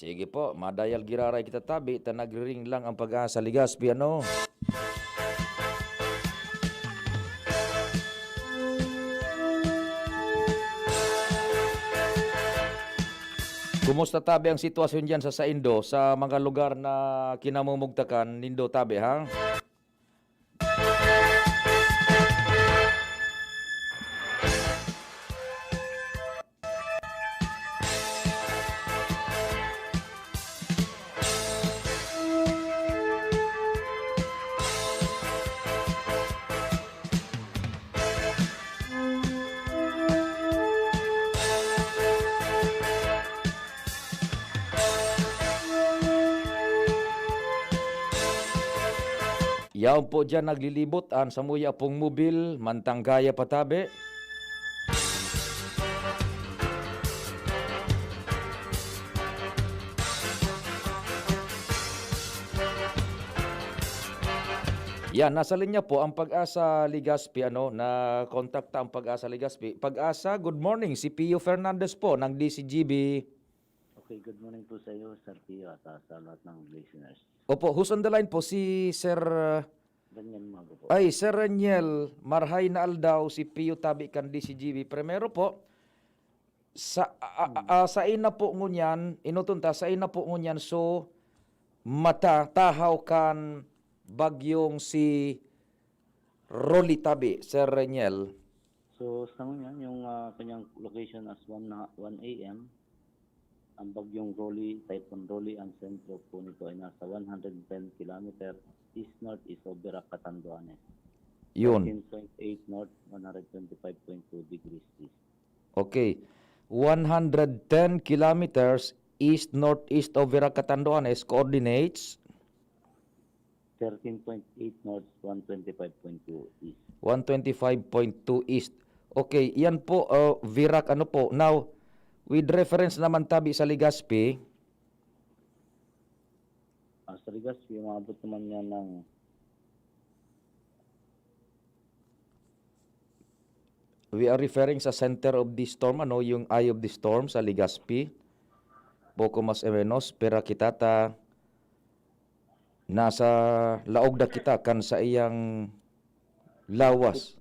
Sige po, madayal giraray kita tabi ta nagriring lang ang Pag-asa Legazpi, ano? Kumusta tabi ang sitwasyon diyan sa saindo, sa mga lugar na kinamumugtakan nindo tabi, ha? Yaon po diyan naglilibot an samuya pong mobil, mantang gaya pa tabi. Yan, nasa linya po ang Pag-asa Legazpi, ano, na-contact ta ang Pag-asa Legazpi. Pag-asa, good morning. Si Pio Fernandez po ng D C G B. Okay, good morning po sa iyo, Sir Pio, at, ah, sa lahat ng listeners. Opo, who's on the line po? Si Sir, uh, Daniel Mago po. Ay, Sir Reniel, marhay na aldaw, si Pio tabi kan D C G B. Primero po, sa, a, a, a, sain na po ngunyan, inuton ta, sain na po ngunyan, so, mata, tahaw kan bagyong si Rolly tabi, Sir Reniel. So, sa ngunyan, yung, ah, kanyang location as one na, one A M, ang bagyong Rolly, Typhoon Rolly, ang sentro po nito ay nasa one hundred ten kilometer east-northeast of Virac, Catanduanes. Yun. Thirteen point eight north, one hundred twenty-five point two degrees east. Okay. One hundred ten kilometers east-northeast of Virac, Catanduanes, coordinates? Thirteen point eight north, one twenty-five point two east. One twenty-five point two east. Okay, yan po, uh, Virac, ano po. Now, with reference naman tabi sa Legazpi, Ah, sa Legazpi, umabot naman yan ng We are referring sa center of the storm, ano, yung eye of the storm sa Legazpi. Poco mas o menos, pero kita ta, nasa laog na kita kan sa iyang lawas.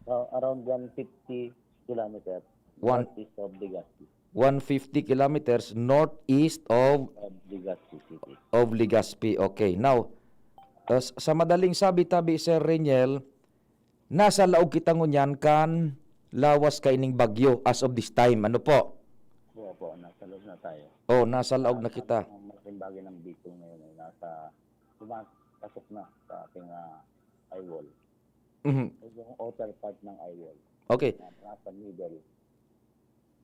Uh, around one fifty kilometers One northeast of Legazpi. One fifty kilometers northeast of Of Legazpi City. Of Legazpi. Okay. Now, uh, s-, sa madaling sabi tabi, Sir Reniel, nasa laog kita ngunyan kan lawas kaining bagyo as of this time. Ano po? Oo po, nasa loob na tayo. Oh, nasa laog na At kita. Ang malaking bagay ng Bicol ngayon ay nasa, pumapasok na sa ating, ah, eye wall. Mhm. Yung outer part ng eye wall. Okay. Na nasa middle.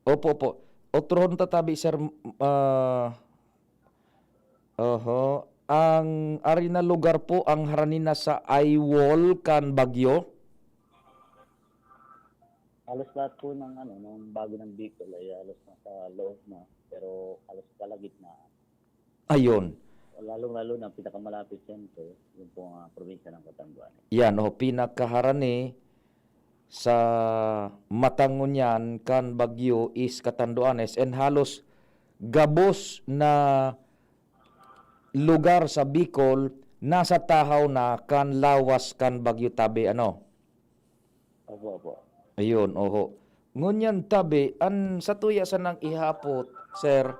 Opo, opo. Otrohon ta tabi, sir, m-, ah, oho. Ang ari na lugar po ang harani na sa eye wall kan bagyo? Halos lahat po ng, ano, ng bagay ng Bicol ay halos nasa loob na, pero halos kalagitnaan. Ayun. Lalong-lalo na ang pinakamalapit, siyempre, yung pong, ah, probinsya ng Catanduanes. Yan, o, pinakaharani sa mata ngunyan kan bagyo is Catanduanes, and halos gabos na lugar sa Bicol nasa tahaw na kan lawas kan bagyo tabi, ano? Opo, opo. Ayun, oho. Ngunyan tabi, an satuya sanang ihapot, sir,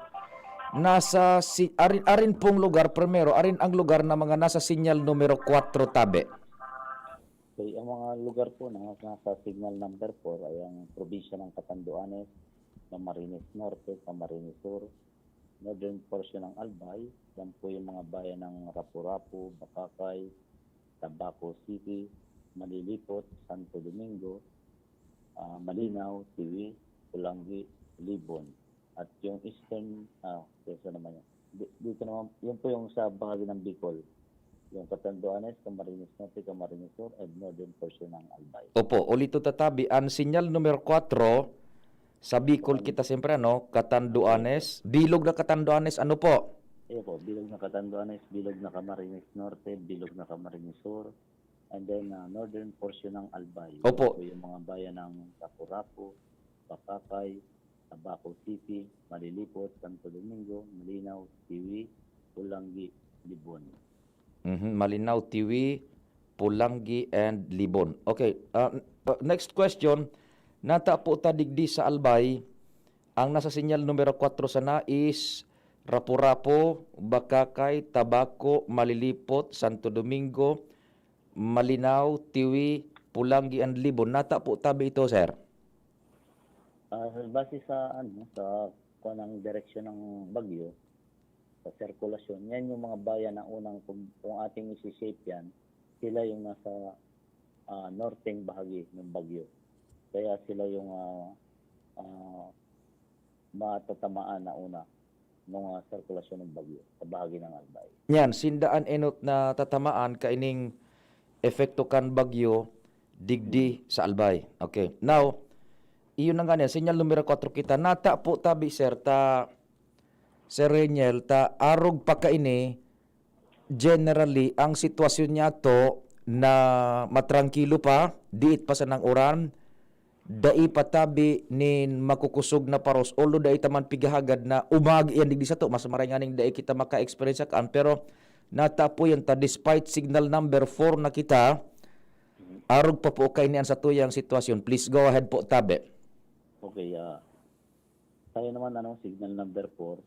nasa si arin, arin pong lugar, primero, arin ang lugar na mga nasa sinyal numero kwatro tabi. Okay, ang mga lugar po na nasa signal number four ay ang probinsya ng Catanduanes, Camarines Norte, Camarines Sur, northern portion ng Albay, yan po yung mga bayan ng Rapu-Rapu, Bacacay, Tabaco City, Malilipot, Santo Domingo, ah, Malinao, Tiwi, Polangui, Libon. At yung eastern, ah, okay, saan naman yun? Di- Dito naman, yun po yung sa bahagi ng Bicol. Yung Catanduanes, Camarines Norte, Camarines Sur, and northern portion ng Albay. Opo, ulito ta tabi, ang sinyal numero kwatro, sa Bicol kita siyempre, ano, Catanduanes, bilog na Catanduanes, ano po? Iyo po, bilog na Catanduanes, bilog na Camarines Norte, bilog na Camarines Sur, and then ah, northern portion ng Albay. Yan Opo. po yung mga bayan ng Rapu-Rapu, Bacacay, Tabaco City, Malilipot, Santo Domingo, Malinao, Tiwi, Polangui, Libon. Mhm, Malinao, Tiwi, Polangui, and Libon. Okay, ah, uh, next question. Nata po ta digdi sa Albay, ang nasa sinyal numero kwatro sana is Rapu-Rapu, Bacacay, Tabaco, Malilipot, Santo Domingo, Malinao, Tiwi, Polangui, and Libon. Nata po tabi ito, sir? Ah, base sa ano, sa kuan ng direksyon ng bagyo, sa sirkulasyon, yan yung mga bayan na unang kung, kung ating isi-shape yan, sila yung nasa ah, norteng bahagi ng bagyo. Kaya sila yung ah, ah, matatamaan na una ng ah, sirkulasyon ng bagyo sa bahagi ng Albay. Yan, sinda an enot na tatamaan kaining epekto kan bagyo digdi sa Albay. Okay. Now, iyon na nga niya, sinyal numero kwatro kita. Nata po tabi, sir, ta, Sir Reniel, ta arog pa kaini, generally, ang sitwasyon niya to na matrangkilo pa, diit pa sanang uran, dai pa tabi nin makukusog na paros, although dai ta man pighahagad na umagi yan digdi sato, mas maray nganing dai kita maka-experience sa kaan, pero nata po yan ta, despite signal number four na kita, arog pa po kaini an satuyang sitwasyon. Please go ahead po, tabi. Okay, ah, tayo naman, ano, signal number four,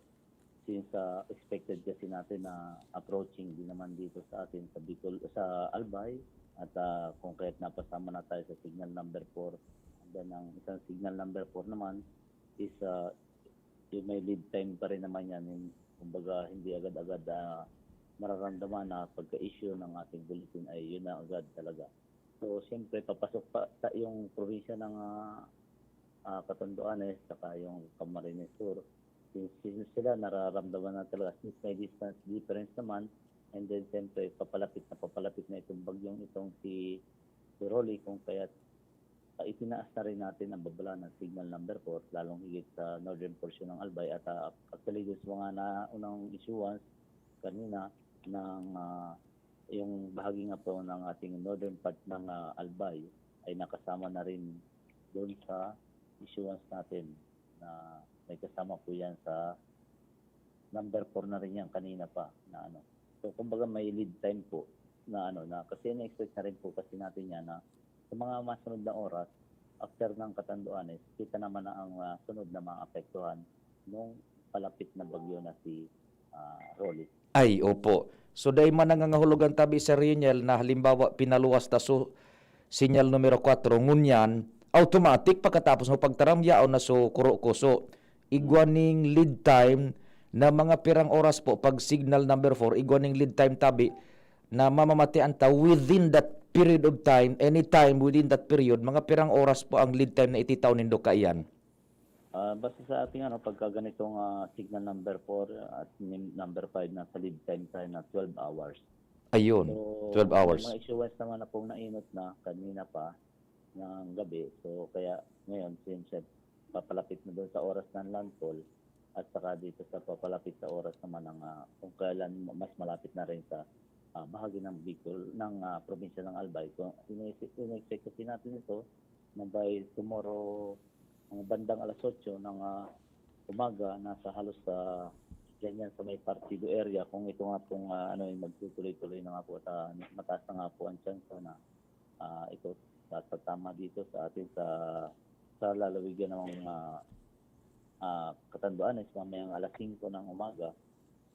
since ah, expected kasi natin na approaching din naman dito sa atin sa Bicol, sa Albay, at ah, kung kaya't napasama na tayo sa signal number four, and then ang isang signal number four naman is ah, yung may lead time pa rin naman yan, yung, kumbaga hindi agad-agad ah, mararamdaman na pagka-issue ng ating bulletin ay yun na agad talaga. So, siyempre, papasok pa ta- yung probinsya ng ah, ah, Catanduanes saka yung Camarines Sur. Since, since sila nararamdaman na talaga, since may distance difference naman, and then siyempre, papalapit na papalapit na itong bagyong itong si, si Rolly, kung kaya ah, itinaas na rin natin ang babala ng signal number four, lalong higit sa northern portion ng Albay. At ah, actually, dun sa mga naunang issuance kanina, ng ah, yung bahagi nga po ng ating northern part ng ah, Albay ay nakasama na rin doon sa issuance natin na may kasama po yan sa number four na rin yan kanina pa na ano. So, kumbaga may lead time po na ano na kasi na-expect na rin po kasi natin yan na sa mga masunod na oras after ng Catanduanes, kita naman na ang ah, sunod na maapektuhan nung palapit na bagyo na si ah, Rolly. Ay, opo. So, dai man nangangahulugan tabi, Sir Reniel, na halimbawa pinaluwas ta so sinyal numero kwatro, ngunyan, automatic pagkatapos mo pagtaram, yaon na so kuro ko. So, igwa ning lead time na mga pirang oras po pag signal number four, igwa ning lead time tabi na mamamatian ta within that period of time, anytime within that period, mga pirang oras po ang lead time na ititaw nindo kaiyan? Ah, basta sa ating ano, pagka ganitong ah, signal number four at nim- number five, nasa lead time tayo na twelve hours. Ayun, So, twelve hours. May mga issuance naman na pong nainot na kanina pa ng gabi. So, kaya ngayon, since eh, papalapit na doon sa oras ng landfall, at saka dito sa papalapit sa oras naman ng, ah, kung kailan mas malapit na rin sa, ah, bahagi ng Bicol, ng, ah, probinsya ng Albay. Kung ine-, ine-expect kasi natin ito na by tomorrow, mga bandang alas otso ng, ah, umaga, nasa halos sa ganyan sa may Partido area, kung ito nga pong, ah, ano, yung magtutuloy-tuloy na nga po at, ah, mataas na nga po ang tsansa na, ah, ito tatatama dito sa atin sa, sa lalawigan ng, ah, ah, Catanduanes mamayang alas singko ng umaga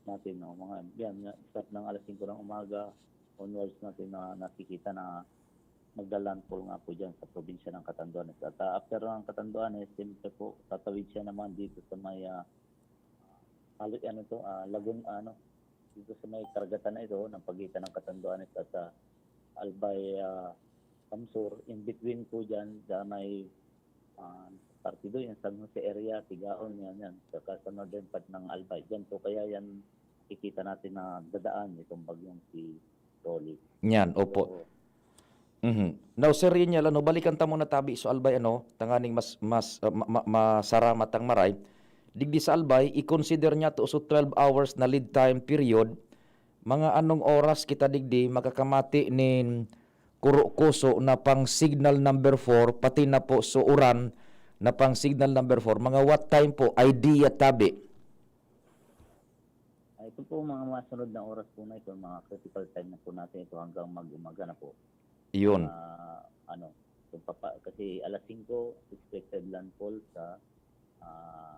natin, no? Mga, yan, nga, start ng alas singko ng umaga onwards natin na nakikita na magla-landfall nga po dyan sa probinsya ng Catanduanes. At, ah, after ng Catanduanes, siyempre po, tatawid siya naman dito sa may, ah, halo-, ano to, ah, Lagun-, ano, dito sa may karagatan na ito, ng pagitan ng Catanduanes at, ah, Albay, ah, Camsur. In between po dyan, sa may, ah, Partido, yung San Jose area, Tigaon, yan, yan. Saka sa northern part ng Albay. Dyan po kaya yan kikita natin na dadaan itong bagyong si Rolly. Yan, opo. So, Mhm. Now, Sir Reniel, ano, balikan ta muna tabi so Albay, ano, tanganing mas, mas, ah, ma-, ma-, masaramat ang maray. Digdi sa Albay, i-consider niya to so twelve hours na lead time period. Mga anong oras kita digdi makakamati nin kuro-kuso na pang signal number four, pati na po so uran na pang signal number four? Mga what time po? Idea tabi. Ah, ito po, mga masunod na oras po na ito, mga critical time na po natin ito hanggang mag-umaga na po. Yun. Ah, ano, kung papa-, kasi alas singko, expected landfall sa, ah,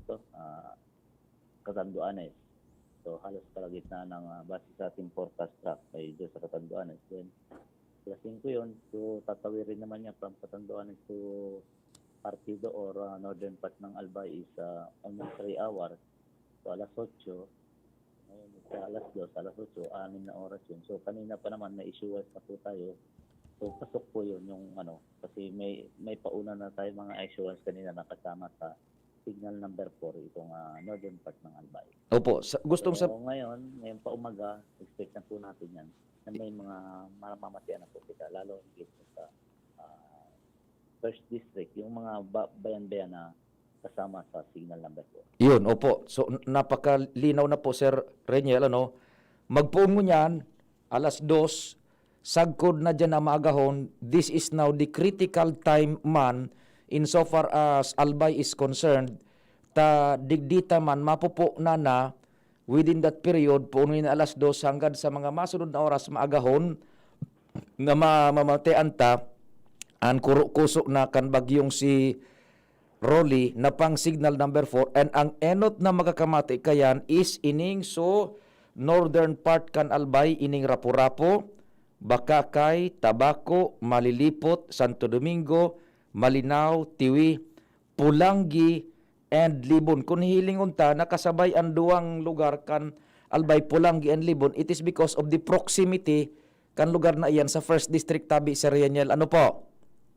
ito, ah, Catanduanes. So, halos kalagitnaan ng, ah, base sa ating forecast track ay dyan sa Catanduanes. Then, alas singko yun. So, tatawirin naman niya from Catanduanes to Partido or, ah, northern part ng Albay is, ah, almost three hours. So, alas otso, ngayon sa alas dos, alas otso, anim na oras yun. So, kanina pa naman may issuance na po tayo. So, pasok po yun yung ano, kasi may, may pauna na tayo mga issuance kanina na kasama sa signal number four, itong, ah, northern part ng Albay. Opo, sa, gustong So, sa ngayon, ngayon pa umaga, expect na po natin yan, na may mga mamamatian na po kita, lalo higit sa, ah, first district, yung mga ba-, bayan-bayan na kasama sa signal number four. Yun, opo. So, n-, napakalinaw na po, Sir Reniel, ano? Magpoon ngunyan, alas dos, sagkod na dyan na maagahon, this is now the critical time man insofar as Albay is concerned, ta digdi ta man mapupo na na within that period, puno na alas dos hanggang sa mga masunod na oras maagahon, na ma-, mamatian ta, an kuro-kuso na kan bagyong si Rolly na pang signal number four, and ang enot na makakamati kayan is ining so northern part kan Albay, ining Rapu-Rapu, Bacacay, Tabaco, Malilipot, Santo Domingo, Malinao, Tiwi, Polangui, and Libon. Kun hihilingon ta, nakasabay an duwang lugar kan Albay, Polangui and Libon, it is because of the proximity kan lugar na iyan sa first district tabi, Sir Reniel. Ano po?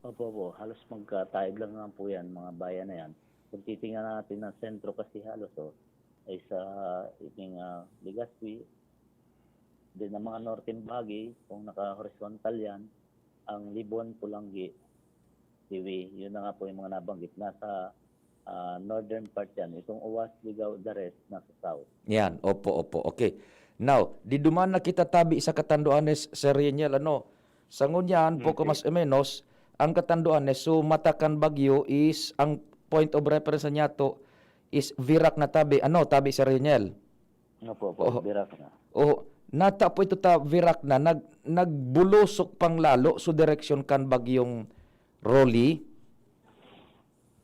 Opo, opo. Halos magkataib lang naman po yan, mga bayan na yan. Kung titingnan natin ang sentro kasi halos, oh, ay sa ining, ah, Legazpi, then ang mga northern bahagi, kung naka-horizontal yan, ang Libon, Polangui, Tiwi, yun na nga po yung mga nabanggit. Nasa, ah, northern part yan. Itong Oas, Ligao, the rest, nasa south. Yan, opo, opo. Okay. Now, diduman na kita tabi sa Catanduanes, Sir Reniel, ano? Sa ngunyan, poko Okay. mas o menos, ang Catanduanes, so mata kan bagyo is, ang point of reference na niyato is Virac na tabi. Ano, tabi, Sir Reniel? Opo, opo, Oho. Virac na. Oho. Nata po ito ta Virac na, nag-, nagbulosok pang lalo so direksyon kan bagyong Rolly?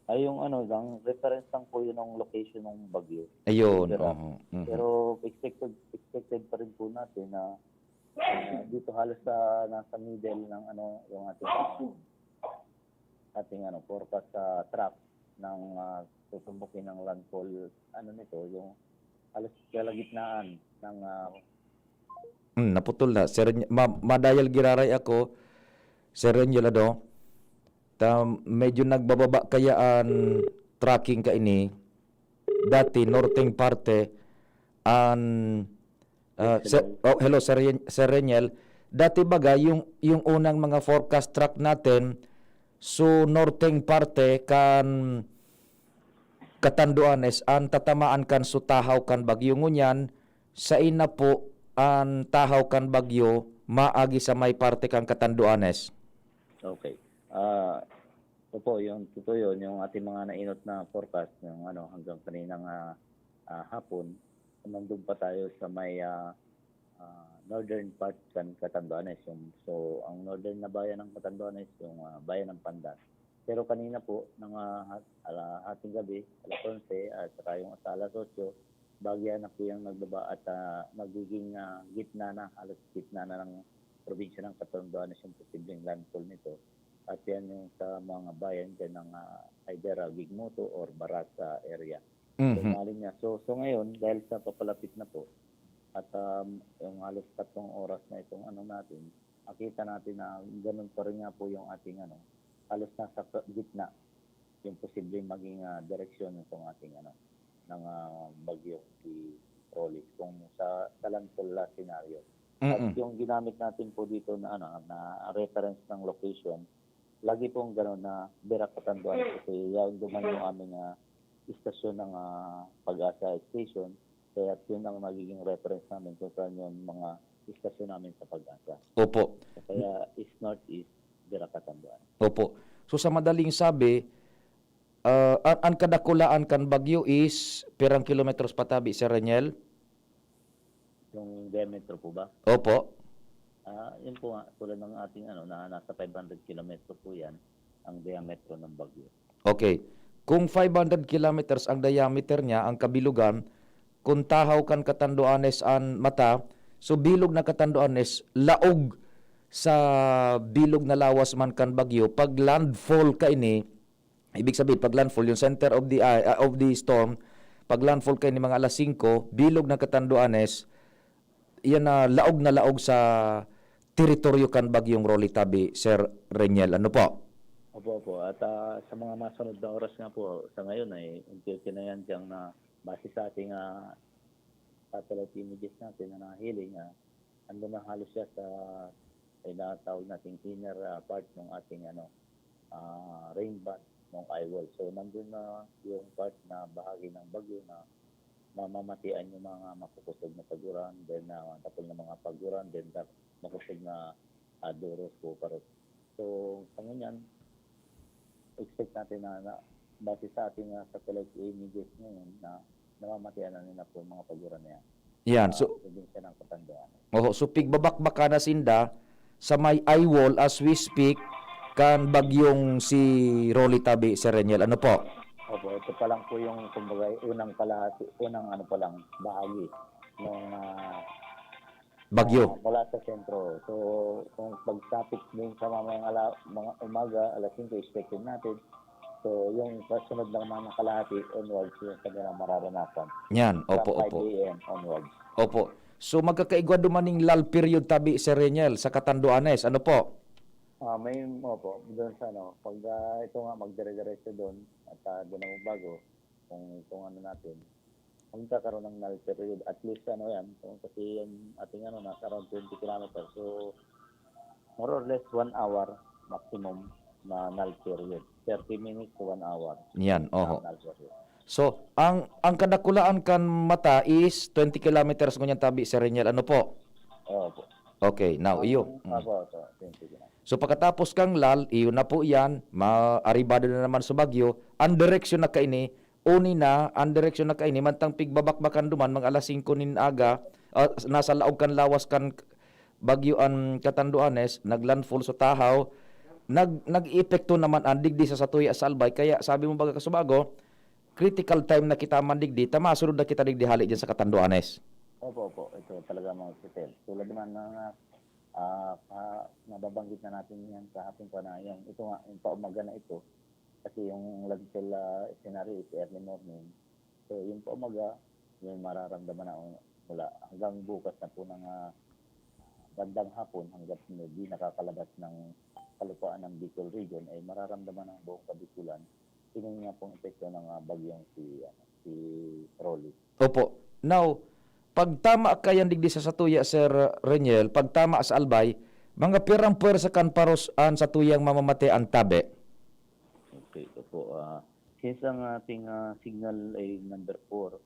Ay, yung ano lang, reference lang po yun ng location ng bagyo. Ayun, Virac. Oho. Mhm. Pero expected, expected pa rin po natin na, ah, dito halos sa, nasa middle ng ano, yung ating, ating ano, forecast sa track ng, ah, tutumbukin ng landfall, ano nito, yung halos kalagitnaan ng, ah, Hmm, naputol na. Sir, ma-, madayal giraray ako, Sir Reniel, ano? Ta, medyo nagbababa kaya an tracking kaini. Dati, norteng parte, an, ah, Sir, oh, hello, Sir Ren-, Sir Reniel. Dati baga, yung, yung unang mga forecast track natin, so norteng parte kan Catanduanes an tatamaan kan sutahaw kan bagyo, ngunyan saen na po an tahaw kan bagyo maagi sa may parte kan Catanduanes? Okay. Ah, opo, yung totoo yun, yung ating mga nainot na forecast, yung ano, hanggang kaninang, ah, ah, hapon, nandun pa tayo sa may, ah, ah, northern part kan Catanduanes. Yung, so, ang northern na bayan ng Catanduanes, yung, ah, bayan ng Pandan. Pero kanina po, ng, ah, hat-, ala-, hating gabi, alas onse, at saka yung sa alas otso, bahagya na po yung nagbaba at, ah, magiging, ah, gitna na, halos gitna na ng probinsya ng Catanduanes yung posibleng landfall nito. At yan yung sa mga bayan dyan ng, ah, either, ah, Gigmoto or Barasa area. So, Mhm. Mahalin niya. So, so ngayon, dahil sa papalapit na po, at, um, yung halos tatlong oras na itong ano natin, makita natin na ganun pa rin nga po yung ating ano, halos nasa ka-, gitna yung posibleng maging, ah, direksyon nitong ating ano, ng, ah, bagyong si Rolly kung sa, sa landfall scenario. At Mm. yung ginamit natin po dito na ano, na reference ng location, lagi pong gano'n na Virac Catanduanes kasi yan duman yung aming, ah, istasyon ng, ah, Pag-asa Station. Kaya yun ang magiging reference namin kung saan yung mga istasyon namin sa Pag-asa. Opo. Kaya east-northeast, Virac Catanduanes. Opo. So, sa madaling sabi, ah, an, an kadakulaan kan bagyo is pirang kilometros patabi, Sir Reniel? Yung diametro po ba? Opo. Ah, yun po nga, tulad ng ating ano, na nasa five hundred kilometro po yan, ang diametro ng bagyo. Okay. Kung five hundred kilometers ang diameter niya, ang kabilugan, kung tahaw kan Catanduanes an mata, so bilog na Catanduanes, laog sa bilog na lawas man kan bagyo, pag landfall kaini, ibig sabihin, pag landfall, yung center of the eye, ah, of the storm, pag landfall kaini mga alas singko, bilog na Catanduanes, yan na laog na laog sa teritoryo kan Bagyong Rolly tabi, Sir Reniel. Ano po? Opo, opo. At, ah, sa mga masunod na oras nga po, sa ngayon ay unti-unti na yan diyang na, base sa ating, ah, satellite images natin na nahiling, ah, nandun na halos siya sa, ay, natawag nating inner, ah, part ng ating, ano, ah, rain band ng eye wall. So, nandun na yung part na bahagi ng bagyo na mamamatian yung mga makukusog na paguran, then, ah, dapol na mga paguran, then dap-, makusog na, ah, duros, kuparos. So, sa ngunyan, expect natin na, na base sa ating, ah, satellite images ngayon na namamatian na nila po yung mga paguran na yan. Yan, ah, so, probinsya ng Catanduanes. Oho, so pigbabakbakan na sinda sa may eye wall as we speak kan bagyong si Rolly tabi, Sir Reniel. Ano po? Opo, ito pa lang po yung, kumbaga, unang kalahati, unang ano pa lang, bahagi ng, ah, bagyo. Ah, mula sa sentro. So, kung pagsapit din sa mamayang ala-, mga umaga, alas singko, expected natin. So, yung kasunod ng mga kalahati onwards, yung kanilang mararanasan. Yan, opo, opo. From five A M onwards. Opo. So, magkakaigwa duman ning lull period tabi, Sir Reniel, sa Catanduanes. Ano po? Ah, may, opo, doon sa ano, pag, ah, ito nga, magdire-diretso doon at, ah, doon na magbago kung, kung ano natin, magkakaroon ng null period. At least, ano yan, kung kasi yung ating ano, nasa around twenty kilometers. So, more or less one hour maximum na null period. Thirty minutes to one hour. Yan, oho. Null period. So, ang, ang kadakulaan kan mata is twenty kilometers ngunyan tabi, Sir Reniel. Ano po? Opo. Okay, now, iyo. Ang, mm. Opo, opo. Twenty kilometers. So, pagkatapos kang lull, iyo na po yan, maaribado na naman sa bagyo. Ang direksyon na kaini, uni na, ang direksyon na kaini, mantang pigbabakbakan duman, mga alas singko nin aga, ah, nasa laog kan lawas kan bagyo an Catanduanes, naglandfall sa Tahaw, nag-, nag-eepekto naman an digdi sa satuya sa Albay. Kaya sabi mo baga kasubago, critical time na kita man digdi, ta masunod na kita digdi hali dyan sa Catanduanes. Opo, opo. Ito talaga, mga opisyal. Tulad naman ng, ah, ah, nababanggit na natin yan kahapon pa na yan. Ito nga, yung paumaga na ito, kasi yung landfall, ah, scenario is early morning. So, yung paumaga, yung mararamdaman na mula hanggang bukas na po ng, ah, bandang hapon hanggat hindi nakakalabas ng kalupaan ng Bicol region, ay mararamdaman ng buong Kabikulan. Yun nga pong epekto ng, ah, bagyong si, ano, si Rolly. Opo. Now, pag tama kayan digdi sa satuya, Sir Reniel, pag tama sa Albay, mga pirang pwersa kan paros an satuyang mamamatean tabi? Okay, opo. Ah, Since ang ating, ah, signal ay number four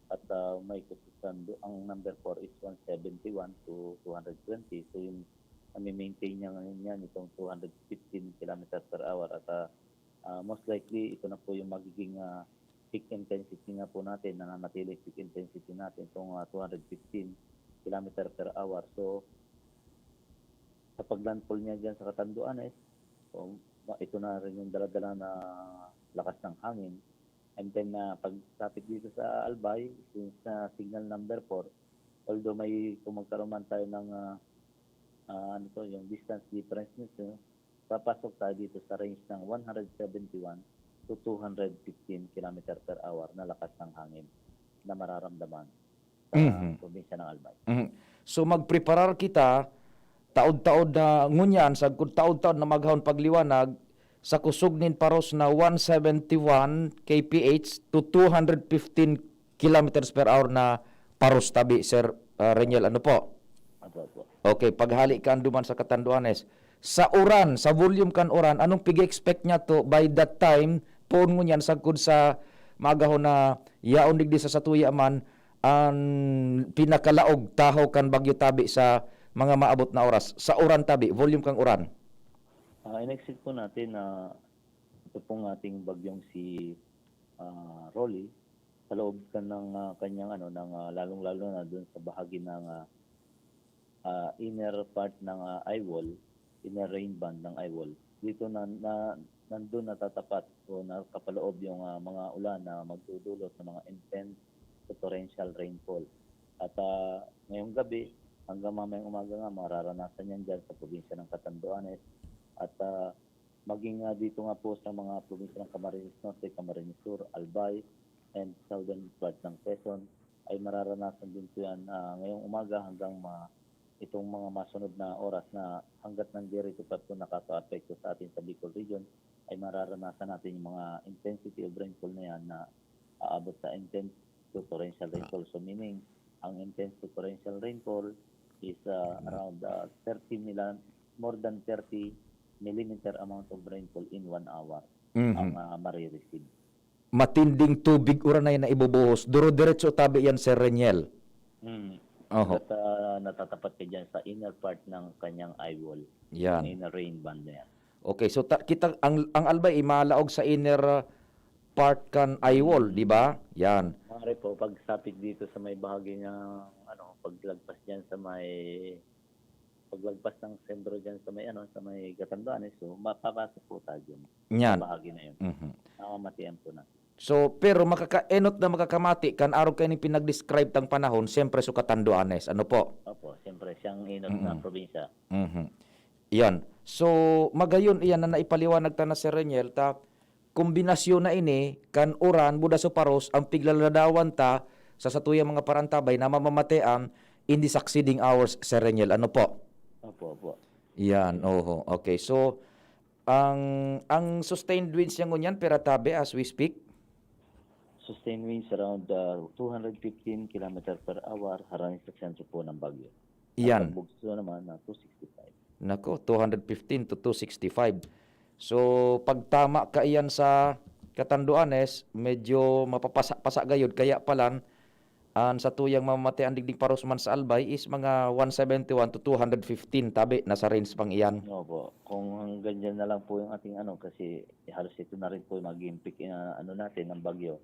at, ah, may kusog ang number four is one seventy-one to two hundred twenty. So, yung nami-maintain niya ngayon yan, itong two hundred fifteen kilometer per hour at, ah, ah, most likely ito na po yung magiging, ah, peak intensity nga po natin, nananatiling peak intensity natin, itong, ah, two hundred fifteen kilometer per hour. So, sa paglandfall niya diyan sa Catanduanes, so, ma-, ito na rin yung dala-dala na lakas ng hangin. And then, ah, pagsapit dito sa Albay, since, ah, signal number four, although may, kung magkaroon man tayo ng, ah, ah, ano to, yung distance difference nito, papasok tayo dito sa range ng one hundred seventy-one to two hundred fifteen kilometer per hour na lakas ng hangin na mararamdaman sa Mhm. probinsya ng Albay. Mhm. So, magpreparar kita, taod-taod na ngunyan, sagkod taod-taod na maghahon pagliwanag, sa kusog nin paros na one seventy-one K P H to two hundred fifteen kilometers per hour na paros tabi, Sir, ah, Reniel. Ano po? Opo, opo. Okay, paghali ka duman sa Catanduanes. Sa uran, sa volume kan uran, anong pig-expect niya to by that time, poon ngunyan, sagkod sa maagahon na yaon digdi sa satuya man, an pinakalaog tahaw kan bagyo tabi sa mga maabot na oras? Sa uran tabi, volume kang uran. Ah, in-expect po natin na ito pong ating bagyong si, ah, Rolly, sa loob ka ng, ah, kanyang ano, ng, ah, lalong-lalo na dun sa bahagi ng, ah, ah, inner part ng, ah, eye wall, inner rain band ng eye wall. Dito na, na, nandun natatapat o nakapaloob yung, ah, mga ulan na magdudulot ng mga intense to torrential rainfall. At, ah, ngayong gabi, hanggang mamayang umaga nga, mararanasan yan dyan sa probinsya ng Catanduanes. At, ah, maging, ah, dito nga po sa mga probinsya ng Camarines Norte, Camarines Sur, Albay, and southern part ng Quezon, ay mararanasan din po yan, ah, ngayong umaga hanggang ma-, itong mga masunod na oras na hanggat nandirito pa po nakakaapekto sa atin sa Bicol Region, ay mararanasan natin yung mga intensity of rainfall na yan na aabot sa intense to torrential rainfall. So, meaning, ang intense to torrential rainfall is, ah, around, ah, thirty mila-, more than thirty millimeter amount of rainfall in one hour Mhm. ang, ah, marireceive. Matinding tubig uran na yan na ibubuhos. Duro-diretso tabi yan, Sir Reniel. Mm. Oho. At, ah, natatapat ka dyan sa inner part ng kanyang eye wall. Yan. Inner rain band na yan. Okay, so ta-, kita, ang, ang Albay, eh, malaog sa inner, ah, part kan eye wall, di ba? Yan. Maaari po, pagsapit dito sa may bahagi ng, ano, paglagpas dyan sa may, paglagpas ng sentro dyan sa may, ano, sa may Catanduanes, so, mapapasok po tayo dyan. Yan. Sa bahagi na yun. Mhm. Namamatian po na. So, pero makakaenot na makakamati kan arog kaini pinag-describe tang panahon, siyempre, so Catanduanes. Ano po? Opo, siyempre, siyang enot na Mm-mm. probinsya. Mhm. Yan. So, magayon iyan na naipaliwanag ta na, Sir Reniel, ta kombinasyon na ini kan uran, buda sa paros, ang piglaladawan ta sa satuyang mga paraantabay na mamamatean in the succeeding hours, Sir Reniel. Ano po? Opo, opo. Yan, oho. Okay, so, ang, ang sustained winds niya ngunyan, pira tabi as we speak? Sustained winds around, uh, two hundred fifteen kilometer per hour, harani sa sentro po ng bagyo. At Yan. Ang bugso naman na two sixty-five. Nako, two hundred fifteen to two sixty-five. So, pag tama ka iyan sa Catanduanes, medyo mapapasa-pasa gayod. Kaya palan, an satuyang mamamatean digding paros man sa Albay is mga one seventy-one to two hundred fifteen, tabi, nasa range pang iyan. Opo. Kung hanggang dyan na lang po yung ating ano, kasi halos ito na rin po yung magiging peak, ah, ano natin, ng bagyo,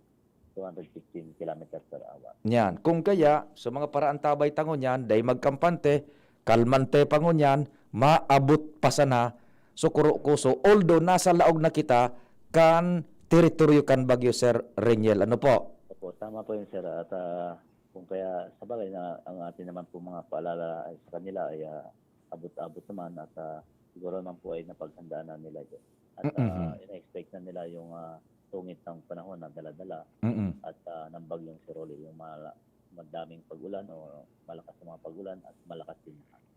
two hundred fifteen kilometer per hour. Yan. Kung kaya, sa mga paraantabay ta ngunyan, dai magkampante, kalmante pa ngunyan, maabot pa sana, so kuro-kuso. Although nasa laog na kita kan teritoryo kan bagyo, Sir Reniel. Ano po? Opo, tama po yun, sir. At, ah, kung kaya, sa bagay na ang atin naman po mga paalala ay sa kanila ay, ah, abot-abot naman at, ah, siguro naman po ay napaghandaan na nila yun. At, Mm-mm. ah, ina-expect na nila yung, ah, sungit ng panahon na dala-dala Mm-mm. at, ah, ng bagyong si Rolly, yung mala-, madaming pag-ulan o malakas na mga pag-ulan at malakas din na hangin.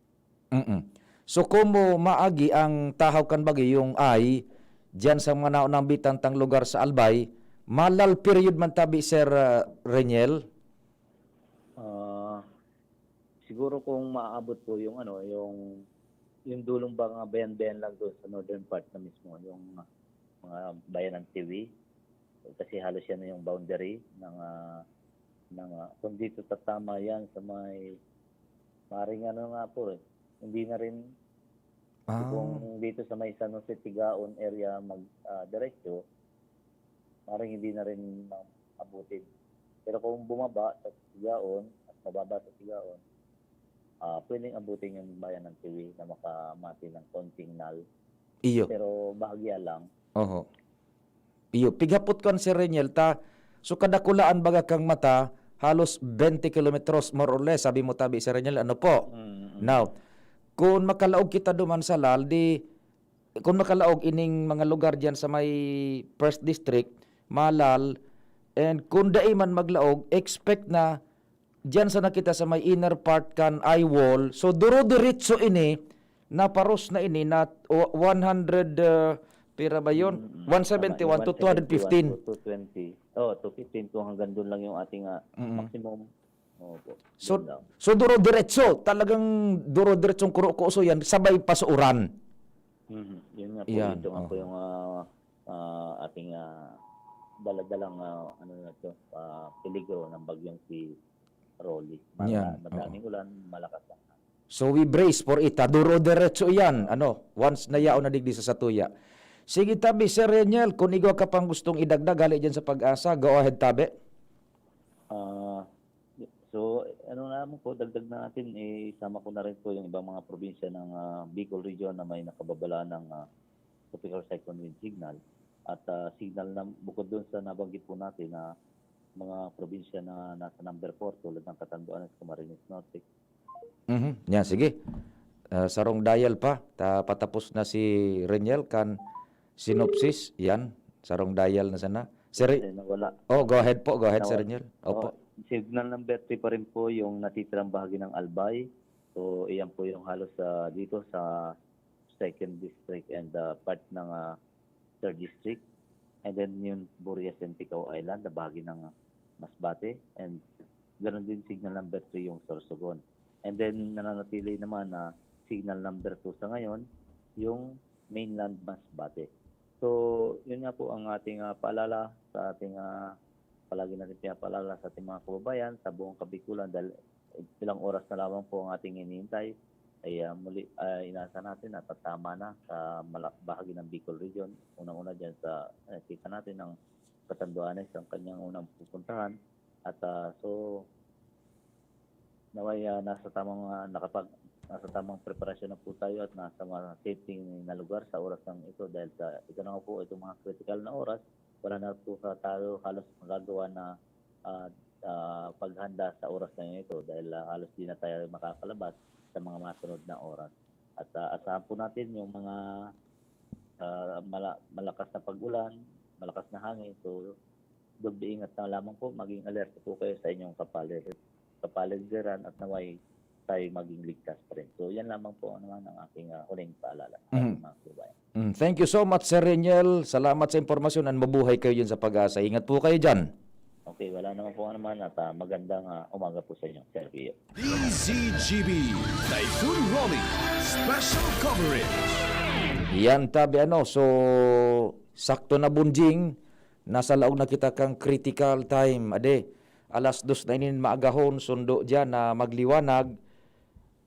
Mm-mm. So, kung mo maagi ang tahaw kan bagyo, yung ay, diyan sa mga naunang bitang tang lugar sa Albay, malal period man tabi, Sir, ah, Reniel? Ah, siguro kung maaabot po yung ano, yung, yung dulong mga bayan-bayan lang doon sa northern part na mismo, yung mga bayan ng Tiwi, Kasi halos yan na yung boundary ng, ah, ng, ah, kung dito tatama yan sa may, maring ano nga po eh, hindi na rin, Ah, kung dito sa may San Jose Tigaon area mag, ah, diretso, maring hindi na rin ma-, abutin. Pero kung bumaba sa Tigaon at mababa sa Tigaon, ah, pwedeng abutin yung bayan ng Tiwi na makamati ng konting nal. iyo. Pero bahagya lang. Oho. Iyo, pighapot ko an Sir Reniel ta, so kadakulaan baga kang mata, halos twenty kilometros more or less, sabi mo tabi Sir Reniel, ano po? Mm, mm. Now, kung makalaog kita duman sa Lal, di, kung makalaog ining mga lugar diyan sa may First District, Malal, and kung dai man maglaog, expect na diyan sa nakita sa may inner part kan eye wall. So, duro-diretso ini, naparos na ini na o-, one hundred, uh, pira ba yun? Mm, mm. One seventy-one Tama, to two hundred fifteen. One seventy-one to two twenty. Oh, two fifteen kung hanggang doon lang yung ating, ah, Mm. maximum. Opo. So, Doon lang. so duro-diretso, talagang duro-diretsong kurukuso yan, sabay pa sa uran. Mhm. Yun nga po, Yan, ito nga po oh. yung, ah, ah, ating, ah, daladalang, ah, ano na to, ah, peligro ng bagyong si Rolly. Mara-, Yan, madaming ulan, malakas ang hangin. So we brace for it, ha? Duro-diretso yan, ano, once na yaon na digdi sa satuya. Sige, tabi, Sir Reniel, kung igwa ka pang gustong idagdag, hali dyan sa Pag-asa, go ahead, tabi. Ah, so, ano naman po, dagdag na natin, eh, isama ko na rin po yung ibang mga probinsya ng, ah, Bicol Region na may nakababala ng, ah, tropical cyclone wind signal. At, ah, signal na, bukod doon sa nabanggit po natin na mga probinsya na nasa number four, tulad ng Catanduanes, Camarines Norte. Mhm. Yan, sige. Ah, sarong dial pa. Ta, patapos na si Reniel kan synopsis. Yan. Sarong dial na sana. Sir, Eh, nawala. Oh, go ahead po. Go ahead, Sir Nawala. Reniel. Opo. Oh, signal number three pa rin po yung natitirang bahagi ng Albay. So, iyan po yung halos, ah, dito sa second district and, ah, part ng, ah, third district. And then yung Burias and Ticao Island na bahagi ng, ah, Masbate. And ganoon din signal number three yung Sorsogon. And then nananatili naman na signal number two sa ngayon, yung mainland Masbate. So, yun nga po ang ating, ah, paalala sa ating, ah, palagi natin pinapaalala sa ating mga kababayan sa buong Kabikulan dahil ilang oras na lamang po ang ating hinihintay. Ay, ah, muli, ah, inaasahan natin na tatama na sa mala-, bahagi ng Bicol Region. Unang-una dyan sa, eh, kita natin ang Catanduanes, ang kanyang unang pupuntahan. At, ah, so, naway, ah, nasa tamang, ah, nakapag-, nasa tamang preparasyon na po tayo at nasa mga safety na lugar sa oras ng ito dahil sa, ito na nga po, itong mga critical na oras, wala na po sa tayo halos magagawa na, ah, ah, paghanda sa oras na ito dahil, ah, halos di na tayo makakalabas sa mga masunod na oras. At, ah, asahan po natin yung mga, ah, mala-, malakas na pag-ulan, malakas na hangin. So, doble ingat na lamang po, maging alerto po kayo sa inyong kapali-, kapaligiran at naway tayo maging ligtas pa rin. So, yan lamang po naman ang aking, ah, huling paalala sa Mhm. ating mga kababayan. Mm, thank you so much, Sir Reniel. Salamat sa impormasyon and mabuhay kayo dyan sa Pag-asa. Ingat po kayo dyan. Okay, wala naman po naman at, ah, magandang, ah, umaga po sa inyo, Sir Rio. D Z G B Typhoon Rolly Special Coverage. Yan, tabi ano. So, sakto na, Bunjing. Nasa laog na kita kang critical time. Ade, alas dos na inin maagahon, sundo dyan na magliwanag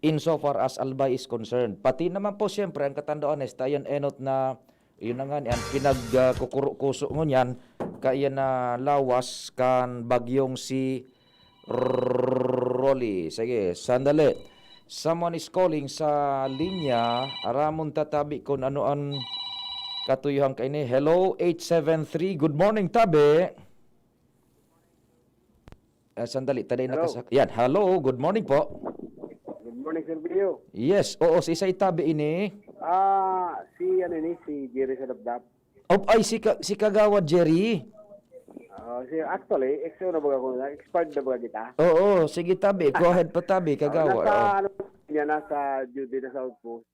insofar as Albay is concerned. Pati naman po, siyempre, ang Catanduanes, ta yan enot na, yun na nga, ang pinagkukuro-kuso ngunyan, kaya na lawas kan bagyong si Rolly. Sige, sandali. Someone is calling sa linya. Aramon ta tabi kung ano ang katuyuhan kaini. Hello, eight seven three. Good morning, tabi. Ah, sandali, taday Hello. nakasak-, yan, hello, good morning po. Good morning, Sir Bio. Yes, oo, si isay tabi ini. Ah, si ano ni, si Jerry sa Dapdap. Op, ay, si, ka, si Kagawad Jerry. Ah, si actually, ex na ba ako na, expired na ba kita? Oo, sige tabi, go ahead pa tabi, Ah, Kagawad. nasa, Oo. Ano niya, nasa duty na sa outpost.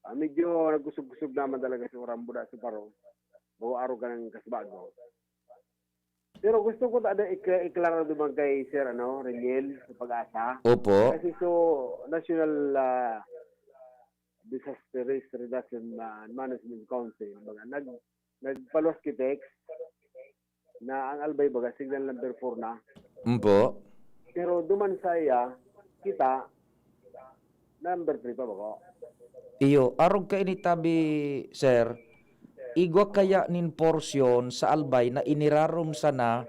Ah, medyo nagkusog-kusog naman talaga si Orambo na sa Paro. Bawa araw ka ng Kasbago. Pero gusto ko talaga ik- iklaro naman kay Sir ano, Reniel sa Pag-asa. Opo. Kasi so, National ah, Disaster Risk Reduction ah, and Management Council, baga, nag, nagpaluwas ki text. na ang Albay baga signal number four na. Mpo. Pero duman sa iya, kita, number three pa ba ko? Iyo, arog kaini tabi, sir, igwa kaya nin porsyon sa Albay na inirarom sana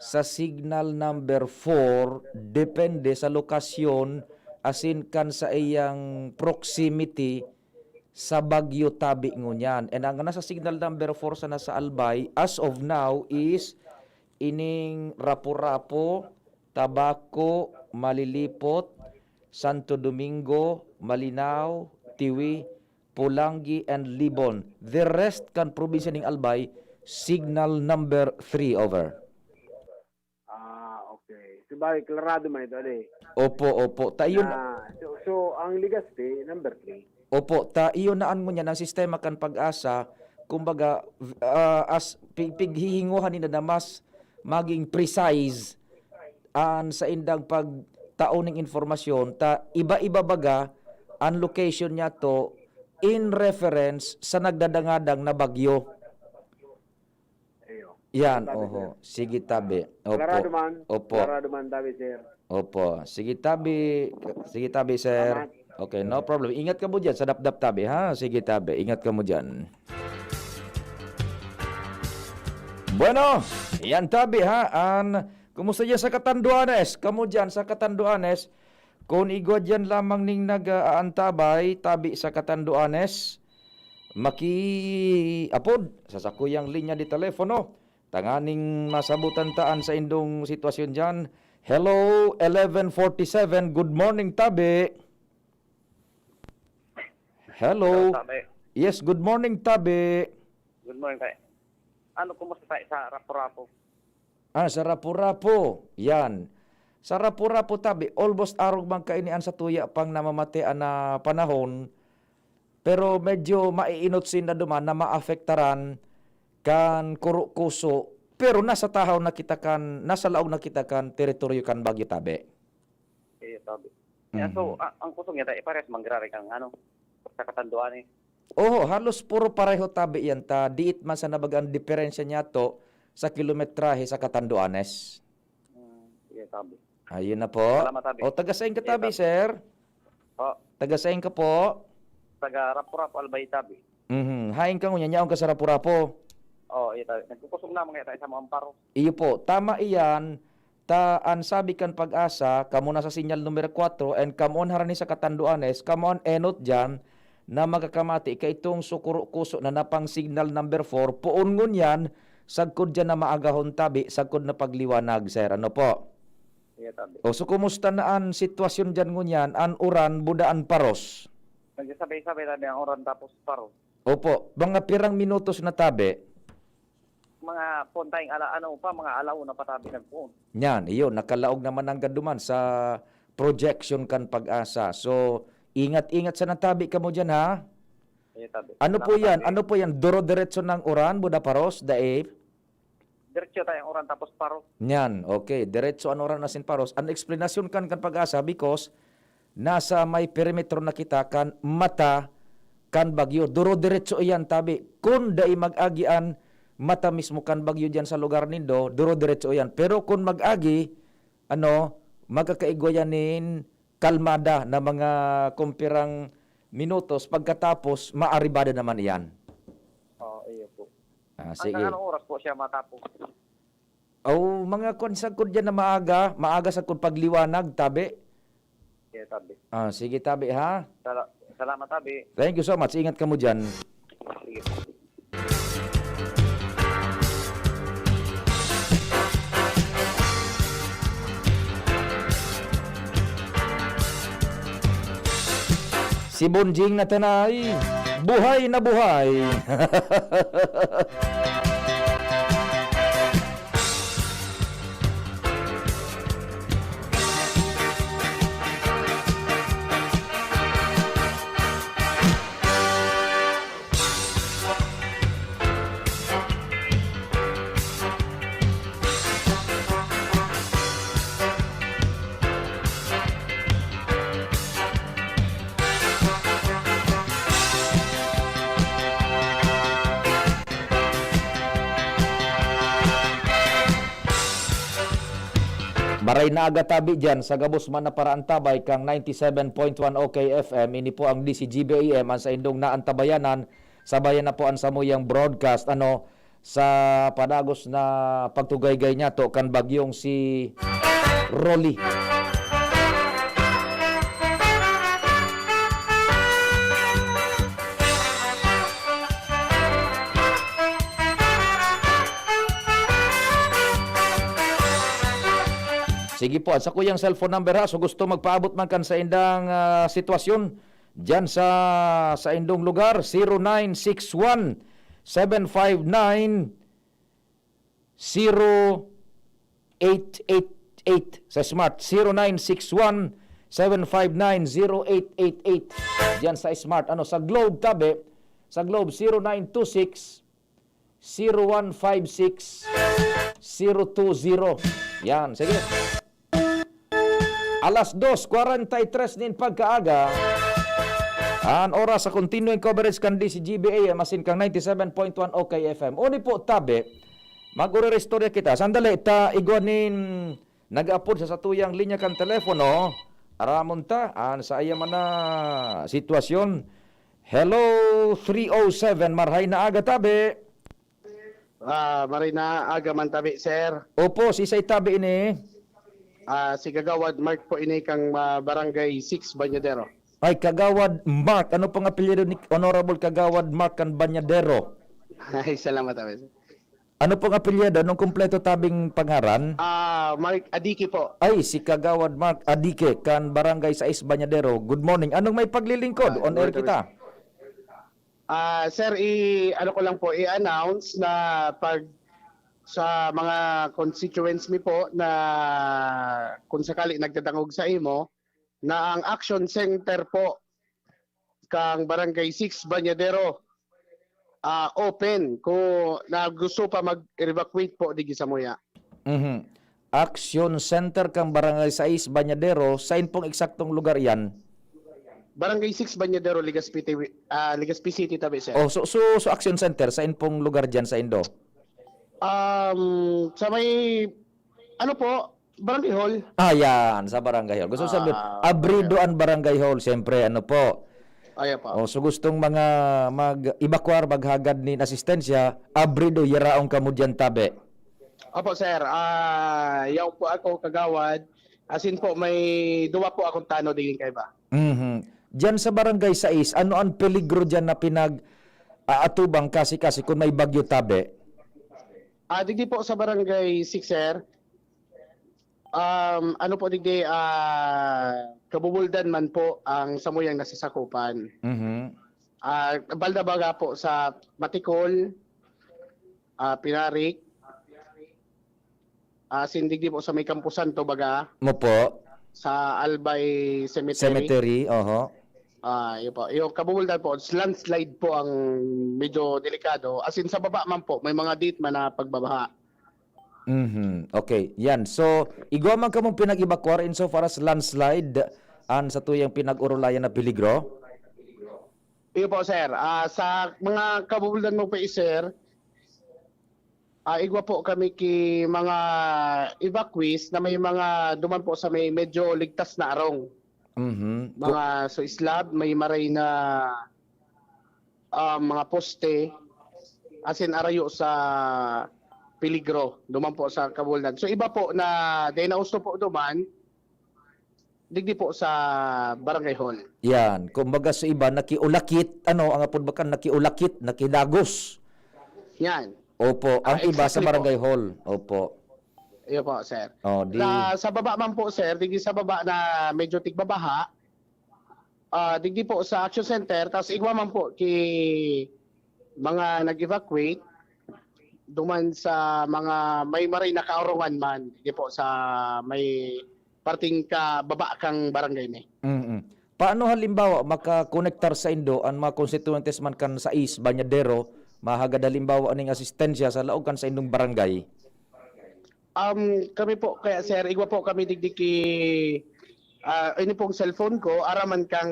sa signal number four, depende sa lokasyon asin kan sa iyang proximity sa bagyo tabi ngunyan. And ang nasa signal number four sana sa Albay, as of now, is ining Rapu-Rapu, Tabaco, Malilipot, Santo Domingo, Malinao, Tiwi, Polangui, and Libon. The rest kan probinsya ning Albay, signal number three over. Ah, okay. So, bali, klarado man ito, di? Opo, opo. Ta iyon Na, so, so, ang Legazpi, number three. Opo, ta iyon na an ngunyan ang sistema kan PAGASA, kumbaga, v-, ah, as pi-, pighihinguhan ninda na mas maging precise an saindang pagtao ning impormasyon, ta iba-iba baga an location niyato in reference sa nagdadangadang na bagyo. Iyo. Yan, Tabi, oho. sir. Sige, tabi. Opo. Klarado man. Opo. Klarado man, tabi, sir. Opo. Sige, tabi. Sige, tabi, sir. Salamat. Okay, no problem. Ingat ka mo dyan sa dapdap, tabi, ha? Sige, tabi. Ingat ka mo dyan. Bueno, yan, tabi, ha? An, kumusta dyan sa Catanduanes? Kamo dyan sa Catanduanes, kun igwa dyan lamang ning nag-aantabay, tabi sa Catanduanes, maki-, apod sa sakuyang linya de telepono, tanganing masabutan ta an saindong sitwasyon diyan. Hello, eleven forty-seven. Good morning, tabi. Hello. Hello, tabi. Yes, good morning, tabi. Good morning, tabi. Ano, kumusta tayo sa Rapu-Rapu? Ah, sa Rapu-Rapu. Yan. Sa Rapu-Rapu, tabi, almost arog man kaini an satuya pang namamatean na panahon. Pero medyo maiinot sinda duman na maapektaran kan kuro-kuso, pero nasa tahaw na kita kan, nasa laog na kita kan teritoryo kan bagyo, tabi. Iyo, tabi. Kaya so, Mhm. a-, ang kusog niya, tayo, ipares manggiraray kang ano, sa Catanduanes. Oo, halos puro pareho, tabi, yan ta. Diit man sa nabaga ang diferensya niya to sa kilometrahe sa Catanduanes. Mm, sige, tabi. Ayun na po. Salamat, tabi. O, taga sain ka, Sige, tabi, tabi. sir? Po. Taga sain ka po? Taga Rapu-Rapu, Albay, tabi. Mhm. Hain ka ngunyan, yaon ka sa Rapu-Rapu? Oo, iyo, tabi. Nagkukusog na mga tayo sa mga amparo. Iyo po. Tama iyan. Ta, an sabi kan PAGASA, kamo na sa sinyal numero kwatro, and kamo an harani sa Catanduanes, kamo an enot diyan, na makakamati kaitong sukuro-kuso na napang signal number four, poon ngunyan, sagkod diyan na maagahon tabi, sagkod na pagliwanag, sir. Ano po? Sige, tabi. O, so, kumusta na an sitwasyon diyan ngunyan? An uran, buda an paros? Nagsasabay-sabay, tabi, ang uran tapos paros. Opo. Mga pirang minutos na tabi? Mga puntay, ala-, ano pa, mga alaw na patabi nagpoon. Yan, iyon. Nakalaog naman ang gaduman sa projection kan PAGASA. So, ingat-ingat sana tabi kamo diyan, ha? Sige, tabi. Ano Salamat, po yan? tabi. Ano po yan? Duro-diretso ng uran, buda paros, dae? Diretso tayong uran, tapos paros. Yan, okay. Diretso ang uran asin paros. Ang explanation kan, kan PAGASA, because nasa may perimetro na kita kan mata kan bagyo. Duro-diretso iyan, tabi. Kun dai mag-agi an mata mismo kan bagyo diyan sa lugar nindo, duro-diretso iyan. Pero kun mag-agi, ano, magkakaigwa yan nin kalmada na mga kumpirang minutos, pagkatapos, maaribada naman iyan. Oo, iyo po. Ah, sige. Hanggang anong oras po siya matapos? Oh, mga kwan sagkod diyan na maaga, maaga sagkod pagliwanag, tabi. Sige, tabi. Ah, sige, tabi, ha? Sala-, salamat, tabi. Thank you so much. Ingat kamo diyan. Sige. Si Bonjing na tanay, buhay na buhay. Aray na aga tabi diyan sa gabos man na paraantabay kang ninety seven point one O K F M. Ini po ang D C G B A M, ang saindong naantabayanan. Sabayan na po ang samuyang broadcast, ano, sa padagos na pagtugaygay niyato kan bagyong si Rolly. Sige po, sa kuyang cellphone number ha, so gusto magpaabot man kan saindang, ah, sitwasyon diyan sa, sa indong lugar, zero nine six one, seven five nine, zero eight eight eight. Sa Smart, zero nine six one, seven five nine, zero eight eight eight. Diyan sa Smart. Ano, sa Globe, tabi, sa Globe, zero nine two six, zero one five six, zero two zero. Yan, sige. Alas dos kwarenta y tres nin pagkaaga, an oras sa continuing coverage kan D C G B A M asin kang ninety seven point one O K F M. Uni po, tabi, mag-uriristorya kita. Sandali, ta igwa nin nag-aapod sa satuyang linya kan telepono. Aramon ta, an sa iya man na sitwasyon. Hello, three oh seven, marhay na aga, tabi. Ah, maray na aga man tabi, sir. Opo, si say tabi ini? Ah, si Kagawad Mark po ini kang, ah, Barangay six, Bañadero. Ay, Kagawad Mark. Ano pong apelyido ni Honorable Kagawad Mark kan Bañadero? Ay, salamat, tabi, sir. Ano pong apelyido? Anong kumpleto tabing pangaran? Ah, Mark Adiki po. Ay, si Kagawad Mark Adike kan Barangay sais, Bañadero. Good morning. Anong may paglilingkod? Ah, On air good morning. Kita. Ah, sir, i-, ano ko lang po, i-announce na pag sa mga constituents mi po na kung sakali nagdadangog sa imo, na ang action center po kang Barangay six Bañadero, ah, open kung na gusto pa mag-evacuate po digi samuya. Mhm. Action Center kang Barangay sais, Bañadero, sain pong eksaktong lugar iyan? Barangay six, Bañadero, Legazpi, ah, Legazpi City, tabi, sir. Oh, so, so, so Action Center, sain pong lugar diyan sa indo? Um, sa may, ano po, Barangay Hall. Ah, yan, sa Barangay Hall. Gusto ko sabihin, Ah, abrido Barangay Hall. An Barangay Hall, siyempre, ano po? Ay, apa. Oh, so gustong mga mag-evacuar, maghagad nin asistensya, abrido, yaraon kamo diyan, tabi. Opo, sir. Ah, yaon po ako, Kagawad. Asin po, may duwa po akong tanod digin kaiba. Mhm. Diyan sa Barangay sais, ano an peligro diyan na pinag-aatubang kasi-kasi kun may bagyo, tabi? Ah, digdi po sa Barangay six, sir. Um, ano po digdi, ah, Kabubuldan man po ang samuyang nasasakupan. Mhm. Ah, balda baga po sa Matikol, ah, Pinarik, ah, sindigdi po sa may Camposanto baga, Opo. Sa Albay Cemetery. Cemetery, oho. Ah, yun po. Yung Kabubuldan po, landslide po ang medyo delikado. As in, sa baba man po, may mga dit man na pagbabaha. Mhm. Okay, yan. So, igwa man kamong pinag-evacuar in so far as landslide, an satuyang pinag-orolayan na peligro? Iyo po, sir. Ah, sa mga Kabubuldan mo po, sir, ah, igwa po kami ki mga evacuees na may mga duman po sa may medyo ligtas na arong. Mhm. Mga so slab, may maray na, ah, mga poste, as in, arayo sa peligro, duman po sa Kabuldan. So, iba po na, dahil nausto po duman, digdi po sa Barangay Hall. Yan. Kumbaga sa iba, nakiulakit, ano, ang apod bakan, nakiulakit, nakidagos. Yan. Opo. Ah, ang iba sa exactly po. Barangay Hall. Opo. Iyo po, sir. Oh, di Sa, sa baba man po, sir, digdi sa baba na medyo tigbabaha, ah, digdi po sa Action Center, tas igwa man po ki mga nag-evacuate duman sa mga may maray na kaurungan man, digdi po sa may parting kababa kang barangay mi. Mm. Paano halimbawa makakonektar saindo an mga konstituyentes man kan sais, Bañadero, mahagad halimbawa ning asistensya sa laog kan saindong barangay? Um, kami po, kaya sir, igwa po kami digdi ki, ah, ini pong cellphone ko, araman kang,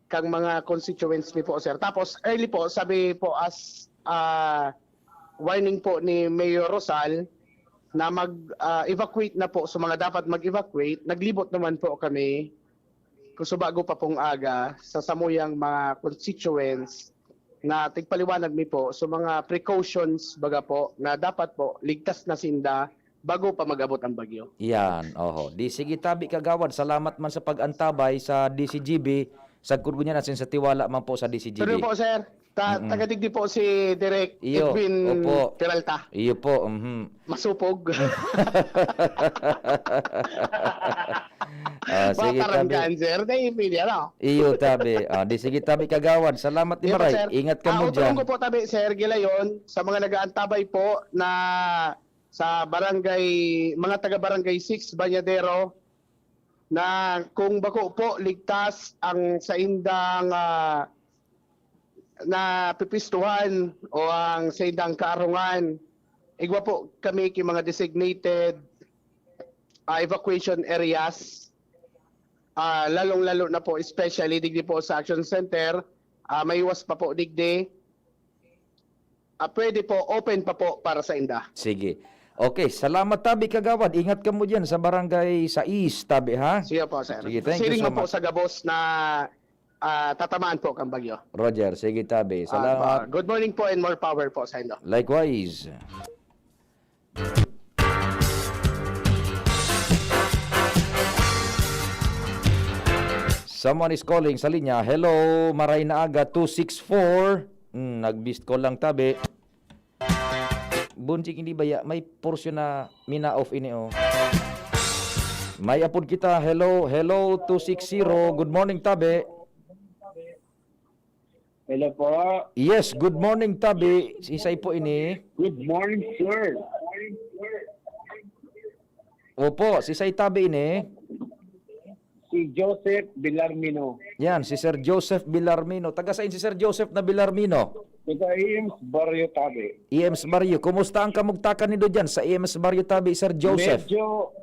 kang mga constituents mi po, sir. Tapos, early po, sabi po, as, ah, warning po ni Mayor Rosal, na mag, ah, evacuate na po sa mga dapat mag-evacuate, naglibot naman po kami, kuso bago pa pong aga, sa samuyang mga constituents na tigpaliwanag mi po sa mga precautions, baga po, na dapat po ligtas na sinda bago pa mag-abot ang bagyo. Yan, oho. Di sige tabi, Kagawad, salamat man sa pag-antabay sa D C G B. Sagkod ngunyan, asin sa tiwala man po sa D C G B. Pero po, sir, ta-, Mm-mm. taga-digdi po si Direk Iyo, Edwin opo. Peralta. Iyo po, mhm. Masupog. Ah, sige, Mataranggan, tabi. Sir. Dahil pwede, ano? Iyo, tabi. Ah, di sige, tabi, Kagawad. Salamat ni Iyo po, Maray. Sir. Ingat ka Ah, mo utulong dyan. Ko po, tabi, Sir Gilayon, sa mga nag-aantabay po na sa barangay, mga taga Barangay six, Bañadero, na kung bako po ligtas ang saindang, ah, napipistuhan o ang saindang kaarungan, igwa po kami ki mga designated, ah, evacuation areas, ah, lalong-lalo na po, especially digdi po sa Action Center, ah, maiwas pa po digdi. Ah, pwede po, open pa po para sa inda. Sige. Okay, salamat tabi, Kagawad. Ingat ka mo dyan sa barangay sais, tabi, ha? Sige po, sir. Sige, thank you Siring so man po much. Sa gabos na, ah, tatamaan po kang bagyo. Roger, sige, tabi. Ah, Salamat. Good morning po and more power po sa inyo. Likewise. Someone is calling sa linya. Hello, maray na aga, two six four. Hmm, nag-missed call lang tabi. Bunjik, hindi ba ya? May porsyon na mina-off ini, oh. May apod kita. Hello, hello, two six zero. Good morning, tabi. Hello po. Yes, good morning, tabi. Isay po ini. Good morning, sir. Opo, si say tabi ini. Si Joseph Villarmino. Yan, si Sir Joseph Villarmino. Taga saan si Sir Joseph na Villarmino? Taga E M's Barrio Tabi. E M's Barrio. Kumusta ang kamugtakan nindo dyan sa E M's Barrio Tabi, Sir Joseph? Medyo,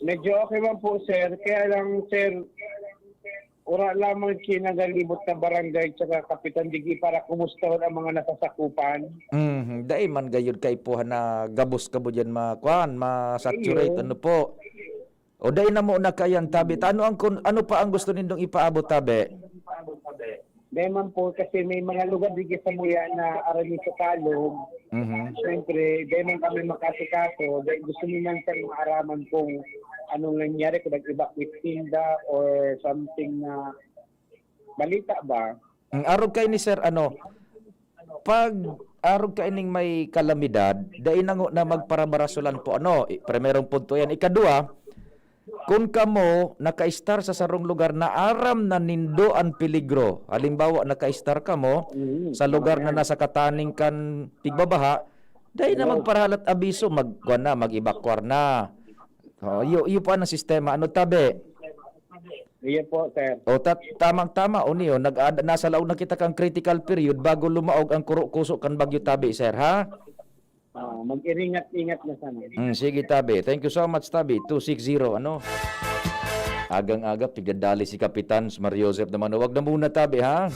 medyo okay man po, sir. Kaya lang, sir, ura lamang kinagalibot na barangay tsaka kapitan digi para kumustahon ang mga nasasakupan. Mhm. Dai man gayud kaipuhan na gabos kamo dyan ma-, kuan, ma-saturate, Iyo. Ano po? O dai na mo na kayan, tabi. Ta-, ano ang kun-, ano pa ang gusto nindong ipaabot, tabi? Dai man po, kasi may mga lugar digi sa muya na arami sa Tagalog. Mhm. Siyempre, dai man kami makasikaso. Dai, gusto mi man sa maaraman kung anong nangyari, kung nag-evacuate sinda or something na balita ba? Mm, arog kay ni sir, ano, pag arog kay ning may kalamidad, dai na ngo na magparabarasolan po, ano, i-, primerong punto yan. Ikadua, kun kamo nakaistar sa sarong lugar na aram na nindo an peligro, halimbawa, nakaistar kamo Mm, sa lugar na ayan. Nasa kataning kan pigbabaha, dai na Hello. Magparahalat abiso, mag-, kuwan na, mag-evacuar na. Oh, iyo, iyo po ang sistema. Ano, tabi? Iyo po, sir. O, ta-, tamang-tama, o niyo, nag-aad-, nasa laog na kita kang critical period bago lumaog ang kuro-kuso kan bagyo tabi, sir, ha? Ah, mag-iringat-ingat na sana. Mm, sige, tabi. Thank you so much, tabi. Two six zero, ano? Agang-aga, pigdadali si Kapitan Mario Joseph naman. Wag na muna, tabi, ha?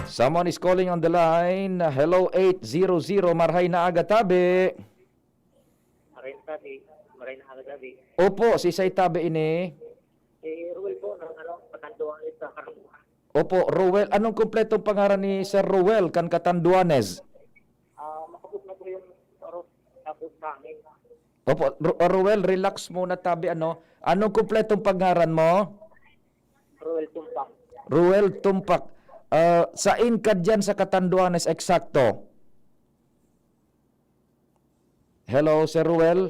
Someone is calling on the line. Hello, eight zero zero. Marhay na aga, tabi. Maray na tabi. Maray na aga, tabi. Opo, si say tabi ini. Si Ruel po, ng ano, Patanduan sa Karambuhan. Opo, Ruel. Anong kumpletong pangaran ni Sir Ruel kan Katanduanes? Ah, makabot na po yung ro-, tapos sa amin. Opo, Ru-, Ruel, relax muna, tabi, ano. Anong kumpletong pangaran mo? Ruel Tumpak. Ruel Tumpak. Ah, sain ka diyan sa Katanduanes eksakto? Hello, Sir Ruel?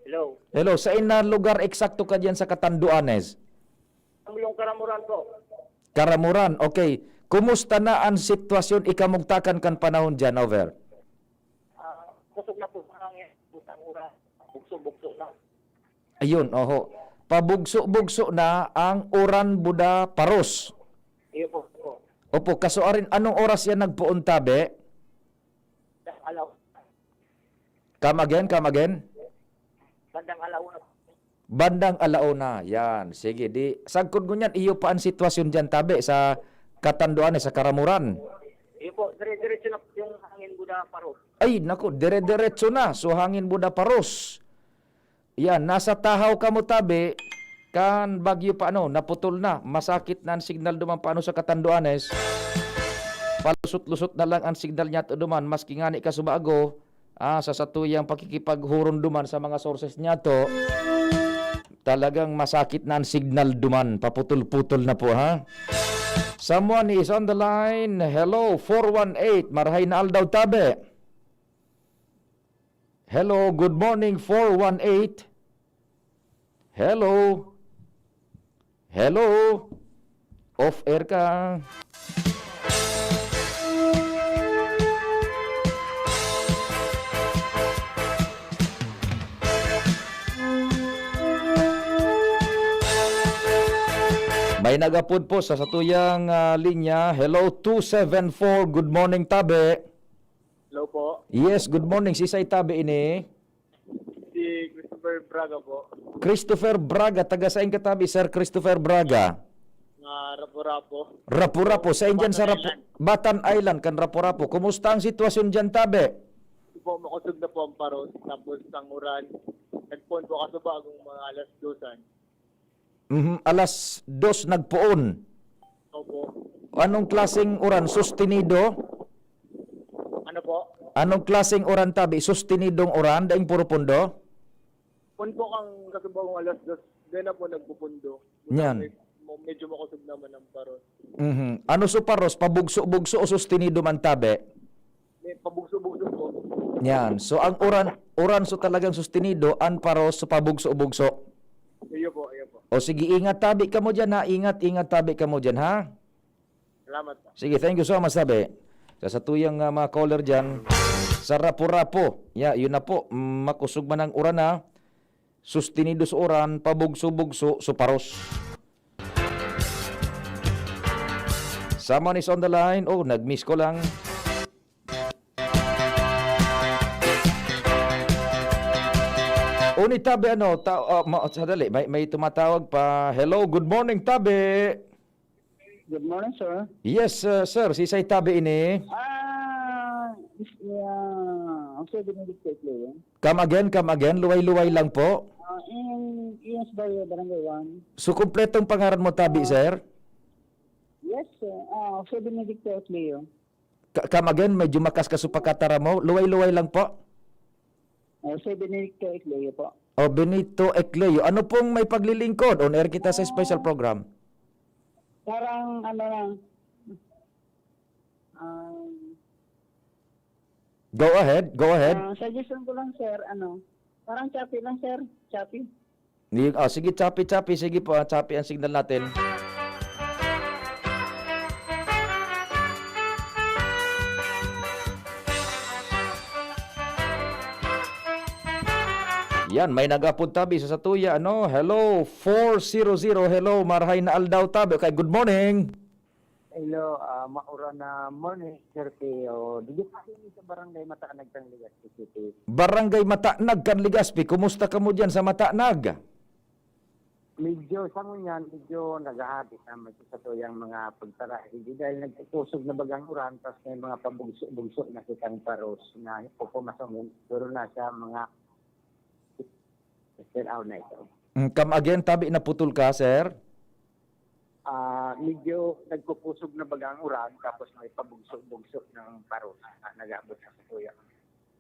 Hello. Hello, sain na lugar eksakto ka diyan sa Katanduanes? Ang Lung Karamuran po. Karamuran, okay. Kumusta na ang sitwasyon ikamugtakan kan panahon diyan, over? Ah, kusog na po ang butang ura. Bugso-bugso na. Ayun, oho. Pabugso-bugso na ang uran buda paros. Iyo po, po. Opo, kaso arin, anong oras yan nagpoon, tabi? Alaw. Come again, come again? Bandang alauna. Bandang alauna, yan. Sige, di, sagkod ngunyan, iyo pa ang sitwasyon dyan, tabi, sa Katanduanes sa Caramoran. Iyo po, dire-diretso na po yung Hangin Buda Paros. Ay, naku, dire-diretso na. So, Hangin Buda Paros. Yan, nasa Tahaw kamo tabi, kan bagyo pa ano, naputol na. Masakit na ang signal duman paano sa Catanduanes. Palusot-lusot na lang ang signal niyato duman, maski ngani kasubago, ah, sa satuyang pakikipaghuron duman sa mga sources niyato, talagang masakit na ang signal duman. Paputol-putol na po, ha? Someone is on the line. Hello, four one eight. Marahay na aldaw, tabi. Hello, good morning, four one eight. Hello? Hello? Off air ka. May nagapod po sa satuyang, ah, linya. Hello, two seven four. Good morning, tabi. Hello po. Yes, good morning. Sisay tabi ini? Si Christopher Braga po. Christopher Braga, taga sain ka tabi, Sir Christopher Braga? Nga Rapu-Rapu. Rapu-Rapu, sain dyan sa Batan Rapu-, Island. Batan Island, kan Rapu-Rapu. Kumusta ang sitwasyon dyan, tabi? Ito po, makusog na po ang paros, tapos ang uran. Nagpuon po kaso bagong mga alas dosan. Mhm, alas dos nagpoon. Opo. Anong klaseng uran? Sustenido? Ano po? Anong klaseng uran, tabi? Sustinidong uran? Daing puro pundo? Puon po ang kasubahong alas dos. Doon na po nagpupundo. Yan. Med-, medyo makusog naman ang paros. Mhm. Ano so paros? Pabugso-bugso o sustenido man, tabi? May pabugso-bugso po. Yan. So, ang uran, uran so talagang sustenido, ang paros so pabugso-bugso. Iyo po, iyo po. O sige, ingat tabi kamo dyan, ha? Ingat, ingat tabi kamo dyan, ha? Salamat po. Sige, thank you so much, tabi. Sa satuyang, ah, mga caller dyan, sa Rapu-Rapu. Ya, yun na po. Mm, makusog man ang uran, ha? Sustenido sa uran, pabugso-bugso, so paros. Someone is on the line. Oh, nag-miss ko lang. Uni tabi, ano, ta-, ah, ma-, sadali, may, may tumatawag pa. Hello, good morning, tabi. Good morning, sir. Yes, uh, sir. Sisay tabi ini? Ah, is, ah, Jose Benedicto Ecleo. Come again, come again. Luway-luway lang po. Ah, in, yes, by Barangay one. So, kumpletong pangaran mo, tabi, Ah. sir? Yes, sir. Ah, Jose Benedicto Ecleo. Ka-, come again, medyo makas ka sa pagkatara mo. Luway-luway lang po. Ah, Jose Benedicto Ecleo po. Oh, Benito Ecleo. Ano pong may paglilingkod? On air kita sa special Ah. program. Parang ano lang. Um, Go ahead, go ahead. Ah, suggestion ko lang, sir, ano, parang Shopee lang, sir. Shopee. Ni-, ah, sige, Shopee, Shopee. Sige po, ah, Shopee ang signal natin. Yan, may nagapod tabi sa satuya, ano? Hello, four zero zero. Hello, marahay na aldaw tabi. Okay, good morning. Hello, ah, maura na morning, Sir Teo. Dito pa kami sa Barangay Matanag, Legazpi City. Barangay Matanag kan Legazpi. Kumusta kamo diyan sa Matanag? Medyo sa ngunyan, medyo naghahati naman sa satuyang mga pagtarahi. Di dahil nagpukusog na bagang uran, tas may mga pabugso-bugso na kitang paros na ipupumasok siguro na sa mga Mister Aw na ito. Mm, come again, tabi, naputol ka, sir? Ah, medyo nagpukusog na bagang uran, tapos may pabugso-bugso ng paros na nag-aabot sa kuya.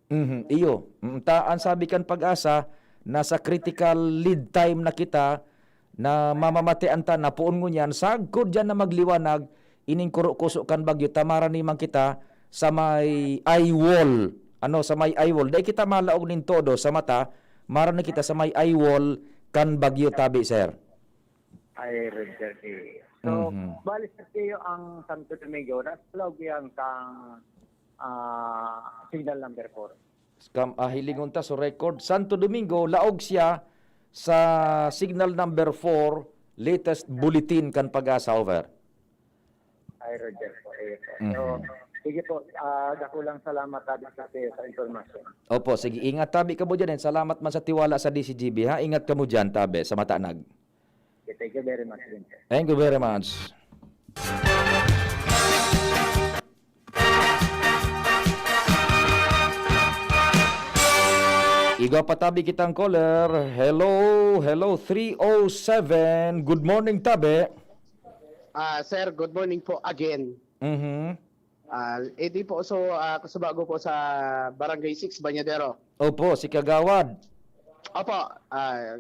Mhm, iyo. Mm, ta, ang sabi kan Pag-asa, nasa critical lead time na kita, na mamamatean ta na poon ngunyan, sagkod diyan na magliwanag, ining kuro-kuso kan bagyo, ta marani man kita sa may eye wall. Ano, sa may eye wall. Dai kita malaog nin todo sa mata, marani kita sa may eye wall kan bagyo tabi, sir. Ay, Roger Teo. So, Mhm. bali, Sir Teo, ang Santo Domingo, nasa loob yan kang, ah, signal number four. Kam-, ah, hilingon ta, so record. Santo Domingo, laog siya sa signal number four, latest bulletin kan Pag-asa, over. Ay, Roger po. Ayun po. So, Mhm. sige po, ah, dakulang salamat, Sir Teo, sa impormasyon. Opo, sige. Ingat tabi kamo diyan, and salamat man sa tiwala sa D Z G B, ha? Ingat kamo diyan, tabi, sa Matanag. Okay, thank you very much din, sir. Thank you very much. Igwa pa tabi kitang caller. Hello, hello, three oh seven. Good morning, tabi. Ah, sir, good morning po again. Mhm. Ah, ito po, so, ah, kasubago po sa Barangay six, Bañadero. Opo, si Kagawad. Opo, ah,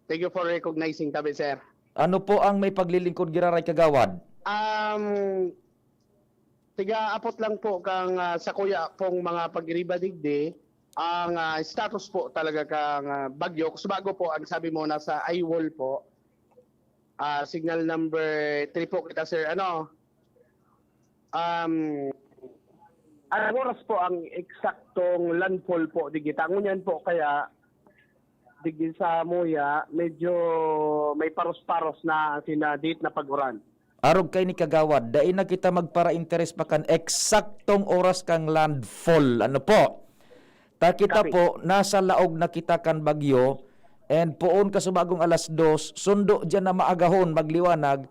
thank you for recognizing tabi, sir. Ano po ang may paglilingkod giraray, Kagawad? Um, tiga apot lang po kang ah, sa kuya pong mga pagriba digdi, ang ah, status po talaga kang ah, bagyo. Kasubago po, ang sabi mo, nasa eye wall po. Ah, signal number three po kita, sir. Ano? Um, ang oras po ang eksaktong landfall po digdi ta. Ngunyan po kaya digdi sa Muya, medyo may paros-paros na sinadit na pag-uran. Arog kay ni Kagawad, dai na kita magpara-interes pa kan eksaktong oras kang landfall. Ano po? Ta kita Copy. po, nasa laog na kita kan bagyo, and poon kasubagong alas dos, sundo diyan na maagahon, magliwanag,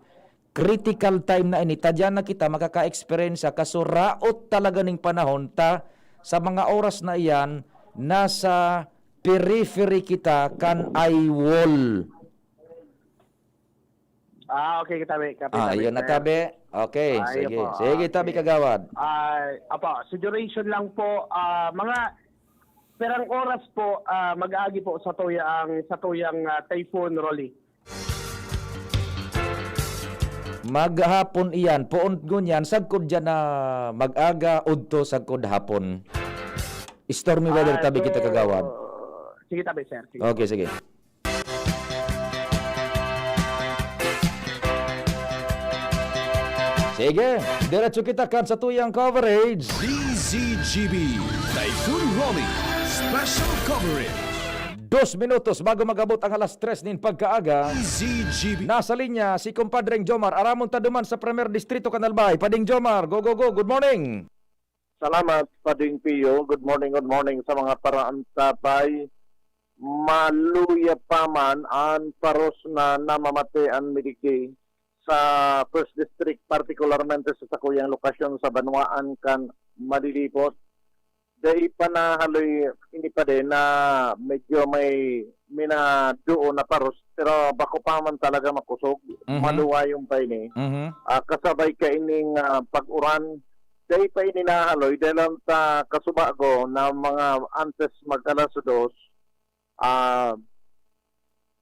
critical time na ini. Ta diyan na kita makaka-experience sa kasuraot talaga ning panahon, ta sa mga oras na iyan, nasa periphery kita kan eye wall. Ah, okay, tabi. Copy, Ah, tabi, yun na, sir. tabi. Okay, Ah, sige. yun po. Sige, Ah, tabi, sige. Kagawad. Ah, apo, sa duration lang po, ah, mga perang oras po, ah, mag-aagi po sa tuya ang sa tuyang ah, Typhoon Rolly. Maghapon iyan, poon ngunyan, sagkod diyan na mag-aga, udto, sagkod hapon. Stormy weather, Ah, tabi kita, so, Kagawad. Sige, tabi, sir. Sige. Okay, sige. Sige, diretso kita kan sa tuyang coverage. D Z G B Typhoon Rolly Special Coverage. Dos minutos bago mag-abot ang alas tres nin pagkaaga. D Z G B. Nasa linya si Compadreng Jomar. Aramon ta duman sa Primer Distrito kan Albay. Pading Jomar, go, go, go. Good morning. Salamat, Pading Pio. Good morning, good morning sa mga paraantabay. Maluya pa man an paros na namamatean mi digdi sa First District, partikularmente sa sakuyang lokasyon sa banwaan kan Malilipot. Dai pa nahaloy ini pa din na medyo may minaduo na paros, pero bako pa man talaga makosog, Mhm. maluwayon pa ini. Mhm. Ah, kasabay kaining ah, pag-uran, dai pa ini nahaloy dahil lang sa kasubago na mga antes mag alas dos, ah,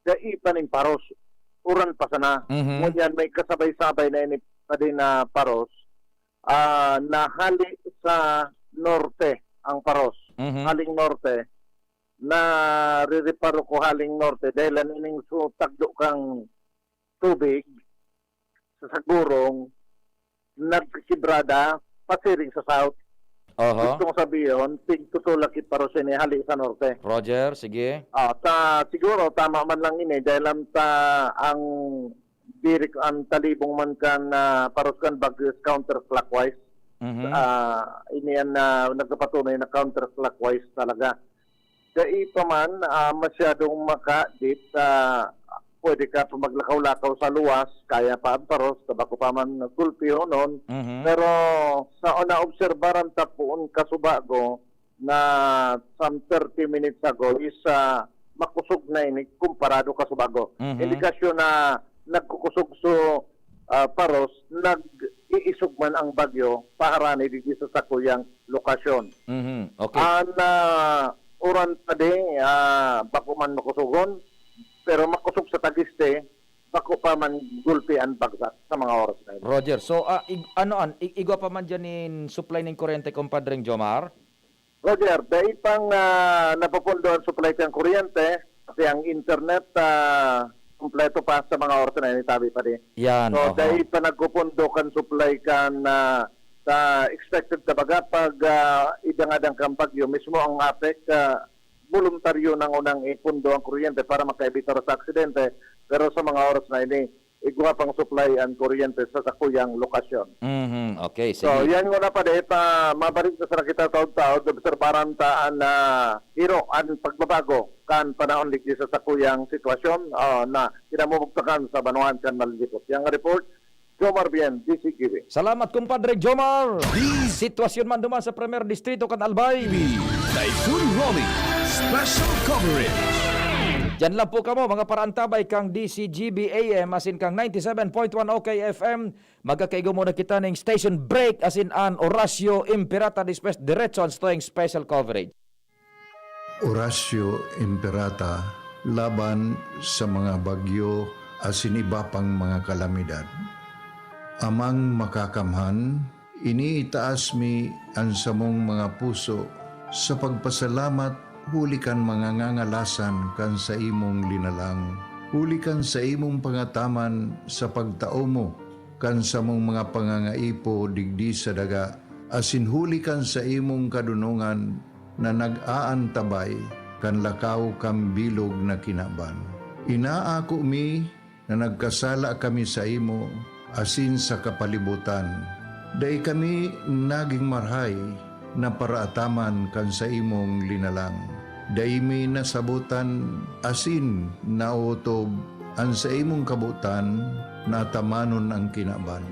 dai pa ning paros, uran pa sana. Mhm. Ngunyan may kasabay-sabay na ini pa din na paros, ah, na hali sa norte ang paros. Mhm. Haling norte, narireparo ko haling norte dahil ang ining su tagdo kang tubig sa Sagurong nagkikibrada pasiring sa south. Oho. Gustong sabihin, pigtutulak it paros ini hali sa norte. Roger, sige. Ah, ta, siguro tama man lang ini dahil ang ta, ang birik ang talibong man kan ah, paros kan bagyo is counterclockwise. Mhm. Ah, ini ang ah, nagpapatunay na counterclockwise talaga. Dai pa man ah, masyadong makadit, ah, pwede ka pa maglakaw-lakaw sa luwas, kaya pa ang paros, tabako pa man gulpihonon. Mhm. Pero sa naobserbaran ta poon kasubago na some thirty minutes ago is ah, makusog na ini kumparado kasubago. Mhm. Indikasyon na nagkukusog so ah, paros, nag-iisog man ang bagyo paharani digdi sa sakuyang lokasyon. Mhm. Okay. An ah, uran pa di, ah, bako man makusogon, pero makosog sa tagiste, bako pa man gulpi an bagsak sa mga oras na ini. Roger, so ah, ig- ano an ig- igwa pa man diyan in supply nin kuryente, Compadreng Jomar? Roger, dai pang ah, napupundo ang supply kan kuryente, pati ang internet, ah, kompleto pa sa mga oras na ini, tabi pa di. Yan, So, oho. dai pa nagpupundo kan supply kan ah, sa expected, tabaga, pag ah, idangadang kan bagyo, mismo ang APEC, ah, voluntaryo nang unang ipundo ang kuryente para makaibitar sa aksidente. Pero sa mga oras na ini, igwa pang supply ang kuryente sa sakuyang lokasyon. Mhm. Okay, So, sige. yan muna pa di, pa, mabalik na sana kita taod-taod, obserbaran ta an ah, hiro, an pagbabago kan panahon digdi sa sakuyang sitwasyon ah, na kinamumugtakan sa banwaan kan Malilipot. Yang report, Jomar Bien, D Z G B. Salamat, Compadre Jomar. Sitwasyon man duman sa Primer Distrito kan Albay. Typhoon Rolly Special coverage. Diyan lang po kamo, mga paraantabay kang D C G B A M asin kang ninety-seven point one O K F M. Magkakaigo muna kita ning station break asin an Horacio Imperata, despues diretso an stoyang special coverage. Horacio Imperata laban sa mga bagyo asin iba pang mga kalamidad. Amang Makakamhan, iniitaas mi an samong mga puso sa pagpasalamat huli kan mga ngangalasan kan saimong linalang, huli kan saimong pangataman sa pagtao mo kan samong mga pangangaipo digdi sa daga, asin huli kan saimong kadonongan na nag-aantabay kan lakaw kan bilog na kinaban. Inaako mi na nagkasala kami saimo asin sa kapalibotan. Dai kami nagin marahay na paraataman kan saimong linalang. Dai mi nasabotan asin naotob an saimong kabotan na atamanon an kinaban.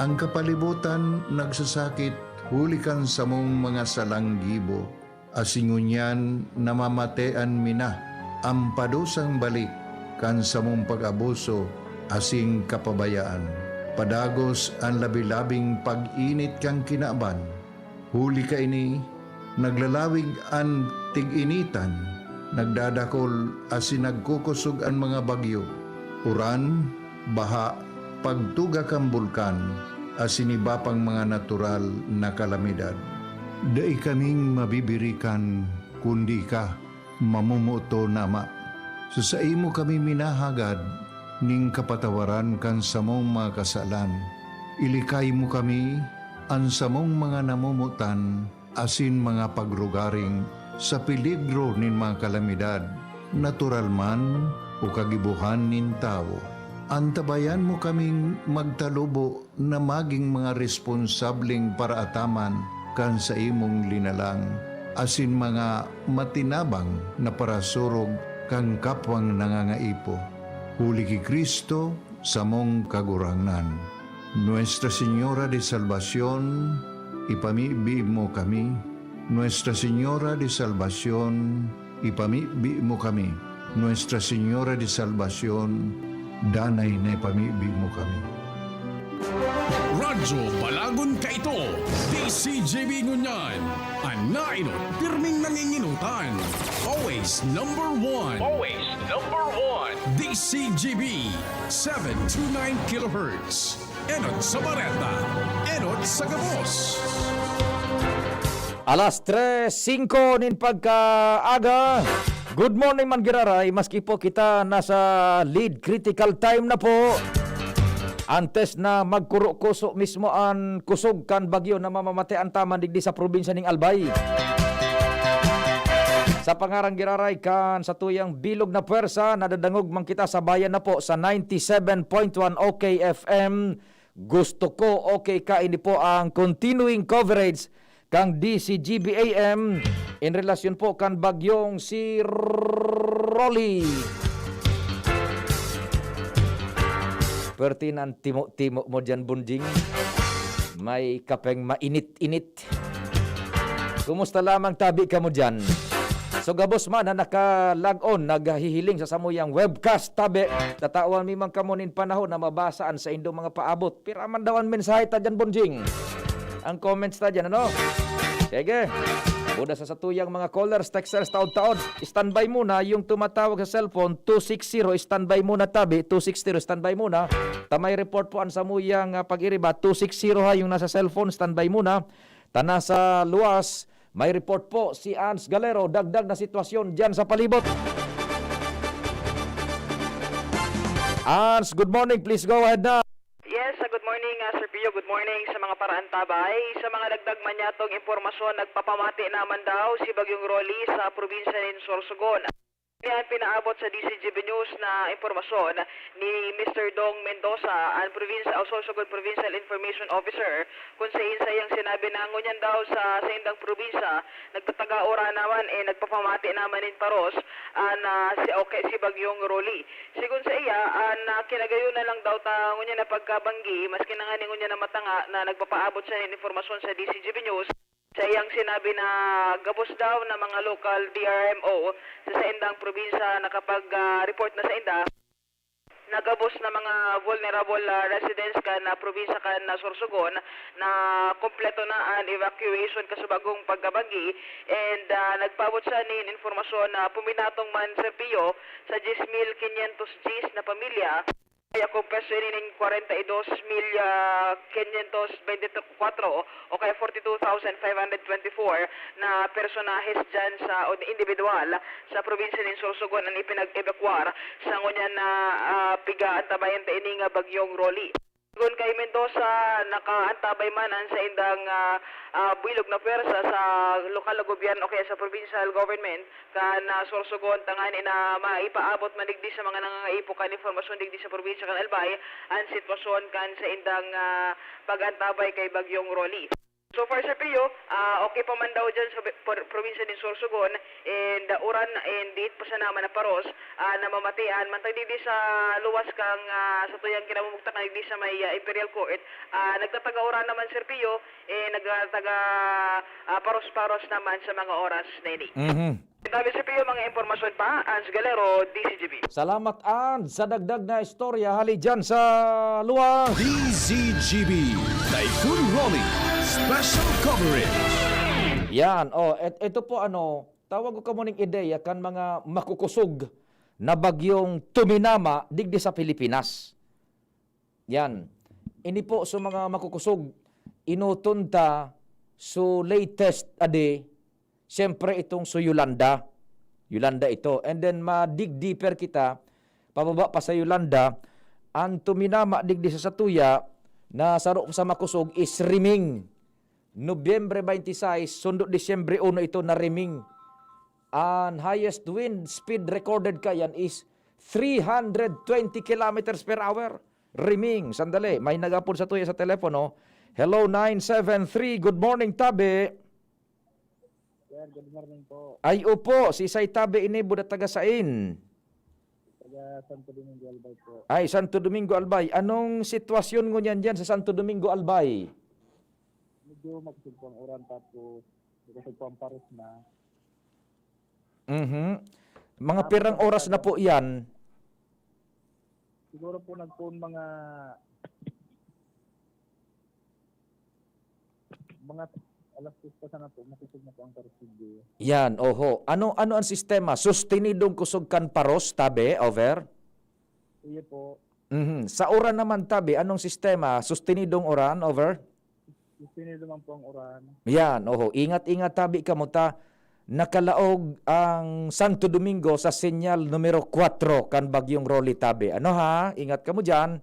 An kapalibotan nagsasakit huli kan samong mga salang gibo, asin ngunyan namamatean mi na an padusang balik kan samong pag-abuso asin kapabayaan. Padagos an labi-labing pag-init kan kinaban. Huli kaini, naglalawig an tig-initan, nagdadakol asin nagkukosog an mga bagyo, uran, baha, pagtuga kan bulkan, asin iba pang mga natural na kalamidad. Dai kaming mabibirikan kundi ika, mamomoton na Ama. Sa saimo kami minahagad nin kapatawaran kan samong mga kasalan. Ilikay mo kami, an samong mga namomotan, asin mga pagrugaring sa peligro nin mga kalamidad, natural man o kagibohan nin tawo. Antabayan mo kaming magtalubo na magin mga responsableng paraataman kan saimong linalang, asin mga matinabang na parasurog kan kapwang nangangaipo. Huli ki Cristo, samong Kagurangnan. Nuestra Señora de Salvacion, ipamibi mo kami. Nuestra Señora de Salvacion, ipamibi mo kami. Nuestra Señora de Salvacion, danay na ipamibi mo kami. Radyo Balagon Kaito, D C G B ngunyan, an nainot, pirming nanginginotan. Always number one. Always number one. D C G B, seven two nine kilohertz. Enot sa bareta, enot sa gabos. Alas tres singko nin pagkaaga. Good morning man giraray, maski po kita nasa lead critical time na po. Antes na magkurokoso mismo an kusog kan bagyo na mamamatean ta man digdi sa probinsya ning Albay. Sa pangaran giraray kan satuyang bilog na pwersa, nadadangog man kita sa bayan na po sa ninety-seven point one O K F M. Gusto ko, okay ka, ini po ang continuing coverage kan D C G B A M in relasyon po kan bagyong si Rolly. Pwerte na an timo-timo mo diyan, Bonjing. May kapeng mainit-init. Kumusta lamang tabi kamo diyan? So, gabos man na naka-log on, naghihiling sa samuyang webcast, tabi. Tatawan mi man kamo nin panahon na mabasa an saindong mga paabot. Pira man daw an mensahe ta diyan, Bonjing? Ang comments ta diyan, ano? Sige. Muna sa satuyang mga callers, texters, taod-taod, standby muna. Yung tumatawag sa cellphone, two six zero, standby muna, tabi, two six zero, standby muna. Ta may report po an samuyang, ah, pag-iriba, two six zero ha, yung nasa cellphone, standby muna. Ta nasa luwas, may report po si Ans Galero, dagdag na sitwasyon diyan sa palibot. Ans, good morning, please go ahead na. Yes, ah, good morning, ah, Sir Pio. Good morning sa mga paraantabay. Sa mga dagdag man niyatong impormasyon, nagpapamati naman daw si Bagyong Rolly sa probinsya nin Sorsogon. Yan pinaabot sa D C G B News na impormasyon ni Mister Dong Mendoza, ang provincial, Sorsogon Provincial Information Officer, kung sa saiyang sinabi na ngunyan daw sa saindang probinsya, nagtatagaoran naman, eh, nagpapamati naman nin paros an, ah, si, okay, si Bagyong Rolly. Sigon sa iya, an, ah, kinagayon na lang daw ta ngunyan na pagkabanggi, maski na ngani ngunyan na matanga na nagpapaabot siya nin impormasyon sa D C G B News. Sa iyang sinabi na gabos daw na mga local D R M O sa saindang probinsya nakapag, ah, report na sainda na gabos na mga vulnerable, ah, residents kan, ah, probinsya kan, ah, Sorsogon na kompleto na an evacuation kasubagong pagkabanggi, and, ah, nagpaabot siya nin impormasyon na puminatong man, Sir Pio, sa diyes mil quinientos diyes na pamilya. Kaya kung peso ini nin kwarenta y dos mil, ah, quinientos veinticuatro o kaya forty-two thousand five hundred twenty-four na personahes dyan sa, o individual sa probinsya nin Sorsogon an ipinag-evacuar sa ngunyan na, ah, piga-antabayan ta ini nga Bagyong Rolly. Segun kay Mendoza, nakaantabay man an saindang, ah, ah, bilog na pwersa sa lokal na gobyerno o kaya sa provincial government kan, ah, Sorsogon tanganing na maipaabot man digdi sa mga nangangaipo kan impormasyon digdi sa probinsya kan Albay an sitwasyon kan saindang, ah, pag-antabay kay Bagyong Rolly. So far, Sir Pio, ah, okay pa man daw dyan sa bi-, por-, probinsya nin Sorsogon, and, ah, uran, and diit pa sana man naparos, ah, namamatian, mantang digdi sa luwas kang, ah, sa tuyang kinamumugtakan, digdi sa may, ah, Imperial Court, ah, nagtataga uran naman, Sir Pio, eh, nagtataga, ah, paros-paros naman sa mga oras na ini. Mhm. Tabi, Sir Pio, mga impormasyon pa, Ans Galero, D Z G B. Salamat, Ans, sa dagdag na istorya hali dyan sa luwas. D Z G B, Typhoon Rolly, Special Coverage. Yan, oh, et-, ito po, ano, tawag ko kamo ning ideya kan mga makukusog na bagyong tuminama digdi sa Pilipinas. Yan. Ini po sa mga makukusog, inoton ta, so latest adi, siyempre itong so Yolanda. Yolanda ito. And then ma-dig deeper kita, pababa pa sa Yolanda, ang tuminama digdi sa satuya na saro sa makusog is Riming. Nobyembre twenty-six, sundo Disyembre uno ito na Riming. Ang highest wind speed recorded kayan is three hundred twenty kilometers per hour. Riming, sandali, may nagapod sa tuya sa telepono. Hello, nine seven three. Good morning, Tabi. Sir, good morning po. Ay, opo, si Isay Tabi ini, buda taga sain? Taga Santo Domingo, Albay po. Ay, Santo Domingo, Albay. Anong sitwasyon ngunyan dyan sa Santo Domingo, Albay? Medyo makusog po ang uran, tapos makusog po ang paros na. Mhm. Mga Tapos pirang ang oras na taga- po yan? Siguro po nagpoon mga, mga alas dos pa sana po, makusog na po ang paros, siguro. Yan, oho. Ano, ano ang sistema? Sustinidong kusog kan paros, Tabi, over? Iyo po. Mhm. Sa uran naman, Tabi, anong sistema? Sustinidong uran, over? Sustinidong man po ang uran. Yan, oho. Ingat-ingat, Tabi, kamo ta. Nakalaog ang Santo Domingo sa senyal numero kwatro kan Bagyong Rolly, Tabi. Ano ha? Ingat kamo dyan.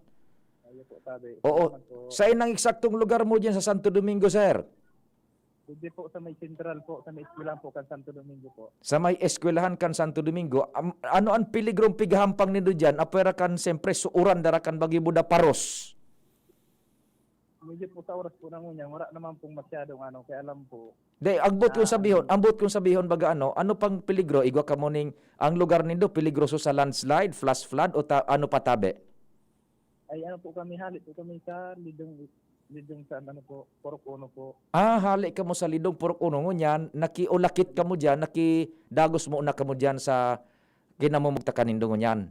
Ayo po, Tabi. Oo. Salamat po. Saan ang eksaktong lugar mo dyan sa Santo Domingo, sir? Hindi po, sa may sentral po, sa may eskwelahan po kan Santo Domingo po. Sa may eskwelahan kan Santo Domingo. Am-, ano ang peligrong pighahampang nindo dyan? Apwera kan, siyempre, sa uran dara kan Bagyo Buda, paros. Medyo po sa oras po na ngunyan, wala naman pong masyadong ano, kaya alam po. Di, ang buot kong Ah, sabihon, ano? Ang buot kong sabihon, baga ano, ano pang peligro? Igwa kamo ning, ang lugar nindo, peligroso sa landslide, flash flood, o ta-, ano pa, Tabi? Ay, ano po kami, hali po kami sa Lidong, Lidong sa ano po, Purok Uno po. Ah, hali kamo sa Lidong, Purok Uno. Ngunyan, nakiulakit kamo dyan, nakidagos muna kamo dyan sa kinamumugtakan nindo ngunyan.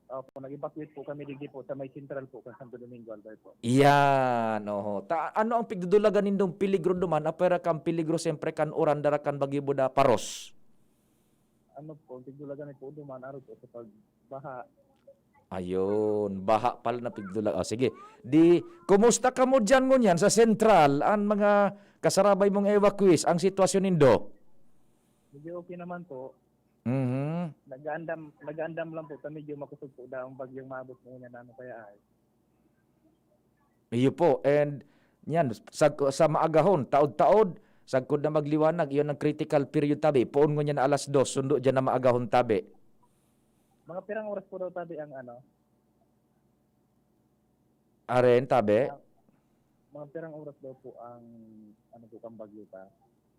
Opo, nag-evacuate po kami digdi po sa may sentral po, kan Santo Domingo, Albay po. Iyan, oho. Ta-, ano ang pigdudulagan nindong peligro duman? Apwera kan peligro, siyempre, kan uran dara kan Bagyo Buda, paros. Ano po, ang pigdulagan po duman, aro po sa pagbaha. Ayun, baha pala na pigdulag. O, sige. Di, kumusta kamo dyan ngunyan sa sentral? Ang mga kasarabay mong evacuees, ang sitwasyon nindo? Medyo okay naman po. Mhm. Nag-aandam, nag-aandam lang po ta, medyo makusog po daw ang bagyong maabot mo na ano kaya ay. Iyo po, and yan, sa, sa maagahon, taod-taod, sagkod na magliwanag, iyon ang critical period, Tabi. Poon ngunyan na alas dos, sundo dyan na maagahon, Tabi. Mga pirang oras po daw, Tabi, ang ano? Aren, Tabi? Mga, mga pirang oras daw po ang, ano po, kang bagyo ta?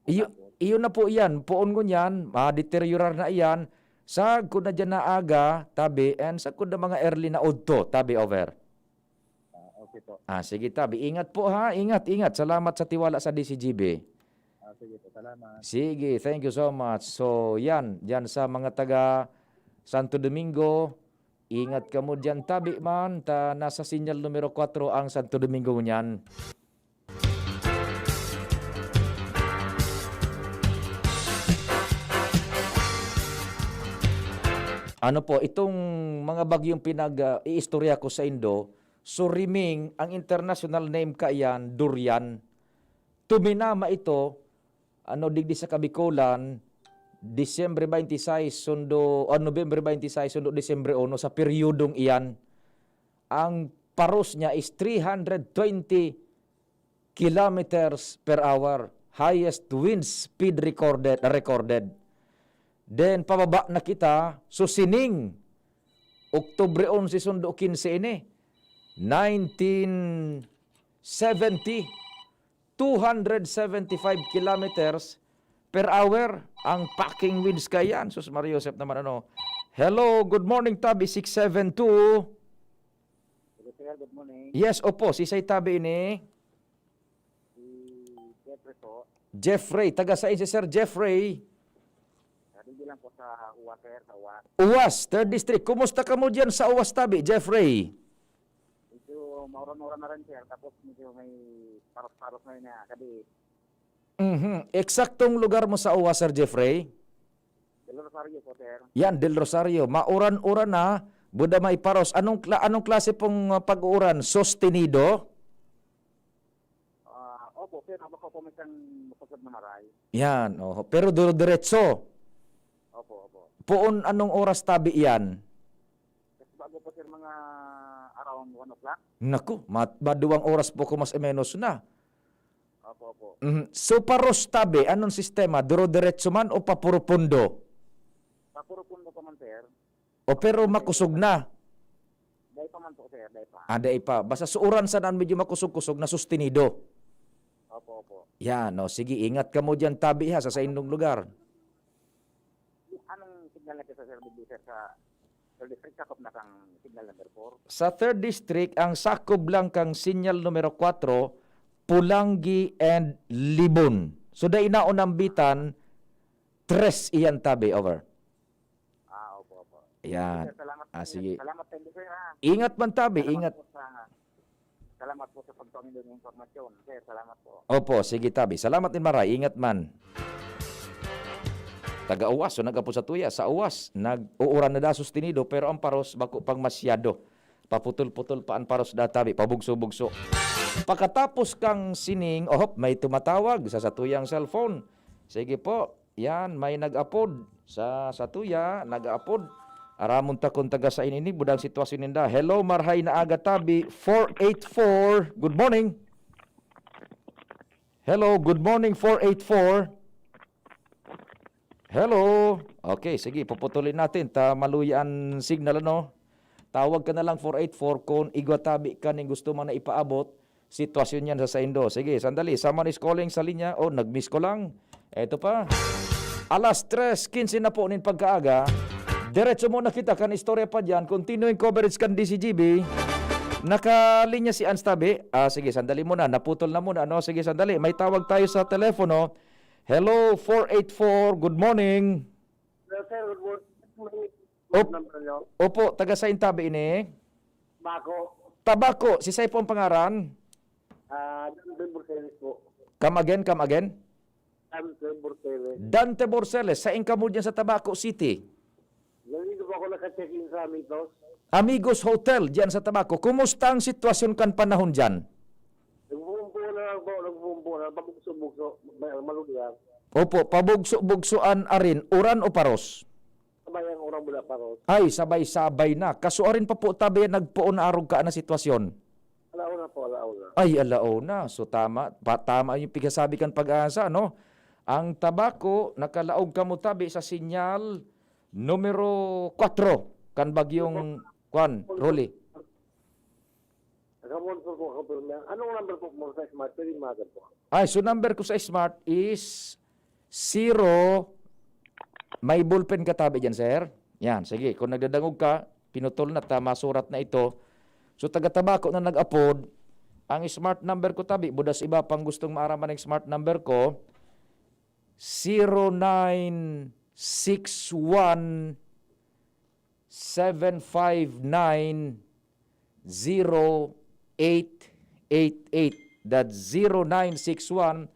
Iyo, Tapos? Iyo na po iyan. Poon ngunyan, madeteriorar na iyan. Sagkod na dyan na aga, Tabi, and sagkod na mga early na udto, Tabi, over. Ah, okay po. Ah, sige, Tabi. Ingat po, ha? Ingat, ingat. Salamat sa tiwala sa D Z G B. Ah, Sige po, salamat. Sige, thank you so much. So, yan, yan sa mga taga Santo Domingo, ingat kamo diyan, tabi man, ta nasa sinyal numero kwatro ang Santo Domingo niyan. Ano po, itong mga bagyong pinag, ah, iistorya ko sa indo, so riming, ang international name kaiyan, durian. Tuminama ito, ano, digdi sa Kabikolan, Disyembre twenty-six sundo, o Nobyembre twenty-six sundo Disyembre uno, sa peryodong iyan. Ang paros niya is three hundred twenty kilometers per hour. Highest wind speed recorded, recorded. Then, pababa na kita. So, sining, Oktubre onse sundo kinse ini. Nineteen seventy, two hundred seventy-five kilometers per hour ang packing winds kaiyan. Sus, Maria Joseph naman, ano. Hello, good morning, Tabi six seven two. Hello, sir. Good morning. Yes, opo. Sisay tabi ini? Si Jeffrey po. Jeffrey. Taga saan si Sir Jeffrey? Sabi lang po sa Uwas, sir, sa Uwas. Uwas, third District. Kumusta kamo diyan sa Uwas, tabi, Jeffrey? Medyo mauran-uran na rin, sir. Tapos medyo may paros-paros na rin na gabi. Mhm. Eksaktong lugar mo sa Uwas, Sir Jeffrey? Del Rosario po, sir. Yan, Del Rosario. Mauran-uran na, buda may paros. Anong kla-, anong klase pong, ah, pag-uuran? Sostenido? Ah, opo, pero baka po may isang mapasad na maray. Yan, oho. Pero duro-diretso? Opo, opo. Poon anong oras tabi iyan? Kasi bago po, sir, mga around one o'clock. Naku, mat-, maduwang oras po ko mas o menos na. Opo, opo. Mhm. So, paros tabi, anong sistema? Duro-diretso man o papurupundo? Papurupundo pa man, sir. O, pero makusog na? Dai pa man po, sir, dai pa. Ah, dai pa. Basta sa uran sana medyo makusog-kusog na sustenido. Opo, opo. Yan, o. Sige, ingat kamo diyan, tabi, ha, sa saindong lugar. Anong signal na kita, sir, dito, sir, sa third district? Sakop na kang signal number four. Sa third district, ang sakop lang kang sinyal numero kwatro, Pulangi and Libon. So, dai na unambitan, tres iyan, tabi, over. Ah, opo, opo. Ayan. Sige, sir, salamat Ah, po. Sige. Salamat, thank you, sir, ha. Ingat man, tabi, Salamat ingat. po sa, salamat po sa pagpangilog ng impormasyon, sir. Salamat po. Opo, sige, tabi. Salamat din, maray. Ingat man. Taga Uwas, so nag-apo sa tuya. Sa Uwas, nag-uuran na da sustenido, pero ang paros, bako pang masyado. Paputol-putol pa ang paros da, tabi. Pabugso-bugso. Pakatapos kang sining, ohop, may tumatawag sa satuyang cellphone. Sige po. Yan, may nag-apod sa satuya, nag-aapod. Aramon ta kun taga sain ini, budang sitwasyon ninda. Hello, marhay na aga, tabi, four eight four. Good morning. Hello, good morning, four eight four. Hello. Okay, sige, puputulin natin. Ta maluya an signal, ano? Tawag ka na lang, four eight four, kun igwa tabi ka ning gusto man na ipaabot. Sitwasyon yan sa saindo. Sige, sandali. Someone is calling sa linya. Oh, nag-miss ko lang. Eto pa. Alas tres quince na po nin pagkaaga. Diretso muna kita kan istorya pa diyan. Continuing coverage kan D C G B. Nakalinya si Ans tabi. Ah, sige, sandali muna. Naputol na muna, ano? Sige, sandali. May tawag tayo sa telepono. Hello, four eight four. Good morning. Hello, sir. Good morning. Op-, Number nyo? Opo, taga sain tabi ini? Bako. Tabako, si Sai po ang pangaran? Ah, Dante Borceles po. Come again, come again? Dante Borceles. Dante Borceles, sain kamo diyan sa Tabaco City? Nandito po ako naka-check-in sa Amigos. Amigos Hotel, diyan sa Tabaco. Kumusta ang sitwasyon kan panahon diyan? Nagbubuo na lang po, nagbubuo na, pabugso-bugso, ma-, malugyang. Opo, pabugso-bugso an arin, uran o paros? Sabay ang uran, wala paros. Ay, sabay-sabay na. Kasuarin pa po tabi nagpoon na arog ka na sitwasyon. Alauna po, alauna. Ay, alauna. So, tama. Pa, tama yung pigsasabi kan Pag-asa, no? Ang Tabaco, nakalaog kamo tabi sa sinyal numero kwatro kan bagyong, kwan, Rolly. Taga Monson po ako, pero may, anong number po mo sa Smart? Pwede magad po. Ay, so number ko sa Smart is zero. May ballpen ka tabi dyan, sir? Yan, sige. Kung nagdadangog ka, pinutol na ta, masurat na ito. So, taga Tabaco na nag-apod. Ang Smart number ko tabi, budas iba pang gustong maaraman ang Smart number ko. zero nine six one, seven five nine, zero eight eight eight. That's zero nine six one,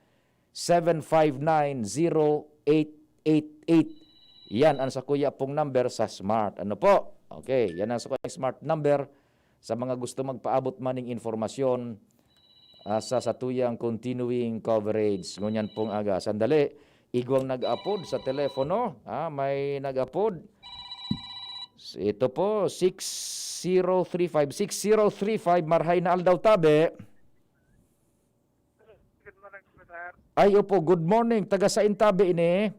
seven five nine, zero eight eight eight. Yan ang sakuya pong number sa Smart. Ano po? Okay, yan ang sakuya Smart number sa mga gusto magpaabot maning informasyon, ah, sa satuyang continuing coverage. Ngunyan pong aga. Sandali, igwang nag-apod sa telepono. Ah, may nag-apod. Ito po, six zero three five. Six zero three five, marhay na aldaw, tabi. Good morning po, sir. Ay, opo, good morning. Taga sain tabi ini?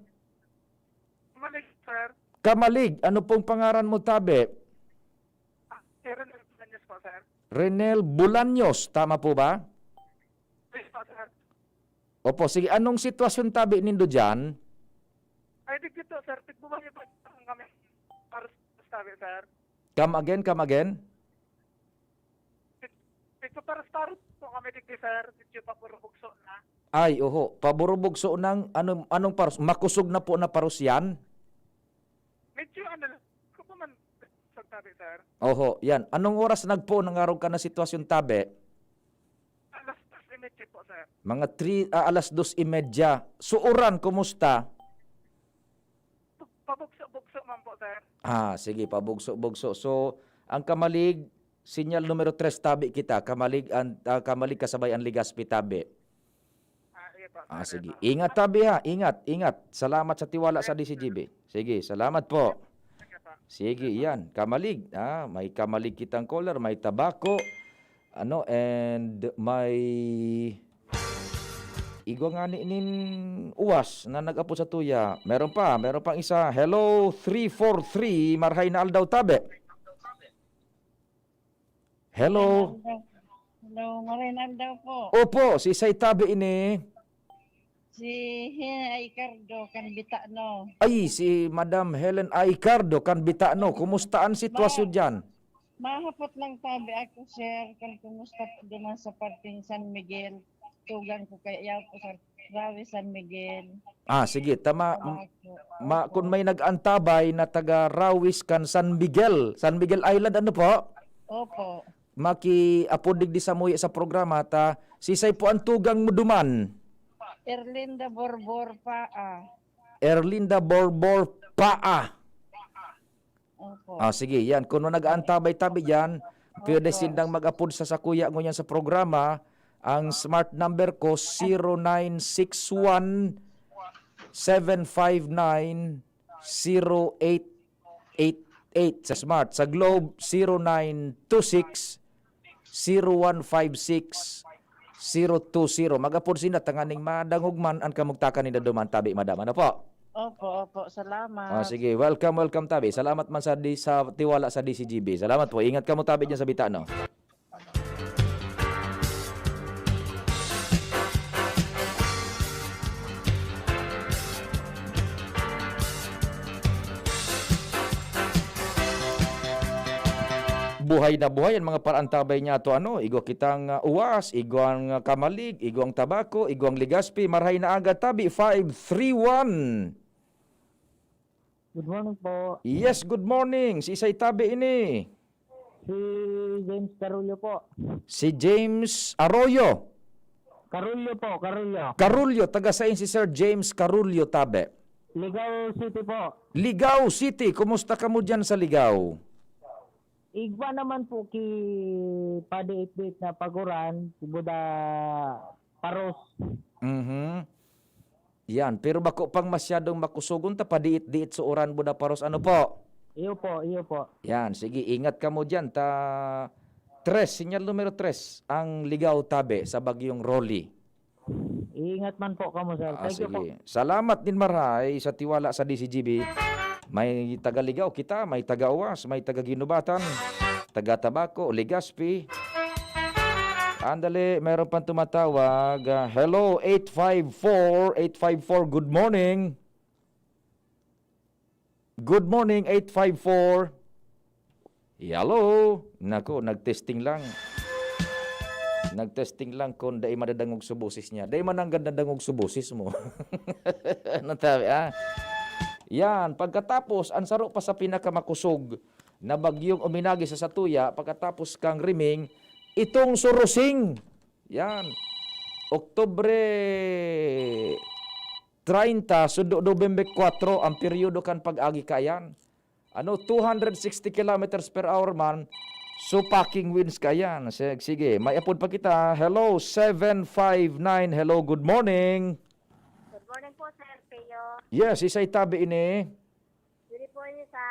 Kamalig, sir. Kamalig, ano pong pangaran mo, tabi? Ah, si Renel Bulaños po, sir. Renel Bulaños, tama po ba? Yes po, sir. Opo, sige. Anong sitwasyon tabi nindo diyan? Ay, di gito, sir. Tigbubayo pa kami. Para sa tabi, sir. Come again, come again? Tig-, tigpaparos-paros po kami digdi, sir. Medyo paburubugso na. Ay, oho. Paburubugso ng anong, anong paros? Makusog na po na paros yan? Medyo ano lang. Ko pa man sa tabi, sir. Oho, yan. Anong oras nagpo nangarog ka na sitwasyon tabi? Alas tres y media po, sir. Mga three, ah, alas dos y media. So, uran, kumusta? Pabugso-bugso man po, sir. Ah, sige, pabugso-bugso. So, ang Kamalig, sinyal numero tres tabi kita. Kamalig, an, ah, Kamalig kasabay ang Legazpi tabi. Ah, sige po. Ah, sige. Ingat tabi ha, ingat, ingat. Salamat sa tiwala sa D C G B. Sige, salamat po. Sige po. Sige, yan. Kamalig. Ah, may Kamalig kitang caller, may Tabaco. Ano, and may igwa ngani nin uwas na nag-apod sa tuya. Meron pa, meron pang isa. Hello, three four three, marhay na aldaw, tabi. Hello. Hello, marhay na aldaw po. Opo, si Say tabi ini. Si Helen Aicardo, kan Bitano. Ay, si Madam Helen Aicardo, kan Bitano. Kumusta ang sitwasyon Ma-, diyan? Mahapot lang tabi ako, sir, kung kumusta po naman sa parting San Miguel. Tugang ko kaya po sa Rawi San Miguel. Ah, sige, tama. Opo. Ma-, kun may nag-antabay na taga Rawis kan San Miguel, San Miguel Island, ano po? Opo. Makiapod digdi samuya sa programa ta, sisay po ang tugang mo duman? Erlinda Borbor Paa. Erlinda Borbor Paa. Opo. Ah, sige, yan. Kung nag-aantabay tabi yan, pwede Opo. sindang mag-apod sa sakuya ngunyan sa programa. Ang smart number ko, zero nine six one, seven five nine, zero eight eight eight. Sa smart. Sa Globe, zero nine two six, zero one five six, zero two zero. Mag-apod sinda tanganing madangog man an kamugtakan ninda duman tabi, madam. Ano po? Opo, opo. Salamat. Ah, sige. Welcome, welcome, tabi. Salamat man sa di-, sa tiwala sa D C G B. Salamat po. Ingat kamo, tabi, diyan sa Bitano. Buhay na buhay an mga paraantabay niya to, ano, igwa kitang, ah, uwas, igwang, ah, kamalig, igwang tabako, igwang Legazpi, marhay na aga, tabi, five three one. Good morning po. Yes, good morning. Si isay tabi ini? Si James Carullo po. Si James Arroyo. Carullo po, Carullo. Carullo, taga sain si Sir James Carullo, tabi? Ligao City po. Ligao City, kumusta kamo diyan sa Ligao? Igwa naman po ki padiit-diit na paguran, buda paros. Mhm. Yan, pero bako pang masyadong makusogon ta padiit-diit sa uran, buda paros. Ano po? Iyo po, iyo po. Yan, sige, ingat kamo diyan. Ta, tres, sinyal numero tres, ang Ligao tabi sa Bagyong Rolly. Ingat man po kamo, sir. Ah, Thank you po. Sige. Salamat din, marhay, sa tiwala sa D C G B. May taga Ligao kita, may taga Uwas, may taga Ginubatan, taga Tabaco, Legazpi. Andali, meron pang tumatawag. Ah, hello, eight five four, eight five four, good morning. Good morning, eight five four. Hello? Naku, nag-testing lang. Nag-testing lang kung dai madadangog sa boses niya. Dai man nanggad nadangog sa boses mo. Ano tabi, ah? Yan, pagkatapos, ang saro pa sa pinakamakosog na bagyong uminagi sa satuya, pagkatapos kang riming, itong surusing. Yan. Oktubre treinta, sundo Nobyembre kwatro, ang peryodo kan pag-agi kayan. Ano, two hundred sixty kilometers per hour man, so packing winds kayan. Sige, sige, may apod pa kita. Hello, seven five nine. Hello, good morning. Good morning po, Sir Pio. Yes, isay tabi ini. Dili po yun sa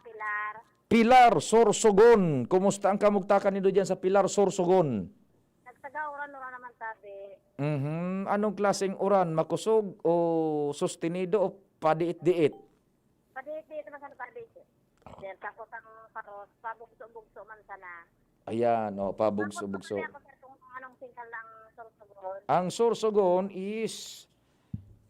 Pilar. Pilar, Sorsogon. Kumusta ang kamugtakan nindo dyan sa Pilar, Sorsogon? Nagtaga-uran-uran naman tabi. Mhm. Anong klaseng uran? Makusog o sustenido o padiit-diit? Padiit-diit naman sana tabi. Then, tapos ang paros, pabugso-bugso man sana. Ayan, o, pabugso-bugso. Tapos, ako, sir, kung anong signal ng Sorsogon. Ang Sorsogon is,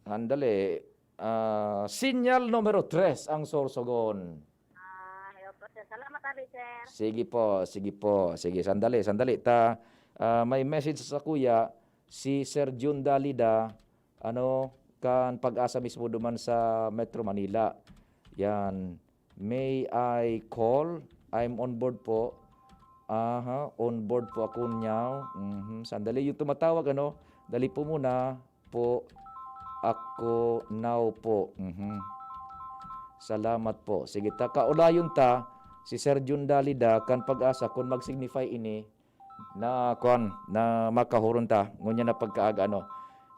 handali, ah, sinyal numero tres ang Sorsogon. Ah, hello po, sir. Salamat, tabi, sir. Sige po, sige po. Sige, sandali, sandali. Ta, ah, may message sa kuya, si Sir Jun Dalida, ano, kan Pag-asa mismo duman sa Metro Manila. Yan. May I call? I'm on board po. Aha, on board po ako now. Mhm. Sandali, yung tumatawag, ano? Dali po muna po ako now po. Mhm. Salamat po. Sige, ta, kaulayon ta, si Sir Jun Dalida, kan Pag-asa, kung mag-signify ini, na, kwan, na makahuron ta. Ngunyan na pagkaaga, ano.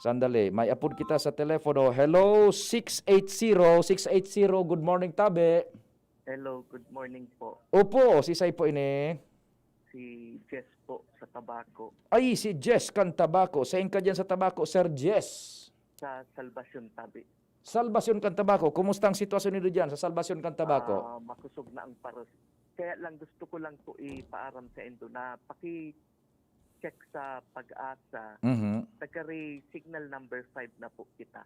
Sandali, may apod kita sa telepono. Hello, six eight zero, six eight zero, good morning, tabi. Hello, good morning po. Opo, si Sai po ini. Si Jess po sa Tabaco. Ay, si Jess kan Tabaco. Sain ka dyan sa Tabaco, Sir Jess? Sa Salvacion Tabi. Salvacion kan Tabaco. Kumusta ang sitwasyon nindo dyan sa Salvacion kan Tabaco? Ah, makusog na ang paros. Kaya lang gusto ko lang po ipaaram sa indo na paki-check sa Pag-asa. Mhm. Nagkari signal number five na po kita.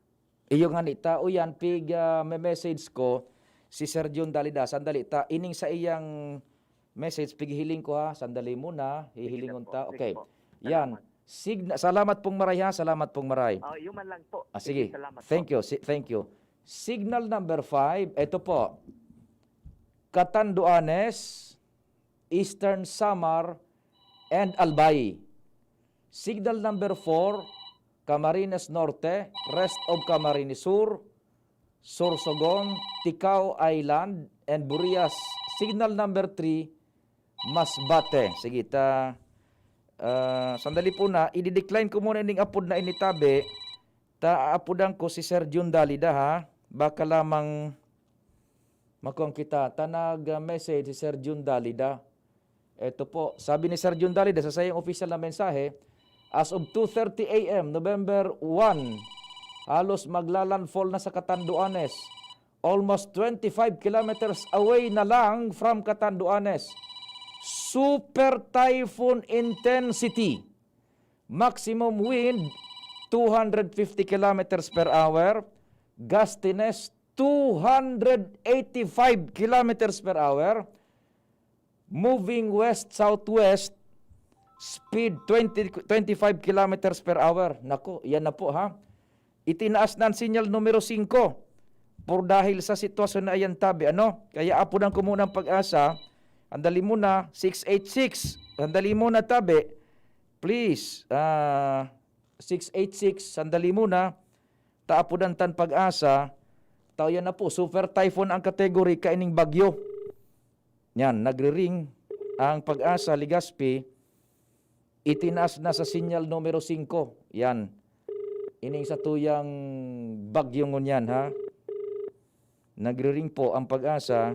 Iyo nga ni, tao yan, pig, ah, may message ko, si Sir Jun Dalida, sandali ta, ining sa iyang message, pighiling ko ha, sandali muna, hihilingon Sige po, ta. sige Okay, po. yan. Salamat. Signa- salamat pong maray ha, salamat pong maray. Ah, yun man lang po. Ah, sige, Salamat thank po. you, si- thank you. Signal number five, ito po, Catanduanes, Eastern Samar, and Albay. Signal number four, Camarines Norte, rest of Camarines Sur, Sorsogon, Ticao Island, and Burias. Signal number three, Masbate. Sige, ta, ah, sandali po na. I-decline ko muna ining apod na ini, tabi. Ta, aapodan ko si Sir Jun Dalida, ha? Baka lamang makuha kita. Ta, nag-message si Sir Jun Dalida. Eto po, sabi ni Sir Jun Dalida sa sayang official na mensahe, as of two thirty A M, November one, halos maglalandfall na sa Catanduanes. Almost twenty-five kilometers away na lang from Catanduanes. Super typhoon intensity. Maximum wind, two hundred fifty kilometers per hour. Gustiness, two hundred eighty-five kilometers per hour. Moving west-southwest, speed twenty, twenty-five kilometers per hour. Nako, yan na po, ha. Itinaas na ang sinyal numero singko. Por dahil sa sitwasyon na ayan, tabi, ano? Kaya apodan ko muna ang Pag-asa. Andali muna, six eight six. Andali muna, tabi. Please, ah, six eight six, sandali muna. Ta apodan tan Pag-asa. Tao yan na po, super typhoon ang category kaining bagyo. Yan, nagriring ang Pag-asa, Legazpi. Itinaas na sa sinyal numero singko. Yan. Ining sa tuyang bagyo ngunyan, ha? Nagriring po ang Pag-asa.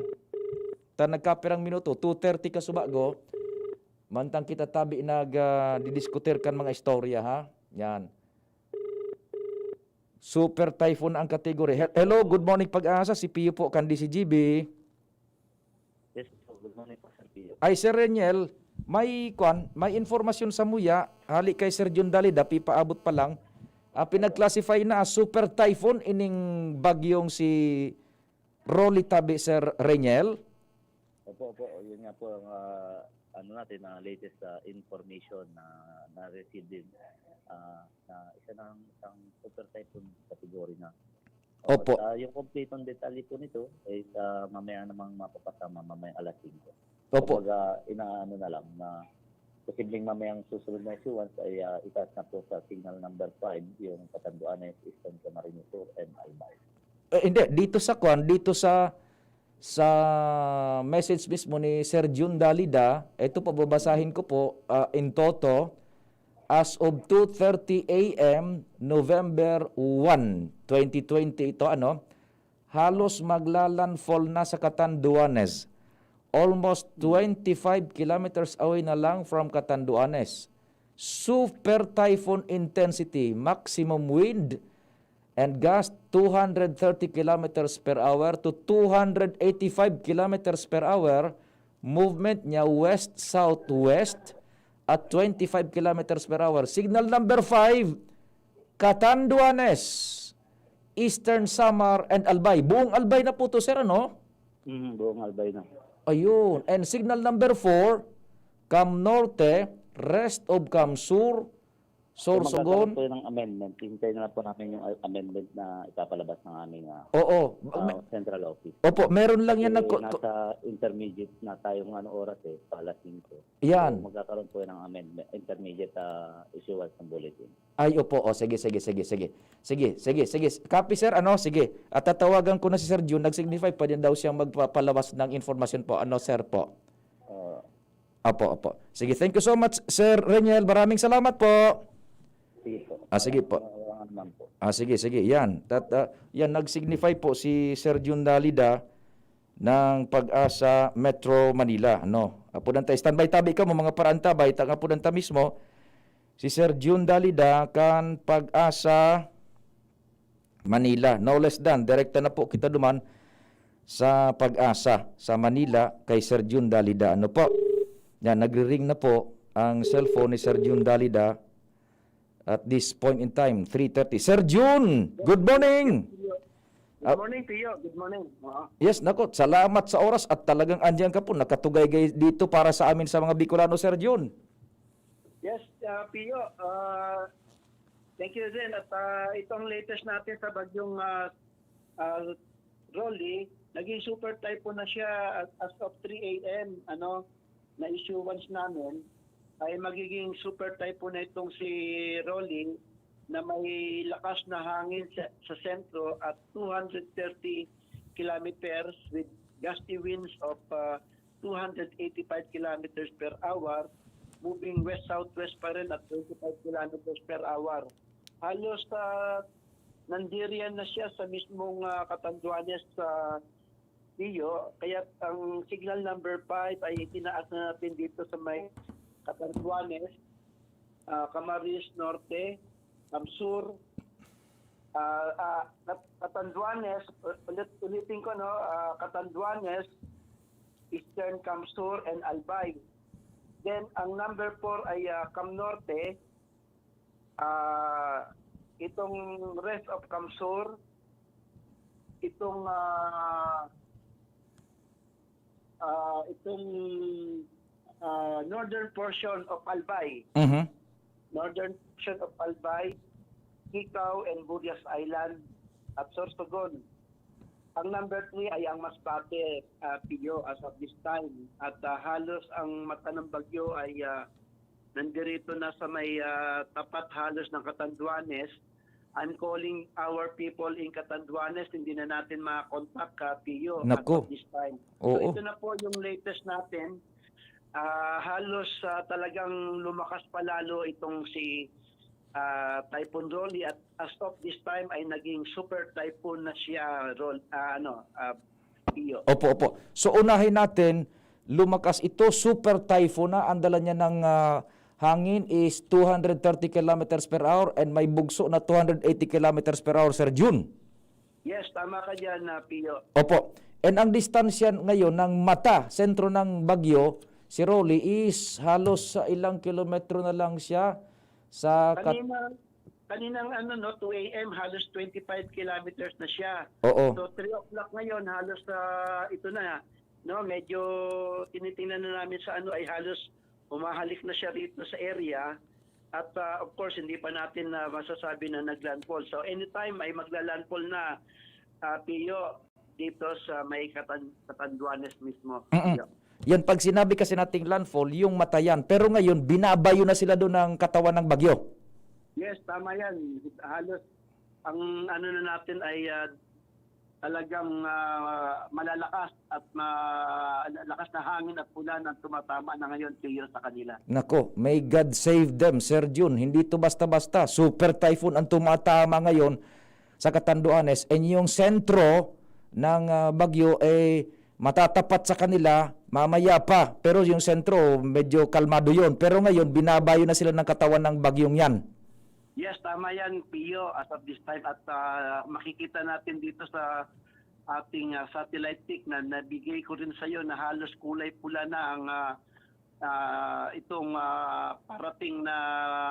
Ta nagkapirang minuto, two thirty kasubago. Mantang kita, tabi, nag, ah, didiskutir kan mga istorya, ha? Yan. Super typhoon ang category. He- Hello, good morning, Pag-asa. Si Pio po, kan D C G B. Yes po, good morning po, Sir Pio. Ay, Sir Reniel, may, kwan, may informasyon sa muya, hali kay Sir Jun Dalida, pipaabot pa lang. Ah, pinag-classify na as super typhoon ining bagyong si Rolly, tabi, Sir Reniel. Opo, opo. Yun nga po ang ah, ano natin, na latest, ah, information na na-receive din, ah, na isa ng isang super typhoon category na. Opo. Ah, yung kompletong detalye po nito is, ah, mamaya namang mapapasama mamayang alas singko. Opo. Kumbaga, inaano na lang na posibleng mamayang susunod na issuance ay, ah, itaas na po sa signal number five yung Catanduanes, Eastern Camarines Sur, and Albay. Eh, hindi, dito sa kwan, dito sa sa message mismo ni Sir Jun Dalida, ito po, babasahin ko po, ah, in toto, as of two thirty a m, November one, twenty twenty ito, ano, halos magla-landfall na sa Catanduanes. Almost twenty-five kilometers away na lang from Catanduanes. Super typhoon intensity, maximum wind and gust two hundred thirty kilometers per hour to two hundred eighty-five kilometers per hour, movement niya west-southwest at twenty-five kilometers per hour. Signal number five, Catanduanes, Eastern Samar and Albay. Buong Albay na po to, sir, ano? Mm, buong Albay na. Ayun. And signal number four, Cam Norte, rest of Cam Sur, So, Sorsogon. magkakaroon po ng amendment. Hintay na lang po namin yung amendment na ipapalabas ng aming, ah, Oo. ah, Me- central office. Opo, meron lang yan. Kasi Nagko- nasa intermediate na tayong ano, oras eh, pa alas singko. Yan. So, magkakaroon po ng amendment, intermediate ah, issuance ng bulletin. Ay, opo. O, sige, sige, sige, sige. Sige, sige, sige. Copy, sir. Ano? Sige. At tatawagan ko na si Sir Jun. Nag-signify pa din daw siyang magpapalabas ng informasyon po. Ano, sir po? Ah, Opo, opo. Sige, thank you so much, Sir Reniel. Maraming salamat po. Sige po. Ah, sige po. Ah, walang naman po. Ah, sige, sige. Yan. Tat, ah, yan, nag-signify po si Sir Jun Dalida ng PAGASA Metro Manila. No? Apo ta, standby tabi kamo, mga paraantabay, ta apo ta mismo, si Sir Jun Dalida kan PAGASA Manila. No less than, direkta na po kita duman sa PAGASA sa Manila kay Sir Jun Dalida. Ano po? Yan, nagri-ring na po ang cellphone ni Sir Jun Dalida at this point in time, three thirty. Sir Jun, good morning! Good morning, Pio. Good morning. Oo. Yes, nako, salamat sa oras at talagang andiyan ka po, nakatugaygay dito para sa amin sa mga Bicolano, Sir Jun. Yes, ah, Pio. Ah, thank you din. At ah, itong latest natin sa bagyong ah, ah, Rolly, naging super typhoon na siya as, as of three a m, ano, na issuance namin ay magiging super typhoon na itong si Rolly na may lakas na hangin sa, sa sentro at two hundred thirty kilometers with gusty winds of ah, two hundred eighty-five kilometers per hour, moving west-southwest pa rin at twenty-five kilometers per hour. Halos ah, nandiriyan na siya sa mismong ah, Catanduanes sa Pio, kaya ang signal number five ay itinaas na natin dito sa may Catanduanes, ah, Camarines Norte, Cam Sur, ah, ah, Cat- Catanduanes, ulit, ulitin ko, no, ah, Catanduanes, Eastern Cam Sur, and Albay. Then, ang number four ay ah, Cam Norte, ah, itong rest of Cam Sur, itong ah, ah, itong ah, northern portion of Albay. Mhm. Northern portion of Albay, Kikau, and Burias Island at Sorsogon. Ang number three ay ang Masbate, ah, Pio, as of this time. At ah, halos ang mata ng bagyo ay ah, nandirito na sa may ah, tapat halos ng Catanduanes. I'm calling our people in Catanduanes, hindi na natin ma-contact, ah, Pio, as Naku. of this time. Oo. So ito na po yung latest natin. Ah, halos ah, talagang lumakas pa lalo itong si ah, Typhoon Rolly at as of this time ay naging super typhoon na siya, Rol, ah, ano, ah, Pio. Opo, opo. So, unahin natin, lumakas ito, super typhoon na, ang dala niya ng ah, hangin is two hundred thirty kilometers per hour and may bugso na two hundred eighty kilometers per hour, Sir Jun. Yes, tama ka dyan, ah, Pio. Opo. And ang distansya ngayon ng mata, sentro ng bagyo, si Rolly is halos sa ilang kilometro na lang siya sa kat- Kanina, kaninang ano, no, two a m, halos twenty-five kilometers na siya. Oo. So, three o'clock ngayon, halos ah, ito na, no, medyo tinitingnan na namin sa ano ay halos humahalik na siya rito sa area. At, ah, of course, hindi pa natin na masasabi na naglandfall. So, anytime ay magla-landfall na, ah, Pio, dito sa may Catan-, Catanduanes mismo. Mm-mm. Pio. Yan, pag sinabi kasi nating landfall, yung mata yan. Pero ngayon, binabayo na sila doon ng katawan ng bagyo. Yes, tama yan. Halos ang ano na natin ay, ah, talagang, ah, malalakas at ma-, lakas na hangin at ulan ang tumatama na ngayon, Pio, sa kanila. Nako, may God save them, Sir Jun. Hindi to basta-basta. Super typhoon ang tumatama ngayon sa Catanduanes. And yung sentro ng, ah, bagyo, eh, matatapat sa kanila mamaya pa. Pero yung sentro, medyo kalmado yon. Pero ngayon, binabayo na sila ng katawan ng bagyong yan. Yes, tama yan, Pio, as of this time. At, ah, makikita natin dito sa ating, ah, satellite pic na nabigay ko rin sa'yo na halos kulay pula na ang, ah, ah, itong, ah, parating na,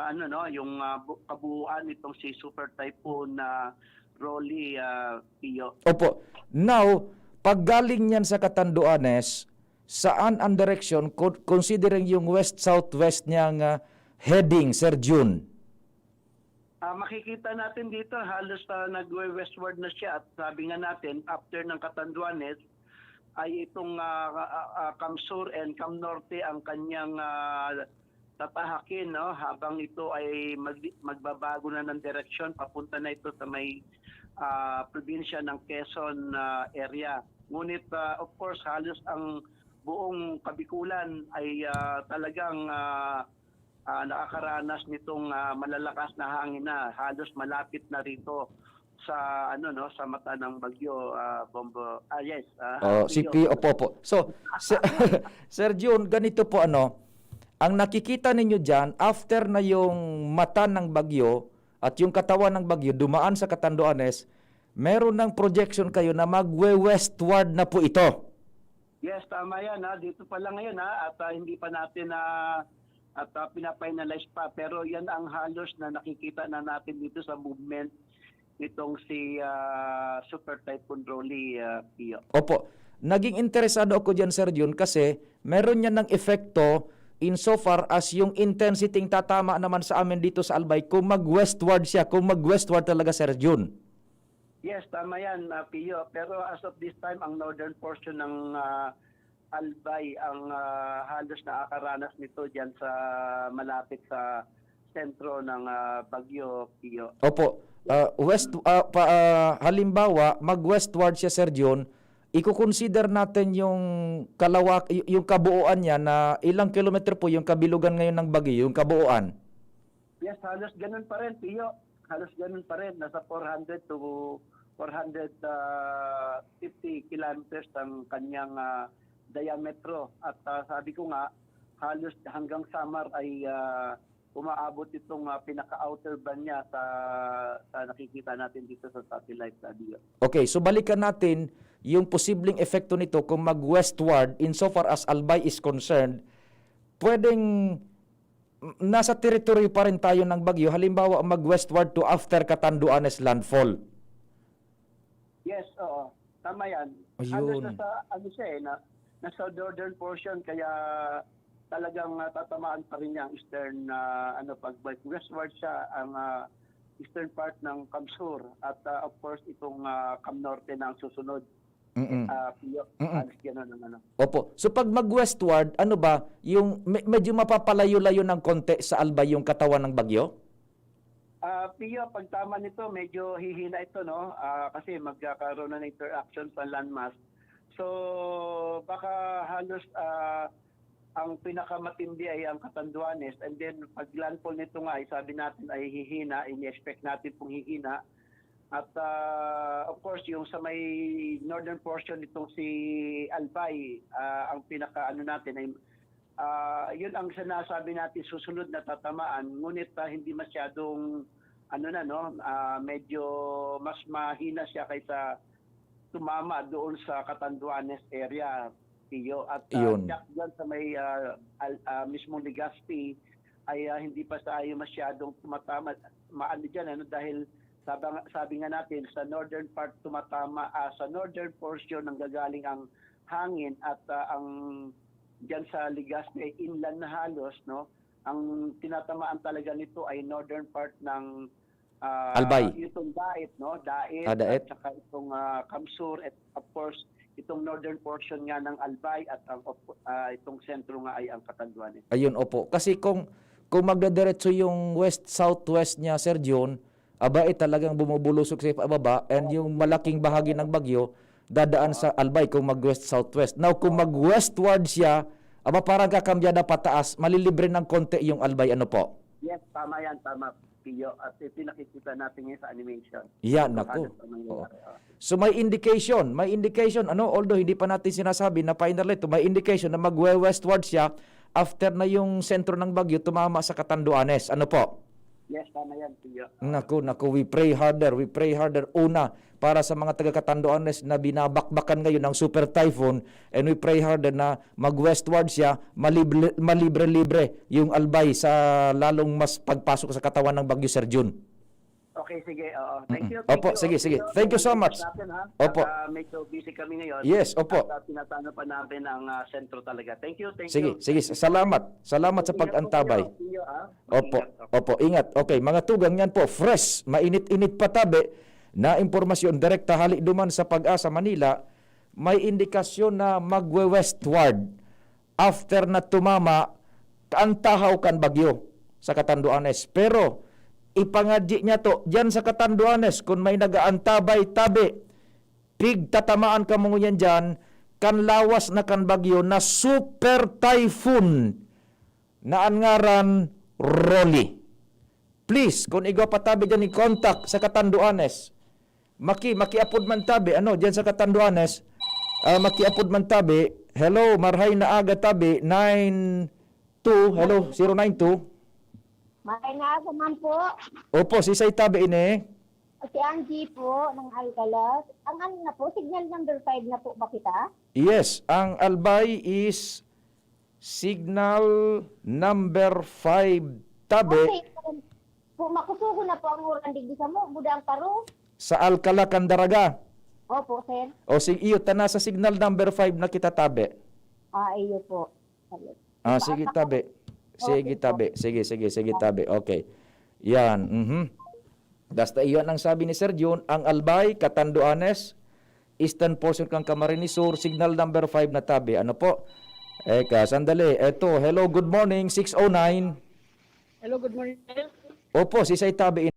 ano, no, yung, ah, bu-, kabuuan nitong si Super Typhoon na Rolly, ah, Pio. Opo. Now, pag galing niyan sa Catanduanes, saan ang direksyon, con-, considering yung west-southwest niyang, ah, heading, Sir Jun? Ah, makikita natin dito, halos, ah, nagwe-westward na siya at sabi nga natin, after ng Catanduanes, ay itong, ah, ah, ah, Camsur and Camnorte ang kanyang, ah, tatahakin, no? Habang ito ay mag-, magbabago na ng direksyon, papunta na ito sa may, ah, probinsya ng Quezon, ah, area. Ngunit, ah, of course, halos ang buong Kabikulan ay, ah, talagang, ah, ah, nakakaranas nitong, ah, malalakas na hangin na halos malapit na rito sa, ano, no, sa mata ng bagyo, ah, Bombo. Ah, yes, ah, Oh, si Pio. P-, opo, opo. So, Sir, Sir Jun, ganito po, ano, ang nakikita ninyo diyan, after na yung mata ng bagyo at yung katawan ng bagyo dumaan sa Catanduanes, meron ng projection kayo na magwe-westward na po ito. Yes, tama yan, ha. Dito pa lang ngayon, ha, at, ah, hindi pa natin na, at, ah, pina-finalize pa. Pero yan ang halos na nakikita na natin dito sa movement nitong si, ah, Super Typhoon Rolly, ah, Pio. Opo. Naging interesado ako diyan, Sir Jun, kasi meron niya ng epekto insofar as yung intensity ng tatama naman sa amin dito sa Albay kung mag-westward siya, kung mag-westward talaga, Sir Jun. Yes, tama yan, ah, Pio. Pero as of this time, ang northern portion ng, ah, Albay ang, ah, halos nakakaranas nito diyan sa malapit sa sentro ng, ah, bagyo, Pio. Opo. Ah, west, ah, pa, ah, halimbawa, mag-westward siya, Sir Jun, iko-consider natin yung kalawak-, y-, yung kabuuan niya na ilang kilometro po yung kabilugan ngayon ng bagyo, yung kabuuan? Yes, halos ganun pa rin, Pio. Halos ganun pa rin. Nasa four hundred to four hundred, ah, fifty kilometers ang kanyang, ah, diametro. At, ah, sabi ko nga, halos hanggang Samar ay, ah, umaabot itong, ah, pinaka-outer band niya sa, sa nakikita natin dito sa satellite, sa Dio. Okay, so balikan natin yung posibleng epekto nito kung mag-westward insofar as Albay is concerned. Pwedeng m-, nasa teritoryo pa rin tayo ng bagyo. Halimbawa, mag-westward to after Catanduanes landfall. Yes, oo. Tama yan. Ayun. Halos nasa, ano siya eh, na, nasa northern portion, kaya talagang, ah, tatamaan pa rin niya ang eastern, ah, ano, pag westward siya, ang, ah, eastern part ng Camsur. At, ah, of course, itong, ah, Camnorte na ang susunod. Mm-mm. Ah, Pio, Mm-mm. Halos ganun ang ano. Opo. So, pag mag-westward, ano ba, yung me-, medyo mapapalayo-layo ng konti sa Albay yung katawan ng bagyo? Ah, Pio, pagtama nito, medyo hihina ito, no? Ah, kasi magkakaroon na ng interaction sa landmass. So, baka halos, ah, ang pinakamatindi ay ang Catanduanes. And then, pag landfall nito nga, ay sabi natin ay hihina, ini-expect natin pong hihina. At, ah, of course, yung sa may northern portion nitong si Albay, ah, ang pinaka-ano natin ay, ah, yun ang sinasabi natin susunod na tatamaan. Ngunit, ah, hindi masyadong, ano na, no, ah, medyo mas mahina siya kaysa tumama doon sa Catanduanes area, Pio. At, ah, Yun. Diyak dyan sa may, ah, al-, ah, mismong Legazpi ay, ah, hindi pa tayo masyadong tumatama, maano dyan, ano, dahil sabi nga, sabi nga natin, sa northern part tumatama, ah, sa northern portion nanggagaling ang hangin at, ah, ang diyan sa Legazpi ay inland na halos, no? Ang tinatamaan talaga nito ay northern part ng, ah, Albay. Itong Daet, no? Daet Ah, Daet. At saka itong, ah, Kamsur at of course itong northern portion nga ng Albay at ang op- ah, itong sentro nga ay ang Catanduanes. Ayun, opo. Kasi kung kung magdediretso yung west-southwest niya, Sir Jun, aba, eh, talagang bumubulusok sa pababa, and yung malaking bahagi ng bagyo dadaan sa Albay kung mag-west-southwest. Now, kung mag-westward siya, aba, parang kakambyada pataas, malilibre ng konti yung Albay. Ano po? Yes, tama yan, tama, Pio. At ipinakikita natin ngayon sa animation. Yan, Kung naku. ano ang nangyayari. Ah. So may indication, may indication, ano, although hindi pa natin sinasabi na final ito, may indication na magwe-westward siya after na yung sentro ng bagyo tumama sa Catanduanes. Ano po? Yes, tama yan, Pio. Naku, naku, we pray harder, we pray harder. Una, para sa mga taga Catanduanes na binabakbakan ngayon ng super typhoon, and we pray harder na mag-westward siya, malibre, malibre-libre yung Albay sa lalong mas pagpasok sa katawan ng bagyo, Sir Jun. Okay, sige. Oo. Thank Mm-mm. you. Thank Opo, you, sige, sige. Pio. Thank you so Thank you much. natin, ha? Opo. At, ah, medyo busy kami ngayon. Yes, opo. At, ah, tinatanong pa namin ang, ah, sentro talaga. Thank you, thank Sige, you. sige. Salamat. Salamat sa Ingat po pag-antabay. Kayo, Pio, ha? Opo, Mag-ingat. opo, ingat. Okay, mga tugang, yan po, fresh, mainit-init pa tabi na impormasyon direkta hali duman sa Pag-asa Manila, may indikasyon na magwe-westward after na tumama ang tahaw kan bagyo sa Catanduanes. Pero ipangadyi niya to, diyan sa Catanduanes, kung may nag-aantabay tabi, pigtatamaan kamo ngunyan diyan kan lawas na kan bagyo na super typhoon na an ngaran Rolly. Please, kung igwa pa tabi diyan, i-contact sa Catanduanes. Maki, makiapod man tabi, ano, diyan sa Catanduanes, ah, makiapod man tabi. Hello, marhay na aga tabi, nine two, hello, zero nine two. Maray na aga man po. Opo, sisay tabi ini? Si Angie po ng Alcalas. Ang ano na po, signal number five na po ba kita? Yes, ang Albay is signal number five tabi. Okay. Po, makusugo na po ang uran digdi sa mo, budang paro. Sa Alcala, Candaraga. Opo, sir. O sige, iyo, ta nasa signal number five na kita tabi. Ah, iyo po. Ah, sige, tabi. Sige, tabi. Sige, sige, sige, tabi. Okay. Yan. Mhm. Basta iyon ang sabi ni Sir Jun, ang Albay, Catanduanes, eastern portion kan Camarines Sur, signal number five na tabi. Ano po? Eka, sandali. Eto, hello, good morning, six oh nine. Hello, good morning, sir. Opo, sisay tabi.